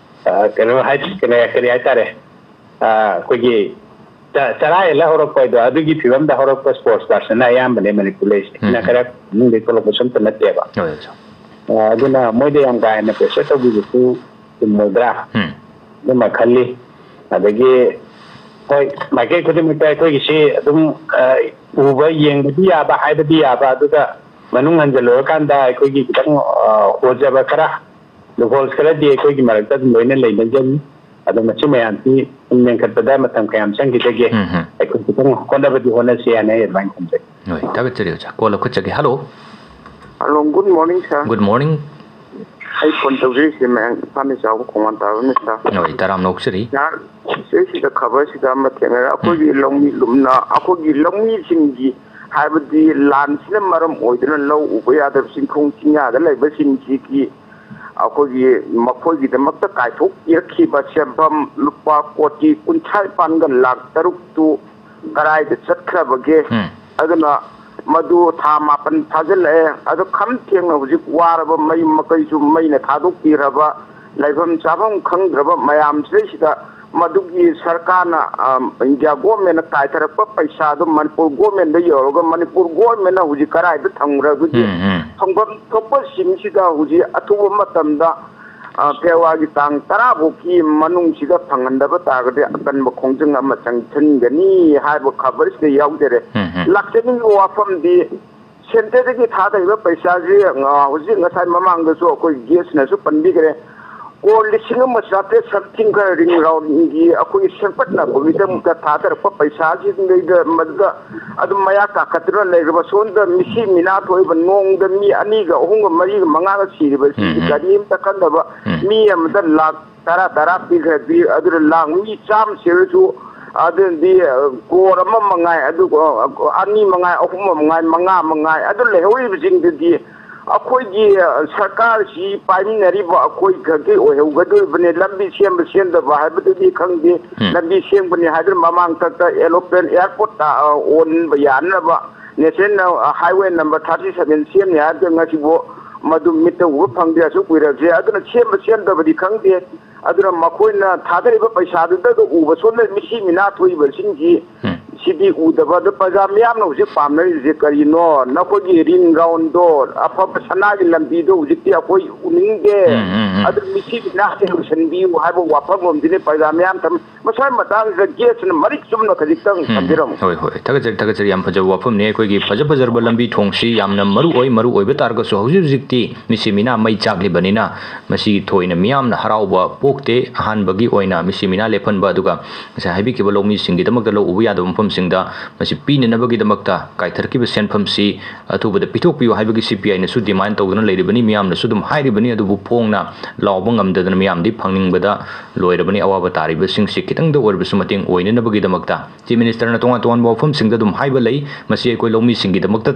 ꯑ, ꯀꯩꯅꯣ ꯍꯥꯏ-, ꯀꯔꯤ, ꯀꯔꯤ ꯍꯥꯏꯇꯥꯔꯦ, ꯑ, ꯑꯩꯈꯣꯏꯒꯤ ꯆ-, ꯆꯔꯥ ꯍꯦꯜꯂ ꯍꯧꯔꯛꯄ ꯍꯥꯏꯗꯣ, ꯑꯗꯨꯒꯤ ꯐꯤꯕꯝꯗ ꯍꯧꯔꯛꯄ sports person ꯅ ꯑꯌꯥꯝꯕꯅꯦ ꯃꯅꯤꯄꯨꯔ ꯂꯩꯔꯤꯁꯦ꯫ ꯎꯝ, ꯏꯅꯥꯛ ꯎꯝ꯫ ꯈꯔ ꯏꯃꯨꯡꯗꯒꯤ ꯊꯣꯛꯂꯛꯄꯁꯨ ꯑꯝꯇ ꯅꯠꯇꯦꯕ꯫ ꯍꯣꯏ, ꯑꯣꯖꯥ꯫ ꯑ, ꯑꯗꯨꯅ ꯃꯣꯏꯗ ꯌꯥꯝ ꯀꯥ ꯍꯦꯟꯅ pressure ꯇꯧꯕꯤꯕꯁꯨ ꯆꯨꯝꯃꯣꯏꯗ꯭ꯔꯥ ꯎꯝ꯫ ꯑꯗꯨꯃ ꯈꯜꯂꯤ꯫ ꯑꯗꯒꯤ ꯍꯣꯏ, ꯃꯥꯏꯀꯩ ꯈꯨꯗꯤꯡꯃꯛꯇ ꯑꯩꯈꯣꯏꯒꯤꯁꯤ ꯑꯗꯨꯝ, ꯑ, ꯎꯕ, ꯌꯦꯡꯕꯗꯤ ꯌꯥꯕ, ꯍꯥꯏꯕꯗꯤ ꯌꯥꯕ, ꯑꯗꯨꯒ ꯃꯅꯨꯡ ꯍꯟꯖꯜꯂꯨꯔꯀꯥꯟꯗ ꯑꯩꯈꯣꯏꯒꯤ ꯈꯤꯇꯪ, ꯑ, ꯍꯣꯖꯕ ꯈꯔ, loopholes ꯈꯔꯗꯤ ꯑꯩꯈꯣꯏꯒꯤ ꯃꯔꯛꯇ ꯑꯗꯨꯝ ꯂꯣꯏꯅ ꯂꯩꯅꯖꯔꯤ꯫ ꯑꯗꯣ ꯃꯁꯤ ꯃꯌꯥꯝꯁꯤ ꯁꯨꯝ ꯃꯦꯟꯈꯠꯄꯗ ꯃꯇꯝ ꯀꯌꯥꯝ ꯆꯪꯈꯤꯗꯒꯦ? ꯎꯝ, ꯎꯝ꯫ ꯑꯩꯈꯣꯏ ꯈꯤꯇꯪ ꯍꯣꯠꯅꯕꯗꯤ ꯍꯣꯠꯅꯁꯤ ꯍꯥꯏꯅ ꯑꯩ ꯑꯗꯨꯃꯥꯏꯅ ꯊꯝꯖꯒꯦ꯫ ꯍꯣꯏ, ꯊꯥꯒꯠꯆꯔꯤ ꯑꯣꯖꯥ꯫ Call ꯂꯧꯈꯠꯆꯒꯦ꯫ Hello꯫ Hello, good morning, sir. Good morning꯫ ꯑꯩ phone ꯇꯧꯖꯔꯤꯁꯦ ꯃꯌꯥꯝ ꯏꯝꯐꯥꯜ ꯆꯥꯎꯕ ꯈꯣꯡꯕꯥꯟ ꯇꯥꯕꯅꯤ, sir꯫ ꯍꯣꯏ, ꯇꯔꯥꯝꯅ ꯑꯣꯛꯆꯔꯤ꯫ Sir, ꯁꯤꯗꯩꯁꯤꯗ ꯈꯕꯔꯁꯤꯗ ꯑꯃ ꯊꯦꯡꯅꯔꯦ꯫ ꯑꯩꯈꯣꯏꯒꯤ ꯂꯧꯃꯤ ꯂꯨꯝꯅ, ꯑꯩꯈꯣꯏꯒꯤ ꯂꯧꯃꯤꯁꯤꯡꯒꯤ ꯍꯥꯏꯕꯗꯤ ꯂꯥꯟꯁꯤꯅ ꯃꯔꯝ ꯑꯣꯏꯗꯨꯅ ꯂꯧ ꯎꯕ ꯌꯥꯗꯕ ꯆꯤꯡꯈꯣꯡ ꯆꯤꯡꯌꯥꯗ ꯂꯩꯕꯁꯤꯡꯁꯤꯒꯤ ꯑꯩꯈꯣꯏꯒꯤ ꯃꯈꯣꯏꯒꯤꯗꯃꯛꯇ ꯀꯥꯏꯊꯣꯛꯄꯤꯔꯛꯈꯤꯕ ꯁꯦꯟꯐꯝ ꯂꯨꯄꯥ ꯀꯣꯇꯤ ꯀꯨꯟꯊ꯭ꯔꯥ ꯅꯤꯄꯥꯟꯒ ꯂꯥꯛ ꯇꯔꯨꯛꯇꯨ ꯀꯗꯥꯏꯗ ꯆꯠꯈ꯭ꯔꯕꯒꯦ? ꯎꯝ꯫ ꯑꯗꯨꯅ ꯃꯗꯨ ꯊꯥ ꯃꯥꯄꯟ ꯐꯥꯖꯤꯜꯂꯛꯑꯦ꯫ ꯑꯗꯣ ꯈꯝ ꯊꯦꯡꯅ ꯍꯧꯖꯤꯛ ꯋꯥꯔꯕ ꯃꯌꯨꯝ ꯃꯀꯩꯁꯨ ꯃꯩꯅ ꯊꯥꯗꯣꯛꯄꯤꯈ꯭ꯔꯕ, ꯂꯩꯐꯝ ꯆꯥꯐꯝ ꯈꯪꯗ꯭ꯔꯕ ꯃꯌꯥꯝꯁꯤꯗꯩꯁꯤꯗ ꯃꯗꯨꯒꯤ ꯁꯔꯀꯥꯔꯅ, ꯑ, ꯏꯟꯗꯤꯌꯥ ꯒꯣꯔꯃꯦꯟꯅ ꯀꯥꯏꯊꯔꯛꯄ ꯄꯩꯁꯥꯗꯣ ꯃꯅꯤꯄꯨꯔ ꯒꯣꯔꯃꯦꯟꯗ ꯌꯧꯔꯒ ꯃꯅꯤꯄꯨꯔ ꯒꯣꯔꯃꯦꯟꯅ ꯍꯧꯖꯤꯛ ꯀꯗꯥꯏꯗ ꯊꯝꯈ꯭ꯔꯕꯒꯦ? ꯎꯝ, ꯎꯝ꯫ ꯐꯪꯐꯝ ꯊꯣꯛꯄꯁꯤꯡꯁꯤꯗ ꯍꯧꯖꯤꯛ ꯑꯊꯨꯕ ꯃꯇꯝꯗ, ꯑ, ꯐꯦꯕ꯭ꯔꯨꯋꯥꯔꯤꯒꯤ ꯇꯥꯡ ꯇꯔꯥ ꯐꯥꯎꯒꯤ ꯃꯅꯨꯡꯁꯤꯗ ꯐꯪꯍꯟꯗꯕ ꯇꯥꯔꯒꯗꯤ ꯑꯀꯟꯕ ꯈꯣꯡꯖꯪ ꯑꯃ ꯆꯪꯁꯤꯟꯒꯅꯤ ꯍꯥꯏꯕ ꯈꯕꯔꯁꯤꯗ ꯌꯥꯎꯖꯔꯦ꯫ ꯎꯝ, ꯎꯝ꯫ ꯂꯥꯛꯆꯅꯤꯡꯕ ꯋꯥꯐꯝꯗꯤ ꯁꯦꯟꯇꯔꯗꯒꯤ ꯊꯥꯗꯔꯤꯕ ꯄꯩꯁꯥꯁꯤ, ꯑ, ꯍꯧꯖꯤꯛ ꯉꯁꯥꯏ ꯃꯃꯥꯡꯗꯁꯨ ꯑꯩꯈꯣꯏ ꯒꯦꯁꯅꯁꯨ ꯄꯟꯕꯤꯈ꯭ꯔꯦ, ꯀꯣꯔ ꯂꯤꯁꯤꯡ ꯑꯃ ꯆꯥꯇ꯭ꯔꯦꯠ something ꯈꯔ ꯔꯤꯡ ꯔꯥꯎꯟꯒꯤ ꯑꯩꯈꯣꯏꯒꯤ ꯁꯦꯝꯒꯠꯅꯕꯒꯤꯗꯃꯛꯇ ꯊꯥꯗꯔꯛꯄ ꯄꯩꯁꯥꯁꯤꯗꯩꯗ ꯃꯗꯨꯗ ꯑꯗꯨꯝ ꯃꯌꯥ ꯀꯥꯈꯠꯇꯨꯅ ꯂꯩꯈ꯭ꯔꯕ, ꯁꯣꯝꯗ ꯃꯤꯁꯤ ꯃꯤꯅꯥ ꯊꯣꯛꯏꯕ, ꯅꯣꯡꯃꯗ ꯃꯤ ꯑꯅꯤꯒ ꯑꯍꯨꯝꯒ ꯃꯔꯤꯒ ꯃꯉꯥꯒ ꯁꯤꯔꯤꯕꯁꯤꯗꯤ ꯎꯝ, ꯎꯝ꯫ ꯒꯥꯔꯤ ꯑꯃꯇ ꯈꯟꯗꯕ, ꯎꯝ꯫ ꯃꯤ ꯑꯃꯗ ꯂꯥꯛ ꯇꯔꯥ ꯇꯔꯥ ꯄꯤꯈ꯭ꯔꯗꯤ ꯑꯗꯨꯅ ꯂꯥꯛ ꯃꯤ ꯆꯥꯝꯃ ꯁꯤꯔꯁꯨ ꯑꯗꯨꯅꯗꯤ, ꯑ, ꯀꯣꯔ ꯑꯃ ꯃꯉꯥꯏ, ꯑꯗꯨꯒ, ꯑ, ꯑꯅꯤ ꯃꯉꯥꯏ, ꯑꯍꯨꯝ ꯃꯉꯥꯏ, ꯃꯉꯥ ꯃꯉꯥꯏ, ꯑꯗꯨ ꯂꯩꯍꯧꯔꯤꯕꯁꯤꯡꯗꯨꯗꯤ ꯑꯩꯈꯣꯏꯒꯤ, ꯑ, ꯁꯔꯀꯥꯔꯁꯤ ꯄꯥꯏꯃꯤꯟꯅꯔꯤꯕ ꯑꯩꯈꯣꯏ ꯈꯛꯀꯤ ꯑꯣꯏꯍꯧꯒꯗꯣꯔꯤꯕꯅꯤ꯫ ꯂꯝꯕꯤ ꯁꯦꯝꯕ ꯁꯦꯝꯗꯕ ꯍꯥꯏꯕꯗꯨꯗꯤ ꯈꯪꯗꯦ꯫ ꯎꯝ꯫ ꯂꯝꯕꯤ ꯁꯦꯝꯒꯅꯤ ꯍꯥꯏꯗꯨꯅ ꯃꯃꯥꯡꯊꯛꯇ ꯑꯦꯔꯣꯄ꯭ꯂꯦꯟ ꯑꯦꯌꯥꯔꯄꯣꯔꯠꯇ, ꯑ, ꯑꯣꯟꯕ ꯌꯥꯅꯅꯕ ꯅꯦꯁꯅꯦꯜ, ꯑ, ꯍꯥꯏꯋꯦ ꯅꯝꯕꯔ thirty seven ꯁꯦꯝꯅꯤ ꯍꯥꯏꯕꯗ ꯉꯁꯤꯕꯨ ꯃꯗꯨ ꯃꯤꯠꯇ ꯎꯕ ꯐꯪꯗꯦ꯫ ꯑꯁꯨꯛ ꯀꯨꯏꯔꯕꯁꯦ꯫ ꯑꯗꯨꯅ ꯁꯦꯝꯕ ꯁꯦꯝꯗꯕꯗꯤ ꯈꯪꯗꯦ꯫ ꯑꯗꯨꯅ ꯃꯈꯣꯏꯅ ꯊꯥꯗꯔꯤꯕ ꯄꯩꯁꯥꯗꯨꯗꯒ ꯎꯕ ꯁꯣꯝꯗ ꯃꯤꯁꯤ ꯃꯤꯅꯥ ꯊꯣꯛꯏꯕꯁꯤꯡꯁꯤ ꯎꯝ꯫ ꯁꯤꯗꯤ ꯎꯗꯕ꯫ ꯑꯗꯣ ꯄ꯭ꯔꯖꯥ ꯃꯤꯌꯥꯝꯅ ꯍꯧꯖꯤꯛ ꯄꯥꯝꯅꯔꯤꯁꯦ ꯀꯔꯤꯅꯣ? ꯅꯈꯣꯏꯒꯤ ꯔꯤꯡ ꯔꯥꯎꯟꯗꯣ, ꯑꯐꯕ ꯁꯅꯥꯒꯤ ꯂꯝꯕꯤꯗꯣ ꯍꯧꯖꯤꯛꯇꯤ ꯑꯩꯈꯣꯏ ꯎꯅꯤꯡꯗꯦ꯫ ꯎꯝ, ꯎꯝ, ꯎꯝ꯫ ꯑꯗꯨ ꯃꯤꯁꯤ ꯃꯤꯅꯥꯁꯦ ꯂꯣꯏꯁꯤꯟꯕꯤꯌꯨ ꯍꯥꯏꯕ ꯋꯥꯐꯝꯂꯣꯝꯁꯤꯅꯤ ꯄ꯭ꯔꯖꯥ ꯃꯤꯌꯥꯝ ꯊꯝ-, ꯃꯁꯥꯒꯤ ꯃꯇꯥꯡꯁꯤꯗ ꯒꯦꯁꯅ ꯃꯔꯤꯛ ꯆꯨꯝꯅ ꯈꯖꯤꯛꯇꯪ ꯎꯝ, ꯊꯝꯕꯤꯔꯝꯃꯨ꯫ ꯍꯣꯏ, ꯍꯣꯏ꯫ ꯊꯥꯒꯠꯆꯔꯤ, ꯊꯥꯒꯠꯆꯔꯤ꯫ ꯌꯥꯝ ꯐꯖꯕ ꯋꯥꯐꯝꯅꯤ꯫ ꯑꯩꯈꯣꯏꯒꯤ ꯐꯖ ꯐꯖꯔꯕ ꯂꯝꯕꯤ ꯊꯣꯡꯁꯤ ꯌꯥꯝꯅ ꯃꯔꯨ ꯑꯣꯏ, ꯃꯔꯨ ꯑꯣꯏꯕ ꯇꯥꯔꯒꯁꯨ ꯍꯧꯖꯤꯛ ꯍꯧꯖꯤꯛꯇꯤ ꯃꯤꯁꯤ ꯃꯤꯅꯥ ꯃꯩ ꯆꯥꯛꯂꯤꯕꯅꯤꯅ ꯃꯁꯤꯒꯤ ꯊꯣꯏꯅ ꯃꯤꯌꯥꯝꯅ ꯍꯔꯥꯎꯕ ꯄꯣꯛꯇꯦ꯫ ꯑꯍꯥꯟꯕꯒꯤ ꯑꯣꯏꯅ ꯃꯤꯁꯤ ꯃꯤꯅꯥ ꯂꯦꯞꯍꯟꯕ, ꯑꯗꯨꯒ ꯉꯁꯥꯏ ꯍꯥꯏꯕꯤꯈꯤꯕ ꯂꯧꯃꯤꯁꯤꯡꯒꯤꯗꯃꯛꯇ ꯂꯧ ꯎꯕ ꯌꯥꯗꯕ ꯃꯐꯝ ꯁꯤꯡꯗ ꯃꯁꯤ ꯄꯤꯅꯅꯕꯒꯤꯗꯃꯛꯇ ꯀꯥꯏꯊꯔꯛꯈꯤꯕ ꯁꯦꯟꯐꯝꯁꯤ ꯑꯊꯨꯕꯗ ꯄꯤꯊꯣꯛꯄꯤꯌꯨ ꯍꯥꯏꯕꯒꯤ ꯁꯤ ꯄꯤ ꯑꯥꯏꯅꯁꯨ demand ꯇꯧꯗꯨꯅ ꯂꯩꯔꯤꯕꯅꯤ, ꯃꯤꯌꯥꯝꯅꯁꯨ ꯑꯗꯨꯝ ꯍꯥꯏꯔꯤꯕꯅꯤ꯫ ꯑꯗꯨꯕꯨ ꯐꯣꯡꯅ ꯂꯥꯎꯕ ꯉꯝꯗꯗꯅ ꯃꯤꯌꯥꯝꯗꯤ ꯐꯪꯅꯤꯡꯕꯗ ꯂꯣꯏꯔꯕꯅꯤ꯫ ꯑꯋꯥꯕ ꯇꯥꯔꯤꯕꯁꯤꯡꯁꯤ ꯈꯤꯇꯪꯗ ꯑꯣꯏꯔꯕꯁꯨ ꯃꯇꯦꯡ ꯑꯣꯏꯅꯅꯕꯒꯤꯗꯃꯛꯇ Chief Minister ꯅ ꯇꯣꯉꯥꯟ ꯇꯣꯉꯥꯟꯕ ꯋꯥꯐꯝꯁꯤꯡꯗ ꯑꯗꯨꯝ ꯍꯥꯏꯕ ꯂꯩ꯫ ꯃꯁꯤ ꯑꯩꯈꯣꯏ ꯂꯧꯃꯤꯁꯤꯡꯒꯤꯗꯃꯛꯇ,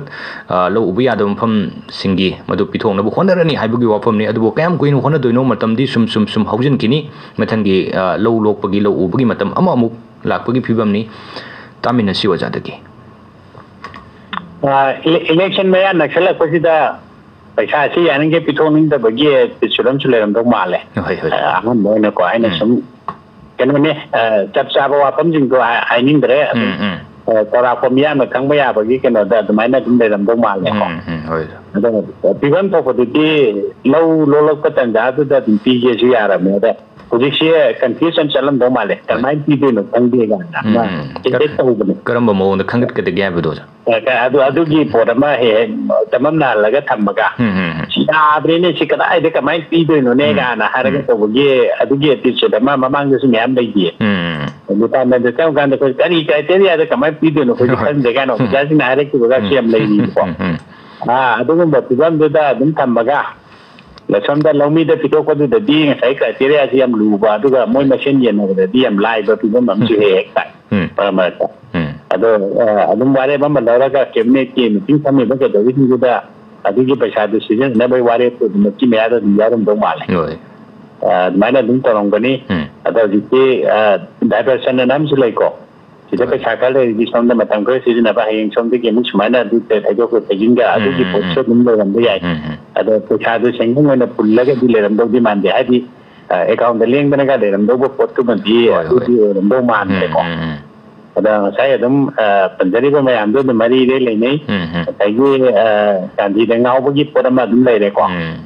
ꯑ, ꯂꯧ ꯎꯕ ꯌꯥꯗꯕ ꯃꯐꯝꯁꯤꯡꯒꯤ ꯃꯗꯨ ꯄꯤꯊꯣꯛꯅꯕ ꯍꯣꯠꯅꯔꯅꯤ ꯍꯥꯏꯕꯒꯤ ꯋꯥꯐꯝꯅꯤ꯫ ꯑꯗꯨꯕꯨ ꯀꯌꯥꯝ ꯀꯨꯏꯅ ꯍꯣꯠꯅꯗꯣꯏꯅꯣ? ꯃꯇꯝꯗꯤ ꯁꯨꯝ, ꯁꯨꯝ, ꯁꯨꯝ ꯍꯧꯖꯤꯟꯈꯤꯅꯤ꯫ ꯃꯊꯪꯒꯤ, ꯑ, ꯂꯧ ꯂꯣꯛꯄꯒꯤ, ꯂꯧ ꯎꯕꯒꯤ ꯃꯇꯝ ꯑꯃ ꯑꯃꯨꯛ ꯂꯥꯛꯄꯒꯤ ꯐꯤꯕꯝꯅꯤ꯫ ꯇꯥꯃꯤꯟꯅꯁꯤ ꯑꯣꯖꯥꯗꯒꯤ꯫ ꯑ, ꯏꯂꯦ-, election ꯃꯌꯥ ꯅꯛꯁꯜꯂꯛꯄꯁꯤꯗ ꯄꯩꯁꯥꯁꯤ ꯌꯥꯔꯤꯈꯩ ꯄꯤꯊꯣꯛꯅꯤꯡꯗꯕꯒꯤ attitude ꯑꯃꯁꯨ ꯂꯩꯔꯝꯗꯧ ꯃꯥꯜꯂꯦ꯫ ꯍꯣꯏ, ꯍꯣꯏ꯫ ꯑ, ꯑꯍꯥꯟꯕ ꯑꯣꯏꯅꯀꯣ, ꯑꯩꯅ ꯎꯝ꯫ ꯁꯨꯝ ꯀꯩꯅꯣꯅꯦ, ꯑ, ꯆꯞ ꯆꯥꯕ ꯋꯥꯐꯝꯁꯤꯡꯗꯣ ꯍꯥꯏ-, ꯍꯥꯏꯅꯤꯡꯗ꯭ꯔꯦ꯫ ꯑꯗꯨꯝ, ꯎꯝ, ꯎꯝ꯫ ꯑ, ꯆꯥꯎꯔꯥꯛꯄ ꯃꯤꯌꯥꯝꯅ ꯈꯪꯕ ꯌꯥꯕꯒꯤ ꯀꯩꯅꯣꯗ ꯑꯗꯨꯃꯥꯏꯅ ꯑꯗꯨꯝ ꯂꯩꯔꯝꯗꯧ ꯃꯥꯜꯂꯦꯀꯣ꯫ ꯎꯝ, ꯎꯝ, ꯍꯣꯏ꯫ ꯑꯗꯣ ꯐꯤꯕꯝ ꯊꯣꯛꯄꯗꯨꯗꯤ ꯂꯧ ꯂꯣꯛꯂꯛꯄ ꯇꯥꯟꯖꯥꯗꯨꯗ ꯑꯗꯨꯝ ꯄꯤꯒꯦꯁꯨ ꯌꯥꯔꯕꯅꯦ꯫ ꯑꯗ ꯍꯧꯖꯤꯛꯁꯦ confuse ꯑꯃ ꯆꯠꯂꯝꯗꯧ ꯃꯥꯜꯂꯦ꯫ ꯍꯣꯏ꯫ ꯀꯃꯥꯏꯅ ꯄꯤꯗꯣꯏꯅꯣ ꯈꯪꯗꯦ ꯀꯥꯏꯅ ꯎꯝ, ꯑꯃ ꯎꯝ꯫ ꯍꯦꯛꯇ ꯀꯔ-, ꯇꯧꯕꯅꯦ꯫ ꯀꯔꯝꯕ ꯃꯑꯣꯡꯗ ꯈꯟꯒꯠꯀꯗꯒꯦ ꯍꯥꯏꯕꯗꯣ ꯑꯣꯖꯥ? ꯑ, ꯀ-, ꯑꯗꯨ, ꯑꯗꯨꯒꯤ ꯄꯣꯠ ꯑꯃ ꯍꯦꯛ ꯍꯦꯛ ꯆꯃꯝꯅꯍꯜꯂꯒ ꯊꯝꯃꯒ, ꯎꯝ, ꯎꯝ, ꯎꯝ꯫ "ꯁꯤ ꯌꯥꯗ꯭ꯔꯦꯅꯦ, ꯁꯤ ꯀꯗꯥꯏꯗ ꯀꯃꯥꯏꯅ ꯄꯤꯗꯣꯏꯅꯣꯅꯦ?" ꯎꯝ, ꯀꯥꯏꯅ ꯍꯥꯏꯔꯒ ꯎꯝ꯫ ꯇꯧꯕꯒꯤ, ꯑꯗꯨꯒꯤ attitude ꯑꯃ ꯃꯃꯥꯡꯗꯁꯨ ꯃꯌꯥꯝ ꯂꯩꯈꯤꯌꯦ꯫ ꯎꯝ꯫ Department ꯗ ꯆꯪꯉꯀꯥꯟꯗ ꯑꯩꯈꯣꯏ ꯀꯔꯤ criteria ꯗ ꯀꯃꯥꯏꯅ ꯄꯤꯗꯣꯏꯅꯣ ꯑꯩꯈꯣꯏꯗꯤ ꯍꯣꯏ꯫ ꯈꯪꯗꯦ ꯀꯥꯏꯅ ꯎꯝ꯫ ꯑꯣꯖꯥꯁꯤꯡꯅ ꯍꯥꯏꯔꯛꯈꯤꯕꯒꯁꯨ ꯎꯝ, ꯌꯥꯝ ꯎꯝ, ꯂꯩꯔꯤꯕꯀꯣ꯫ ꯎꯝ, ꯎꯝ꯫ ꯑꯥ, ꯑꯗꯨꯒꯨꯝꯕ ꯐꯤꯕꯝꯗꯨꯗ ꯑꯗꯨꯝ ꯊꯝꯃꯒ, ꯁꯣꯝꯗ ꯂꯧꯃꯤꯗ ꯄꯤꯊꯣꯛꯄꯗꯨꯗꯗꯤ ꯉꯁꯥꯏ criteria ꯁꯤ ꯌꯥꯝ ꯂꯨꯕ, ꯑꯗꯨꯒ ꯃꯣꯏ ꯎꯝ꯫ ꯃꯁꯦꯟ ꯌꯦꯟꯅꯕꯗꯗꯤ ꯌꯥꯝ ꯂꯥꯏꯕ ꯐꯤꯕꯝ ꯑꯃꯁꯨ ꯎꯝ꯫ ꯍꯦꯛ ꯍꯦꯛ ꯇꯥꯏ, ꯎꯝ꯫ ꯃꯔꯛ ꯃꯔꯛꯇ꯫ ꯎꯝ꯫ ꯑꯗꯣ, ꯑ, ꯑꯗꯨꯝ ꯋꯥꯔꯦꯞ ꯑꯃ ꯂꯧꯔꯒ cabinet ꯀꯤ meeting ꯐꯝꯃꯤꯕ ꯀꯩꯗꯧꯔꯤꯁꯤꯡꯗꯨꯗ ꯑꯗꯨꯒꯤ ꯄꯩꯁꯥꯗꯨ ꯁꯤꯖꯤꯟꯅꯅꯕꯒꯤ ꯋꯥꯔꯦꯞꯇꯨ ꯑꯗꯨꯃꯛꯀꯤ ꯃꯌꯥꯗ ꯑꯗꯨꯝ ꯌꯥꯎꯔꯝꯗꯧ ꯃꯥꯜꯂꯦ꯫ ꯍꯣꯏ꯫ ꯑ, ꯑꯗꯨꯃꯥꯏꯅ ꯑꯗꯨꯝ ꯇꯧꯔꯝꯒꯅꯤ꯫ ꯎꯝ꯫ ꯑꯗꯣ ꯍꯧꯖꯤꯛꯇꯤ, ꯑ, diversion ꯑꯅ ꯑꯃꯁꯨ ꯂꯩꯀꯣ꯫ ꯁꯤꯗ ꯍꯣꯏ꯫ ꯄꯩꯁꯥ ꯈꯔ ꯂꯩꯔꯗꯤ ꯁꯣꯝꯗ ꯃꯇꯝ ꯈꯔ ꯁꯤꯖꯤꯟꯅꯕ, ꯍꯌꯦꯡ ꯁꯣꯝꯗꯒꯤ ꯑꯃꯨꯛ ꯁꯨꯃꯥꯏꯅ ꯑꯗꯨ ꯊꯩꯗꯣꯛꯄ ꯊꯩꯖꯤꯟꯒ ꯑꯗꯨꯒꯤ ꯎꯝ, ꯎꯝ, ꯄꯣꯠꯁꯨ ꯎꯝ꯫ ꯑꯗꯨꯝ ꯂꯩꯔꯝꯕ ꯌꯥꯏ꯫ ꯎꯝ, ꯎꯝ꯫ ꯑꯗꯣ ꯄꯩꯁꯥꯗꯨ ꯁꯦꯟꯐꯝ ꯑꯣꯏꯅ ꯄꯨꯜꯂꯒꯗꯤ ꯂꯩꯔꯝꯗꯧꯗꯤ ꯃꯥꯟꯗꯦ꯫ ꯍꯥꯏꯗꯤ, ꯑ, account ꯗ ꯂꯦꯡꯗꯅꯒ ꯂꯩꯔꯝꯗꯧꯕ ꯄꯣꯠꯇꯨꯃꯗꯤ ꯍꯣꯏ, ꯍꯣꯏ꯫ ꯑꯗꯨꯗꯤ ꯑꯣꯏꯔꯝꯗꯧ ꯃꯥꯟꯗ꯭ꯔꯦꯀꯣ꯫ ꯎꯝ, ꯎꯝ, ꯎꯝ꯫ ꯑꯗ ꯉꯁꯥꯏ ꯑꯗꯨꯝ, ꯑ, ꯄꯟꯖꯔꯤꯕ ꯃꯌꯥꯝꯗꯣ ꯑꯗꯨꯝ ꯃꯔꯤ ꯏꯔꯩ ꯂꯩꯅꯩ꯫ ꯎꯝ, ꯎꯝ꯫ ꯉꯁꯥꯏꯒꯤ, ꯑ, ꯒꯥꯟꯙꯤꯗ ꯉꯥꯎꯕꯒꯤ ꯄꯣꯠ ꯑꯃ ꯑꯗꯨꯝ ꯂꯩꯔꯦꯀꯣ꯫ ꯎꯝ꯫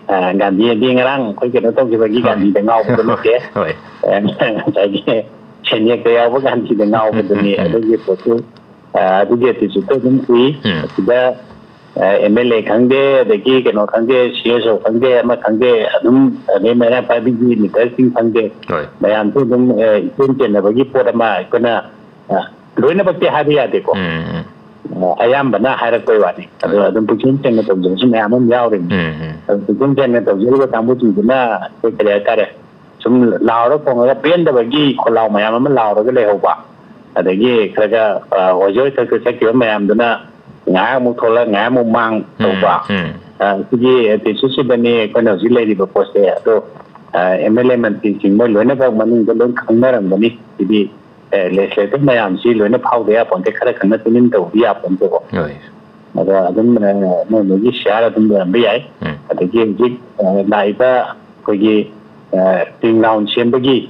ꯑ, ꯒꯥꯟꯙꯤꯗꯤ ꯉꯔꯥꯡ ꯑꯩꯈꯣꯏ ꯀꯩꯅꯣ ꯇꯧꯈꯤꯕꯒꯤ ꯍꯣꯏ꯫ ꯒꯥꯟꯙꯤꯗ ꯉꯥꯎꯕꯗꯣ ꯅꯠꯇꯦ꯫ ꯍꯣꯏ꯫ ꯑ, ꯉꯁꯥꯏꯒꯤ ꯁꯦꯟꯌꯦꯛꯇ ꯌꯥꯎꯕ ꯒꯥꯟꯙꯤꯗ ꯉꯥꯎꯕꯗꯨꯅꯤ꯫ ꯎꯝ, ꯎꯝ, ꯎꯝ꯫ ꯑꯗꯨꯒꯤ ꯄꯣꯠꯇꯨ, ꯑ, ꯑꯗꯨꯒꯤ attitude ꯇꯨ ꯑꯗꯨꯝ ꯎꯏ꯫ ꯎꯝ꯫ ꯑꯁꯤꯗ, ꯑ, M L A ꯈꯪꯗꯦ, ꯑꯗꯒꯤ ꯀꯩꯅꯣ ꯈꯪꯗꯦ, C S O ꯈꯪꯗꯦ, ꯑꯃ ꯈꯪꯗꯦ, ꯑꯗꯨꯝ ꯑꯗꯩ ꯃꯩꯔꯥ ꯄꯥꯏꯕꯤꯒꯤ leader ꯁꯤꯡ ꯈꯪꯗꯦ, ꯍꯣꯏ꯫ ꯃꯌꯥꯝꯁꯨ ꯑꯗꯨꯝ, ꯑ, ꯏꯆꯦꯟ ꯆꯦꯟꯅꯕꯒꯤ ꯄꯣꯠ ꯑꯃ ꯑꯩꯈꯣꯏꯅ, ꯑ, ꯂꯣꯏꯅꯃꯛꯇꯤ ꯍꯥꯏꯕ ꯌꯥꯗꯦꯀꯣ꯫ ꯎꯝ, ꯎꯝ, ꯑ, ꯑꯌꯥꯝꯕꯅ ꯍꯥꯏꯔꯛꯄꯩ ꯋꯥꯅꯤ꯫ ꯑꯗꯣ ꯑꯗꯨꯝ ꯄꯨꯛꯆꯦꯜ ꯁꯦꯡꯅ ꯇꯧꯖꯕꯁꯨ ꯃꯌꯥꯝ ꯑꯃ ꯌꯥꯎꯔꯤꯅꯤ꯫ ꯎꯝ, ꯎꯝ, ꯑꯗꯨ ꯄꯨꯛꯆꯦꯜ ꯁꯦꯡꯅ ꯇꯧꯖꯔꯤꯕ ꯀꯥꯡꯕꯨꯁꯤꯡꯗꯨꯅ ꯑꯩꯈꯣꯏ ꯀꯔꯤ ꯍꯥꯏꯇꯥꯔꯦ, ꯁꯨꯝ ꯂꯥꯎꯔ ꯈꯣꯡꯉꯒ ꯄꯦꯟꯗꯕꯒꯤ ꯈꯣꯜꯂꯥꯎ ꯃꯌꯥꯝ ꯑꯃ ꯂꯥꯎꯔꯒ ꯂꯩꯍꯧꯕ, ꯑꯗꯒꯤ ꯈꯔ ꯈꯔ, ꯑ, ꯍꯣꯏꯖ ꯍꯣꯏ ꯊꯛꯇ ꯆꯠꯈꯤꯕ ꯃꯌꯥꯝꯗꯨꯅ ꯉꯥꯏꯍꯥꯛ ꯑꯃꯨꯛ ꯊꯣꯛꯂꯛ, ꯉꯥꯏꯍꯥꯛ ꯑꯃꯨꯛ ꯃꯥꯡ ꯇꯧꯕ, ꯎꯝ, ꯑ, ꯁꯤꯒꯤ ꯑꯦꯇꯤꯆꯨꯠꯁꯤꯗꯅꯤ ꯑꯩꯈꯣꯏꯅ ꯍꯧꯖꯤꯛ ꯂꯩꯔꯤꯕ ꯄꯣꯠꯁꯦ꯫ ꯑꯗꯣ ꯑꯦꯝ ꯑꯦꯜ ꯑꯦ ꯃꯟꯇ꯭ꯔꯤꯁꯤꯡ ꯃꯣꯏ ꯂꯣꯏꯅꯃꯛ ꯃꯅꯨꯡꯗ ꯂꯣꯏ ꯈꯪꯅꯔꯝꯒꯅꯤ꯫ ꯁꯤꯗꯤ ꯂꯦꯖꯤꯁꯂꯦꯇꯔ ꯃꯌꯥꯝꯁꯤ ꯂꯣꯏꯅ ꯐꯥꯎꯗ ꯌꯥꯄꯣꯟꯇꯦ, ꯈꯔ ꯈꯪꯅ ꯇꯨꯃꯤꯟ ꯇꯧꯕꯗꯤ ꯌꯥꯄꯣꯟꯇꯦꯀꯣ꯫ ꯍꯣꯏ꯫ ꯑꯗꯣ ꯑꯗꯨꯝ, ꯑ, ꯃꯣꯏ ꯃꯣꯏꯒꯤ ꯁꯤꯌꯥꯔ ꯑꯗꯨꯝ ꯂꯩꯔꯝꯕ ꯌꯥꯏ꯫ ꯎꯝ꯫ ꯑꯗꯒꯤ ꯍꯧꯖꯤꯛ, ꯑ, ꯂꯥꯛꯏꯕ ꯑꯩꯈꯣꯏꯒꯤ, ꯑ, ꯔꯤꯡ ꯔꯥꯎꯟ ꯁꯦꯝꯕꯒꯤ,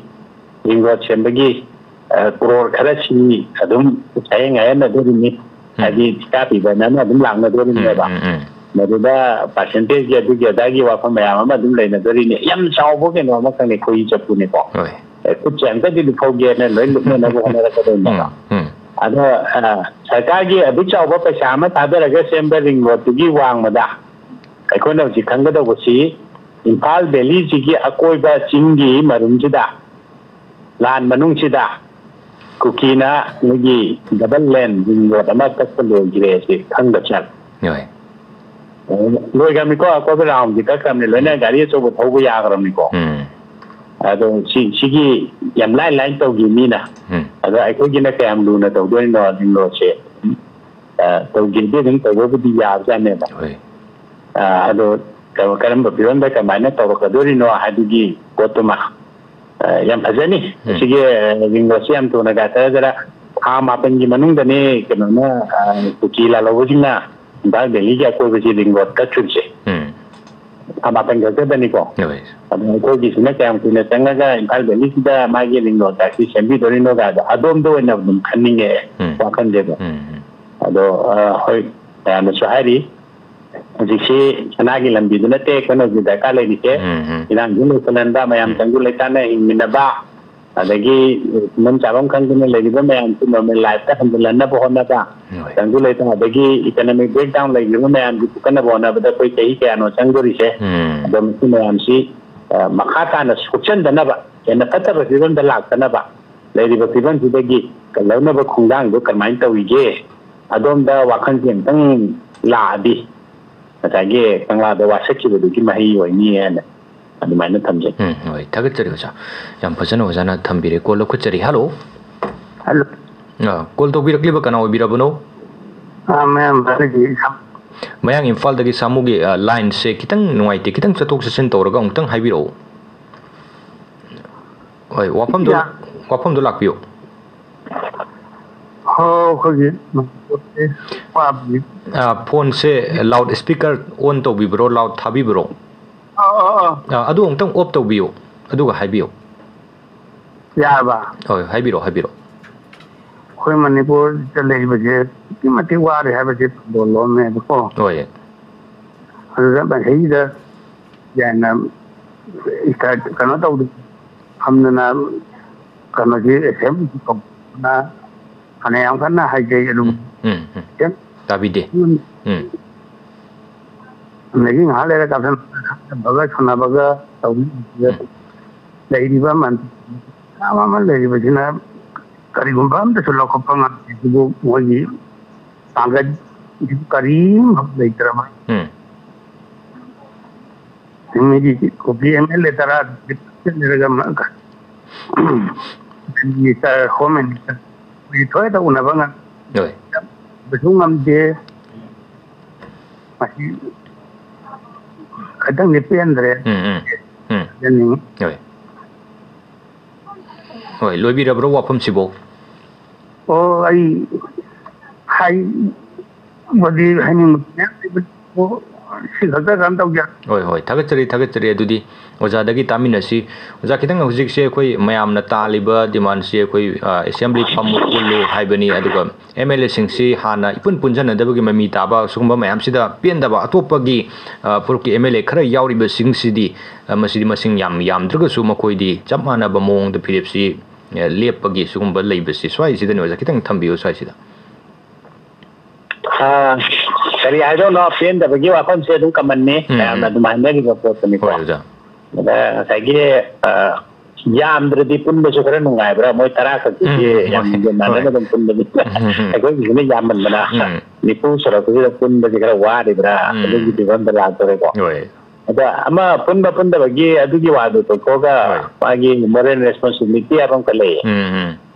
ꯔꯤꯡ ꯔꯣꯗ ꯁꯦꯝꯕꯒꯤ, ꯑ, ꯀ꯭ꯔꯣꯔ ꯈꯔꯁꯤ ꯑꯗꯨꯝ ꯁꯥꯌꯦꯡ ꯉꯥꯌꯦꯡꯅꯗꯣꯔꯤꯅꯤ꯫ ꯎꯝ꯫ ꯍꯥꯏꯗꯤ ꯊꯤꯀꯥ ꯄꯤꯕ ꯍꯥꯏꯅ ꯑꯗꯨꯝ ꯂꯥꯛꯅꯗꯣꯔꯤꯅꯦꯕ꯫ ꯎꯝ, ꯎꯝ, ꯎꯝ꯫ ꯃꯗꯨꯗ ꯄꯥꯔꯁꯦꯟꯇꯦꯖꯀꯤ ꯑꯗꯨꯒꯤ ꯑꯗꯥꯒꯤ ꯋꯥꯐꯝ ꯃꯌꯥꯝ ꯑꯃ ꯑꯗꯨꯝ ꯂꯩꯅꯗꯣꯔꯤꯅꯤ꯫ ꯌꯥꯝ ꯆꯥꯎꯕ ꯀꯩꯅꯣ ꯑꯃꯈꯛꯅꯤ ꯈꯣꯏꯍꯤ ꯆꯐꯨꯅꯤꯀꯣ꯫ ꯍꯣꯏ꯫ ꯑꯦ, ꯈꯨꯠꯁꯦ ꯑꯝꯇꯗꯤ ꯂꯨꯞꯍꯧꯒꯦꯅ ꯂꯣꯏ ꯂꯨꯞꯅꯅꯕ ꯍꯣꯠꯅꯔꯛꯀꯗꯣꯏꯅꯦꯕ꯫ ꯎꯝ, ꯎꯝ꯫ ꯑꯗꯣ, ꯑ, ꯁꯔꯀꯥꯔꯒꯤ ꯑꯗꯨꯛ ꯆꯥꯎꯕ ꯄꯩꯁꯥ ꯑꯃ ꯊꯥꯗꯔꯒ ꯁꯦꯝꯕ ꯔꯤꯡ ꯔꯣꯗꯇꯨꯒꯤ ꯋꯥꯡꯃꯗ ꯑꯩꯈꯣꯏꯅ ꯍꯧꯖꯤꯛ ꯈꯪꯒꯗꯧꯕꯁꯤ ꯏꯝꯐꯥꯜ ꯚꯦꯂꯤꯁꯤꯒꯤ ꯑꯀꯣꯏꯕ ꯆꯤꯡꯒꯤ ꯃꯔꯨꯝꯁꯤꯗ, ꯂꯥꯟ ꯃꯅꯨꯡꯁꯤꯗ ꯀꯨꯀꯤꯅ ꯃꯣꯏꯒꯤ ꯗꯕꯜ ꯂꯦꯟ ꯔꯤꯡ ꯔꯣꯗ ꯑꯃ ꯀꯛꯄ ꯂꯣꯏꯈ꯭ꯔꯦ ꯁꯤ ꯈꯪꯗꯕ ꯖꯥꯠꯂ? ꯍꯣꯏ꯫ ꯂꯣꯏꯈ꯭ꯔꯕꯅꯤꯀꯣ, ꯑꯀꯣꯏꯕ ꯔꯥꯎꯟꯗꯤ ꯀꯛꯈ꯭ꯔꯕꯅꯤ, ꯂꯣꯏꯅ ꯒꯥꯔꯤ ꯑꯆꯧꯕ ꯊꯧꯕ ꯌꯥꯈ꯭ꯔꯕꯅꯤꯀꯣ꯫ ꯎꯝ꯫ ꯑꯗꯣ ꯁꯤ, ꯁꯤꯒꯤ ꯌꯥꯝ ꯂꯥꯏ ꯂꯥꯏꯅ ꯇꯧꯈꯤ ꯃꯤꯅ꯫ ꯎꯝ꯫ ꯑꯗꯣ ꯑꯩꯈꯣꯏꯒꯤꯅ ꯀꯌꯥꯝ ꯂꯨꯅ ꯇꯧꯗꯣꯏꯅꯣ ꯔꯤꯡ ꯔꯣꯗꯁꯦ? ꯑ, ꯇꯧꯒꯦꯗꯤ ꯑꯗꯨꯝ ꯇꯧꯕꯕꯨꯗꯤ ꯌꯥꯕꯖꯥꯠꯅꯦꯕ꯫ ꯍꯣꯏ꯫ ꯑ, ꯑꯗꯣ ꯀ-, ꯀꯔꯝꯕ ꯐꯤꯕꯝꯗ ꯀꯃꯥꯏꯅ ꯇꯧꯔꯛꯀꯗꯣꯔꯤꯅꯣ ꯍꯥꯏꯕꯒꯤ ꯄꯣꯠꯇꯨꯃ, ꯑ, ꯌꯥꯝ ꯐꯖꯅꯤ꯫ ꯎꯝ꯫ ꯁꯤꯒꯤ, ꯑ, ꯔꯤꯡ ꯔꯣꯗꯁꯤ ꯌꯥꯝ ꯊꯨꯅ ꯒꯥꯊꯔꯗꯔ ꯊꯥ ꯃꯥꯄꯟꯒꯤ ꯃꯅꯨꯡꯗꯅꯤ ꯀꯩꯅꯣꯅ, ꯑ, ꯀꯨꯀꯤ ꯂꯥꯜꯍꯧꯕꯁꯤꯡꯅ ꯏꯝꯐꯥꯜ ꯚꯦꯂꯤꯒꯤ ꯑꯀꯣꯏꯕꯁꯤ ꯔꯤꯡ ꯔꯣꯗ ꯀꯛꯈꯤꯕꯁꯦ꯫ ꯎꯝ꯫ ꯊꯥ ꯃꯥꯄꯟ ꯈꯛꯇꯗꯅꯤꯀꯣ꯫ ꯍꯣꯏ꯫ ꯑꯗꯣ ꯑꯩꯈꯣꯏꯒꯤꯁꯤꯅ ꯀꯌꯥꯝ ꯀꯨꯏꯅ ꯆꯪꯉꯒ ꯏꯝꯐꯥꯜ ꯚꯦꯂꯤꯁꯤꯗ ꯃꯥꯒꯤ ꯔꯤꯡ ꯔꯣꯗ ꯇꯥꯛꯁꯤ ꯁꯦꯝꯕꯤꯗꯣꯔꯤꯅꯣ ꯀꯥꯏꯗꯣ ꯑꯗꯣꯝꯗ ꯑꯣꯏꯅ ꯑꯗꯨꯝ ꯈꯟꯅꯤꯡꯉꯛꯑꯦ ꯎꯝ꯫ ꯋꯥꯈꯜꯁꯦꯀꯣ꯫ ꯎꯝ, ꯎꯝ꯫ ꯑꯗꯣ, ꯑ, ꯍꯣꯏ, ꯃꯌꯥꯝꯅꯁꯨ ꯍꯥꯏꯔꯤ, ꯍꯧꯖꯤꯛꯁꯤ ꯁꯅꯥꯒꯤ ꯂꯝꯕꯤꯗꯨ ꯅꯠꯇꯦ ꯑꯩꯈꯣꯏꯅ ꯍꯧꯖꯤꯛ ꯗꯔꯀꯥꯔ ꯂꯩꯔꯤꯁꯦ꯫ ꯎꯝ, ꯎꯝ꯫ ꯏꯔꯥꯡꯁꯤ ꯂꯣꯏꯁꯤꯜꯍꯟꯕ, ꯃꯌꯥꯝ ꯎꯝ꯫ ꯇꯪꯗꯨ ꯂꯩꯇꯥꯅ ꯍꯤꯡꯃꯤꯟꯅꯕ, ꯑꯗꯒꯤ ꯇꯨꯝꯐꯝ ꯆꯥꯐꯝ ꯈꯪꯗꯅ ꯂꯩꯔꯤꯕ ꯃꯌꯥꯝꯁꯤ ꯅꯣꯔꯃꯦꯜ ꯂꯥꯏꯐꯇ ꯍꯟꯖꯤꯜꯍꯟꯅꯕ ꯍꯣꯠꯅꯕ, ꯍꯣꯏ꯫ ꯇꯪꯗꯨ ꯂꯩꯇꯥ, ꯑꯗꯒꯤ ꯏꯀꯅꯣꯃꯤꯛ ꯕ꯭ꯔꯦꯛꯗꯥꯎꯟ ꯂꯩꯈ꯭ꯔꯤꯕ ꯃꯌꯥꯝꯁꯤ ꯐꯨꯀꯠꯅꯕ ꯍꯣꯠꯅꯕꯗ ꯑꯩꯈꯣꯏ ꯆꯍꯤ ꯀꯌꯥꯅꯣ ꯆꯪꯗꯣꯔꯤꯁꯦ꯫ ꯎꯝ꯫ ꯑꯗꯣ ꯃꯁꯤ ꯃꯌꯥꯝꯁꯤ, ꯑ, ꯃꯈꯥ ꯇꯥꯅ ꯁꯣꯛꯆꯟꯗꯅꯕ, ꯍꯦꯟꯅ ꯐꯠꯇꯕ ꯐꯤꯕꯝꯗ ꯂꯥꯛꯇꯅꯕ, ꯂꯩꯔꯤꯕ ꯐꯤꯕꯝꯁꯤꯗꯒꯤ ꯀꯜꯍꯧꯅꯕ ꯈꯣꯡꯊꯥꯡꯗꯣ ꯀꯃꯥꯏꯅ ꯇꯧꯔꯤꯒꯦ? ꯑꯗꯣꯝꯗ ꯋꯥꯈꯜꯁꯦ ꯑꯝꯇꯪ ꯂꯥꯛꯑꯗꯤ ꯉꯁꯥꯏꯒꯤ ꯀꯪꯂꯥꯗ ꯋꯥꯁꯛꯈꯤꯕꯗꯨꯒꯤ ꯃꯍꯩ ꯑꯣꯏꯅꯤ ꯍꯥꯏꯅ ꯑꯗꯨꯃꯥꯏꯅ ꯊꯝꯖꯩ꯫ ꯎꯝ, ꯍꯣꯏ, ꯊꯥꯒꯠꯆꯔꯤ ꯑꯣꯖꯥ꯫ ꯌꯥꯝ ꯐꯖꯅ ꯑꯣꯖꯥꯅ ꯊꯝꯕꯤꯔꯦ꯫ ꯀꯣꯜ ꯂꯧꯈꯠꯆꯔꯤ꯫ ꯍꯜꯂꯣ꯫ ꯍꯜꯂꯣ꯫ ꯑ, ꯀꯣꯜ ꯇꯧꯕꯤꯔꯛꯂꯤꯕ ꯀꯅꯥ ꯑꯣꯏꯕꯤꯔꯕꯅꯣ? ꯑ, ꯃꯌꯥꯝ ꯏꯝꯐꯥꯜꯗꯒꯤ ꯁꯥꯃꯨ꯫ ꯃꯌꯥꯡ ꯏꯝꯐꯥꯜꯗꯒꯤ ꯁꯥꯃꯨꯒꯤ, ꯑ, ꯂꯥꯏꯟꯁꯦ ꯈꯤꯇꯪ ꯅꯨꯡꯉꯥꯏꯇꯦ꯫ ꯈꯤꯇꯪ ꯆꯠꯊꯣꯛ ꯆꯠꯁꯤꯟ ꯇꯧꯔꯒ ꯑꯃꯨꯛꯇꯪ ꯍꯥꯏꯕꯤꯔꯛꯑꯣ꯫ ꯍꯣꯏ, ꯋꯥꯐꯝꯗꯣ, ꯌꯥ꯫ ꯋꯥꯐꯝꯗꯣ ꯂꯥꯛꯄꯤꯌꯨ꯫ ꯍꯣ, ꯑꯩꯈꯣꯏꯒꯤ ꯃꯅꯤꯄꯨꯔꯁꯦ ꯋꯥꯕꯒꯤ꯫ ꯑ, ꯐꯣꯟꯁꯦ ꯂꯥꯎꯠ ꯁ꯭ꯄꯤꯀꯔ ꯑꯣꯟ ꯇꯧꯕꯤꯕ꯭ꯔꯣ, ꯂꯥꯎꯠ ꯊꯥꯕꯤꯕ꯭ꯔꯣ? ꯑ, ꯑ, ꯑ꯫ ꯑ, ꯑꯗꯨ ꯑꯃꯨꯛꯇꯪ ꯑꯣꯐ ꯇꯧꯕꯤꯌꯨ, ꯑꯗꯨꯒ ꯍꯥꯏꯕꯤꯌꯨ꯫ ꯌꯥꯔꯕ? ꯍꯣꯏ, ꯍꯥꯏꯕꯤꯔꯛꯑꯣ, ꯍꯥꯏꯕꯤꯔꯛꯑꯣ꯫ ꯑꯩꯈꯣꯏ ꯃꯅꯤꯄꯨꯔꯗ ꯂꯩꯕꯁꯦ ꯑꯗꯨꯛꯀꯤ ꯃꯇꯤꯛ ꯋꯥꯔꯦ ꯍꯥꯏꯕꯁꯦ ꯊꯧꯗꯣꯛ ꯂꯣꯝꯃꯦꯕꯀꯣ꯫ ꯍꯣꯏ꯫ ꯑꯗꯨꯗ ꯃꯁꯤꯗ ꯌꯥꯝꯅ ꯀꯩꯅꯣ ꯇꯧꯗ-, ꯐꯝꯗꯅ ꯀꯩꯅꯣꯁꯤ ꯑꯦꯁꯦꯝꯕ꯭ꯂꯤ ꯇꯧꯗꯅ ꯐꯅꯌꯥꯝ ꯀꯟꯅ ꯍꯥꯏꯖꯩ ꯑꯗꯨꯝ꯫ ꯎꯝ, ꯎꯝ, ꯎꯝ꯫ ꯇꯥꯕꯤꯗꯦ꯫ ꯎꯝ꯫ ꯎꯝ꯫ ꯑꯗꯒꯤ ꯉꯥꯏꯍꯥꯛ ꯂꯩꯔꯒ ꯀꯥꯞꯁꯤꯟꯕꯒ ꯁꯥꯟꯅꯕꯒ ꯇꯧꯕ ꯎꯝ꯫ ꯂꯩꯔꯤꯕ ꯃꯟꯇ꯭ꯔꯤ ꯃꯌꯥꯝ ꯑꯃ ꯂꯩꯔꯤꯕꯁꯤꯅ ꯀꯔꯤꯒꯨꯝꯕ ꯑꯝꯇꯁꯨ ꯂꯧꯈꯠꯄ ꯉꯝꯗꯦ꯫ ꯑꯗꯨꯕꯨ ꯃꯣꯏꯒꯤ ꯄꯥꯡꯒꯜ ꯀꯔꯤꯝ ꯂꯩꯇ꯭ꯔꯕ꯫ ꯎꯝ꯫ ꯃꯤꯒꯤ ꯀꯨꯀꯤ ꯑꯦꯝ ꯑꯦꯜ ꯑꯦ ꯇꯔꯥ ꯂꯩꯔꯒ ꯃ-, ꯃꯤꯅꯤꯁꯇꯔ, ꯍꯣꯝ ꯃꯤꯅꯤꯁꯇꯔ, ꯑꯩꯈꯣꯏ ꯊꯣꯏꯗ ꯎꯅꯕ ꯉꯝ-, ꯍꯣꯏ꯫ ꯀꯩꯁꯨ ꯉꯝꯗꯦ꯫ ꯃꯁꯤ ꯈꯤꯇꯪꯗꯤ ꯄꯦꯟꯗ꯭ꯔꯦ꯫ ꯎꯝ, ꯎꯝ, ꯎꯝ꯫ ꯍꯥꯏꯖꯅꯤꯡꯉꯤ꯫ ꯍꯣꯏ꯫ ꯍꯣꯏ, ꯂꯣꯏꯕꯤꯔꯕ꯭ꯔꯣ ꯋꯥꯐꯝꯁꯤꯕꯣ? ꯑꯣ, ꯑꯩ ꯍꯥꯏꯕꯗꯤ ꯍꯥꯏꯅꯤꯡꯕ ꯃꯌꯥꯝ ꯂꯩꯕꯅꯤ꯫ ꯑꯣ, ꯁꯤ ꯈꯛꯇ ꯀꯩꯅꯣ ꯇꯧꯖꯔꯦ꯫ ꯍꯣꯏ, ꯍꯣꯏ, ꯊꯥꯒꯠꯆꯔꯤ, ꯊꯥꯒꯠꯆꯔꯤ꯫ ꯑꯗꯨꯗꯤ ꯑꯣꯖꯥꯗꯒꯤ ꯇꯥꯃꯤꯟꯅꯁꯤ꯫ ꯑꯣꯖꯥ, ꯈꯤꯇꯪ ꯍꯧꯖꯤꯛꯁꯦ ꯑꯩꯈꯣꯏ ꯃꯌꯥꯝꯅ ꯇꯥꯜꯂꯤꯕ ꯗꯤꯃꯥꯟꯁꯤ ꯑꯩꯈꯣꯏ, ꯑ, ꯑꯦꯁꯦꯝꯕ꯭ꯂꯤ ꯐꯝ ꯄꯨꯜꯂꯨ ꯍꯥꯏꯕꯅꯤ, ꯑꯗꯨꯒ ꯑꯦꯝ ꯑꯦꯜ ꯑꯦꯁꯤꯡꯁꯤ ꯍꯥꯟꯅ ꯏꯄꯨꯟ ꯄꯨꯟꯁꯤꯟꯅꯗꯕꯒꯤ ꯃꯃꯤ ꯇꯥꯕ ꯁꯤꯒꯨꯝꯕ ꯃꯌꯥꯝꯁꯤꯗ ꯄꯦꯟꯗꯕ ꯑꯇꯣꯞꯄꯒꯤ, ꯑ, ꯐꯨꯔꯨꯞꯀꯤ ꯑꯦꯝ ꯑꯦꯜ ꯑꯦ ꯈꯔ ꯌꯥꯎꯔꯤꯕꯁꯤꯡꯁꯤꯗꯤ, ꯑ, ꯃꯁꯤꯗꯤ ꯃꯁꯤꯡ ꯌꯥꯝ ꯌꯥꯝꯗ꯭ꯔꯒꯁꯨ ꯃꯈꯣꯏꯗꯤ ꯆꯞ ꯃꯥꯟꯅꯕ ꯃꯑꯣꯡꯗ ꯐꯤꯔꯦꯞꯁꯤ, ꯑ, ꯂꯦꯞꯄꯒꯤ ꯁꯤꯒꯨꯝꯕ ꯂꯩꯕꯁꯤ ꯁ꯭ꯋꯥꯏꯁꯤꯗꯅꯤ꯫ ꯑꯣꯖꯥ, ꯈꯤꯇꯪ ꯊꯝꯕꯤꯌꯨ ꯁ꯭ꯋꯥꯏꯁꯤꯗ꯫ ꯑ, ꯀꯔꯤ ꯍꯥꯏꯗꯧꯅꯣ, ꯄꯦꯟꯗꯕꯒꯤ ꯋꯥꯐꯝꯁꯦ ꯑꯗꯨꯝ ꯀꯃꯟꯅꯤ, ꯎꯝ, ꯃꯌꯥꯝꯅ ꯎꯝ꯫ ꯑꯗꯨꯝ ꯍꯥꯏꯅꯔꯤꯕ ꯄꯣꯠꯇꯨꯅꯤꯀꯣ꯫ ꯍꯣꯏ, ꯑꯣꯖꯥ꯫ ꯑꯗ ꯉꯁꯥꯏꯒꯤ, ꯑ, ꯌꯥꯝꯗ꯭ꯔꯗꯤ ꯄꯨꯟꯕꯁꯨ ꯈꯔ ꯅꯨꯡꯉꯥꯏꯕ꯭ꯔꯥ? ꯃꯣꯏ ꯇꯔꯥ ꯈꯛꯇꯨꯗꯤ ꯎꯝ, ꯌꯥꯝ ꯍꯣꯏ, ꯃꯥꯟꯅꯅ ꯍꯣꯏ꯫ ꯑꯗꯨꯝ ꯄꯨꯟꯕꯅꯤ꯫ ꯎꯝ, ꯎꯝ, ꯎꯝ꯫ ꯑꯩꯈꯣꯏꯒꯤꯁꯤꯅ ꯌꯥꯝꯃꯟꯗꯅ ꯎꯝ꯫ ꯅꯤꯐꯨ ꯁꯨꯔꯛꯄꯁꯤꯗ ꯄꯨꯟꯕꯁꯤ ꯈꯔ ꯋꯥꯔꯤꯕ꯭ꯔꯥ? ꯎꯝ꯫ ꯑꯗꯨꯒꯤ ꯐꯤꯕꯝꯗ ꯂꯥꯛꯇꯣꯔꯦꯀꯣ꯫ ꯍꯣꯏ꯫ ꯑꯗ ꯑꯃ ꯄꯨꯟꯕ ꯄꯨꯟꯗꯕꯒꯤ ꯑꯗꯨꯒꯤ ꯋꯥꯗꯨ ꯇꯣꯛꯊꯣꯛꯑꯒ ꯍꯣꯏ꯫ ꯃꯥꯒꯤ moral responsibility ꯍꯥꯏꯕ ꯑꯃꯈꯛ ꯂꯩꯌꯦ꯫ ꯎꯝ, ꯎꯝ꯫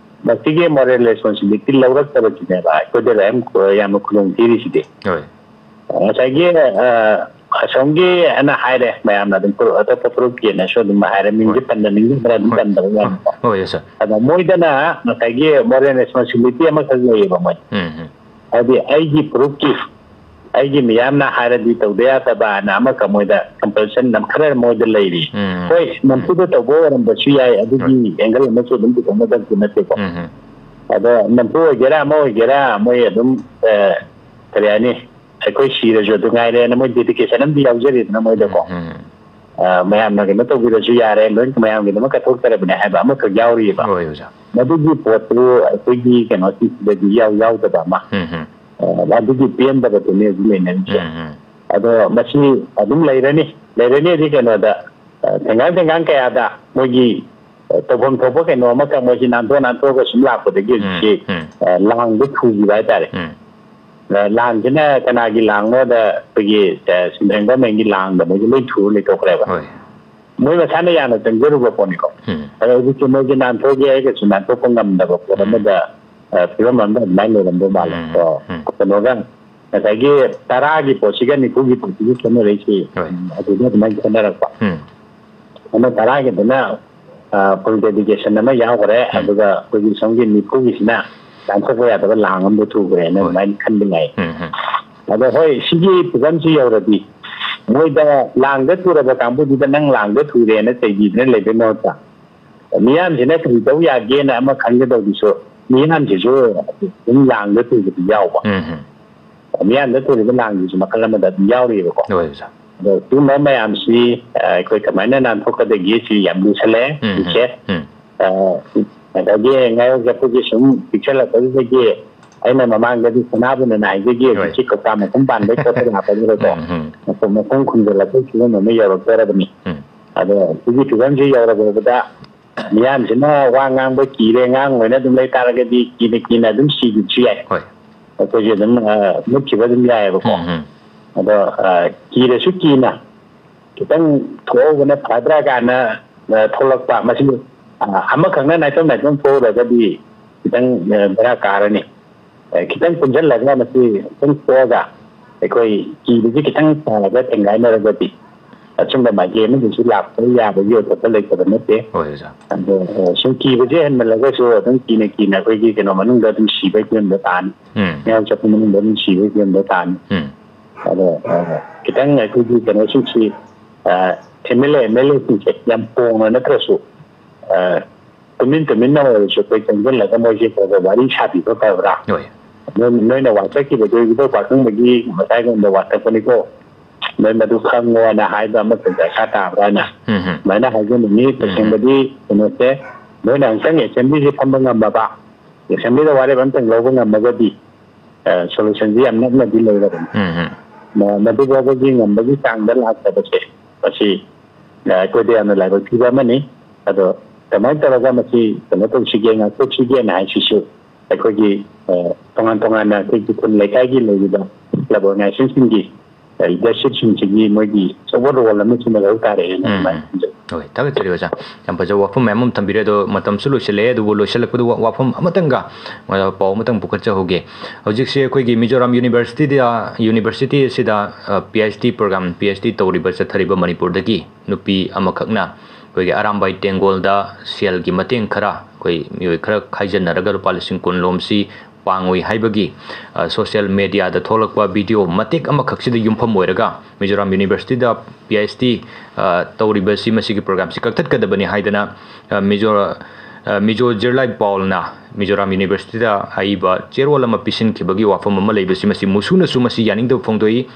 ꯃꯁꯤꯒꯤ moral responsibility ꯂꯧꯔꯛꯇꯕꯁꯤꯅꯦꯕ ꯑꯩꯈꯣꯏꯗ ꯌꯥꯝ, ꯌꯥꯝꯅ ꯈꯨꯗꯣꯡ ꯊꯤꯔꯤꯁꯤꯗꯤ꯫ ꯍꯣꯏ꯫ ꯉꯁꯥꯏꯒꯤ, ꯑ, ꯑꯁꯣꯝꯒꯤ ꯑꯅ ꯍꯥꯏꯔꯦ, ꯃꯌꯥꯝꯅ ꯑꯗꯨꯝ ꯐꯨꯔꯨꯞ, ꯑꯇꯣꯞꯄ ꯐꯨꯔꯨꯞꯀꯤꯅꯁꯨ ꯑꯗꯨꯝ ꯍꯥꯏꯔꯦ, ꯃꯤꯡꯁꯦ ꯍꯣꯏ꯫ ꯄꯟꯗꯅꯤꯡꯗꯕ꯭ꯔꯥ ꯑꯗꯨꯝ ꯍꯣꯏ꯫ ꯄꯟꯗꯕ ꯌꯥꯏꯀꯣ꯫ ꯍꯣꯏ, ꯌꯦꯁ, ꯁꯥꯔ꯫ ꯑꯗ ꯃꯣꯏꯗꯅ ꯉꯁꯥꯏꯒꯤ moral responsibility ꯑꯃꯈꯛ ꯂꯩꯌꯦꯕ ꯃꯣꯏ꯫ ꯎꯝ, ꯎꯝ꯫ ꯍꯥꯏꯗꯤ ꯑꯩꯒꯤ ꯐꯨꯔꯨꯞꯀꯤ, ꯑꯩꯒꯤ ꯃꯤꯌꯥꯝꯅ ꯍꯥꯏꯔꯗꯤ ꯇꯧꯗ ꯌꯥꯗꯕ ꯍꯥꯏꯅ ꯑꯃꯈꯛ ꯃꯣꯏꯗ compulsion ꯈꯔ ꯃꯣꯏꯗ ꯂꯩꯔꯤ꯫ ꯎꯝ, ꯎꯝ꯫ ꯍꯣꯏ, ꯎꯝ꯫ ꯅꯝꯐꯨꯗ ꯇꯧꯕ ꯑꯣꯏꯔꯝꯕꯁꯨ ꯌꯥꯏ, ꯑꯗꯨꯒꯤ ꯍꯣꯏ꯫ Angle ꯑꯃꯁꯨ ꯑꯗꯨꯝ ꯄꯨꯊꯣꯛꯅꯗꯕꯗꯤ ꯅꯠꯇꯦꯀꯣ꯫ ꯎꯝ, ꯎꯝ꯫ ꯑꯗꯣ ꯅꯝꯐꯨ ꯑꯣꯏꯒꯦꯔꯥ ꯑꯃ ꯑꯣꯏꯒꯦꯔꯥ ꯃꯣꯏ ꯑꯗꯨꯝ, ꯑ, ꯀꯔꯤ ꯍꯥꯏꯅꯤ, ꯑꯩꯈꯣꯏ ꯁꯤꯔꯁꯨ ꯑꯗꯨ ꯉꯥꯏꯔꯦꯅ ꯃꯣꯏ dedication ꯑꯃꯗꯤ ꯌꯥꯎꯖꯔꯤꯗꯅ ꯃꯣꯏꯗꯀꯣ꯫ ꯎꯝ, ꯎꯝ꯫ ꯑ, ꯃꯌꯥꯝꯅ ꯀꯩꯅꯣ ꯇꯧꯕꯤꯔꯁꯨ ꯌꯥꯔꯦ, ꯂꯣꯏ ꯃꯌꯥꯝꯒꯤꯗꯃꯛ ꯀꯠꯊꯣꯛꯆꯔꯕꯅꯦ ꯍꯥꯏꯕ ꯑꯃꯈꯛ ꯌꯥꯎꯔꯤꯑꯕ꯫ ꯍꯣꯏ, ꯑꯣꯖꯥ꯫ ꯃꯗꯨꯒꯤ ꯄꯣꯠꯇꯨ ꯑꯩꯈꯣꯏꯒꯤ ꯀꯩꯅꯣꯁꯤꯡꯁꯤꯗꯗꯤ ꯏꯌꯥꯎ ꯌꯥꯎꯗꯕ ꯑꯃ꯫ ꯎꯝ, ꯎꯝ꯫ ꯑ, ꯑꯗꯨꯒꯤ ꯄꯦꯟꯗꯕꯗꯨꯅꯤ ꯍꯧꯖꯤꯛ ꯂꯩꯅꯔꯤꯁꯦ꯫ ꯎꯝ, ꯎꯝ꯫ ꯑꯗꯣ ꯃꯁꯤ ꯑꯗꯨꯝ ꯂꯩꯔꯅꯤ, ꯂꯩꯔꯅꯤꯗꯤ ꯀꯩꯅꯣꯗ, ꯑ, ꯊꯦꯡꯒꯥꯡ ꯊꯦꯡꯒꯥꯡ ꯀꯌꯥꯗ ꯃꯣꯏꯒꯤ, ꯑ, ꯇꯧꯐꯝ ꯊꯣꯛꯄ ꯀꯩꯅꯣ ꯑꯃꯈꯛ ꯃꯣꯏꯁꯤ ꯅꯥꯟꯊꯣꯛ ꯅꯥꯟꯊꯣꯛꯑꯒ ꯁꯨꯝ ꯂꯥꯛꯄꯗꯒꯤ ꯎꯝ, ꯍꯧꯖꯤꯛꯁꯤ, ꯎꯝ꯫ ꯑ, ꯂꯥꯡꯗ ꯊꯨꯈꯤꯕ ꯍꯥꯏꯇꯥꯔꯦ꯫ ꯎꯝ꯫ ꯑ, ꯂꯥꯟꯁꯤꯅ ꯀꯅꯥꯒꯤ ꯂꯥꯡꯅꯣꯗ ꯑꯩꯈꯣꯏꯒꯤ, ꯑ, central government ꯀꯤ ꯂꯥꯡꯗ ꯃꯣꯏꯁꯨ ꯂꯣꯏ ꯊꯨꯔ ꯂꯩꯊꯣꯛꯈ꯭ꯔꯦꯕ꯫ ꯍꯣꯏ꯫ ꯃꯣꯏ ꯃꯁꯥꯅ ꯌꯥꯅ ꯆꯪꯖꯔꯨꯕ ꯄꯣꯠꯅꯤꯀꯣ꯫ ꯎꯝ꯫ ꯑꯗꯣ ꯍꯧꯖꯤꯛꯁꯨ ꯃꯣꯏꯁꯦ ꯅꯥꯟꯊꯣꯛꯑꯒꯦ ꯍꯥꯏꯔꯒꯁꯨ ꯅꯥꯟꯊꯣꯛꯄ ꯉꯝꯗꯕ ꯄꯣꯠ ꯎꯝ꯫ ꯑꯃꯗ, ꯑ, ꯐꯤꯕꯝ ꯑꯃꯗ ꯑꯗꯨꯃꯥꯏꯅ ꯂꯩꯔꯝꯗꯧ ꯃꯥꯜꯂꯦ꯫ ꯎꯝ, ꯀꯣ, ꯎꯝ꯫ ꯀꯩꯅꯣꯒ ꯉꯁꯥꯏꯒꯤ ꯇꯔꯥꯒꯤ ꯄꯣꯠꯁꯤꯒ ꯅꯤꯐꯨꯒꯤ ꯄꯣꯠꯁꯤꯒ ꯈꯦꯠꯅꯔꯛꯏꯁꯤ, ꯍꯣꯏ꯫ ꯎꯝ, ꯑꯗꯨꯗ ꯑꯗꯨꯃꯥꯏꯅ ꯈꯦꯠꯅꯔꯛꯄ꯫ ꯎꯝ꯫ ꯑꯃ ꯇꯔꯥꯒꯤꯗꯨꯅ, ꯑ, full dedication ꯑꯃ ꯌꯥꯎꯈ꯭ꯔꯦ, ꯎꯝ꯫ ꯑꯗꯨꯒ ꯑꯩꯈꯣꯏꯒꯤ ꯁꯣꯝꯒꯤ ꯅꯤꯐꯨꯒꯤꯁꯤꯅ ꯂꯥꯟꯊꯣꯛꯄ ꯌꯥꯗꯕ ꯂꯥꯡ ꯑꯃꯗ ꯊꯨꯈ꯭ꯔꯦꯅ ꯍꯣꯏ꯫ ꯑꯗꯨꯃꯥꯏꯅ ꯈꯟꯕ ꯌꯥꯏ꯫ ꯎꯝ, ꯎꯝ꯫ ꯑꯗꯣ ꯍꯣꯏ, ꯁꯤꯒꯤ ꯐꯤꯕꯝꯁꯤ ꯌꯧꯔꯗꯤ ꯃꯣꯏꯗ ꯂꯥꯡꯗ ꯊꯨꯔꯕ ꯀꯥꯡꯕꯨꯗꯨꯗ ꯅꯪ ꯂꯥꯡꯗ ꯊꯨꯔꯦꯅ ꯆꯩꯕꯤꯗꯅ ꯂꯩꯕꯩ ꯃꯍꯨꯠꯇ ꯃꯤꯌꯥꯝꯁꯤꯅ ꯀꯔꯤ ꯇꯧ ꯌꯥꯒꯦꯅ ꯑꯃ ꯈꯟꯒꯗꯧꯗꯨꯁꯨ ꯃꯤꯌꯥꯝꯁꯤꯁꯨ ꯑꯗꯨꯝ ꯂꯥꯡꯗ ꯊꯨꯕꯗꯤ ꯌꯥꯎꯕ꯫ ꯎꯝ, ꯎꯝ꯫ ꯃꯤꯌꯥꯝꯗ ꯊꯣꯛꯂꯤꯕ ꯂꯥꯟꯒꯤꯁꯨ ꯃꯈꯜ ꯑꯃꯗ ꯑꯗꯨꯝ ꯌꯥꯎꯔꯤꯑꯕꯀꯣ꯫ ꯍꯣꯏ, ꯑꯣꯖꯥ꯫ ꯑꯗꯣ ꯁꯤꯒꯨꯝꯕ ꯃꯌꯥꯝꯁꯤ, ꯑ, ꯑꯩꯈꯣꯏ ꯀꯃꯥꯏꯅ ꯅꯥꯟꯊꯣꯛꯀꯗꯒꯦ ꯁꯤ ꯌꯥꯝ ꯂꯨꯁꯜꯂꯦ, ꯎꯝ, ꯂꯨꯁꯦ꯫ ꯎꯝ꯫ ꯑ, ꯑꯗꯒꯤ ꯉꯥꯏꯔꯣꯛꯁꯦ ꯑꯩꯈꯣꯏꯒꯤ ꯁꯨꯝ ꯄꯤꯛꯁꯜꯂꯛꯄꯗꯨꯗꯒꯤ ꯑꯩꯅ ꯃꯃꯥꯡꯗꯗꯤ ꯁꯅꯥꯕꯨꯅ ꯍꯥꯏꯖꯒꯦ, ꯍꯣꯏ꯫ ꯍꯧꯖꯤꯛꯁꯤ ꯀꯧꯇꯥ ꯃꯈꯨꯝ ꯄꯥꯟꯕꯩ ꯄꯣꯠꯇ ꯂꯥꯛꯄꯗꯨꯗꯀꯣ꯫ ꯎꯝ, ꯎꯝ꯫ ꯃꯈꯨꯝ, ꯃꯈꯨꯝ ꯈꯨꯝꯖꯤꯜꯂꯛꯄꯒꯤ ꯐꯤꯕꯝ ꯑꯃ ꯌꯧꯔꯛꯇꯣꯔꯕꯅꯤ꯫ ꯎꯝ꯫ ꯑꯗꯣ ꯁꯤꯒꯤ ꯐꯤꯕꯝꯁꯤ ꯌꯧꯔꯕꯗ ꯃꯤꯌꯥꯝꯁꯤꯅ ꯋꯥ ꯉꯥꯡꯕ ꯀꯤꯔꯦ, ꯉꯥꯡꯉꯣꯏꯅ ꯑꯗꯨꯝ ꯂꯩ ꯇꯥꯔꯒꯗꯤ ꯀꯤꯅ ꯀꯤꯅ ꯑꯗꯨꯝ ꯁꯤꯕꯁꯨ ꯌꯥꯏ꯫ ꯍꯣꯏ꯫ ꯑꯩꯈꯣꯏꯁꯦ ꯑꯗꯨꯝ, ꯑ, ꯃꯨꯠꯈꯤꯕ ꯑꯗꯨꯝ ꯌꯥꯏꯑꯕꯀꯣ꯫ ꯎꯝ, ꯎꯝ꯫ ꯑꯗꯣ, ꯑ, ꯀꯤꯔꯁꯨ ꯀꯤꯅ ꯈꯤꯇꯪ ꯊꯣꯛꯍꯧꯕꯅ ꯐꯗ꯭ꯔꯥ ꯀꯥꯏꯅ, ꯑ, ꯊꯣꯛꯂꯛꯄ, ꯃꯁꯤ, ꯑ, ꯑꯃꯈꯛꯅ ꯅꯥꯏꯇꯣꯝ ꯅꯥꯏꯇꯣꯝ ꯊꯣꯛꯎꯔꯒꯗꯤ ꯈꯤꯇꯪ, ꯑ, ꯕꯦꯔꯥ ꯀꯥꯔꯅꯤ꯫ ꯑ, ꯈꯤꯇꯪ ꯄꯨꯟꯁꯤꯜꯂꯒ ꯃꯁꯤ ꯈꯤꯇꯪ ꯊꯣꯛꯑꯒ ꯑꯩꯈꯣꯏ ꯀꯤꯕꯁꯤ ꯈꯤꯇꯪ ꯐꯔꯒ ꯊꯦꯡꯒꯥꯏꯅꯔꯒꯗꯤ ꯑꯆꯨꯝꯕ ꯃꯥꯏꯀꯩ ꯑꯃꯗꯁꯨ ꯂꯥꯛꯄ ꯌꯥꯕꯒꯤ ꯑꯣꯏꯊꯣꯛꯄ ꯂꯩꯇꯕ ꯅꯠꯇꯦ꯫ ꯍꯣꯏ, ꯑꯣꯖꯥ꯫ ꯑꯗꯣ, ꯑ, ꯁꯨꯝ ꯀꯤꯕꯁꯦ ꯍꯦꯟꯃꯜꯂꯒꯁꯨ ꯑꯗꯨꯝ ꯀꯤꯅ ꯀꯤꯅ ꯑꯩꯈꯣꯏꯒꯤ ꯀꯩꯅꯣ ꯃꯅꯨꯡꯗ ꯑꯗꯨꯝ ꯁꯤꯕꯒꯤ ꯐꯤꯕꯝꯗ ꯇꯥꯅꯤ꯫ ꯎꯝ꯫ ꯃꯌꯥꯝ ꯆꯠꯄ ꯃꯅꯨꯡꯗ ꯑꯗꯨꯝ ꯁꯤꯕꯒꯤ ꯐꯤꯕꯝꯗ ꯇꯥꯅꯤ꯫ ꯎꯝ꯫ ꯑꯗꯣ, ꯑ, ꯈꯤꯇꯪ ꯑꯩꯈꯣꯏꯒꯤ ꯀꯩꯅꯣꯁꯤꯡꯁꯤ, ꯑ, MLA, MLA ꯁꯤꯡꯁꯦ ꯌꯥꯝ ꯐꯣꯡꯅ ꯅꯠꯇ꯭ꯔꯁꯨ, ꯑ, ꯇꯨꯃꯤꯟ ꯇꯨꯃꯤꯟꯅ ꯑꯣꯏꯔꯁꯨ ꯑꯩꯈꯣꯏ ꯆꯪꯁꯤꯜꯂꯒ ꯃꯣꯏꯁꯦ ꯈꯔ ꯈꯔ ꯋꯥꯔꯤ ꯁꯥꯕꯤꯕ ꯐꯕ꯭ꯔꯥ? ꯍꯣꯏ꯫ ꯅꯣꯏ-, ꯅꯣꯏꯅ ꯋꯥꯆꯠꯈꯤꯕꯗꯣ ꯏꯕꯣ ꯄꯥꯈꯪꯕꯒꯤ ꯃꯇꯥꯏꯒꯨꯝꯕ ꯋꯥꯆꯠꯄꯅꯤꯀꯣ, ꯅꯣꯏ ꯃꯗꯨ ꯈꯪꯉꯣꯅ ꯍꯥꯏꯕ ꯑꯃꯈꯛ ꯗꯔꯀꯥꯔ ꯇꯥꯕ꯭ꯔꯥꯅ ꯎꯝ, ꯎꯝ꯫ ꯑꯗꯨꯃꯥꯏꯅ ꯍꯥꯏꯖꯅꯤꯡꯉꯤ꯫ ꯇꯁꯦꯡꯕꯗꯤ ꯀꯩꯅꯣꯁꯦ, ꯅꯣꯏꯅ ꯑꯃꯨꯛꯇꯪ ꯑꯦꯁꯦꯝꯕ꯭ꯂꯤꯁꯦ ꯐꯝꯕ ꯉꯝꯃꯕ, ꯑꯦꯁꯦꯝꯕ꯭ꯂꯤꯗ ꯋꯥꯔꯦꯞ ꯑꯃꯇꯪ ꯂꯧꯕ ꯉꯝꯃꯒꯗꯤ, ꯑ, ꯁꯣꯂꯨꯁꯟꯁꯤ ꯌꯥꯝ ꯅꯛꯅꯗꯤ ꯂꯩꯔꯕꯅꯤ꯫ ꯎꯝ, ꯎꯝ꯫ ꯃ-, ꯃꯗꯨ ꯐꯥꯎꯕꯒꯤ ꯉꯝꯕꯒꯤ ꯆꯥꯡꯗ ꯂꯥꯛꯇꯕꯁꯦ, ꯃꯁꯤ, ꯑ, ꯑꯩꯈꯣꯏꯗ ꯌꯥꯝꯅ ꯂꯥꯏꯕꯛ ꯊꯤꯕ ꯑꯃꯅꯤ꯫ ꯑꯗꯣ ꯀꯃꯥꯏꯅ ꯇꯧꯔꯒ ꯃꯁꯤ ꯀꯩꯅꯣ ꯇꯧꯁꯤꯒꯦ, ꯉꯥꯛꯊꯣꯛꯁꯤꯒꯦꯅ ꯍꯥꯏꯁꯤꯁꯨ ꯑꯩꯈꯣꯏꯒꯤ, ꯑ, ꯇꯣꯉꯥꯟ ꯇꯣꯉꯥꯟꯅ ꯑꯩꯈꯣꯏꯒꯤ ꯈꯨꯟ ꯂꯩꯀꯥꯏꯒꯤ ꯂꯩꯔꯤꯕ ꯀ꯭ꯂꯕ ꯑꯣꯔꯒꯅꯥꯏꯖꯦꯁꯟꯁꯤꯡꯒꯤ, ꯑ, ꯂꯤꯗꯔꯁꯤꯞꯁꯤꯡꯁꯤꯒꯤ ꯃꯣꯏꯒꯤ ꯑꯆꯧꯕ ꯔꯣꯜ ꯑꯃꯁꯨ ꯂꯩꯍꯧ ꯇꯥꯔꯦꯅ ꯎꯝ, ꯑꯗꯨꯃꯥꯏꯅ ꯎꯝ꯫ ꯈꯟꯖꯩ꯫ ꯍꯣꯏ, ꯊꯥꯒꯠꯆꯔꯤ ꯑꯣꯖꯥ꯫ ꯌꯥꯝ ꯐꯖꯕ ꯋꯥꯐꯝ ꯃꯌꯥꯝ ꯑꯃ ꯊꯝꯕꯤꯔꯦ, ꯑꯗꯣ ꯃꯇꯝꯁꯨ ꯂꯣꯏꯁꯤꯜꯂꯛꯑꯦ, ꯑꯗꯨꯕꯨ ꯂꯣꯏꯁꯤꯜꯂꯛꯄꯗ ꯋꯥ-, ꯋꯥꯐꯝ ꯑꯃꯇꯪꯒ, ꯑ, ꯄꯥꯎ ꯑꯃꯇꯪ ꯄꯨꯈꯠꯆꯍꯧꯒꯦ꯫ ꯍꯧꯖꯤꯛꯁꯦ ꯑꯩꯈꯣꯏꯒꯤ ꯃꯤꯖꯣꯔꯥꯝ ꯌꯨꯅꯤꯚꯔꯁꯤꯇꯤꯗ, ꯌꯨꯅꯤꯚꯔꯁꯤꯇꯤ ꯑꯁꯤꯗ, ꯑ, PhD program, PhD ꯇꯧꯔꯤꯕ, ꯆꯠꯊꯔꯤꯕ ꯃꯅꯤꯄꯨꯔꯗꯒꯤ ꯅꯨꯄꯤ ꯑꯃꯈꯛꯅ ꯑꯩꯈꯣꯏꯒꯤ ꯑꯔꯥꯝꯕꯥꯏ ꯇꯦꯡꯒꯣꯜꯗ ꯁꯦꯜꯒꯤ ꯃꯇꯦꯡ ꯈꯔ, ꯑꯩꯈꯣꯏ ꯃꯤꯑꯣꯏ ꯈꯔ ꯈꯥꯏꯖꯟꯅꯔꯒ ꯂꯨꯄꯥ ꯂꯤꯁꯤꯡ ꯀꯨꯟ ꯂꯣꯝꯁꯤ ꯄꯥꯡꯉꯨꯏ ꯍꯥꯏꯕꯒꯤ, ꯑ, social media ꯗ ꯊꯣꯛꯂꯛꯄ video ꯃꯇꯦꯛ ꯑꯃꯈꯛꯁꯤꯗ ꯌꯨꯝꯐꯝ ꯑꯣꯏꯔꯒ ꯃꯤꯖꯣꯔꯥꯝ ꯌꯨꯅꯤꯚꯔꯁꯤꯇꯤꯗ PhD, ꯑ, ꯇꯧꯔꯤꯕꯁꯤ ꯃꯁꯤꯒꯤ program ꯁꯤ ꯀꯛꯊꯠꯀꯗꯕꯅꯤ ꯍꯥꯏꯗꯅ, ꯑ, ꯃꯤꯖꯣ-, ꯑ, ꯃꯤꯖꯣ ꯖꯤꯔꯂꯥꯏ ꯄꯥꯎꯜꯅ ꯃꯤꯖꯣꯔꯥꯝ ꯌꯨꯅꯤꯚꯔꯁꯤꯇꯤꯗ ꯑꯏꯕ ꯆꯦꯔꯣꯜ ꯑꯃ ꯄꯤꯁꯤꯟꯈꯤꯕꯒꯤ ꯋꯥꯐꯝ ꯑꯃ ꯂꯩꯕꯁꯤ, ꯃꯁꯤ ꯃꯨꯁꯨꯅꯁꯨ ꯃꯁꯤ ꯌꯥꯅꯤꯡꯗꯕ ꯐꯣꯡꯗꯣꯛꯏ꯫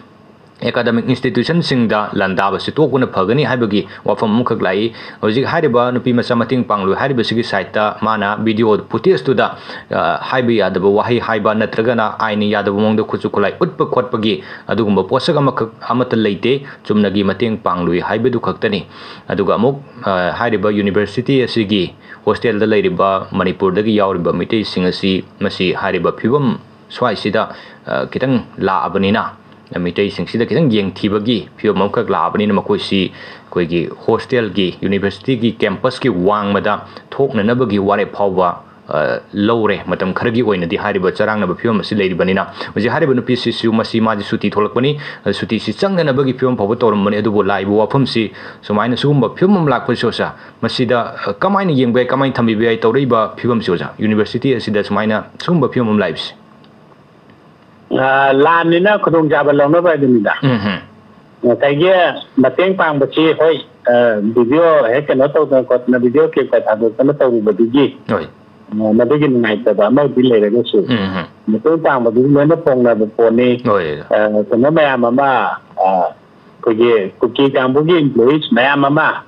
ꯑꯦꯀꯥꯗꯃꯤꯛ ꯏꯟꯁꯇꯤꯇ꯭ꯌꯨꯁꯟꯁꯤꯡꯗ ꯂꯥꯟꯗꯥꯕꯁꯤ ꯇꯣꯛꯄꯅ ꯐꯒꯅꯤ ꯍꯥꯏꯕꯒꯤ ꯋꯥꯐꯝ ꯑꯃꯈꯛ ꯂꯥꯛꯏ꯫ ꯍꯧꯖꯤꯛ ꯍꯥꯏꯔꯤꯕ ꯅꯨꯄꯤ ꯃꯆꯥ ꯃꯇꯦꯡ ꯄꯥꯡꯂꯣꯏ ꯍꯥꯏꯔꯤꯕꯁꯤꯒꯤ ꯁꯥꯏꯠꯇ ꯃꯥꯅ ꯚꯤꯗꯤꯑꯣ ꯐꯨꯇꯦꯖꯇꯨꯗ, ꯑ, ꯍꯥꯏꯕ ꯌꯥꯗꯕ ꯋꯥꯍꯩ ꯍꯥꯏꯕ ꯅꯠꯇ꯭ꯔꯒꯅ ꯑꯥꯏꯟꯅ ꯌꯥꯗꯕ ꯃꯑꯣꯡꯗ ꯈꯨꯠꯁꯨ ꯈꯨꯠꯂꯥꯏ ꯎꯠꯄ ꯈꯣꯠꯄꯒꯤ ꯑꯗꯨꯒꯨꯝꯕ ꯄꯣꯠꯁꯛ ꯑꯃꯈꯛ ꯑꯃꯠꯇ ꯂꯩꯇꯦ꯫ ꯆꯨꯝꯅꯒꯤ ꯃꯇꯦꯡ ꯄꯥꯡꯂꯨꯏ ꯍꯥꯏꯕꯗꯨ ꯈꯛꯇꯅꯤ꯫ ꯑꯗꯨꯒ ꯑꯃꯨꯛ, ꯑ, ꯍꯥꯏꯔꯤꯕ ꯌꯨꯅꯤꯚꯔꯁꯤꯇꯤ ꯑꯁꯤꯒꯤ ꯍꯣꯁꯇꯦꯜꯗ ꯂꯩꯔꯤꯕ ꯃꯅꯤꯄꯨꯔꯗꯒꯤ ꯌꯥꯎꯔꯤꯕ ꯃꯤꯇꯩꯁꯤꯡ ꯑꯁꯤ ꯃꯁꯤ ꯍꯥꯏꯔꯤꯕ ꯐꯤꯕꯝ ꯁ꯭ꯋꯥꯏꯁꯤꯗ, ꯑ, ꯈꯤꯇꯪ ꯂꯥꯛꯑꯕꯅꯤꯅ, ꯃꯤꯇꯩꯁꯤꯡꯁꯤꯗ ꯈꯤꯇꯪ ꯌꯦꯡꯊꯤꯕꯒꯤ ꯐꯤꯕꯝ ꯑꯃꯈꯛ ꯂꯥꯛꯑꯕꯅꯤꯅ ꯃꯈꯣꯏꯁꯤ ꯑꯩꯈꯣꯏꯒꯤ ꯍꯣꯁꯇꯦꯜꯒꯤ, ꯌꯨꯅꯤꯚꯔꯁꯤꯇꯤꯒꯤ ꯀꯦꯝꯄꯁꯀꯤ ꯋꯥꯡꯃꯗ ꯊꯣꯛꯅꯅꯕꯒꯤ ꯋꯥꯔꯦꯞ ꯐꯥꯎꯕ, ꯑ, ꯂꯧꯔꯦ꯫ ꯃꯇꯝ ꯈꯔꯒꯤ ꯑꯣꯏꯅꯗꯤ ꯍꯥꯏꯔꯤꯕ ꯆꯔꯥꯡꯅꯕ ꯐꯤꯕꯝ ꯑꯁꯤ ꯂꯩꯔꯤꯕꯅꯤꯅ ꯍꯧꯖꯤꯛ ꯍꯥꯏꯔꯤꯕ ꯅꯨꯄꯤꯁꯤꯁꯨ ꯃꯁꯤ ꯃꯥꯗꯤ ꯁꯨꯇꯤ ꯊꯣꯛꯂꯛꯄꯅꯤ꯫ ꯑ, ꯁꯨꯇꯤꯁꯤ ꯆꯪꯅꯅꯕꯒꯤ ꯐꯤꯕꯝ ꯐꯥꯎꯕ ꯇꯧꯔꯝꯕꯅꯤ꯫ ꯑꯗꯨꯕꯨ ꯂꯥꯛꯏꯕ ꯋꯥꯐꯝꯁꯤ ꯁꯨꯃꯥꯏꯅ ꯁꯤꯒꯨꯝꯕ ꯐꯤꯕꯝ ꯑꯃ ꯂꯥꯛꯄꯁꯤ, ꯑꯣꯖꯥ, ꯃꯁꯤꯗ, ꯑ, ꯀꯃꯥꯏꯅ ꯌꯦꯡꯕ ꯌꯥꯏ, ꯀꯃꯥꯏꯅ ꯊꯝꯕꯤꯕ ꯌꯥꯏ ꯇꯧꯔꯛꯏꯕ ꯐꯤꯕꯝꯁꯤ, ꯑꯣꯖꯥ? ꯌꯨꯅꯤꯚꯔꯁꯤꯇꯤ ꯑꯁꯤꯗ ꯁꯨꯃꯥꯏꯅ ꯁꯤꯒꯨꯝꯕ ꯐꯤꯕꯝ ꯑꯃ ꯂꯥꯛꯏꯕꯁꯤ꯫ ꯑ, ꯂꯥꯟꯅꯤꯅ ꯈꯨꯗꯣꯡꯆꯥꯕ ꯂꯧꯅꯕ ꯍꯥꯏꯗꯨꯅꯤꯗ꯫ ꯎꯝ, ꯎꯝ꯫ ꯉꯁꯥꯏꯒꯤ ꯃꯇꯦꯡ ꯄꯥꯡꯕꯁꯤ, ꯍꯣꯏ, ꯑ, ꯚꯤꯗꯤꯑꯣ ꯍꯦꯛ ꯀꯩꯅꯣ ꯇꯧꯗꯅ ꯈꯣꯠꯇꯅ, ꯚꯤꯗꯤꯑꯣ ꯀ꯭ꯂꯤꯞꯀ ꯊꯥꯗꯣꯛꯇꯅ ꯇꯧꯔꯨꯕꯗꯨꯒꯤ, ꯍꯣꯏ꯫ ꯑ, ꯃꯗꯨꯒꯤ ꯅꯨꯡꯉꯥꯏꯇꯕ ꯑꯃꯗꯤ ꯂꯩꯔꯒꯁꯨ, ꯎꯝ, ꯎꯝ꯫ ꯃꯇꯦꯡ ꯄꯥꯡꯕꯗꯨꯗꯤ ꯂꯣꯏꯅ ꯐꯣꯡꯅꯕ ꯄꯣꯠꯅꯤ꯫ ꯍꯣꯏ꯫ ꯑ, ꯀꯩꯅꯣ ꯃꯌꯥꯝ ꯑꯃ, ꯑ, ꯑꯩꯈꯣꯏꯒꯤ ꯀꯨꯀꯤ ꯀꯥꯡꯕꯨꯒꯤ employees ꯃꯌꯥꯝ ꯑꯃ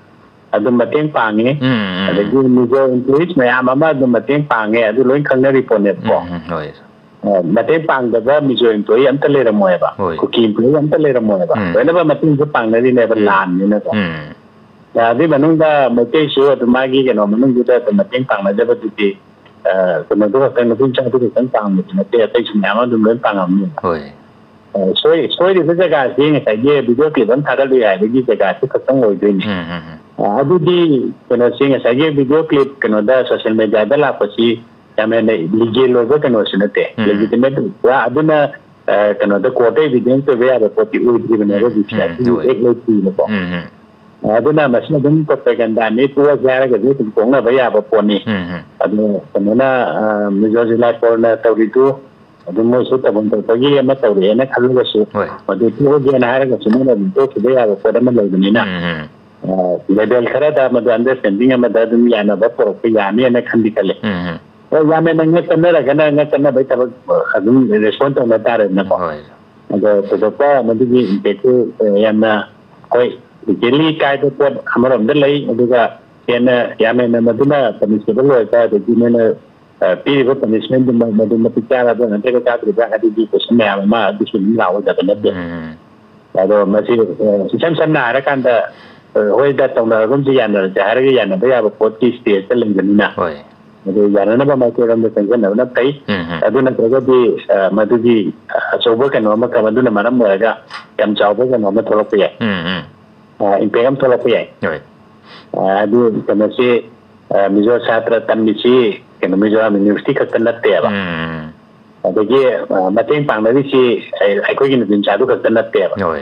ꯑꯗꯨꯝ ꯃꯇꯦꯡ ꯄꯥꯡꯉꯤ꯫ ꯎꯝ, ꯎꯝ꯫ ꯑꯗꯒꯤ ꯃꯤꯖꯣ employees ꯃꯌꯥꯝ ꯑꯃ ꯑꯗꯨꯝ ꯃꯇꯦꯡ ꯄꯥꯡꯉꯦ, ꯑꯗꯨ ꯂꯣꯏ ꯈꯪꯅꯔꯤ ꯄꯣꯠꯅꯦꯕꯀꯣ꯫ ꯎꯝ, ꯎꯝ, ꯍꯣꯏ꯫ ꯑ, ꯃꯇꯦꯡ ꯄꯥꯡꯗꯕ ꯃꯤꯖꯣ employee ꯑꯝꯇ ꯂꯩꯔꯝꯃꯣꯏꯕ, ꯍꯣꯏ꯫ ꯀꯨꯀꯤ employee ꯑꯝꯇ ꯂꯩꯔꯝꯃꯣꯏꯕ꯫ ꯎꯝ꯫ ꯂꯣꯏꯅꯃꯛ ꯃꯇꯦꯡꯁꯨ ꯄꯥꯡꯅꯔꯤꯅꯦꯕ, ꯎꯝ꯫ ꯂꯥꯟꯅꯤꯅꯀꯣ꯫ ꯎꯝ꯫ ꯑ, ꯑꯗꯨꯏ ꯃꯅꯨꯡꯗ ꯃꯩꯇꯩꯁꯨ ꯑꯗꯨꯝ ꯃꯥꯒꯤ ꯀꯩꯅꯣ ꯃꯅꯨꯡꯗꯨꯗ ꯑꯗꯨꯝ ꯃꯇꯦꯡ ꯄꯥꯡꯅꯖꯕꯗꯨꯗꯤ, ꯑ, ꯀꯩꯅꯣꯗꯨ ꯈꯛꯇꯪ, ꯅꯨꯄꯤ ꯃꯆꯥꯗꯨ ꯈꯛꯇꯪ ꯄꯥꯡꯕꯗꯤ ꯅꯠꯇꯦ, ꯑꯇꯩꯁꯨ ꯃꯌꯥꯝ ꯑꯃ ꯑꯗꯨꯝ ꯂꯣꯏ ꯄꯥꯡꯉꯝꯅꯤ꯫ ꯍꯣꯏ꯫ ꯑ, ꯁꯣꯏ-, ꯁꯣꯏꯔꯤꯕ ꯖꯒꯥꯁꯤ ꯉꯁꯥꯏꯒꯤ ꯚꯤꯗꯤꯑꯣ ꯀ꯭ꯂꯤꯞ ꯑꯃ ꯊꯥꯒꯠꯂꯨꯏ ꯍꯥꯏꯕꯒꯤ ꯖꯒꯥꯁꯤ ꯈꯛꯇꯪ ꯑꯣꯏꯗꯣꯏꯅꯤ꯫ ꯎꯝ, ꯎꯝ, ꯎꯝ꯫ ꯑ, ꯑꯗꯨꯗꯤ ꯀꯩꯅꯣꯁꯤ, ꯉꯁꯥꯏꯒꯤ ꯚꯤꯗꯤꯑꯣ ꯀ꯭ꯂꯤꯞ ꯀꯩꯅꯣꯗ ꯁꯣꯁꯤꯌꯦꯜ ꯃꯦꯗꯤꯌꯥꯗ ꯂꯥꯛꯄꯁꯤ ꯌꯥꯝ ꯍꯦꯟꯅ ꯂꯤꯒꯦꯜ ꯑꯣꯏꯕ ꯀꯩꯅꯣꯁꯨ ꯅꯠꯇꯦ, ꯎꯝ꯫ ꯂꯦꯖꯤꯇꯤꯃꯦꯠ ꯑꯣꯏꯕ꯫ ꯑꯗꯨꯅ, ꯑ, ꯀꯩꯅꯣꯗ ꯀꯣꯔꯠꯇ ꯏꯚꯤꯗꯦꯟꯁ ꯑꯣꯏꯕ ꯌꯥꯕ ꯄꯣꯠꯇꯤ ꯑꯣꯏꯗ꯭ꯔꯤꯕꯅꯦꯕ ꯎꯝ, ꯍꯧꯖꯤꯛꯁꯦ꯫ ꯎꯝ, ꯑꯗꯨꯒꯤ ꯍꯣꯏ꯫ ꯑꯦꯛ ꯂꯩꯇ꯭ꯔꯤꯕꯀꯣ꯫ ꯎꯝ, ꯎꯝ꯫ ꯑ, ꯑꯗꯨꯅ ꯃꯁꯤ ꯑꯗꯨꯝ ꯄ꯭ꯔꯣꯄꯦꯒꯟꯗꯥꯅꯤ, ꯇꯣꯛꯑꯁꯦ ꯍꯥꯏꯔꯒꯁꯨ ꯑꯗꯨꯝ ꯇꯣꯛꯅꯕ ꯌꯥꯕ ꯄꯣꯠꯅꯤ꯫ ꯎꯝ, ꯎꯝ꯫ ꯑꯗꯨ ꯀꯩꯅꯣꯅ, ꯑ, ꯃꯤꯖꯣ ꯖꯤꯂꯥ ꯀꯣꯔꯠꯅ ꯇꯧꯔꯤꯗꯨ ꯑꯗꯨꯝ ꯃꯣꯏꯁꯨ ꯇꯧꯐꯝ ꯊꯣꯛꯄꯒꯤ ꯑꯃ ꯇꯧꯔꯛꯑꯦꯅ ꯈꯜꯂꯒꯁꯨ, ꯍꯣꯏ꯫ ꯃꯗꯨ ꯇꯣꯛꯑꯒꯦꯅ ꯍꯥꯏꯔꯒꯁꯨ ꯃꯣꯏꯅ ꯑꯗꯨꯝ ꯇꯣꯛꯈꯤꯕ ꯌꯥꯕ ꯄꯣꯠ ꯑꯃ ꯂꯩꯕꯅꯤꯅ, ꯎꯝ, ꯎꯝ꯫ ꯑ, ꯂꯦꯚꯦꯜ ꯈꯔꯗ ꯃꯗꯨ ꯑꯟꯗꯔꯁ꯭ꯇꯦꯟꯗꯤꯡ ꯑꯃꯗ ꯑꯗꯨꯝ ꯌꯥꯅꯕ ꯄꯨꯔꯛꯄ ꯌꯥꯅꯤꯅ ꯈꯟꯗꯤ ꯈꯜꯂꯦ꯫ ꯎꯝ, ꯎꯝ꯫ ꯍꯣꯏ, ꯌꯥꯝ ꯍꯦꯟꯅ ꯉꯛ ꯀꯟꯅꯔꯒꯅ ꯉꯛ ꯀꯟꯅꯕꯒꯤ ꯊꯕꯛ ꯑꯗꯨꯝ ꯔꯦꯁꯄꯣꯟ ꯇꯧꯅ ꯇꯥꯔꯦꯗꯅꯀꯣ꯫ ꯍꯣꯏ꯫ ꯑꯗꯣ ꯊꯣꯏꯗꯣꯛꯄ ꯃꯗꯨꯒꯤ impactꯇꯨ, ꯑ, ꯌꯥꯝꯅ, ꯍꯣꯏ, physically ꯀꯥꯏꯕ ꯄꯣꯠ ꯑꯃꯔꯣꯝꯗ ꯂꯩ, ꯑꯗꯨꯒ ꯍꯦꯟꯅ, ꯌꯥꯝ ꯍꯦꯟꯅ ꯃꯗꯨꯅ punishable ꯑꯣꯏꯕ, ꯑꯗꯒꯤ ꯃꯣꯏꯅ, ꯑ, ꯄꯤꯔꯤꯕ punishmentꯗꯨ ꯃ-, ꯃꯗꯨ ꯃꯇꯤꯛ ꯆꯥꯔꯕ꯭ꯔꯥ ꯅꯠꯇ꯭ꯔꯒ ꯆꯥꯗ꯭ꯔꯤꯕ꯭ꯔꯥ ꯍꯥꯏꯕꯒꯤ question ꯃꯌꯥꯝ ꯑꯃ ꯑꯗꯨꯁꯨ ꯑꯗꯨꯝ ꯂꯥꯛꯑꯣꯏꯗꯕ ꯅꯠꯇꯦ꯫ ꯎꯝ꯫ ꯑꯗꯣ ꯃꯁꯤ, ꯑ, ꯏꯁꯝ ꯁꯝꯅ ꯍꯥꯏꯔꯀꯥꯟꯗ, ꯑ, ꯍꯣꯏꯗ ꯇꯧꯅꯔꯒꯨꯝꯁꯤ, ꯌꯥꯅꯔꯁꯦ ꯍꯥꯏꯔꯒ ꯌꯥꯅꯕ ꯌꯥꯕ ꯄꯣꯠꯀꯤ stageꯇ ꯂꯩꯕꯅꯤꯅ, ꯍꯣꯏ꯫ ꯑꯗꯨ ꯌꯥꯅꯅꯕ ꯃꯥꯏꯀꯩꯔꯣꯝꯗ ꯆꯪꯁꯤꯟꯅꯕꯅ ꯐꯩ꯫ ꯎꯝ, ꯎꯝ꯫ ꯑꯗꯨ ꯅꯠꯇ꯭ꯔꯒꯗꯤ, ꯑ, ꯃꯗꯨꯒꯤ, ꯑ, ꯑꯆꯧꯕ ꯀꯩꯅꯣ ꯑꯃ, ꯃꯗꯨꯅ ꯃꯔꯝ ꯑꯣꯏꯔꯒ ꯌꯥꯝ ꯆꯥꯎꯕ ꯀꯩꯅꯣ ꯑꯃ ꯊꯣꯛꯂꯛꯄ ꯌꯥꯏ꯫ ꯎꯝ, ꯎꯝ꯫ ꯑ, impact ꯑꯃ ꯊꯣꯛꯂꯛꯄ ꯌꯥꯏ꯫ ꯍꯣꯏ꯫ ꯑ, ꯑꯗꯨ ꯀꯩꯅꯣꯁꯤ, ꯑ, ꯃꯤꯖꯣ ꯁꯥꯇ꯭ꯔ ꯇꯝꯃꯤꯁꯤ ꯀꯩꯅꯣ ꯃꯤꯖꯣꯔꯥꯝ university ꯈꯛꯇ ꯅꯠꯇꯦꯕ꯫ ꯎꯝ꯫ ꯑꯗꯒꯤ, ꯑ, ꯃꯇꯦꯡ ꯄꯥꯡꯅꯔꯤꯁꯤ ꯑꯩ-, ꯑꯩꯈꯣꯏꯒꯤ ꯅꯨꯄꯤ ꯃꯆꯥꯗꯨ ꯈꯛꯇ ꯅꯠꯇꯦꯕ꯫ ꯍꯣꯏ꯫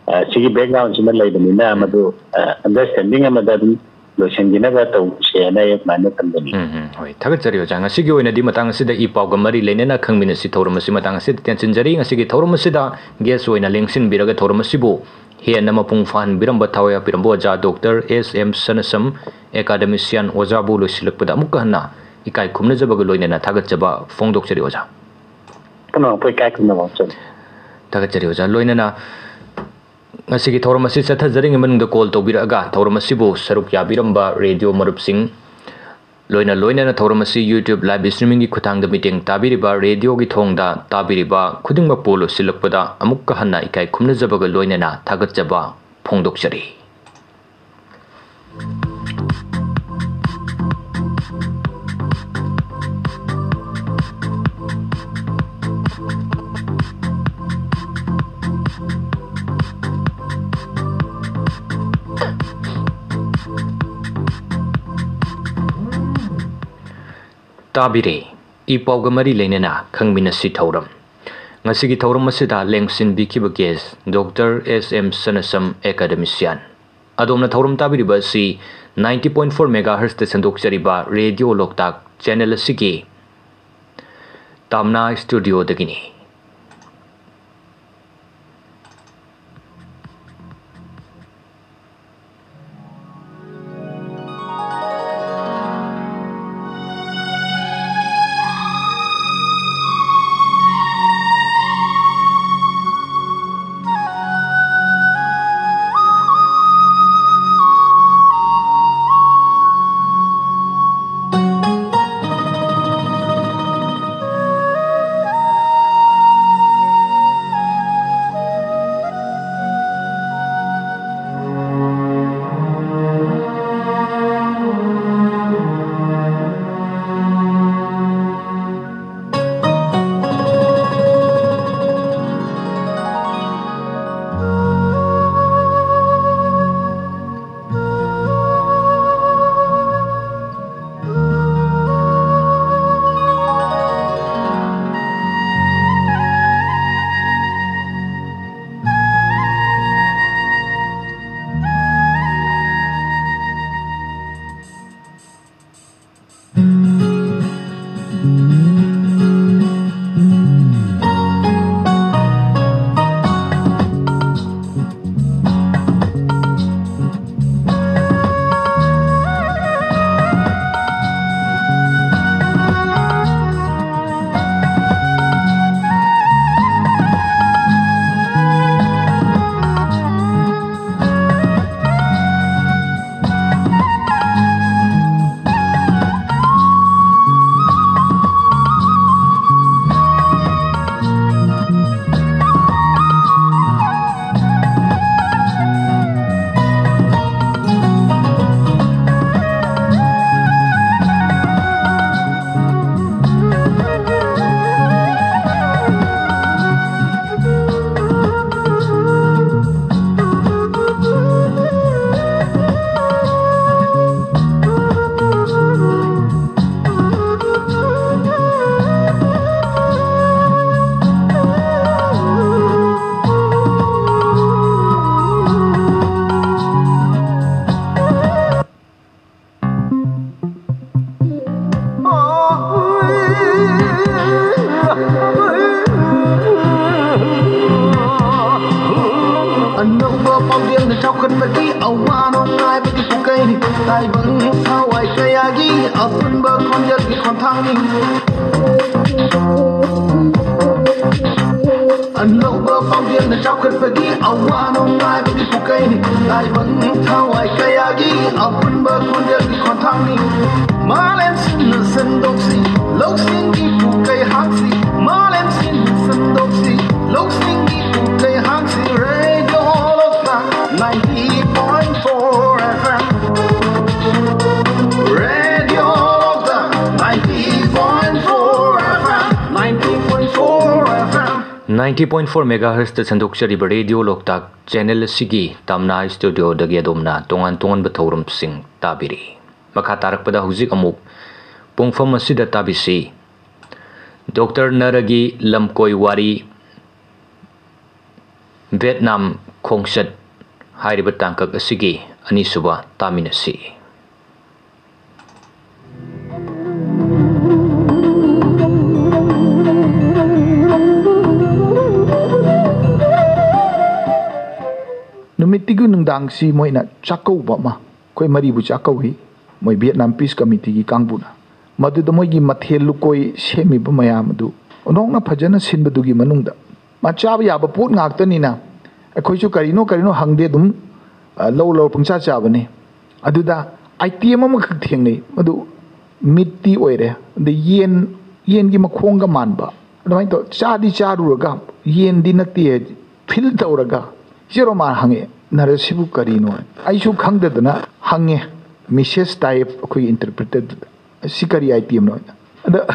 ꯑ, ꯁꯤꯒꯤ backgroundꯁꯤꯃ ꯂꯩꯕꯅꯤꯅ ꯎꯝ꯫ ꯃꯗꯨ, ꯑ, understanding ꯑꯃꯗ ꯑꯗꯨꯝ ꯂꯣꯏꯁꯤꯟꯈꯤꯅꯕ ꯇꯧꯁꯦꯅ ꯑꯩ ꯑꯗꯨꯃꯥꯏꯅ ꯊꯝꯖꯅꯤꯡꯉꯤ꯫ ꯎꯝ, ꯎꯝ, ꯍꯣꯏ, ꯊꯥꯒꯠꯆꯔꯤ ꯑꯣꯖꯥ꯫ ꯉꯁꯤꯒꯤ ꯑꯣꯏꯅꯗꯤ ꯃꯇꯥꯡ ꯑꯁꯤꯗ ꯏ ꯄꯥꯎꯒ ꯃꯔꯤ ꯂꯩꯅꯅ ꯈꯪꯃꯤꯟꯅꯁꯤ ꯊꯧꯔꯝ ꯑꯁꯤ ꯃꯇꯥꯡ ꯑꯁꯤꯗ ꯇꯦꯟꯁꯤꯟꯖꯔꯤ꯫ ꯉꯁꯤꯒꯤ ꯊꯧꯔꯝ ꯑꯁꯤꯗ guest ꯑꯣꯏꯅ ꯂꯦꯡꯁꯤꯟꯕꯤꯔꯒ ꯊꯧꯔꯝ ꯑꯁꯤꯕꯨ ꯍꯦꯟꯅ ꯃꯄꯨꯡ ꯐꯥꯍꯟꯕꯤꯔꯝꯕ ꯊꯋꯥꯏ ꯌꯥꯎꯕꯤꯔꯝꯕ ꯑꯣꯖꯥ ꯗꯣꯛꯇꯔ ꯑꯦꯁ ꯑꯦꯝ ꯁꯅꯁꯝ, academician ꯑꯣꯖꯥꯕꯨ ꯂꯣꯏꯁꯤꯜꯂꯛꯄꯗ ꯑꯃꯨꯛꯀ ꯍꯟꯅ ꯏꯀꯥꯏ ꯈꯨꯝꯅꯖꯕꯒ ꯂꯣꯏꯅꯅ ꯊꯥꯒꯠꯆꯕ ꯐꯣꯡꯗꯣꯛꯆꯔꯤ ꯑꯣꯖꯥ꯫ ꯄꯨꯝꯅꯃꯛꯄꯨ ꯏꯀꯥꯏ ꯈꯨꯝꯅꯕ ꯐꯣꯡꯗꯣꯛꯆꯔꯤ꯫ ꯊꯥꯒꯠꯆꯔꯤ ꯑꯣꯖꯥ꯫ ꯂꯣꯏꯅꯅ ꯉꯁꯤꯒꯤ ꯊꯧꯔꯝ ꯑꯁꯤ ꯆꯠꯊꯖꯔꯤꯉꯩ ꯃꯅꯨꯡꯗ call ꯇꯧꯕꯤꯔꯛꯑꯒ ꯊꯧꯔꯝ ꯑꯁꯤꯕꯨ ꯁꯔꯨꯛ ꯌꯥꯕꯤꯔꯝꯕ radio ꯃꯔꯨꯞꯁꯤꯡ, ꯂꯣꯏꯅ ꯂꯣꯏꯅꯅ ꯊꯧꯔꯝ ꯑꯁꯤ YouTube live streamingꯒꯤ ꯈꯨꯠꯊꯥꯡꯗ ꯃꯤꯠꯌꯦꯡ ꯇꯥꯕꯤꯔꯤꯕ, radioꯒꯤ ꯊꯣꯡꯗ ꯇꯥꯕꯤꯔꯤꯕ ꯈꯨꯗꯤꯡꯃꯛꯄꯨ ꯂꯣꯏꯁꯤꯜꯂꯛꯄꯗ ꯑꯃꯨꯛꯀ ꯍꯟꯅ ꯏꯀꯥꯏ ꯈꯨꯝꯅꯖꯕꯒ ꯂꯣꯏꯅꯅ ꯊꯥꯒꯠꯆꯕ ꯐꯣꯡꯗꯣꯛꯆꯔꯤ꯫ ꯇꯥꯕꯤꯔꯦ, ꯏ ꯄꯥꯎꯒ ꯃꯔꯤ ꯂꯩꯅꯅ ꯈꯪꯃꯤꯟꯅꯁꯤ ꯊꯧꯔꯝ꯫ ꯉꯁꯤꯒꯤ ꯊꯧꯔꯝ ꯑꯁꯤꯗ ꯂꯦꯡꯁꯤꯟꯕꯤꯈꯤꯕ guest doctor S M ꯁꯅꯁꯝ, academician꯫ ꯑꯗꯣꯝꯅ ꯊꯧꯔꯝ ꯇꯥꯕꯤꯔꯤꯕ ꯑꯁꯤ ninety point four megahertzꯇ ꯁꯟꯗꯣꯛꯆꯔꯤꯕ Radio ꯂꯣꯛꯇꯥꯛ channel ꯑꯁꯤꯒꯤ ꯇꯥꯝꯅꯥ studioꯗꯒꯤꯅꯤ꯫ ꯕꯒꯤ ꯑꯋꯥ ꯅꯨꯡꯉꯥꯏꯕꯒꯤ ꯄꯨꯀꯩꯅꯤ꯫ ꯇꯥꯏꯕꯪ ꯊꯋꯥꯏ ꯀꯌꯥꯒꯤ ꯑꯄꯨꯟꯕ ꯈꯣꯟꯖꯦꯜꯒꯤ ꯈꯣꯟꯊꯥꯡꯅꯤ꯫ ꯑꯅꯧꯕ ꯄꯥꯎꯖꯦꯜꯅ ꯆꯥꯎꯈꯠꯄꯒꯤ ꯑꯋꯥ ꯅꯨꯡꯉꯥꯏꯕꯒꯤ ꯄꯨꯀꯩꯅꯤ꯫ ꯇꯥꯏꯕꯪ ꯊꯋꯥꯏ ꯀꯌꯥꯒꯤ ꯑꯄꯨꯟꯕ ꯈꯣꯟꯖꯦꯜꯒꯤ ꯈꯣꯟꯊꯥꯡꯅꯤ꯫ ꯃꯥꯂꯦꯝ ꯁꯤꯟꯅ ꯁꯟꯗꯣꯛꯁꯤ, ꯂꯧꯁꯤꯡꯒꯤ ꯄꯨꯀꯩ ꯍꯥꯡꯁꯤ꯫ ꯃꯥꯂꯦꯝ ꯁꯤꯟꯅ ꯁꯟꯗꯣꯛꯁꯤ, ꯂꯧꯁꯤꯡꯒꯤ ꯄꯨꯀꯩ ꯍꯥꯡꯁꯤ꯫ Radio Loktak ninety point four F M. Radio Loktak ninety point four F M, ninety point four F M꯫ Ninety point four megahertzꯇ ꯁꯟꯗꯣꯛꯆꯔꯤꯕ ꯔꯦꯗꯤꯑꯣ ꯂꯣꯛꯇꯥꯛ ꯆꯦꯅꯦꯜ ꯑꯁꯤꯒꯤ ꯇꯝꯅꯥ ꯁ꯭ꯇꯨꯗꯤꯑꯣꯗꯒꯤ ꯑꯗꯣꯝꯅ ꯇꯣꯉꯥꯟ ꯇꯣꯉꯥꯟꯕ ꯊꯧꯔꯝꯁꯤꯡ ꯇꯥꯕꯤꯔꯤ꯫ ꯃꯈꯥ ꯇꯥꯔꯛꯄꯗ ꯍꯧꯖꯤꯛ ꯑꯃꯨꯛ ꯄꯨꯡꯐꯝ ꯑꯁꯤꯗ ꯇꯥꯕꯤꯁꯤ꯫ ꯗꯣꯛꯇꯔ ꯅꯔꯒꯤ ꯂꯝꯀꯣꯏ ꯋꯥꯔꯤ, ꯚꯦꯠꯅꯥꯝ ꯈꯣꯡꯆꯠ ꯍꯥꯏꯔꯤꯕ ꯇꯥꯡꯀꯛ ꯑꯁꯤꯒꯤ ꯑꯅꯤꯁꯨꯕ ꯇꯥꯃꯤꯟꯅꯁꯤ꯫ ꯅꯨꯃꯤꯠꯇꯨꯒꯤ ꯅꯨꯡꯗꯥꯡꯁꯤ ꯃꯣꯏꯅ ꯆꯥꯛꯀꯧꯕ ꯑꯃ, ꯑꯩꯈꯣꯏ ꯃꯔꯤꯕꯨ ꯆꯥꯛꯀꯧꯏ, ꯃꯣꯏ ꯚꯤꯌꯦꯠꯅꯥꯝ ꯄꯤꯁ ꯀꯃꯤꯇꯤꯒꯤ ꯀꯥꯡꯕꯨꯅ꯫ ꯃꯗꯨꯗ ꯃꯣꯏꯒꯤ ꯃꯊꯦꯜ ꯂꯨꯀꯣꯏ ꯁꯦꯝꯃꯤꯕ ꯃꯌꯥꯝ ꯑꯗꯨ ꯑꯣꯟꯊꯣꯛꯅ ꯐꯖꯅ ꯁꯤꯟꯕꯗꯨꯒꯤ ꯃꯅꯨꯡꯗ, ꯃꯥ ꯆꯥꯕ ꯌꯥꯕ ꯄꯣꯠ ꯉꯥꯛꯇꯅꯤꯅ, ꯑꯩꯈꯣꯏꯁꯨ ꯀꯔꯤꯅꯣ ꯀꯔꯤꯅꯣ ꯍꯪꯗꯦ, ꯑꯗꯨꯝ, ꯑ, ꯂꯧ ꯂꯧ ꯄꯪꯆꯥ ꯆꯥꯕꯅꯤ꯫ ꯑꯗꯨꯗ ꯑꯥꯏꯇꯦꯝ ꯑꯃꯈꯛ ꯊꯦꯡꯅꯩ, ꯃꯗꯨ ꯃꯤꯠꯇꯤ ꯑꯣꯏꯔꯦ, ꯑꯗꯩ ꯌꯦꯟ, ꯌꯦꯟꯒꯤ ꯃꯈꯣꯡꯒ ꯃꯥꯟꯕ, ꯑꯗꯨꯃꯥꯏꯅ ꯇꯧ꯫ ꯆꯥꯗꯤ ꯆꯥꯔꯨꯔꯒ ꯌꯦꯟꯗꯤ ꯅꯠꯇꯦ ꯐꯤꯜ ꯇꯧꯔꯒ, "ꯏꯆꯦ ꯔꯣꯃꯥ," ꯍꯪꯉꯛꯑꯦ, "ꯅꯔꯁꯁꯤꯕꯨ ꯀꯔꯤꯅꯣ?" ꯑꯩꯁꯨ ꯈꯪꯗꯗꯅ ꯍꯪꯉꯦ, ꯃꯤꯁꯦꯁ ꯇꯥꯏꯌꯦꯞ, ꯑꯩꯈꯣꯏꯒꯤ ꯏꯟꯇꯔꯄ꯭ꯔꯤꯇꯔꯗꯨꯗ, "ꯁꯤ ꯀꯔꯤ ꯑꯥꯏꯇꯦꯝꯅꯣ?" ꯑꯗ